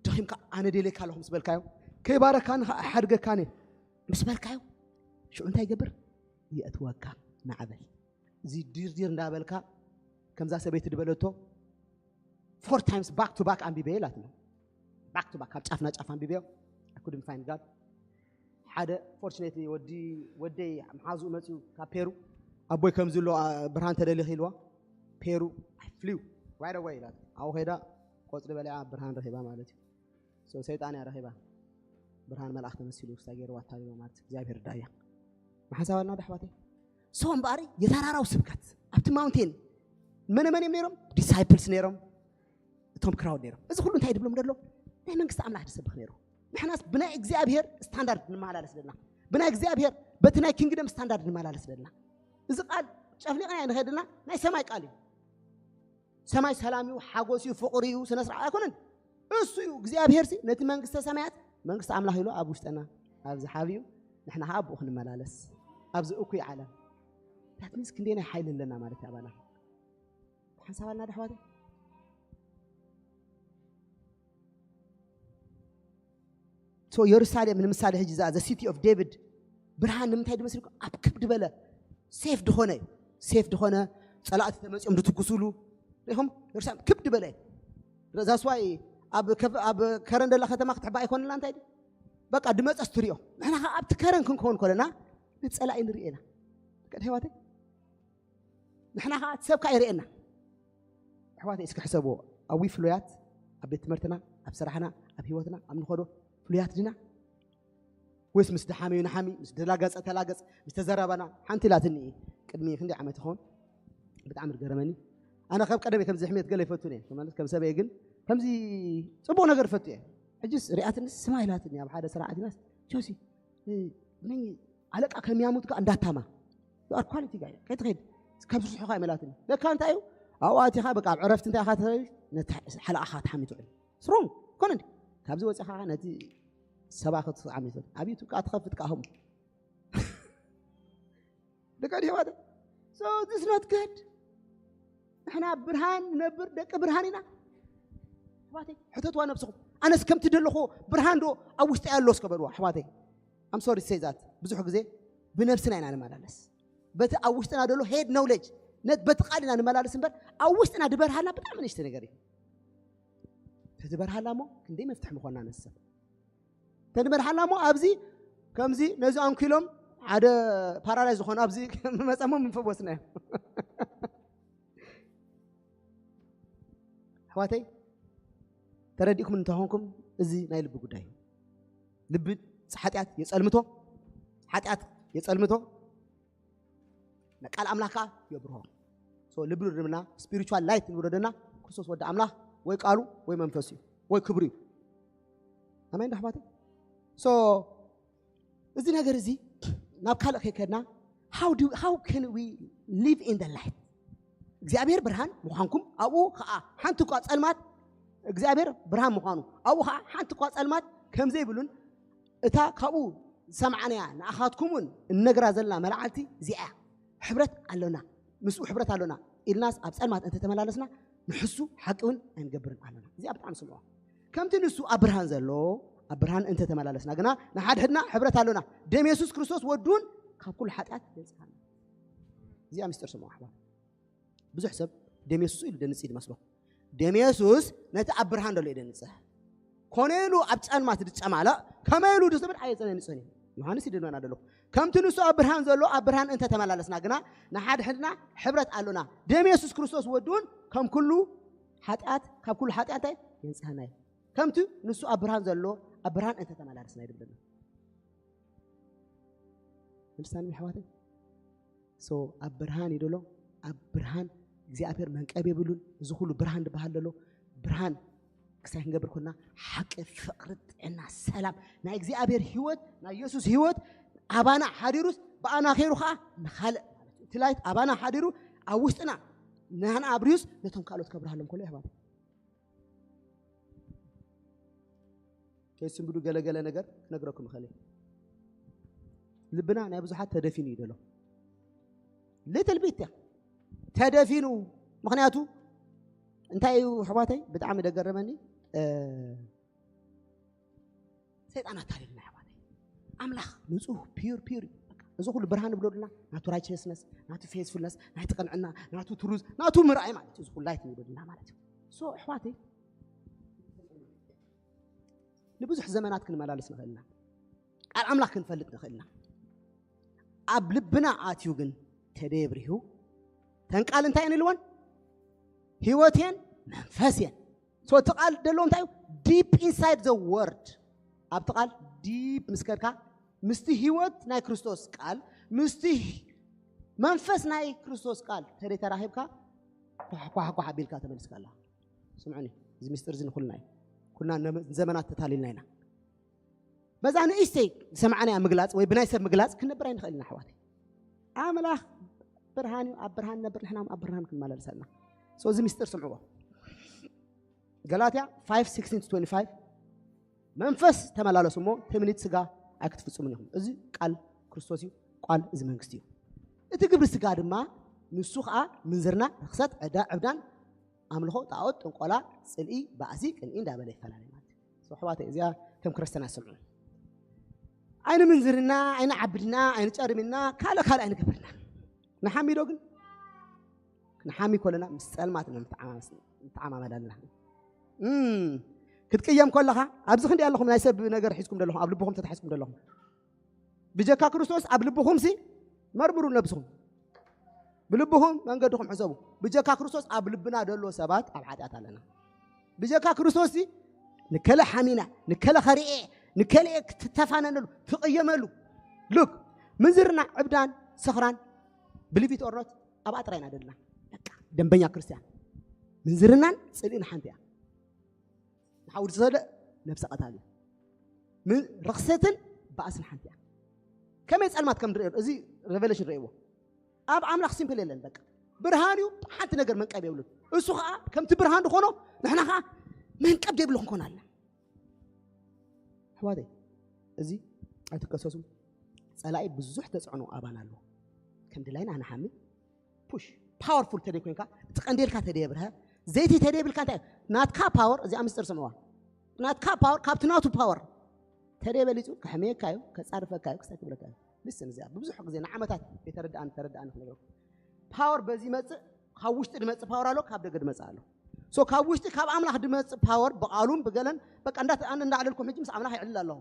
ደኺምካ ኣነ ደልየካ ኣለኹ ምስ በልካዮ፣ ከይባረካኒ ኸዓ ኣይሓድገካን እየ ምስ በልካዮ፣ ሽዑ እንታይ ይገብር? የእትወካ። ናዕበል። እዚ ዲርዲር እንዳበልካ፣ ከምዛ ሰበይቲ ድበለቶ፣ ፎር ታይምስ ባክ ቱ ባክ ኣንቢበ ኢላትኒ። ባክ ቱ ባክ፣ ካብ ጫፍ ናብ ጫፍ ኣንቢበዮ። I couldn't find God። ሓደ ፎርቹኔትሊ ወዲ፣ ወደይ መሓዝኡ መጺኡ ካብ ፔሩ፣ ኣቦይ ከምዚ ኣሎ፣ ኣ፣ ብርሃን ተደሊኺ ኢልዋ። ፔሩ፣ I flew right away ኢላት። ኣብኡ ከይዳ ቆጽሊ በሊዓ ብርሃን ረኺባ ማለት እዩ። So ሰይጣን እያ ረኺባ። ብርሃን መልኣኽ ተመሲሉ ክስታይ ገይርዋ ኣታሊልዋ ማለት እዩ። እግዚኣብሔር ዳያ። መሓንሳብ ኣለና ዶ ኣሕዋተይ? So እምበኣር የተራራው ስብከት ኣብቲ ማውንቴን መነ መን እዮም ነይሮም? ዲሳይፕልስ ነይሮም። እቶም ክራውድ ነይሮም። እዚ ኩሉ እንታይ ድብሎም ደሎ? ናይ መንግስቲ ኣምላኽ ድሰብኽ ነይሩ። ንሕናስ ብናይ እግዚኣብሔር ስታንዳርድ ንመላለስ ደልና። ብናይ እግዚኣብሔር፣ በቲ ናይ ኪንግደም ስታንዳርድ ንመላለስ ደልና። እዚ ቃል ጨፍሊቕና ንኸድና ናይ ሰማይ ቃል እዩ። ሰማይ ሰላም እዩ፣ ሓጎስ እዩ፣ ፍቕሪ እዩ፣ ስነ ስርዓት ኣይኮነን። እሱ እዩ እግዚኣብሔር ሲ ነቲ መንግስተ ሰማያት፣ መንግስቲ ኣምላኽ ኢሉ ኣብ ውሽጠና፣ ኣብዚ ሓቢኡ፣ ንሕና ኸዓ ኣብኡ ክንመላለስ፣ ኣብዚ እኩይ ዓለም። That means ክንደይ ናይ ሓይሊ ኣለና ማለት እዩ ኣባና። ሓንሳብ ኣለና ዶ ኣሕዋተይ? So የሩሳሌም ንምሳሌ ሕጂ እዛ the city of David ብርሃን ንምንታይ ድመስልኩም? ኣብ ክብ ድበለ ሴፍ ድኾነ እዩ። ሴፍ ድኾነ ጸላእቲ ተመጺኦም ድትኩሱሉ ሪኹም የሩሳሌም ክብ ድበለ እዩ። That's why ኣብ ከፍ-፣ ኣብ ከረን ደላ ከተማ ክትሕባ ኣይኮነላ እንታይ ድዩ? በቃ ድመጸስ ትሪኦ። ንሕና ኸዓ ኣብቲ ከረን ክንከውን ከለና ንጸላኢ ንርኢ ኢና። ደቂ ኣሕዋተይ ንሕና ኸዓ እቲ ሰብ ከኣ ይርእየና። ኣሕዋተይ እስኪ ሕሰብዎ። ኣብ ፍሉያት፣ ኣብ ቤት ትምህርትና፣ ኣብ ስራሕና፣ ኣብ ህይወትና ኣብ ንኸዶ ፍሉያት ድና? ወይስ ምስ ደሓመዩ ንሓሚ፣ ምስ ደላገጸ ተላገጽ፣ ምስ ተዘረበና? ሓንቲ ኢላትኒ ቅድሚ ክንደይ ዓመት ይኸውን? ብጣዕሚ ዝገረመኒ። ኣነ ካብ ቀደመይ ከምዚ ሕሜት ገለ ይፈቱን እየ። ማለት ከም ሰበይ ግን ከምዚ ጽቡቕ ነገር ይፈቱ እየ። ሕጅስ ሪኣትኒ ስማ ኢላትኒ ኣብ ሓደ ስራሕ ኣቲናስ፣ ጆሲ፣ እ፣ ነይ ኣለቃ ከሚያሙት ጋር እንዳታማ። You are quality guy። ከይትኸይድ ካብ ስርሕኻ ይመላትኒ። ለካ እንታይ እዩ? ኣብኡ ኣቲኻ በቃ ኣብ ዕረፍቲ እንታይ ኢኻ ትኸይድ? ነቲ ሓለቓኻ ትሓሚ ትውዕል። ስሮም ኮነ እንዲ። ካብዚ ወፂኻ ነቲ ሰባ ክትዓሚ ትኽእል። ኣብ ዩቱብ ከዓ ትኸፍት ከዓ ከምኡ። ደቂ ኣሕዋተይ። So this is not good። ንሕና ብርሃን ንነብር ደቂ ብርሃን ኢና። ኣሕዋተይ፣ ሕተትዋ ነብስኹም። ኣነስ ከምቲ ደለኹ ብርሃን ዶ ኣብ ውሽጢ ኣሎ እስከ በልዋ ኣሕዋተይ። I'm sorry to say that። ብዙሕ ግዜ ብነብስና ኢና ንመላለስ። በቲ ኣብ ውሽጥና ደሎ ሄድ ኖውሌጅ፣ ነት-፣ በቲ ቃል ኢና ንመላለስ እምበር ኣብ ውሽጥና ድበርሃልና ብጣዕሚ ንእሽተ ነገር እዩ። ተዝበርሃልና እሞ ክንደይ መፍትሒ ምኾንና ነሰብ። ተድመርሓና እሞ ኣብዚ ከምዚ ነዚ ኣንኪሎም ሓደ ፓራላይዝ ዝኾነ ኣብዚ መጸሞ ምፈወስናዮ። ኣሕዋተይ ተረዲእኩም እንተኾንኩም እዚ ናይ ልቢ ጉዳይ እዩ። ልቢ ሓጢኣት የጸልምቶ፣ ሓጢኣት የጸልምቶ፣ ቃል ኣምላኽ ከኣ የብርሆ። So ልብሉ ድማ spiritual light ንብሎ ደና ክርስቶስ ወዲ ኣምላኽ ወይ ቃሉ ወይ መንፈሱ እዩ ወይ ክብሩ እዩ። ኣሜን ዶ ኣሕዋተይ? So እዚ ነገር እዚ ናብ ካልእ ከይከድና how do how can we live in the light? እግዚኣብሔር ብርሃን ምዃንኩም ኣብኡ ከዓ ሓንቲ እኳ ጸልማት እግዚኣብሔር ብርሃን ምዃኑ ኣብኡ ከዓ ሓንቲ እኳ ጸልማት ከምዘይብሉን እታ ካብኡ ዝሰምዓናያ ንኣኻትኩምን እነግራ ዘለና መልዓልቲ እዚኣ እያ። ሕብረት ኣሎና፣ ምስኡ ሕብረት ኣሎና ኢልናስ ኣብ ጸልማት እንተተመላለስና ንሕሱ ሓቂ እውን ኣይንገብርን ኣሎና። እዚኣ ብጣዕሚ ስምዖ። ከምቲ ንሱ ኣብ ብርሃን ዘሎ ኣብ ብርሃን እንተተመላለስና ግና ንሓድሕድና ሕብረት ኣሎና። ደም የሱስ ክርስቶስ ወዱን ካብ ኩሉ ሓጢኣት የንጽሃና። እዚኣ ምስጢር ስምዖ ኣሕዋት። ብዙሕ ሰብ ደም የሱስ ኢሉ ደንጽ እዩ ዝመስሎ። ደም የሱስ ነቲ ኣብ ብርሃን ዘሎ እዩ ደንጽህ። ኮነ ኢሉ ኣብ ጸልማት ዝጨማለቕ ከመይ ኢሉ ዝብል ኣየጸነ ንጽህን እዩ። ዮሃንስ ይድልወና ደሎ። ከምቲ ንሱ ኣብ ብርሃን ዘሎ ኣብ ብርሃን እንተተመላለስና ግና ንሓድሕድና ሕብረት ኣሎና። ደም የሱስ ክርስቶስ ወዱን ከም ኩሉ ሓጢኣት ካብ ኩሉ ሓጢኣት እንታይ የንጽሃና እዩ። ከምቲ ንሱ ኣብ ብርሃን ዘሎ ኣብ ብርሃን እንተተመላለስና ይድብለና። ምልሳን ኣሕዋተይ። So ኣብ ብርሃን እዩ ደሎ። ኣብ ብርሃን እግዚኣብሔር መንቀብ የብሉን። እዚ ኩሉ ብርሃን ዝበሃል ደሎ ብርሃን ክሳይ ክንገብር ኮና ሓቂ፣ ፍቕሪ፣ ጥዕና፣ ሰላም ናይ እግዚኣብሔር ህይወት ናይ የሱስ ህይወት ኣባና ሓዲሩስ ብኣና ከይሩ ከዓ ንኻልእ ማለት እዩ። እቲ ላይት ኣባና ሓዲሩ ኣብ ውሽጥና ንህና ኣብሪዩስ ነቶም ካልኦት ከብርሃሎም ከሎ ይሕባል። ከይስንብዱ ገለገለ ነገር ክነግረኩም እኽእል እየ። ልብና ናይ ብዙሓት ተደፊኑ እዩ ዘሎ። ሊትል ቢት እያ ተደፊኑ። ምኽንያቱ እንታይ እዩ ኣሕዋተይ? ብጣዕሚ ደገረመኒ። እ፣ ሰይጣን ኣታሊልና ኣሕዋተይ። ኣምላኽ ንጹህ ፒር ፒር እዩ። በቃ እዚ ኩሉ ብርሃን ብሎ ድና ናቱ ራይቸስነስ፣ ናቱ ፌስፉልነስ፣ ናቱ ቅንዕና፣ ናቱ ትሩዝ፣ ናቱ ምርኣይ ማለት እዩ። እዚ ኩሉ ላይት ንብሎ ድና ማለት እዩ። ሶ ኣሕዋተይ ንብዙሕ ዘመናት ክንመላለስ ንኽእል ኢና። ቃል ኣምላኽ ክንፈልጥ ንኽእል ኢና። ኣብ ልብና ኣትዩ ግን ተደየብሪሁ ተን ቃል እንታይ እየን ኢልወን? ህይወት እየን መንፈስ እየን። So እቲ ቃል ደለዎ እንታይ እዩ? Deep inside the word። ኣብቲ ቃል ዲፕ ምስ ከድካ ምስቲ ህይወት ናይ ክርስቶስ ቃል ምስቲ መንፈስ ናይ ክርስቶስ ቃል ተደይ ተራኺብካ ኳሕ ኳሕ ኳሕ ኣቢልካ ተመልስካ ኣለኻ። ስምዑኒ፣ እዚ ምስጢር እዚ ንኹልና እዩ። ኩልና ነመ- ዘመናት ተታሊልና ኢና። በዛ ንእሽተይ ዝሰማዕናያ ምግላጽ ወይ ብናይ ሰብ ምግላጽ ክንነብር ኣይንኽእልን ኣሕዋተይ። ኣምላኽ ብርሃን እዩ። ኣብ ብርሃን ነብር፣ ንሕና ኣብ ብርሃን ክንመላለስ ኣለና። So እዚ ምስጢር ስምዕዎ። ገላትያ ፋይቭ ሲክስቲን to ትዌንቲ ፋይቭ መንፈስ ተመላለሱ እሞ ትምኒት ስጋ ኣይክትፍጽሙን ኢኹም። እዚ ቃል ክርስቶስ እዩ። ቃል እዚ መንግስቲ እዩ። እቲ ግብሪ ስጋ ድማ ንሱ ኸዓ ምንዝርና፣ ርኽሰት፣ ዕዳ ዕብዳን፣ ኣምልኾ ጣዖት፣ ጥንቆላ፣ ጽልኢ፣ ባእሲ፣ ቅንኢ እንዳበለ ይፈላለ ማለት እዩ። So ኣሕዋተይ እዚኣ ከም ክርስትያን ኣሰምዑ። ኣይንምንዝርና፣ ኣይንዓብድና፣ ኣይንጨርምና፣ ካልእ ካልእ ኣይንገብርና። ንሓሚዶ ግን ንሓሚ ኮለና ምስ ጸልማት ኢና ንተዓማመስ- ንተዓማመል ኣለና። እም፣ ክትቅየም ከለኻ ኣብዚ ክንዲ ኣለኹም ናይ ሰብ ነገር ሒዝኩም ዘለኹም ኣብ ልብኹም ተታሒዝኩም ዘለኹም ብጀካ ክርስቶስ ኣብ ልብኹም ሲ መርምሩ ነብስኹም። ብልብኹም መንገድኹም ሕሰቡ። ብጀካ ክርስቶስ ኣብ ልብና ደሎ ሰባት ኣብ ሓጢኣት ኣለና። ብጀካ ክርስቶስ ሲ ንከለ ሓሚና ንከለ ኸሪኤ ንከለ ክትተፋነነሉ ትቕየመሉ። ሉክ ምንዝርና ዕብዳን ሰኽራን ብሊቪት ኦርኖት ኣብኣ ጥራይ ኢና ደልና። በቃ ደንበኛ ክርስትያን ምንዝርናን ጽልእን ሓንቲ እያ። ንሓውዲ ዝሰለ ነብሰ ቀታሊ ምን ርኽሰትን ባእስን ሓንቲ እያ። ከመይ ጸልማት ከም ንርእዮ እዚ ሬቨሌሽን ርእይዎ። ኣብ ኣምላኽ ሲምፕል የለን። በቃ ብርሃን እዩ። ሓንቲ ነገር መንቀብ የብሉን። እሱ ኸዓ ከምቲ ብርሃን ዝኾኖ ንሕና ኸዓ መንቀብ ዘይብሉ ክንኮን ኣለና። ኣሕዋተይ እዚ ኣይትከሰሱ። ጸላኢ ብዙሕ ተጽዕኖ ኣባና ኣለዎ። ከም ድላይና ንሓሚ ፑሽ ፓወርፉል ተደይ ኮንካ እቲ ቀንዴልካ ተደየብርሀ ዘይቲ ተደየብልካ እንታይ ናትካ ፓወር እዚኣ ምስጢር ስምዋ ናትካ ፓወር ካብቲ ናቱ ፓወር ተደይ በሊፁ ከሕመየካ እዩ ከፃርፈካ እዩ ክሳይ ክብለካ እዩ ልስን እዚኣ ብብዙሕ ግዜ ንዓመታት የተረዳእን ተረዳእን ክነግረኩም ፓወር በዚ ይመፅእ ካብ ውሽጢ ድመፅእ ፓወር ኣሎ ካብ ደገ ድመፅእ ኣሎ ሶ ካብ ውሽጢ ካብ ኣምላኽ ድመፅእ ፓወር ብቃሉን ብገለን በቃ እንዳተኣነ እንዳዕለልኩም ሕጂ ምስ ኣምላኽ ይዕልል ኣለኹ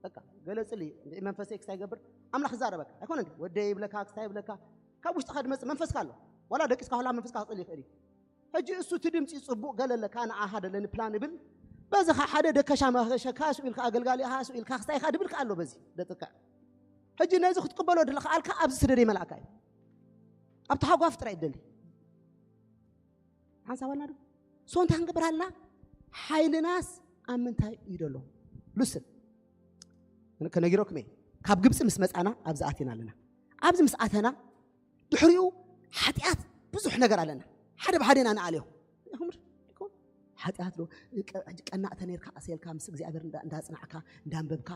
በቃ ገለፅልይ እንድዒ መንፈሰይ ክሳይ ይገብር ኣምላኽ ይዛረበካ ኣይኮነ እንዲ ወደይ ይብለካ ክሳይ ይብለካ ካብ ውሽጥኻ ድመፅእ መንፈስካ ኣሎ ዋላ ደቂስካ ዋላ መንፈስካ ክፅል ይኽእል እዩ ሕጂ እሱ እቲ ድምፂ ፅቡቕ ገለ ኣለካ ንኣኻ ደለኒ ፕላን ይብል በዚ ኻ ሓደ ደከሻ መኸሸካ ስኡ ኢልካ ኣገልጋሊ ኢኻ ስኡ ኢልካ ክስታይ ኢኻ ድብል ከኣ ኣሎ በዚ ደጥቅዕ ሕጂ ነዚ ክትቅበሎ ድለኽኣልካ ኣብዚ ስደደይ መልኣካ እዩ ኣብ ተሃጓፍ ጥራይ ደሊ ሓንሳብ ኣልና ዶ? ሶ እንታይ ክንገብር ኣለና? ሓይልናስ ኣብ ምንታይ እዩ ዘሎ? ሉስን፣ ከነጊረኩም እየ። ካብ ግብፂ ምስ መፃና ኣብዚ ኣቲና ኣለና። ኣብዚ ምስ ኣተና ድሕሪኡ ሓጢኣት ብዙሕ ነገር ኣለና። ሓደ ብሓደ ኢና ንኣልዮ። ሓጢኣት ዶ? ቀናእተ ነርካ ኣሰልካ ምስ እግዚኣብሔር እንዳፅናዕካ እንዳንበብካ፣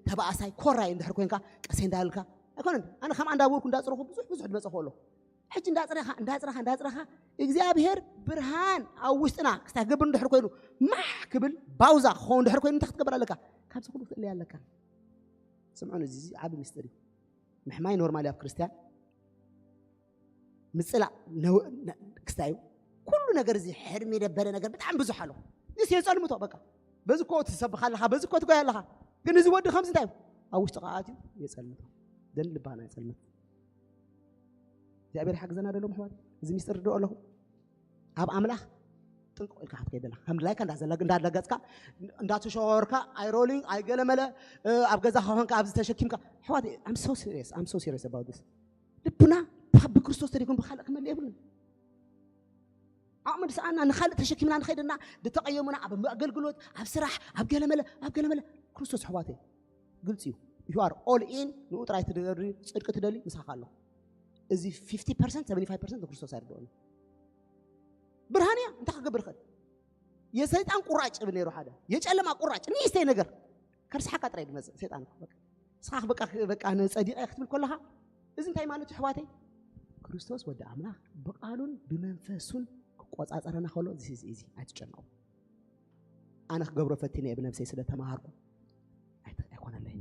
ተባእሳይ ኮራይ እንድሕር ኮንካ ቀሰይ እንዳልካ ኣይኮነን። ኣነ ከምኣ እንዳበልኩ እንዳፅረኹ ብዙሕ ብዙሕ ድመፀኹ ኣሎ። ሕጂ እንዳፅረኻ እንዳፅረኻ እንዳፅረኻ እግዚኣብሔር ብርሃን ኣብ ውሽጥና ክስታይ ክገብር እንድሕር ኮይኑ፣ ማሕ ክብል ባውዛ ክኸውን እንድሕር ኮይኑ እንታይ ክትገብር ኣለካ? ካብዚ ኩሉ ክትእለይ ኣለካ። ስምዑን፣ እዚ ዓብ ሚስጥር እዩ። ምሕማይ ኖርማል ኣብ ክርስትያን ምፅላእ ክስታይ እዩ። ኩሉ ነገር እዚ ሕርሚ የደበረ ነገር ብጣዕሚ ብዙሕ ኣሎ። እዚ የፀልምቶ በቃ። በዚ ኮ ትሰብኻ ኣለኻ፣ በዚ ኮ ትጎይ ኣለኻ። ግን እዚ ወዲ ከምዚ እንታይ ኣብ ውሽጢ ከኣትዩ የፀልምቶ። ደን ልባና የፀልምት። እግዚኣብሔር ሓግዘና ደሎ ምሕዋት። እዚ ሚስጥር ዶ ኣለኹ? ኣብ ኣምላኽ ጥንቁቕ ኢልካ ክትከይድ ኣለካ። ከም ድላይካ እንዳዘለግ እንዳለገጽካ እንዳተሸዋወርካ ኣይሮሊንግ ኣይገለመለ ኣብ ገዛ ከኾንካ ኣብዚ ተሸኪምካ ሕዋት I'm so serious I'm so serious about this። ልብና ብክርስቶስ ተደይኮን ብካልእ ክመልእ የብሉን። ዓቕሚ ድሰኣና ንኻልእ ተሸኪምና ንኸይድና ድተቐየሙና ኣብ ኣገልግሎት ኣብ ስራሕ ኣብ ገለመለ ኣብ ገለመለ ክርስቶስ ሕዋተይ ግልፂ እዩ። You are all in ንኡ ጥራይ ትደሪ ጽድቂ ትደሊ ምሳኻ ኣሎ። እዚ fifty percent seventy five percent ንክርስቶስ ኣይርድኦን። ብርሃን እያ እንታይ ክገብር ይኽእል? የሰይጣን ቁራጭ ይብል ነይሩ ሓደ የጨለማ ቁራጭ ንእሽተይ ነገር ከርስሓካ ጥራይ ድመፅእ ሰይጣን እኮ በቃ ንስኻ በቃ በቃ ንፀዲቐ ክትብል ከለኻ እዚ እንታይ ማለት ኣሕዋተይ? ክርስቶስ ወዲ ኣምላኽ ብቓሉን ብመንፈሱን ክቆጻጸረና ከሎ this is easy ኣይትጨነቑ። ኣነ ክገብሮ ፈቲነ እየ ብነብሰይ ስለ ተማሃርኩ ኣይኮነለይ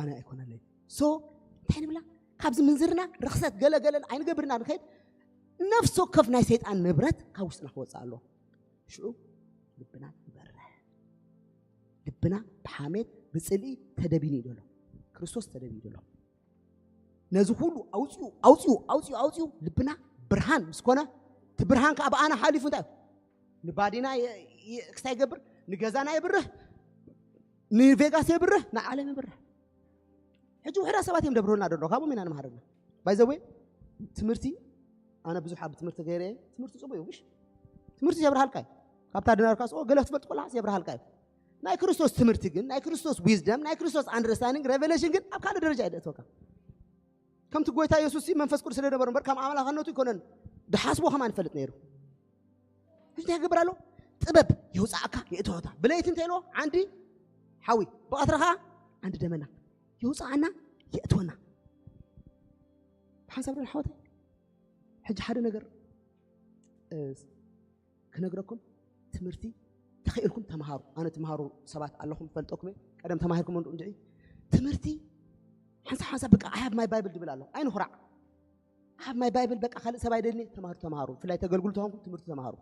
ኣነ ኣይኮነለይ። So እንታይ ንብላ? ካብዚ ምንዝርና ርኽሰት ገለገለን ኣይንገብርና ንኸይድ ነፍሲ ወከፍ ናይ ሰይጣን ንብረት ካብ ውሽጥና ክወፅእ ኣለዎ። ሽዑ ልብና ይበርህ። ልብና ብሓሜት ብፅልኢ ተደቢኑ እዩ ዘሎ። ክርስቶስ ተደቢኑ ዘሎ። ነዚ ኩሉ ኣውፅኡ ኣውፅኡ ኣውፅኡ ኣውፅኡ ልብና ብርሃን ምስ ኮነ እቲ ብርሃን ከዓ ብኣና ሓሊፉ እንታይ ንባዲና ክስታይ ይገብር ንገዛና የብርህ ንቬጋስ የብርህ ንዓለም የብርህ። ሕጂ ውሕዳት ሰባት እዮም ደብርህልና ደሎ ካብኦም ኢና ንምሃረና። By the way ትምህርቲ ኣነ ብዙሕ ኣብ ትምህርቲ ገይረ ትምህርቲ ፅቡቅ እዩ ምሽ ትምህርቲ የብርሃልካ እዩ። ካብታ ድናርካ ገለ ክትፈልጥ ኮላ የብርሃልካ እዩ። ናይ ክርስቶስ ትምህርቲ ግን ናይ ክርስቶስ wisdom ናይ ክርስቶስ understanding revelation ግን ኣብ ካልእ ደረጃ እዩ ደእትወካ። ከምቲ ጎይታ የሱስ መንፈስ ቅዱስ ስለ ነበሩ እምበር ከም ኣምላኽነቱ ይኮነን ድሓስቦ ከማን ይፈልጥ ነይሩ። እንታይ ክገብር ኣሎ? ጥበብ የውፃእካ የእትወካ ብለይቲ እንታይ ኢልዎ? ዓንዲ ሓዊ ብቐትሪ ከዓ ዓንዲ ደመና የውፃእና የእትወና። ብሓንሳብ ዶ ሓወተይ ሕጂ ሓደ ነገር ክነግረኩም ትምህርቲ ተኽእልኩም ተምሃሩ። ኣነ ትምሃሩ ሰባት ኣለኹም ፈልጠኩም እየ። ቀደም ተማሂርኩም እንዱ እንድዒ ትምህርቲ ሓንሳ ሓንሳ በቃ I have my Bible ድብል ኣሎ። ኣይንኹራዕ። I have my Bible በቃ ካልእ ሰብ ኣይደልኒ። ተምሃሩ ተምሃሩ። ብፍላይ ተገልግሉ ተኾንኩም ትምህርቲ ተምሃሩ።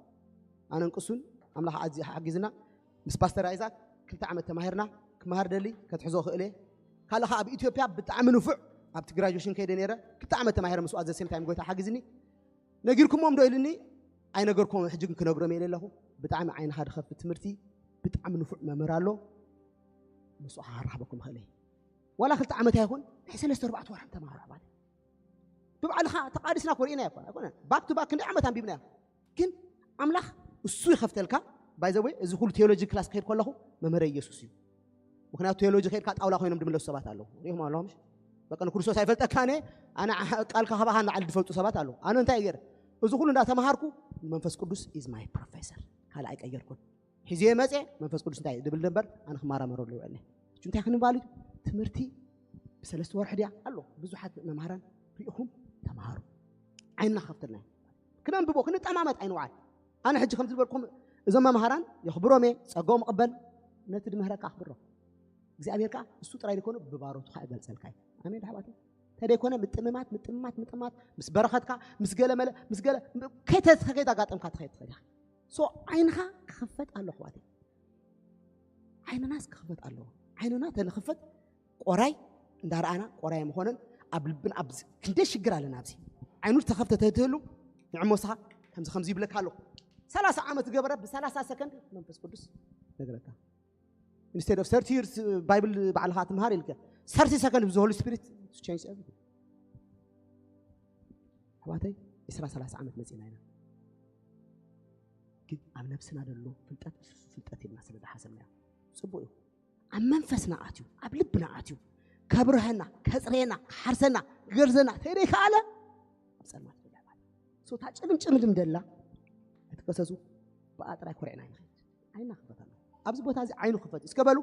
ኣነን ቅሱን ኣምላኽ ኣዚ ሓጊዝና ምስ ፓስተር ኣይዛክ ክልተ ዓመት ተማሂርና ክመሃር ደሊ ከትሕዞ ክእል እየ። ካልእ ኣብ ኢትዮጵያ ብጣዕሚ ንፉዕ ኣብቲ ግራጁዌሽን ከይደ ነይረ ክልተ ዓመት ተማሂረ ምስኡ ኣዘ ሴም ታይም ጎይታ ሓጊዝኒ ነጊርኩሞም ዶ ኢልኒ ኣይነገርኩሞም። ሕጂ ግን ክነግሮም እየ ኣለኹ። ብጣዕሚ ዓይንኻ ድኸፍት ትምህርቲ ብጣዕሚ ንፉዕ መምህር ኣሎ። ምስኡ ከራኽበኩም ይኽእል እየ። ዋላ ክልተ ዓመት ኣይኹን ናይ ሰለስተ ኣርባዕተ ወርሒ ተማሃሩ ኣሕዋት። ብባዕልኻ ተቓዲስና ኮ ርኢና ኣይኮነ ኣይኮነ ባክ ቱ ባክ ክንደይ ዓመት ኣንቢብና እያ። ግን ኣምላኽ እሱ ይኸፍተልካ። By the way እዚ ኩሉ ቴዎሎጂ ክላስ ክሄድ ከለኹ መምህረ ኢየሱስ እዩ። ምክንያቱ ቴዎሎጂ ከይድካ ጣውላ ኮይኖም ድምለሱ ሰባት ኣለዉ። ሪኢኹም ኣለኹም? በቃ ንክርስቶስ ኣይፈልጠካን እየ ኣነ ዓ- ቃል ካባኻ ንዓል ዝፈልጡ ሰባት ኣለዉ። ኣነ እንታይ ገይረ እዚ ኩሉ እንዳተምሃርኩ መንፈስ ቅዱስ is my professor ካልእ ኣይቀየርኩን። ሒዘ መፀ መንፈስ ቅዱስ እንታይ ድብል ነበር ኣነ ክመራመረሉ ይውዕል እየ። ሕጂ እንታይ ክንባል እዩ? ትምህርቲ ብሰለስተ ወርሒ ድያ ኣሎ። ብዙሓት መምሃራን ሪኢኹም ተምሃሩ። ዓይንና ክኸፍተልና እዩ። ክነንብቦ ክንጠማመጥ ኣይንውዓል። ኣነ ሕጂ ከምዚ ዝበልኩም እዞም መምሃራን የኽብሮም እየ፣ ጸጋኦም እቕበል፣ ነቲ ድምህረካ ኣኽብሮ። እግዚኣብሔር ከዓ እሱ ጥራይ ዘይኮነ ብባሮቱ ከዓ ይገልጸልካ እዩ። ኣሜን ኣሕዋተይ። ተደይኮነ ምጥምማት ምጥምማት ምጥምማት ምስ በረኸትካ ምስ ገለ መለ ምስ ገለ ከይተ- ከይተጋጠምካ ትኸይድ ትኸይድ ኢኻ። So ዓይንኻ ክኽፈት ኣሎ ኣሕዋተይ። ዓይንናስ ክኽፈት ኣለዎ። ዓይንና ተንኽፈት ቆራይ እንዳረኣና ቆራይ ምኾነን ኣብ ልብን ኣብ ክንደይ ሽግር ኣለና ኣብዚ ዓይኑ ተኸፍተ ተትህሉ ንዕሞስኻ ከምዚ ከምዚ ይብለካ ኣሎ። ሰላሳ ዓመት ዝገበረ ብሰላሳ ሰከንድ መንፈስ ቅዱስ ነገረካ። Instead of thirty years ባይብል ባዕልኻ ትምሃር ኢልከ thirty second with the Holy Spirit to change everything። ኣሕዋተይ ዒስራ ሰላሳ ዓመት መጺና ኢና። ግን ኣብ ነብስና ዘሎ ፍልጠት እሱ ፍልጠት ኢልና ስለ ዝሓሰብና እዩ። ጽቡቅ እዩ። ኣብ መንፈስና ኣትዩ፣ ኣብ ልብና ኣትዩ፣ ከብርሀና፣ ከጽርየና፣ ክሓርሰና፣ ክገርዘና ተደይከኣለ ኣብ ጸልማት ይብላዕ ማለት እዩ። እታ ጭልምጭምልም ደላ እቲ ከሰሱ ብኣ ጥራይ ኮሪዕና ይንኸድ። ዓይና ክፈት ኣሎ። ኣብዚ ቦታ እዚ ዓይኑ ክፈት እዩ እስከ በሉ።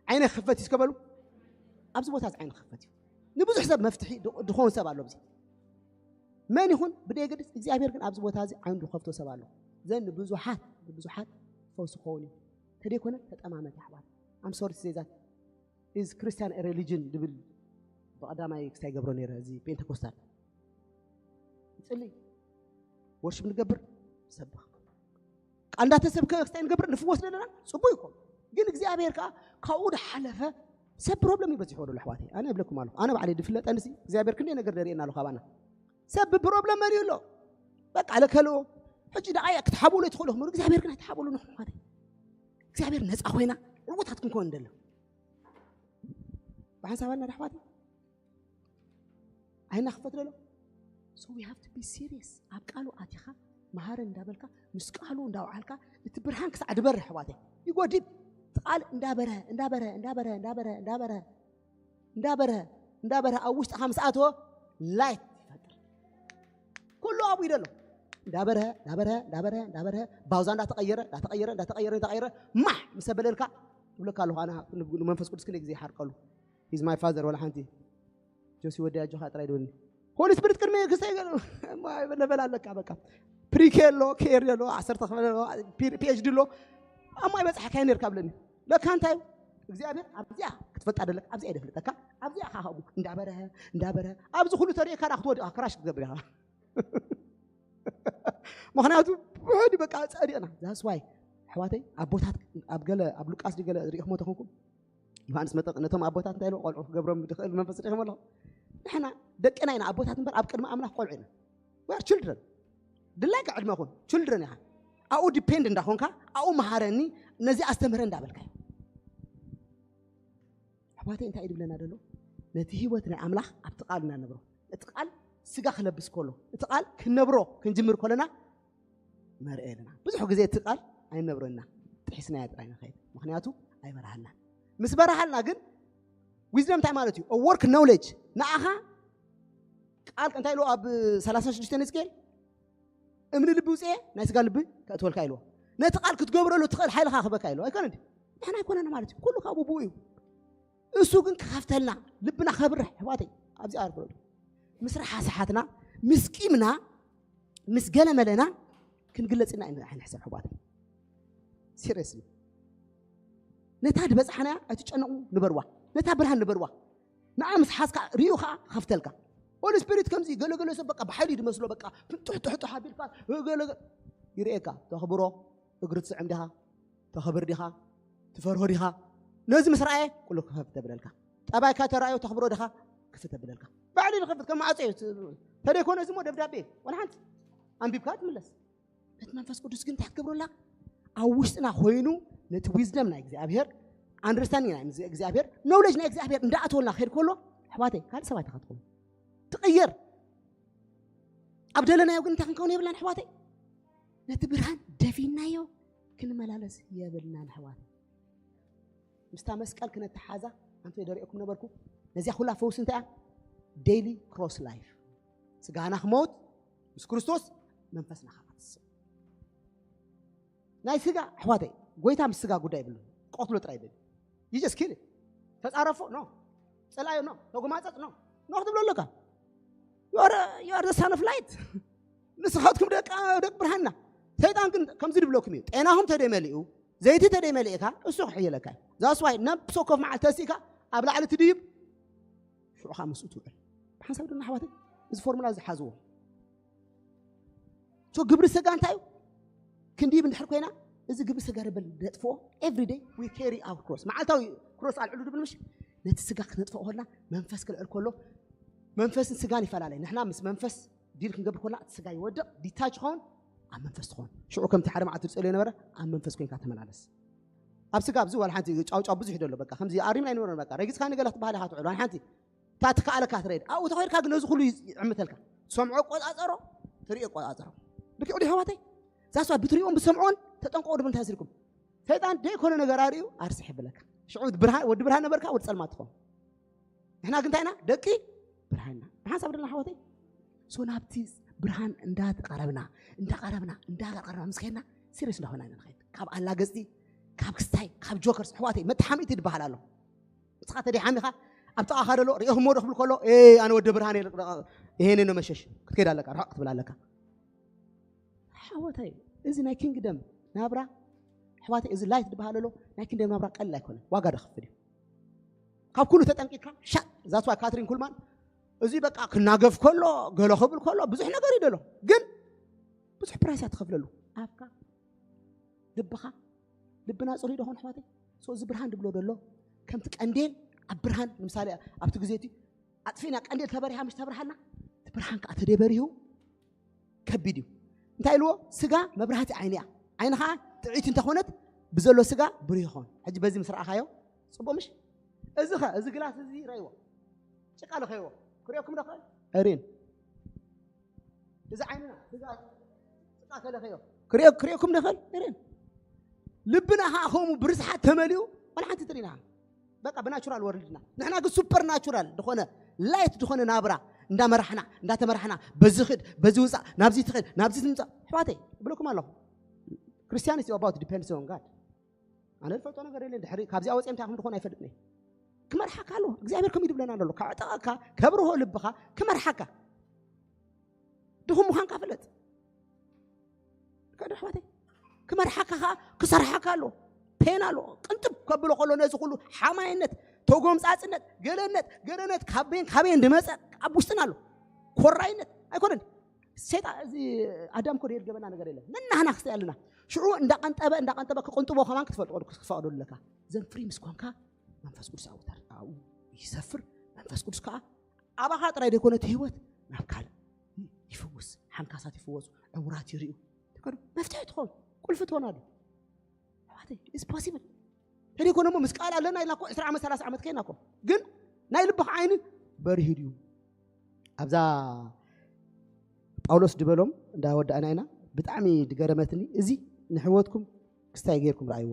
ዓይነ ክፈት እዩ እስከ በሉ። ኣብዚ ቦታ እዚ ዓይኑ ክፈት እዩ። ንብዙሕ ሰብ መፍትሒ ድ- ድኾን ሰብ ኣሎ። ኣብዚ መን ይኹን ብደየገድስ እግዚኣብሔር ግን ኣብዚ ቦታ እዚ ዓይኑ ዝኸፍቶ ሰብ ኣሎ። ዘን ንብዙሓት ንብዙሓት ፈውስ ክኸውን እዩ። ተደይኮነ ተጠማመት ኣሕዋት። I'm sorry to say that is Christian religion ድብል ብቐዳማይ ክስታይ ገብሮ ነይረ። እዚ ፔንቴኮስታል ንጽሊ ወርሽፕ ንገብር ሰብኽ ቃል እንዳተሰብከ ክስታይ ንገብር ንፍወስ ዘለና ጽቡቅ ይኮን። ግን እግዚኣብሔር ከዓ ካብኡ ዝሓለፈ ሰብ ፕሮብለም ይበዝሕዎ ደሎ ኣሕዋተይ። ኣነ እብለኩም ኣለኹ፣ ኣነ ባዕለይ ዝፍለጠንሲ እግዚኣብሔር ክንደይ ነገር ደርእየና ኣሎ ካባና። ሰብ ብፕሮብለም መሪኡ ኣሎ። በቃ ለከልዎ ሕጂ ደኣ ክትሓብሉ ትኽእሉ ክምሩ እግዚኣብሔር ግን ኣይትሓብሉ ንኹም ኣሕዋተይ። እግዚኣብሔር ነፃ ኮይና ዕውታት ክንከውን እንደሎ ብሓንሳብ ኣና ኣሕዋተይ። ዓይና ክፈት ደሎ። So we have to be serious። ኣብ ቃሉ ኣቲኻ መሃረን እንዳበልካ ምስ ቃሉ እንዳውዓልካ እቲ ብርሃን ክሳዕ ድበርህ ኣሕዋተይ ይጎድል። እቲ ቃል እንዳበረ እንዳበረ እንዳበረ እንዳበረ እንዳበረ እንዳበረ እንዳበረ ኣብ ውሽጥኻ ምስ ኣተወ ላይት ይፈጥር። ኩሉ ኣብኡ ይደሎ እንዳበረ እንዳበረ እንዳበረ እንዳበረ ባውዛ እንዳተቐየረ እንዳተቐየረ እንዳተቐየረ እንዳተቐየረ ማሕ ምስ ኣበለልካ እብለካ ኣለኹ። ኣነ ንመንፈስ ቅዱስ ክንደይ ግዜ ይሓርቀሉ። He's my father። ወላ ሓንቲ ጆሲ ወዲ ኣጆኻ ጥራይ ድብልኒ። ሆሊ ስፒሪት ቅድሚ ክሰይ ገለ ነበል ኣለካ። በቃ ፕሪኬ ኣሎ፣ ኬር ኣሎ፣ ዓሰርተ ክፍለ ኣሎ፣ ፒኤችዲ ኣሎ። ኣብ ማይ በጻሕካ ነርካ ብለኒ። ለካ እንታይ እግዚኣብሔር ኣብዚኣ ክትፈልጣ ደለካ፣ ኣብዚኣ ይደፍልጠካ። ኣብዚኣ ካ ከምኡ እንዳበረሀ እንዳበረሀ ኣብዚ ኩሉ ተሪእካ ዳ ክትወድቕ ክራሽ ክትገብር ኢኻ። ምኽንያቱ ብሕዲ በቃ ጸዲቕና። That's why ኣሕዋተይ ኣቦታት ኣብ ገለ ኣብ ሉቃስ ድገለ ሪኢኹሞ ተኾንኩም ዮሃንስ መጠቅ ነቶም ኣቦታት እንታይ ኢልዎ? ቆልዑ ክገብሮም ዝኽእል መንፈስ ርኢኹም ኣለኹም። ንሕና ደቅና ኢና ኣቦታት እምበር ኣብ ቅድሚ ኣምላኽ ቆልዑ ኢና። We are children። ድላይካ ዕድመ ኹን children ኢኻ። ኣብኡ ዲፔንድ እንዳኾንካ ኣብኡ መሃረኒ ነዚ ኣስተምህረ እንዳበልካ እዩ። ኣሕዋተይ እንታይ እዩ ድብለና ዘሎ? ነቲ ህይወት ናይ ኣምላኽ ኣብቲ ቃል እናነብሮ እቲ ቃል ስጋ ክለብስ ከሎ እቲ ቃል ክንነብሮ ክንጅምር ከለና መርእ የለና። ብዙሕ ግዜ እቲ ቃል ኣይነብረና ጥሒስናዮ ጥራይ ንኸይድ፣ ምኽንያቱ ኣይበርሃልና። ምስ በርሃልና ግን ዊዝደም እንታይ ማለት እዩ? ወርክ ኖውሌጅ ንኣኻ ቃል እንታይ ኢሉ ኣብ ሰላሳ ሽዱሽተ ሕዝቅኤል እምኒ ልቢ ውፅኤ ናይ ስጋ ልቢ ከእትወልካ ኢልዎ። ነቲ ቃል ክትገብረሉ ትኽእል ሓይልኻ ክበካ ኢልዎ ኣይኮነ እንዲ ንሕና ኣይኮነና ማለት እዩ። ኩሉ ካብ ብኡ እዩ። እሱ ግን ክኸፍተልና ልብና ከብርሕ ኣሕዋተይ ኣብዚ ኣርፍረሉ ምስ ረሓስሓትና ምስ ቂምና ምስ ገለመለና ክንግለጽና ኢና ንሕሰብ ኣሕዋተይ። ሲሪየስሊ ነታ ዝበጽሓናያ ኣይትጨነቑ ንበርዋ። ነታ ብርሃን ንበርዋ። ንዓ ምስ ሓዝካ ሪኡ ከዓ ክኸፍተልካ። ሆሊ ስፒሪት ከምዚ ገለገለ ሰብ በቃ ብሓይሊ ድመስሎ በቃ ፍንጡሕጡሕጡሕ ኣቢልካ ገለገ ይርእየካ። ተኽብሮ እግሪ ትስዕም ዲኻ? ተኽብር ዲኻ? ትፈርሆ ዲኻ? ነዚ ምስ ረኣየ ኩሉ ክኸፍት ተብለልካ። ጠባይካ ተራእዮ ተኽብሮ ዲኻ? ክፍት ተብለልካ። ባዕሉ ይኸፍት ከም ማዕጾ እዩ። ተደይኮነ እዚ ሞ ደብዳቤ ወላ ሓንቲ ኣንቢብካ ትምለስ። ነቲ መንፈስ ቅዱስ ግን እንታይ ክትገብረላ? ኣብ ውሽጥና ኮይኑ ነቲ ዊዝደም ናይ እግዚኣብሔር ኣንደርስታንዲንግ ናይ እግዚኣብሔር ኖውሌጅ ናይ እግዚኣብሔር እንዳኣተወልና ክሄድ ከሎ ኣሕዋተይ ካልእ ሰብ ኣይተኸትኩም ትቕየር። ኣብ ደለናዮ ግን እንታይ ክንከውን የብልናን ኣሕዋተይ። ነቲ ብርሃን ደፊናዮ ክንመላለስ የብልናን ኣሕዋተይ። ምስታ መስቀል ክነተሓዛ ኣንተ ደሪእኩም ነበርኩ። ነዚያ ኩላ ፈውስ እንታይ እያ? ዴይሊ ክሮስ ላይፍ ስጋና ክመውት ምስ ክርስቶስ መንፈስና ከዓ ክትስእ ናይ ስጋ ኣሕዋተይ ጎይታ ምስ ስጋ ጉዳይ ይብሉ። ቆትሎ ጥራይ ይብል ይጀስ ኪል ተፃረፎ ኖ ፀላዮ ኖ ተጎማፀጥ ኖ ኖ ክትብሎ ኣለካ። You are the son of light። ንስኻትኩም ደቂ ደቂ ብርሃንና። ሰይጣን ግን ከምዚ ድብለኩም እዩ። ጤናኹም ተደይ መሊኡ ዘይቲ ተደይ መሊእካ እሱ ክሕየለካ እዩ። That's why ነብሲ ኮፍ መዓል ተሲእካ ኣብ ላዕሊ ትድይብ ሽዑ ከዓ ምስኡ ትውዕል። ብሓንሳብ ድማ ኣሕዋተይ እዚ ፎርሙላ እዚ ሓዝዎ። ሶ ግብሪ ስጋ እንታይ እዩ? ክንድይብ እንድሕር ኮይና እዚ ግብሪ ስጋ ደበል ነጥፍኦ። Every day we carry our cross። መዓልታዊ ክሮስ ኣልዕሉ ድብል ምሽ ነቲ ስጋ ክነጥፍኦ ከልና መንፈስ ክልዕል ከሎ መንፈስን ስጋን ይፈላለ። ንሕና ምስ መንፈስ ዲል ክንገብር ከልና እቲ ስጋ ይወድቕ ዲታች ይኸውን ኣብ መንፈስ ትኸውን። ሽዑ ከምቲ ሓደ መዓልቲ ዝጸልዮ ነበረ ኣብ መንፈስ ኮይንካ ተመላለስ። ኣብ ስጋ ኣብዚ ዋላ ሓንቲ ጫውጫው ብዙሕ ይደሎ በቃ ከምዚ ኣሪምና ኣይነበረን በቃ ረጊጽካ ንገለ ክትበሃል ኢኻ ትውዕል ዋላ ሓንቲ እታ ትከኣለካ ትረድ ኣብኡ ተኸድካ ግን ነዚ ኩሉ ይዕምተልካ ትሰምዖ ቆጻጸሮ ትሪኦ ቆጻጽሮ። ልክዕ ዶ ኣሕዋተይ? ዛስዋ ብትሪኦን ብሰምዖን ተጠንቀቑ ድብል እንታይ ስልኩም? ሰይጣን ደይኮነ ነገር ኣርእዩ ኣርስሕ ይብለካ። ሽዑ ብርሃን፣ ወዲ ብርሃን ነበርካ፣ ወዲ ጸልማት ትኸውን። ንሕና ግን እንታይ ኢና? ደቂ ብርሃን ኢና። ብሓንሳብ ደለና ኣሕዋተይ? ሶ ናብቲ ብርሃን እንዳተቐረብና፣ እንዳቐረብና፣ እንዳቐረብና ምስ ከድና፣ ሲሪየስ እንዳኾና ኢና ንኸይድ። ካብ ኣላገጽቲ፣ ካብ ክስታይ፣ ካብ ጆከርስ፣ ኣሕዋተይ፣ መተሓሚእቲ ትበሃል ኣሎ። ንስኻ ተደይ ሓሚኻ፣ ኣብ ጥቓኻ ደሎ፣ ሪኦኹሞ ዶ ክብል ከሎ፣ "ኤ፣ ኣነ ወዲ ብርሃን እየ፣ ርቕ፣ ርቕ፣ ይሄኔ ነው መሸሽ፣ ክትከይድ ኣለካ፣ ርሕቕ ክትብል ኣለካ." ኣሕዋተይ፣ እዚ ናይ ኪንግደም ናብራ፣ ኣሕዋተይ፣ እዚ ላይት ዝበሃል ኣሎ፣ ናይ ኪንግደም ናብራ ቀሊል ኣይኮነን፣ ዋጋ ደኽፍል እዩ። ካብ ኩሉ ተጠንቂቕካ፣ ሻ፣ that's why ካትሪን ኩልማን፣ እዚ በቃ ክናገፍ ከሎ፣ ገለ ክብል ከሎ፣ ብዙሕ ነገር እዩ ደሎ። ግን ብዙሕ ፕራይስ እያ ትኸፍለሉ። ኣፍካ፣ ልብኻ፣ ልብና ጽሩይ ዶ ኾን ኣሕዋተይ? ሶ እዚ ብርሃን ድብሎ ደሎ፣ ከምቲ ቀንዴል ኣብ ብርሃን፣ ንምሳሌ ኣብቲ ግዜ እቲ ኣጥፊእና ቀንዴል ተበሪሃ ምሽ ተብርሃልና፣ እቲ ብርሃን ከኣ ተደበሪሁ ከቢድ እዩ። እንታይ ኢልዎ? ስጋ መብራህቲ ዓይኒ እያ። ዓይኒ ኸዓ ጥዕይቲ እንተኾነት ብዘሎ ስጋ ብሩህ ይኾን። ሕጂ በዚ ምስ ረኣኻዮ ጽቡቕ ምሽ? እዚ ኸ፣ እዚ ግላስ እዚ ረእይዎ። ጭቃ ለኸይዎ። ክርእየኩም ዶ ኽእል? እሪን። እዚ ዓይንና፣ ስጋ ጭቃ ከለኸዮ። ክርእዮ-፣ ክርእየኩም ዶ ኽእል? እሪን። ልብና ኸዓ ከምኡ ብርስሓት ተመሊኡ፣ ዋላ ሓንቲ ትርኢና። በቃ ብናቹራል ወርልድና። ንሕና ግን ሱፐር ናቹራል ዝኾነ፣ ላይት ዝኾነ ናብራ እንዳመራሕና፣ እንዳተመራሕና፣ በዚ ኽድ፣ በዚ ውፃእ፣ ናብዚ ትኽድ፣ ናብዚ ትምፃእ። ኣሕዋተይ፣ እብለኩም ኣለኹ። Christianity about depends on God። ኣነ ዝፈልጦ ነገር የለን። ድሕሪ ካብዚኣ ወፂኦም እንታይ ከም ዝኾነ ኣይፈልጥን እየ። ክመርሓካ ኣለዎ። እግዚኣብሔር ከመይ ድብለና ኣሎ? ከዕጠቐካ፣ ከብርሆ ልብኻ፣ ክመርሓካ። ድኹም ምዃንካ ፍለጥ። ከዶ ኣሕዋተይ፣ ክመርሓካ ኸዓ ክሰርሓካ ኣሎ። ፔን ኣሎ። ቅንጥብ ከብሎ ከሎ ነዚ ኩሉ ሓማይነት፣ ተጎምጻጽነት፣ ገለነት፣ ገለነት ካበይን ካበይን ድመጸ ኣብ ውሽጥና ኣሎ። ኮራይነት ኣይኮነን። ሰይጣን እዚ ኣዳም ኮ ደየድገበና ነገር የለን። ንናህና ክስተ ኣለና። ሽዑ እንዳቀንጠበ፣ እንዳቀንጠበ ክቅንጥቦ ከማን ክትፈልጦ፣ ክትፈቅዶ ኣለካ። ዘን ፍሪ ምስ ኮንካ መንፈስ ቅዱስ ኣብኡ ተር-፣ ኣብኡ ይሰፍር። መንፈስ ቅዱስ ከኣ ኣባኻ ጥራይ ደይኮነ እቲ ህይወት ናብ ካልእ ይፍውስ። ሓንካሳት ይፍወሱ፣ ዕውራት ይርእዩ። ትከዱ መፍትሒ ትኸውን፣ ቁልፊ ትኾን ኣሎ። ኣሕዋተይ፣ it's possible። ተደይኮነ እሞ ምስ ቃል ኣለና ኢልና እኮ ዕስራ ዓመት፣ ሰላሳ ዓመት ከይና እኮ። ግን ናይ ልብኻ ዓይኒ በሪሁ ድዩ? ኣብዛ ጳውሎስ ድበሎም እንዳወዳእና ኢና። ብጣዕሚ ድገረመትኒ። እዚ ንሕይወትኩም ክስታይ ጌርኩም ረኣይዎ።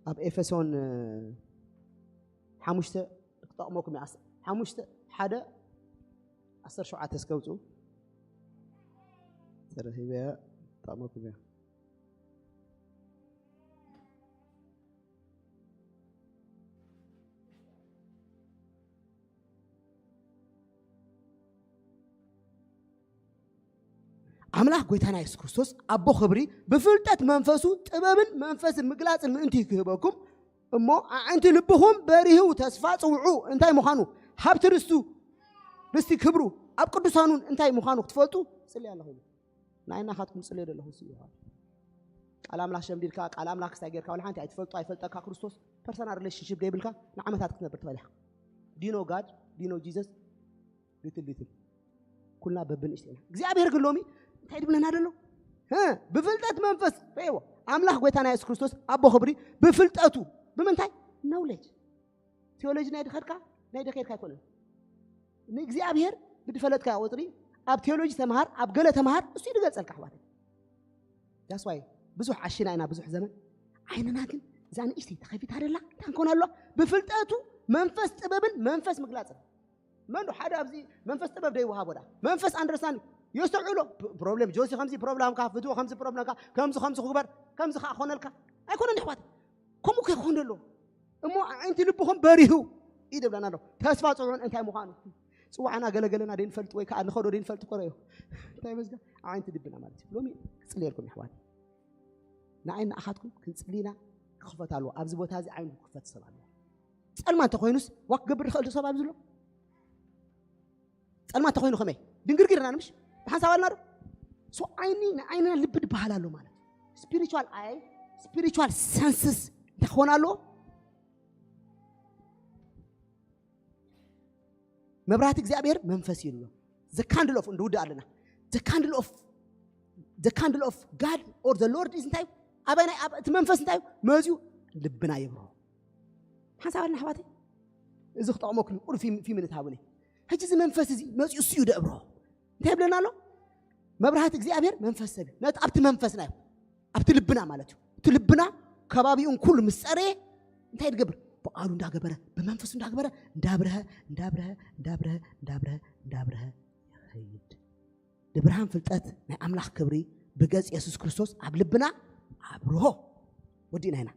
ኣብ ኤፌሶን፣ እ፣ ሓሙሽተ ክጠቕመኩም እያ። ዓስ-፣ ሓሙሽተ ሓደ ዓሰርተ ሸውዓተ እስከ ኣውፅኡ። ተረኺበያ፣ ክጠቕመኩም እያ። ኣምላኽ ጐይታና የሱስ ክርስቶስ ኣቦ ኽብሪ ብፍልጠት መንፈሱ ጥበብን መንፈስን ምግላጽን ምእንቲ ክህበኩም እሞ ኣዕንቲ ልብኹም በሪሁ ተስፋ ጽውዑ። እንታይ ምዃኑ? ሃብቲ ርስቱ፣ ርስቲ ክብሩ ኣብ ቅዱሳኑን እንታይ ምዃኑ ክትፈልጡ ጽልያ ኣለኹ ኢሉ። ንዓይ ናኻትኩም ጽልዮ ዘለኹ እሱ እዩ። ቃል ኣምላኽ ሸምዲድካ፣ ቃል ኣምላኽ ክስታይ ጌርካ፣ ወላ ሓንቲ ኣይትፈልጦ፣ ኣይፈልጠካ ክርስቶስ፣ ፐርሰናል ሪሌሽንሺፕ ዘይብልካ ንዓመታት ክትነብር ትኽእል ኢኻ። Do you know God? Do you know Jesus? ሊትል ሊትል። ኩልና በብንእሽተይ ኢና። እግዚኣብሔር ግን ሎሚ እንታይ ድብለና ደሎ? ህ፣ ብፍልጠት መንፈስ፣ ርእይዎ። ኣምላኽ ጐይታና የሱስ ክርስቶስ፣ ኣቦ ኽብሪ፣ ብፍልጠቱ፣ ብምንታይ? ኖውሌጅ። ቴዎሎጂ ናይ ድኸድካ፣ ናይ ደኸድካ ኣይኮነን። ንእግዚኣብሔር ብድፈለጥካ ቁጽሪ፣ ኣብ ቴዎሎጂ ተምሃር፣ ኣብ ገለ ተምሃር፣ እሱ እዩ ድገልጸልካ፣ ኣሕዋተይ። That's why ብዙሕ ዓሺና ኢና፣ ብዙሕ ዘመን። ዓይንና ግን እዛ ንእሽተይ ተኸፊታ ደላ፣ እንታይ ክንከውን ኣለዋ? ብፍልጠቱ መንፈስ ጥበብን መንፈስ ምግላጽን። መን ዶ ሓደ ኣብዚ መንፈስ ጥበብ ደይወሃቦ ዳ? መንፈስ ኣንደርስታንድ የስተውዕሎ። ፕ-፣ ፕሮብሌም ጆሲ ከምዚ ፕሮብላምካ፣ ፍትዎ ከምዚ ፕሮብለምካ፣ ከምዚ ከምዚ ክግበር፣ ከምዚ ከኣ ክኾነልካ። ኣይኮነን ኣሕዋት። ከምኡ ከይኮን ደሎ። እሞ ኣዒንቲ ልብኹም በሪሁ እዩ ደብላና ኣሎ። ተስፋ ጽውዑን እንታይ ምዃኑ። ጽዋዕና ገለገለና ደይንፈልጥ ወይ ከኣ ንኸዶ ደይንፈልጥ እኮ እዩ። እንታይ መዝጋ? ኣዒንቲ ልብና ማለት እዩ። ሎሚ ክጽልየልኩም ኣሕዋት። ንዓይ ንኣኻትኩም ክንጽልይና ክኽፈት ኣለዎ። ኣብዚ ቦታ እዚ ዓይኑ ክኽፈት ሰብ ኣለዎ። ጸልማ እንተኾይኑስ ዋክ ክገብር ዝኽእል ሰብ ኣብዚ ኣሎ? ጸልማ እንተኾይኑ ከመይ? ድንግርግር ኢና ንምሽ? ብሓንሳብ ኣልና ዶ? ሶ ዓይኒ፣ ንዓይንና ልቢ ድበሃል ኣሎ ማለት እዩ። ስፒሪቹዋል ኣይ፣ ስፒሪቹዋል ሰንስስ እንታይ ክኾን ኣለዎ? መብራህቲ እግዚኣብሔር መንፈስ እዩ ንብሎ። The candle of፣ እንድውድእ ኣለና። The candle of፣ the candle of God or the Lord is እንታይ እዩ? ኣበይ ናይ፣ ኣብ እቲ መንፈስ እንታይ እዩ? መዝዩ ልብና የብርሆ። ሓንሳብ ኣልና ኣሕዋተይ፣ እዚ ክጠቕመኩም እዩ። ቁልፊ ፊ ምንት ሃቡኒ። ሕጂ እዚ መንፈስ እዚ መፅኡ እሱ እዩ ደእብሮ። እንታይ ይብለና ኣሎ? መብራህቲ እግዚኣብሔር መንፈስ ሰብ እዩ። ነቲ ኣብቲ መንፈስና እዩ፣ ኣብቲ ልብና ማለት እዩ። እቲ ልብና ከባቢኡን ኩሉ ምስ ጸረየ እንታይ ይገብር? ብቃሉ እንዳገበረ፣ ብመንፈሱ እንዳገበረ፣ እንዳብርሀ እንዳብርሀ እንዳብርሀ እንዳብርሀ እንዳብርሀ እንዳብርሀ ይኸይድ። ንብርሃን ፍልጠት ናይ ኣምላኽ ክብሪ ብገጽ የሱስ ክርስቶስ ኣብ ልብና ኣብርሆ። ወዲእና ኢና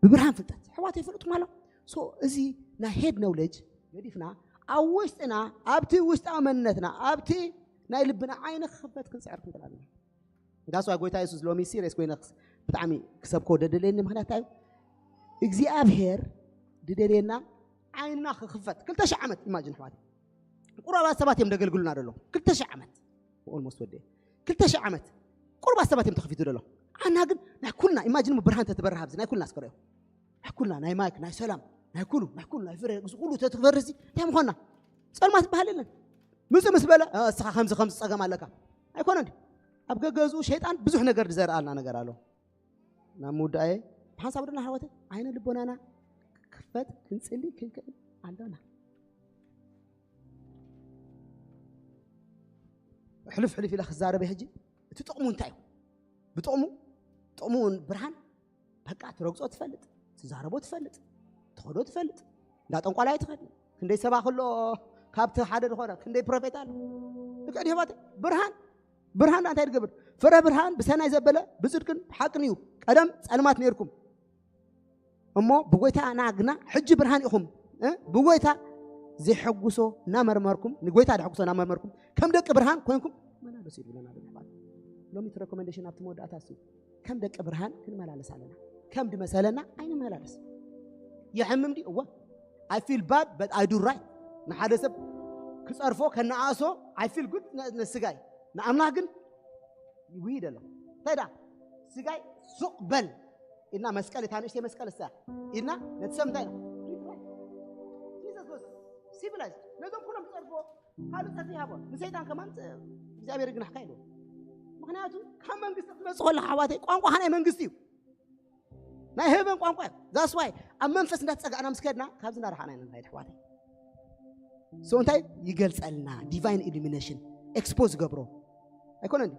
ብብርሃን ፍልጠት። ኣሕዋት ይፈልጥኩም ኣሎ። So እዚ ናይ ሄድ ኖውሌጅ ገዲፍና ኣብ ውሽጥና፣ ኣብቲ ውሽጣዊ መንነትና፣ ኣብቲ ናይ ልብና ዓይኒ ክኽፈት ክንጽዕር ክንክእል ኣለና። ዳስ ዋይ ጎይታ የሱስ ሎሚ ሲሪየስ ኮይነ ክስ- ብጣዕሚ ክሰብኮ ደደልየኒ ምክንያት እንታይ እዩ? እግዚኣብሔር ድደልየና ዓይንና ክኽፈት። ክልተ ሺህ ዓመት ኢማጅን ኣሕዋት፣ ቁሩባት ሰባት እዮም ደገልግሉና ደሎ። ክልተ ሺህ ዓመት ኦልሞስት ወደ ክልተ ሺህ ዓመት ቁሩባት ሰባት እዮም ተኸፊቱ ደሎ። ኣና ግን ናይ ኩልና ኢማጅን ብርሃን ተትበርሃ ኣብዚ ናይ ኩልና ኣስከረዮ ናይ ኩልና ናይ ማይክ ናይ ሰላም ናይ ኩሉ ናይ ኩሉ ናይ ፍረ እዚ ኩሉ ተትበርህ እዚ እንታይ ምኾና? ጸልማት ዝበሃል የለን። ምጽእ ምስ በለ "እ፣ እስኻ ከምዚ ከምዚ ጸገም ኣለካ" ኣይኮነን። ኣብ ገገዝኡ ሸይጣን ብዙሕ ነገር ዝዘርኣልና ነገር ኣሎ። ናብ ምውዳእየ ብሓንሳብ ድማ ኣሕዋተይ ዓይነ ልቦናና ክፈት ክንጽሊ ክንክእል ኣሎና። ሕልፍ ሕልፍ ኢለ ክዛረበ ሕጂ እቲ ጥቕሙ እንታይ እዩ? ብጥቕሙ ጥቕሙ እውን ብርሃን በቃ ትረግጾ ትፈልጥ፣ ትዛረቦ ትፈልጥ፣ ትኸዶ ትፈልጥ፣ እንዳ ጠንቋላይ ትኸድ ክንደይ ሰባ ከሎ ካብቲ ሓደ ዝኾነ ክንደይ ፕሮፌት ኣሎ። ልክዕ ድዩ ኣሕዋተይ? ብርሃን ብርሃን እንታይ ትገብር? ፍረ ብርሃን ብሰናይ ዘበለ ብጽድቅን ብሓቅን እዩ። ቀደም ጸልማት ነርኩም እሞ ብጎይታና ግና ሕጂ ብርሃን ኢኹም። እ? ብጎይታ ዘሐጉሶ እናመርመርኩም ንጎይታ ዘሐጉሶ እናመርመርኩም ከም ደቂ ብርሃን ኮይንኩም መላለሱ ይብለና ኣሎ። ሎሚ እቲ ሬኮመንዴሽን ኣብቲ መወዳእታ እሱ ከም ደቂ ብርሃን ክንመላለስ ኣለና። ከም ድመሰለና ኣይንመላለስ። የሐምም ድዩ? እወ። I feel bad but I do right። ንሓደ ሰብ ክጸርፎ ከነኣሶ I feel good ንስጋይ፣ ንኣምላኽ ግን ይውይድ ኣሎ። እንታይ ደኣ ስጋይ ሱቕ በል ኢልና መስቀል እታ ንእሽተይ መስቀል እሳ ኢልና ነቲ ሰብ እንታይ ሲቪላይዝ ነዞም ኩሎም ዝጸርፎ ካልእ ጸርፊ ይሃቦ ንሰይጣን ከማን እግዚኣብሔር ግናሕካ ኢሉ። ምክንያቱ ካብ መንግስቲ ክትመጽእ ከለካ ኣሕዋተይ ቋንቋኻ ናይ መንግስቲ እዩ። ናይ ሄቨን ቋንቋ እዩ። That's why ኣብ መንፈስ እንዳተጸጋዕና ምስ ከድና ካብዚ እንዳረሓና ኢና ንኸይድ ኣሕዋተይ። So እንታይ ይገልጸልና? ዲቫይን ኢሉሚኔሽን ኤክስፖዝ ዝገብሮ ኣይኮነን።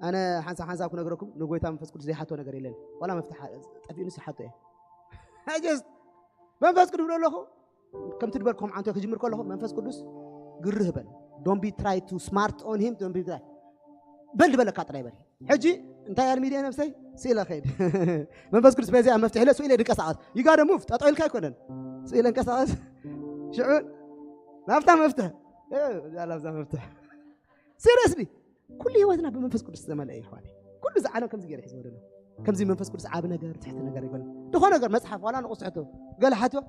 ኣነ ሓንሳብ ሓንሳብ ክነግረኩም ንጎይታ መንፈስ ቅዱስ ዘይሓቶ ነገር የለን። ዋላ መፍትሓ ጠፊኡንስ ይሓቶ እየ። I just መንፈስ ቅዱስ ብሎ ኣለኹ ከምቲ ድበልኩም ዓንቶ ክጅምር ከለኹ መንፈስ ቅዱስ ግርህ በል። Don't be try to smart on him, don't be try በል ድበለካ ጥራይ በል። ሕጂ እንታይ ኣልሚድየ ነብሰይ ስኢለ ከይድ መንፈስ ቅዱስ በዚኣ መፍትሕ ኢለ ስኢለ ድንቀሳቐስ ይጋደ ሙቭ ጠጠው ኢልካ ኣይኮነን ስኢለ እንቀሳቐስ ሽዑ ናብታ መፍትሕ እዛ ናብዛ መፍትሕ ሲሪየስሊ ኩሉ ህይወትና ብመንፈስ ቅዱስ ዝተመልአ እዩ ኣሕዋተይ። ኩሉ እዚ ዓለም ከምዚ ገይረ ሒዝዎ ደሎ ከምዚ መንፈስ ቅዱስ ዓቢ ነገር ትሕቲ ነገር ይኮነ ድኾ ነገር መፅሓፍ ዋላ ንቑስ ትሕቶ ገለ ሓትዮ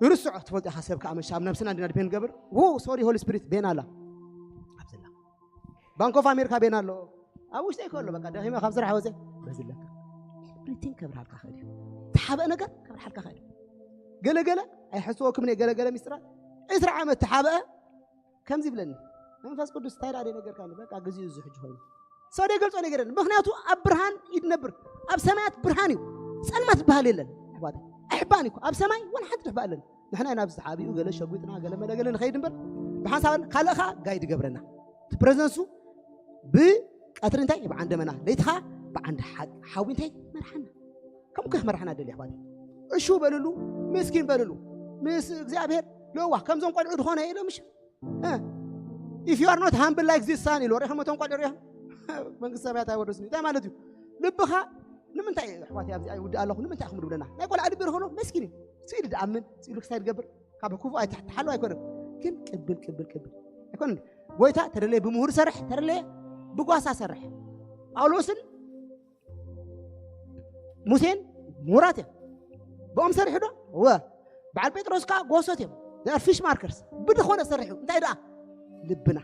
ይርስዖ ትፈልጦ ኢኻ ሰብ ከዓ መሻ ኣብ ነብስና እንዲና ዲፔንድ ገብር ው ሶሪ ሆሊ ስፒሪት ቤን ኣላ ኣብዘላ ባንክ ኦፍ ኣሜሪካ ቤን ኣሎ ኣብ ውሽጠይ ከሎ በቃ ደኺመ ካብ ስራሕ ወፀ በዚ ኣለካ ኤቭሪቲንግ ከብርሃልካ ኽእል እዩ። ተሓበአ ነገር ከብርሃልካ ኽእል እዩ። ገለገለ ኣይሐስወክምን እየ ገለገለ ሚስጥራት ዕስራ ዓመት ተሓበአ ከምዚ ይብለኒ መንፈስ ቅዱስ እንታይ ደኣ ነገርካ በቃ ግዜኡ እዚ ሕጂ ኮይኑ ሰው ደገልጾ ነገር የለን። ምክንያቱ ኣብ ብርሃን ይድነብር ኣብ ሰማያት ብርሃን እዩ። ጸልማት ዝበሃል የለን ኣሕዋት ኣይሕባን እዩ ኣብ ሰማይ ወላ ሓንቲ ድሕባ ኣለን። ንሕና ኢና ኣብዚ ተሓቢኡ ገለ ሸጉጥና ገለ መለ ገለ ንኸይድ እምበር ብሓንሳብ ካልእ ኸዓ ጋይድ ይገብረና እቲ ፕሬዘንሱ ብቀትሪ እንታይ ብዓንደመና ለይትኻ ብዓንዲ ሓ- ሓዊ እንታይ መርሓና። ከም ከህ መርሓና ደሊ ኣሕዋት እሹ በልሉ ምስኪን በልሉ ምስ እግዚኣብሔር ለዋህ ከምዞም ቆልዑ ዝኾነ ኢሎም ምሽ if you are not humble like this son ኢሉ ሪኹም እቶም ቆልዑ ሪኹም መንግስቲ ሰማያት ኣይወርስን እንታይ ማለት እዩ ልብኻ ንምንታይ ኣሕዋት ኣብዚ ውድእ ኣለኹ ንምንታይ ኢኹም ድብለና ናይ ቆልዓ ልቢ ርኸሎ መስኪን እዩ ስኢሉ ድኣምን ስኢሉ ክሳይ ድገብር ካብ ክፉ ኣይትሓሉ ኣይኮነን ግን ቅብል ቅብል ቅብል ኣይኮነን ጎይታ ተደለየ ብምሁር ሰርሕ ተደለየ ብጓሳ ሰርሕ ጳውሎስን ሙሴን ምሁራት እዮም ብኦም ሰርሑ ዶ እወ በዓል ጴጥሮስ ከዓ ጎሶት እዮም ፊሽ ማርከርስ ብድኾነ ሰርሑ እንታይ ደኣ ልብና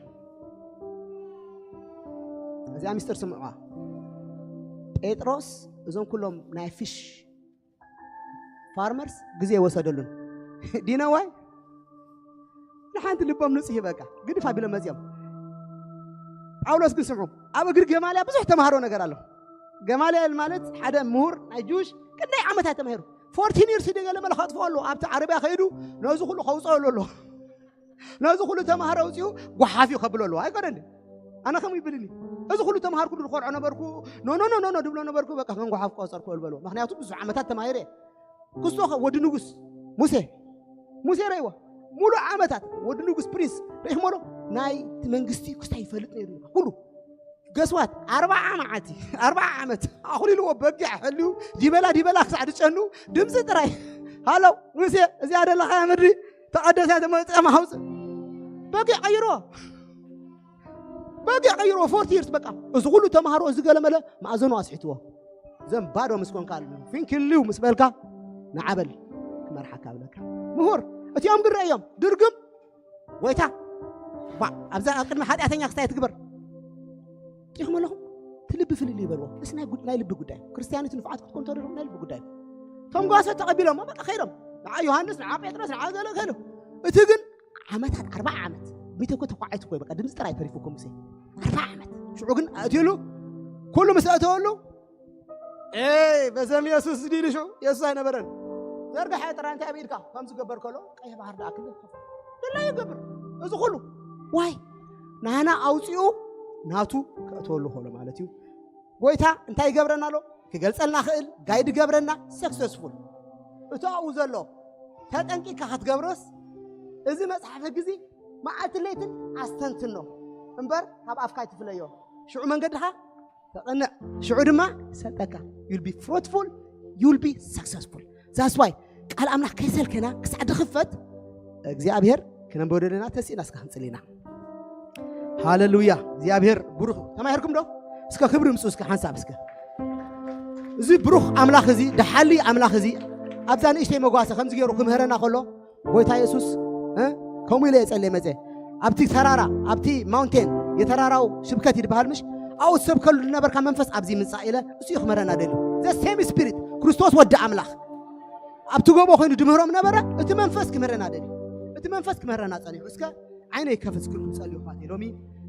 እዚኣ ሚስጥር ስምዑዋ ጴጥሮስ እዞም ኩሎም ናይ ፊሽ ፋርመርስ ግዜ ወሰደሉን ዲነዋይ ንሓንቲ ልቦም ንጹህ ይበቃ ግድፍ ኣቢሎም መጺኦም ጳውሎስ ግን ስምዑ ኣብ እግሪ ገማልያ ብዙሕ ተማሃሮ ነገር ኣሎ ገማልያል ማለት ሓደ ምሁር ናይ ጁሽ ክንደይ ዓመታት ተማሂሩ ፎርቲን ይርስ ደ ገለ መለ ከጥፍኦ ኣለዎ ኣብቲ ዓረብያ ከይዱ ነዚ ኩሉ ከውፅኦ ኣሎ ኣለዎ ነዚ ኩሉ ተማሃሮ ኣውፅኡ ጓሓፍ እዩ ከብሎ ኣለዎ ኣይኮነን ኣነ ከምኡ ይብልኒ። እዚ ኩሉ ተምሃርኩ ድኮርዖ ነበርኩ። ኖ ኖ ኖ ኖ ድብሎ ነበርኩ። በቃ ከም ጓሓፍ ቆጸርኩ በልበሎ። ምክንያቱ ብዙሕ ዓመታት ተማሂረ። ክስቶ ከ ወዲ ንጉስ ሙሴ፣ ሙሴ ረይዎ። ሙሉ ዓመታት ወዲ ንጉስ ፕሪንስ ረይሕሞሎ። ናይ መንግስቲ ክስታይ ይፈልጥ ነይሩ። ኩሉ ገስዋት ኣርባዓ መዓልቲ ኣርባዓ ዓመት ኣኹሊልዎ በጊዕ ሕልዩ ዲበላ ዲበላ ክሳዕ ድጨኑ ድምፂ ጥራይ። ሃሎ ሙሴ፣ እዚኣ ደለኻያ ምድሪ ተቐደሳ፣ ተመፀ ማውፅ በጊዕ ቀይሮ። በጊዕ ቀይሮ ፎርቲ ይርስ በቃ። እዚ ኩሉ ተምሃሮ እዚ ገለመለ ማእዘኑ ኣስሒትዎ። ዘም ባዶ ምስ ኮንካ ፊንክልዩ ምስ በልካ ንዓበል ክመርሓካ ብለካ። ምሁር እቲኦም ግን ረእዮም ድርግም ጎይታ ባ ኣብዛ ኣብ ቅድሚ ሓጢኣተኛ ክስታይ ትግበር ጢኹም ኣለኹም። ትልቢ ፍልል ይበልዎ። እስ ናይ ጉድ ናይ ልቢ ጉዳይ ክርስቲያኒት ንፉዓት ክትኮን ተደለኹም ናይ ልቢ ጉዳይ። እቶም ጓሶት ተቐቢሎም በቃ ከይዶም ንዓ ዮሃንስ ንዓ ጴጥሮስ ንዓ ገለ ከይዶም። እቲ ግን ዓመታት ኣርባዓ ዓመት ሚተኮ ተኳዓይት ኮይ በቃ ድምፂ ጥራይ ተሪፉኩም ሙሴ። ኣርባዓ ዓመት ሽዑ ግን ኣእትዩሉ። ኩሉ ምስ ኣእተወሉ ኤይ በዘም የሱስ ድልሹ የሱስ ኣይነበረን። ዘርግሐ ጥራይ እንታይ ኣብ ኢድካ ከም ዝገበር ከሎ ቀይሕ ባህር ደኣ ክልል ድላ ይገብር። እዚ ኩሉ ዋይ ናና ኣውፂኡ ናቱ ከእተወሉ ከሎ ማለት እዩ። ጎይታ እንታይ ይገብረና ኣሎ? ክገልጸልና ክእል ጋይድ ገብረና ሰክሰስፉል። እቲ ኣብኡ ዘሎ ተጠንቂካ ክትገብሮስ እዚ መጽሓፍ ሕጊ እዚ መዓልቲ ለይትን ኣስተንትኖ እምበር ካብ ኣፍካ ኣይትፍለዮ። ሽዑ መንገድኻ ተቐንዕ፣ ሽዑ ድማ ይሰልጠካ። You'll be fruitful, you'll be successful. That's why ቃል ኣምላኽ ከይሰልከና ክሳዕ ድኽፈት እግዚኣብሔር ክነንበደልና ተሲእና እስከ ክንጽል ኢና። ሃሌሉያ። እግዚኣብሔር ብሩኽ ተማሂርኩም ዶ? እስከ ክብሪ ምፁ እስከ ሓንሳብ እስከ እዚ ብሩኽ ኣምላኽ እዚ ደሓሊ ኣምላኽ እዚ ኣብዛ ንእሽተይ መጓሰ ከምዚ ገይሩ ክምህረና ከሎ ጎይታ የሱስ እ? ከምኡ ኢለ የጸለየ መጸ ኣብቲ ተራራ ኣብቲ ማውንቴን የተራራው ሽብከት ይድበሃል ምሽ ኣብኡ ትሰብከሉ ዝነበርካ መንፈስ ኣብዚ ምጻእ ኢለ እሱ ክምህረና ደልዩ ዘ ሴም ስፒሪት ክርስቶስ ወዲ ኣምላኽ ኣብቲ ጎቦ ኮይኑ ድምህሮም ነበረ። እቲ መንፈስ ክምህረና ደልዩ እቲ መንፈስ ክምህረና ጸኒሑ እስከ ዓይነይ ከፍት ክልኩም ጸልዩ ፋቴ ሎሚ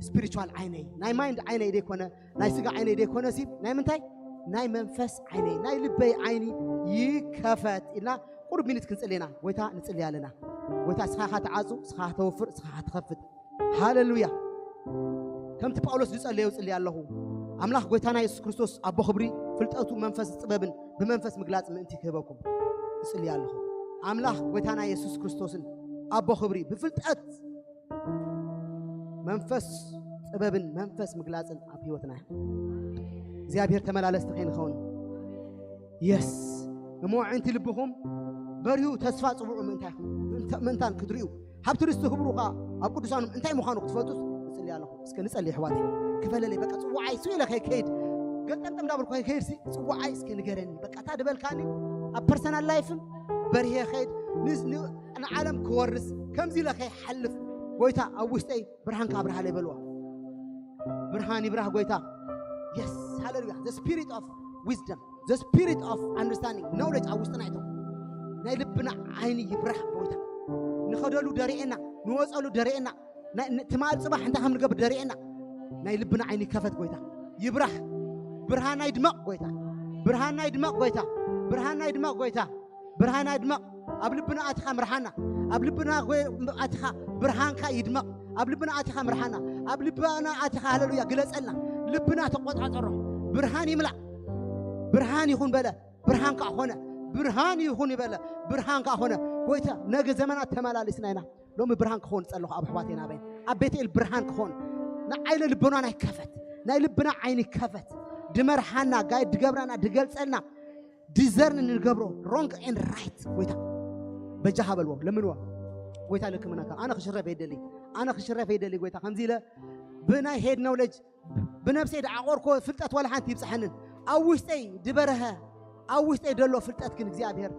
ስፒሪቹዋል ዓይነይ ናይ ማይንድ ዓይነይ ደይኮነ ናይ ስጋ ዓይነይ ደይኮነ ሲ ናይ ምንታይ ናይ መንፈስ ዓይነይ ናይ ልበይ ዓይኒ ይከፈት ኢልና ቁሩብ ሚኒት ክንጽል ኢና። ጎይታ ንጽልይ ኣለና። ጎይታ እስኻ ኢኻ ትዓጹ፣ እስኻ ኢኻ ተወፍር፣ እስኻ ኢኻ ትኸፍት። ሃሌሉያ። ከምቲ ጳውሎስ ዝጸለየ እጽልይ ኣለኹ። ኣምላኽ ጎይታና የሱስ ክርስቶስ ኣቦ ክብሪ ፍልጠቱ መንፈስ ጥበብን ብመንፈስ ምግላጽ ምእንቲ ክህበኩም እጽልይ ኣለኹ። ኣምላኽ ጎይታና የሱስ ክርስቶስን ኣቦ ክብሪ ብፍልጠት መንፈስ ጥበብን መንፈስ ምግላጽን ኣብ ህይወትና እግዚኣብሔር ተመላለስቲ ከይንኸውን የስ እሞ ኣዒንቲ ልብኹም በርሁ ተስፋ ጽውዑ ምእንታይ ምእንታን ክትርእዩ ሃብቲ ርስቲ ክብሩ ኸዓ ኣብ ቅዱሳኑ እንታይ ምዃኑ ክትፈልጡ እጽሊ ኣለኹ። እስከ ንጸሊ ኣሕዋተይ ክፈለለይ በቃ ጽዋዓይ ስኡ ኢለ ከይከይድ ገልጠምጠም እንዳበልኩ ከይከይድ ሲ ጽዋዓይ እስከ ንገረኒ በቃ እታ ድበልካኒ ኣብ ፐርሰናል ላይፍን በርሄ ከይድ ንዓለም ክወርስ ከምዚ ኢለ ከይሓልፍ ጎይታ ኣብ ውሽጠይ ብርሃንካ ኣብርሃለይ በልዋ። ብርሃን ይብራህ ጎይታ። የስ ሃሌሉያ። The spirit of wisdom, the spirit of understanding, knowledge ኣብ ውሽጥና ይተው። ናይ ልብና ዓይኒ ይብራህ ጎይታ። ንኸደሉ ደሪኤና፣ ንወፀሉ ደሪኤና፣ ትማል ፅባሕ እንታይ ከም ንገብር ደሪኤና። ናይ ልብና ዓይኒ ይከፈት ጎይታ። ይብራህ። ብርሃና ይድመቕ ጎይታ። ብርሃና ይድመቕ ጎይታ። ብርሃና ይድመቕ ጎይታ። ብርሃና ይድመቕ። ኣብ ልብና ኣትኻ ምርሓና። ኣብ ልብና ኣትኻ ብርሃንካ ይድመቕ። ኣብ ልብና ኣትኻ ምርሓና። ኣብ ልብና ኣትኻ ሃለሉያ ግለጸልና። ልብና ተቆጻጸሮ። ብርሃን ይምላእ። ብርሃን ይኹን በለ። ብርሃን ከዓ ኾነ። ብርሃን ይኹን ይበለ። ብርሃን ከዓ ኾነ። ጎይታ ነገ ዘመናት ተመላሊስና ኢና። ሎሚ ብርሃን ክኾን ጸለኹ ኣብ ኣሕዋተይ ናበይ ኣብ ቤተኤል ብርሃን ክኾን ንዓይነ ልቦናና ይከፈት ናይ ልብና ዓይኒ ይከፈት ድመርሓና ጋይ ድገብረና ድገልጸልና ዲዘርን ንገብሮ ሮንግ ኤንድ ራይት ጎይታ በጃኻ በልዎ ለምንዎ ጎይታ ልክምነካ ኣነ ክሽረፍ የደሊ ኣነ ክሽረፍ የደሊ ጎይታ ከምዚ ኢለ ብናይ ሄድ ኖውለጅ ብነብሰይ ድዓቆርኮ ፍልጠት ዋላ ሓንቲ ይብፅሐንን ኣብ ውሽጠይ ድበረሀ ኣብ ውሽጠይ ደሎ ፍልጠት ግን እግዚኣብሔር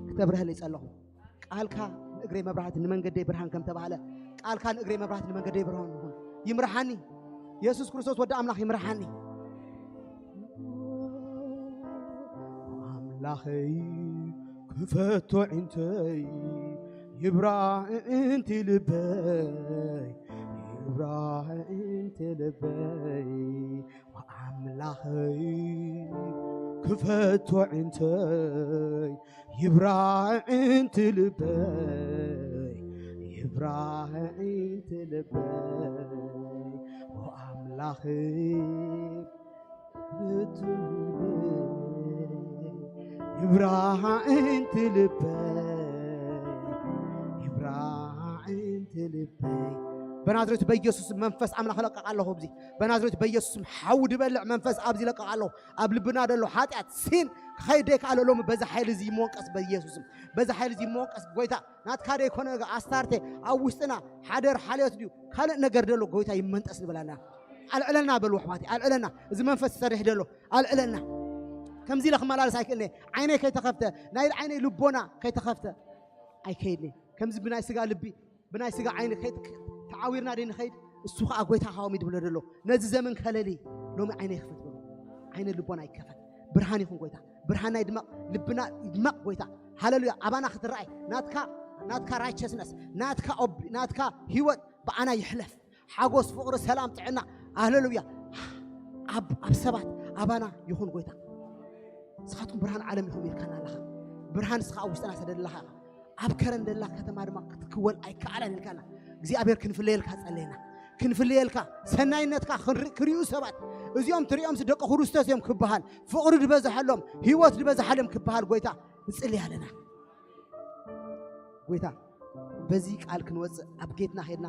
ክተብርሀለይ ጸለኹ። ቃልካ ንእግረይ መብራህቲ ንመንገደይ ብርሃን ከም ተባህለ ቃልካ ንእግረይ መብራህቲ ንመንገደይ ብርሃን ይኹን። ይምርሓኒ። የሱስ ክርስቶስ ወዲ ኣምላኽ ይምርሓኒ። ኣምላኸይ ክፈቶ ዕንተይ ይብራህ እንቲ ልበይ ይብራህ እንቲ ልበይ ኣምላኸይ ክፈቶ ዕንተይ ይብራህ ዕንቲ ልበይ ይብራህ ዕንቲ ልበይ ላኺ ብትንቢት ይብራህ ኣዒንቲ ልበይ፣ ይብራህ ኣዒንቲ ልበይ። በናዝሬቱ በኢየሱስ መንፈስ ኣምላኽ ለቀቕ ኣለኹ። ኣብዚ በናዝሬቱ በኢየሱስ ሓዊ ድበልዕ መንፈስ ኣብዚ ለቀቕ ኣለኹ። ኣብ ልብና ደሎ ሓጢኣት ሲን ክኸይድ ደይከኣለ ሎሚ በዛ ሓይሊ እዚ ይመንቀስ በኢየሱስም። በዛ ሓይሊ እዚ ይመንቀስ ጎይታ ናትካ ደይኮነ ኣስታርቴ ኣብ ውሽጥና ሓደር ሓልዮት ድዩ ካልእ ነገር ደሎ ጎይታ ይመንጠስ ንበላና። ኣልዕለና በሉ ኣሕዋተይ ኣልዕለና። እዚ መንፈስ ዝሰርሕ ደሎ ኣልዕለና። ከምዚ ኢለ ክመላለስ ኣይክእልነ። ዓይነይ ከይተኸፍተ ናይ ዓይነይ ልቦና ከይተኸፍተ ኣይከይድኒ። ከምዚ ብናይ ስጋ ልቢ ብናይ ስጋ ዓይኒ ከይድ ተዓዊርና ደይ ንኸይድ። እሱ ከዓ ጎይታ ካዎም ይድብሎ ደሎ ነዚ ዘመን ከለሊ ሎሚ ዓይነ ይክፈት በሉ። ዓይነ ልቦና ይከፈት። ብርሃን ይኹን ጎይታ። ብርሃንና ይድመቕ። ልብና ይድመቕ ጎይታ። ሃለሉያ። ኣባና ክትረኣይ ናትካ ናትካ righteousness ናትካ ኦብ ናትካ ህይወት ብኣና ይሕለፍ። ሓጎስ ፍቕሪ ሰላም ጥዕና ሃለሉያ። ኣብ ኣብ ሰባት ኣባና ይኹን ጎይታ። ንስኻትኩም ብርሃን ዓለም ኢኹም ኢልካና ኣለኻ። ብርሃን ንስኻ ኣብ ውሽጥና ሰደድላኻ ኢኻ። ኣብ ከረን ደላ ከተማ ድማ ክትክወል ኣይከኣላን ኢልካና። እግዚኣብሔር ክንፍለየልካ ጸለየና። ክንፍለየልካ ሰናይነትካ ክንርኢ- ክርእዩ ሰባት እዚኦም ትሪኦም ደቂ ክርስቶስ እዮም ክበሃል ፍቕሪ ዝበዝሐሎም ህይወት ዝበዝሓሎም ክበሃል ጎይታ ንጽልይ ኣለና። ጎይታ በዚ ቃል ክንወፅእ ኣብ ጌትና ኸድና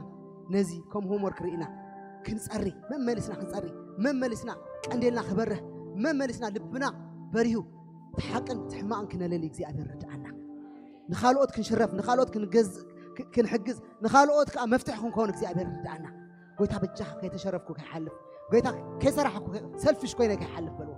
ነዚ ከም homework ርኢና ክንፀሪ መመሊስና ክንፀሪ መመሊስና ቀንዴልና ክበርህ መመሊስና ልብና በሪሁ እቲ ሓቅን እቲ ሕማቕን ክነለሊ እግዚኣብሔር ረድኣና። ንኻልኦት ክንሽረፍ ንኻልኦት ክንገዝእ ክ- ክንሕግዝ ንኻልኦት ከዓ መፍትሒ ክንከውን እግዚኣብሔር ረድኣና። ጎይታ በጃኻ ከይተሸረፍኩ ከይሓልፍ ጎይታ ከይሰራሕኩ ሰልፊሽ ኮይነ ከይሓልፍ በልዎ።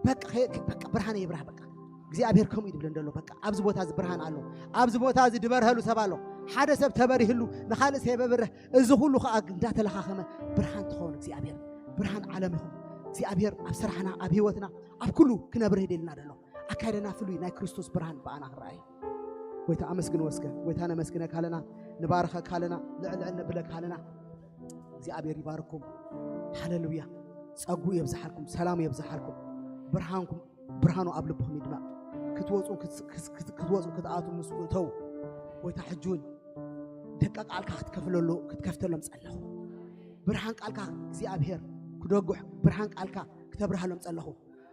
በቃ ከይ- በቃ ብርሃነ ይብራህ በቃ እግዚኣብሔር ከምኡ ይድብለ እንደሎ በቃ ኣብዚ ቦታ እዚ ብርሃን ኣሎ። ኣብዚ ቦታ እዚ ድበርሀሉ ሰብ ኣሎ። ሓደ ሰብ ተበሪህሉ ንኻልእ ሰብ የብርህ። እዚ ኩሉ ከዓ እንዳተለኻኸመ ብርሃን ትኸውን እግዚኣብሔር ብርሃን ዓለም ይኹን። እግዚኣብሔር ኣብ ስራሕና ኣብ ህይወትና ኣብ ኩሉ ክነብርህ ደልና ደሎ ኣካይደና ፍሉይ ናይ ክርስቶስ ብርሃን ብኣና ክረኣይ። ጎይታ ኣመስግን ወስከ ጎይታ ነመስግነካ ኣለና። ንባርኸካ ኣለና። ልዕልዕ ነብለካ ኣለና። እግዚኣብሔር ይባርኩም። ሃሌሉያ። ጸጉ የብዝሓልኩም ሰላሙ የብዝሓልኩም። ብርሃንኩም ብርሃኑ ኣብ ልብኹም ይድመቕ። ክትወፁ ክትወፁ ክትኣቱ ምስ እተው ጎይታ ሕጂ እውን ደቀ ቃልካ ክትከፍለሉ ክትከፍተሎም ጸለኹ። ብርሃን ቃልካ እግዚኣብሔር ክደጉሕ ብርሃን ቃልካ ክተብርሃሎም ጸለኹ።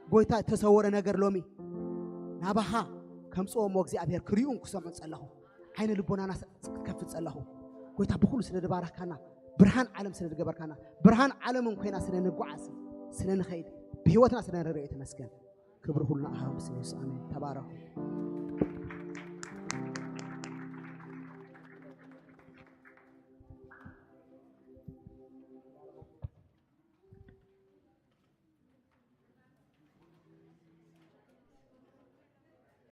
ጎይታ እተሰወረ ነገር ሎሚ ናባኻ ከምፅኦሞ እግዚኣብሔር ክሪኡን ክሰምዑን ጸለኹ። ዓይነ ልቦናና ክትከፍት ጸለኹ። ጎይታ ብኩሉ ስለ ድባረካና ብርሃን ዓለም ስለ ድገበርካና ብርሃን ዓለምን ኮይና ስለ ንጓዓዝ ስለ ንኸይድ ብህይወትና ስለ ንርኢ ተመስገን። ክብሪ ኩሉ ንዓኻ ምስል የሱስ ኣሜን። ተባረኹ።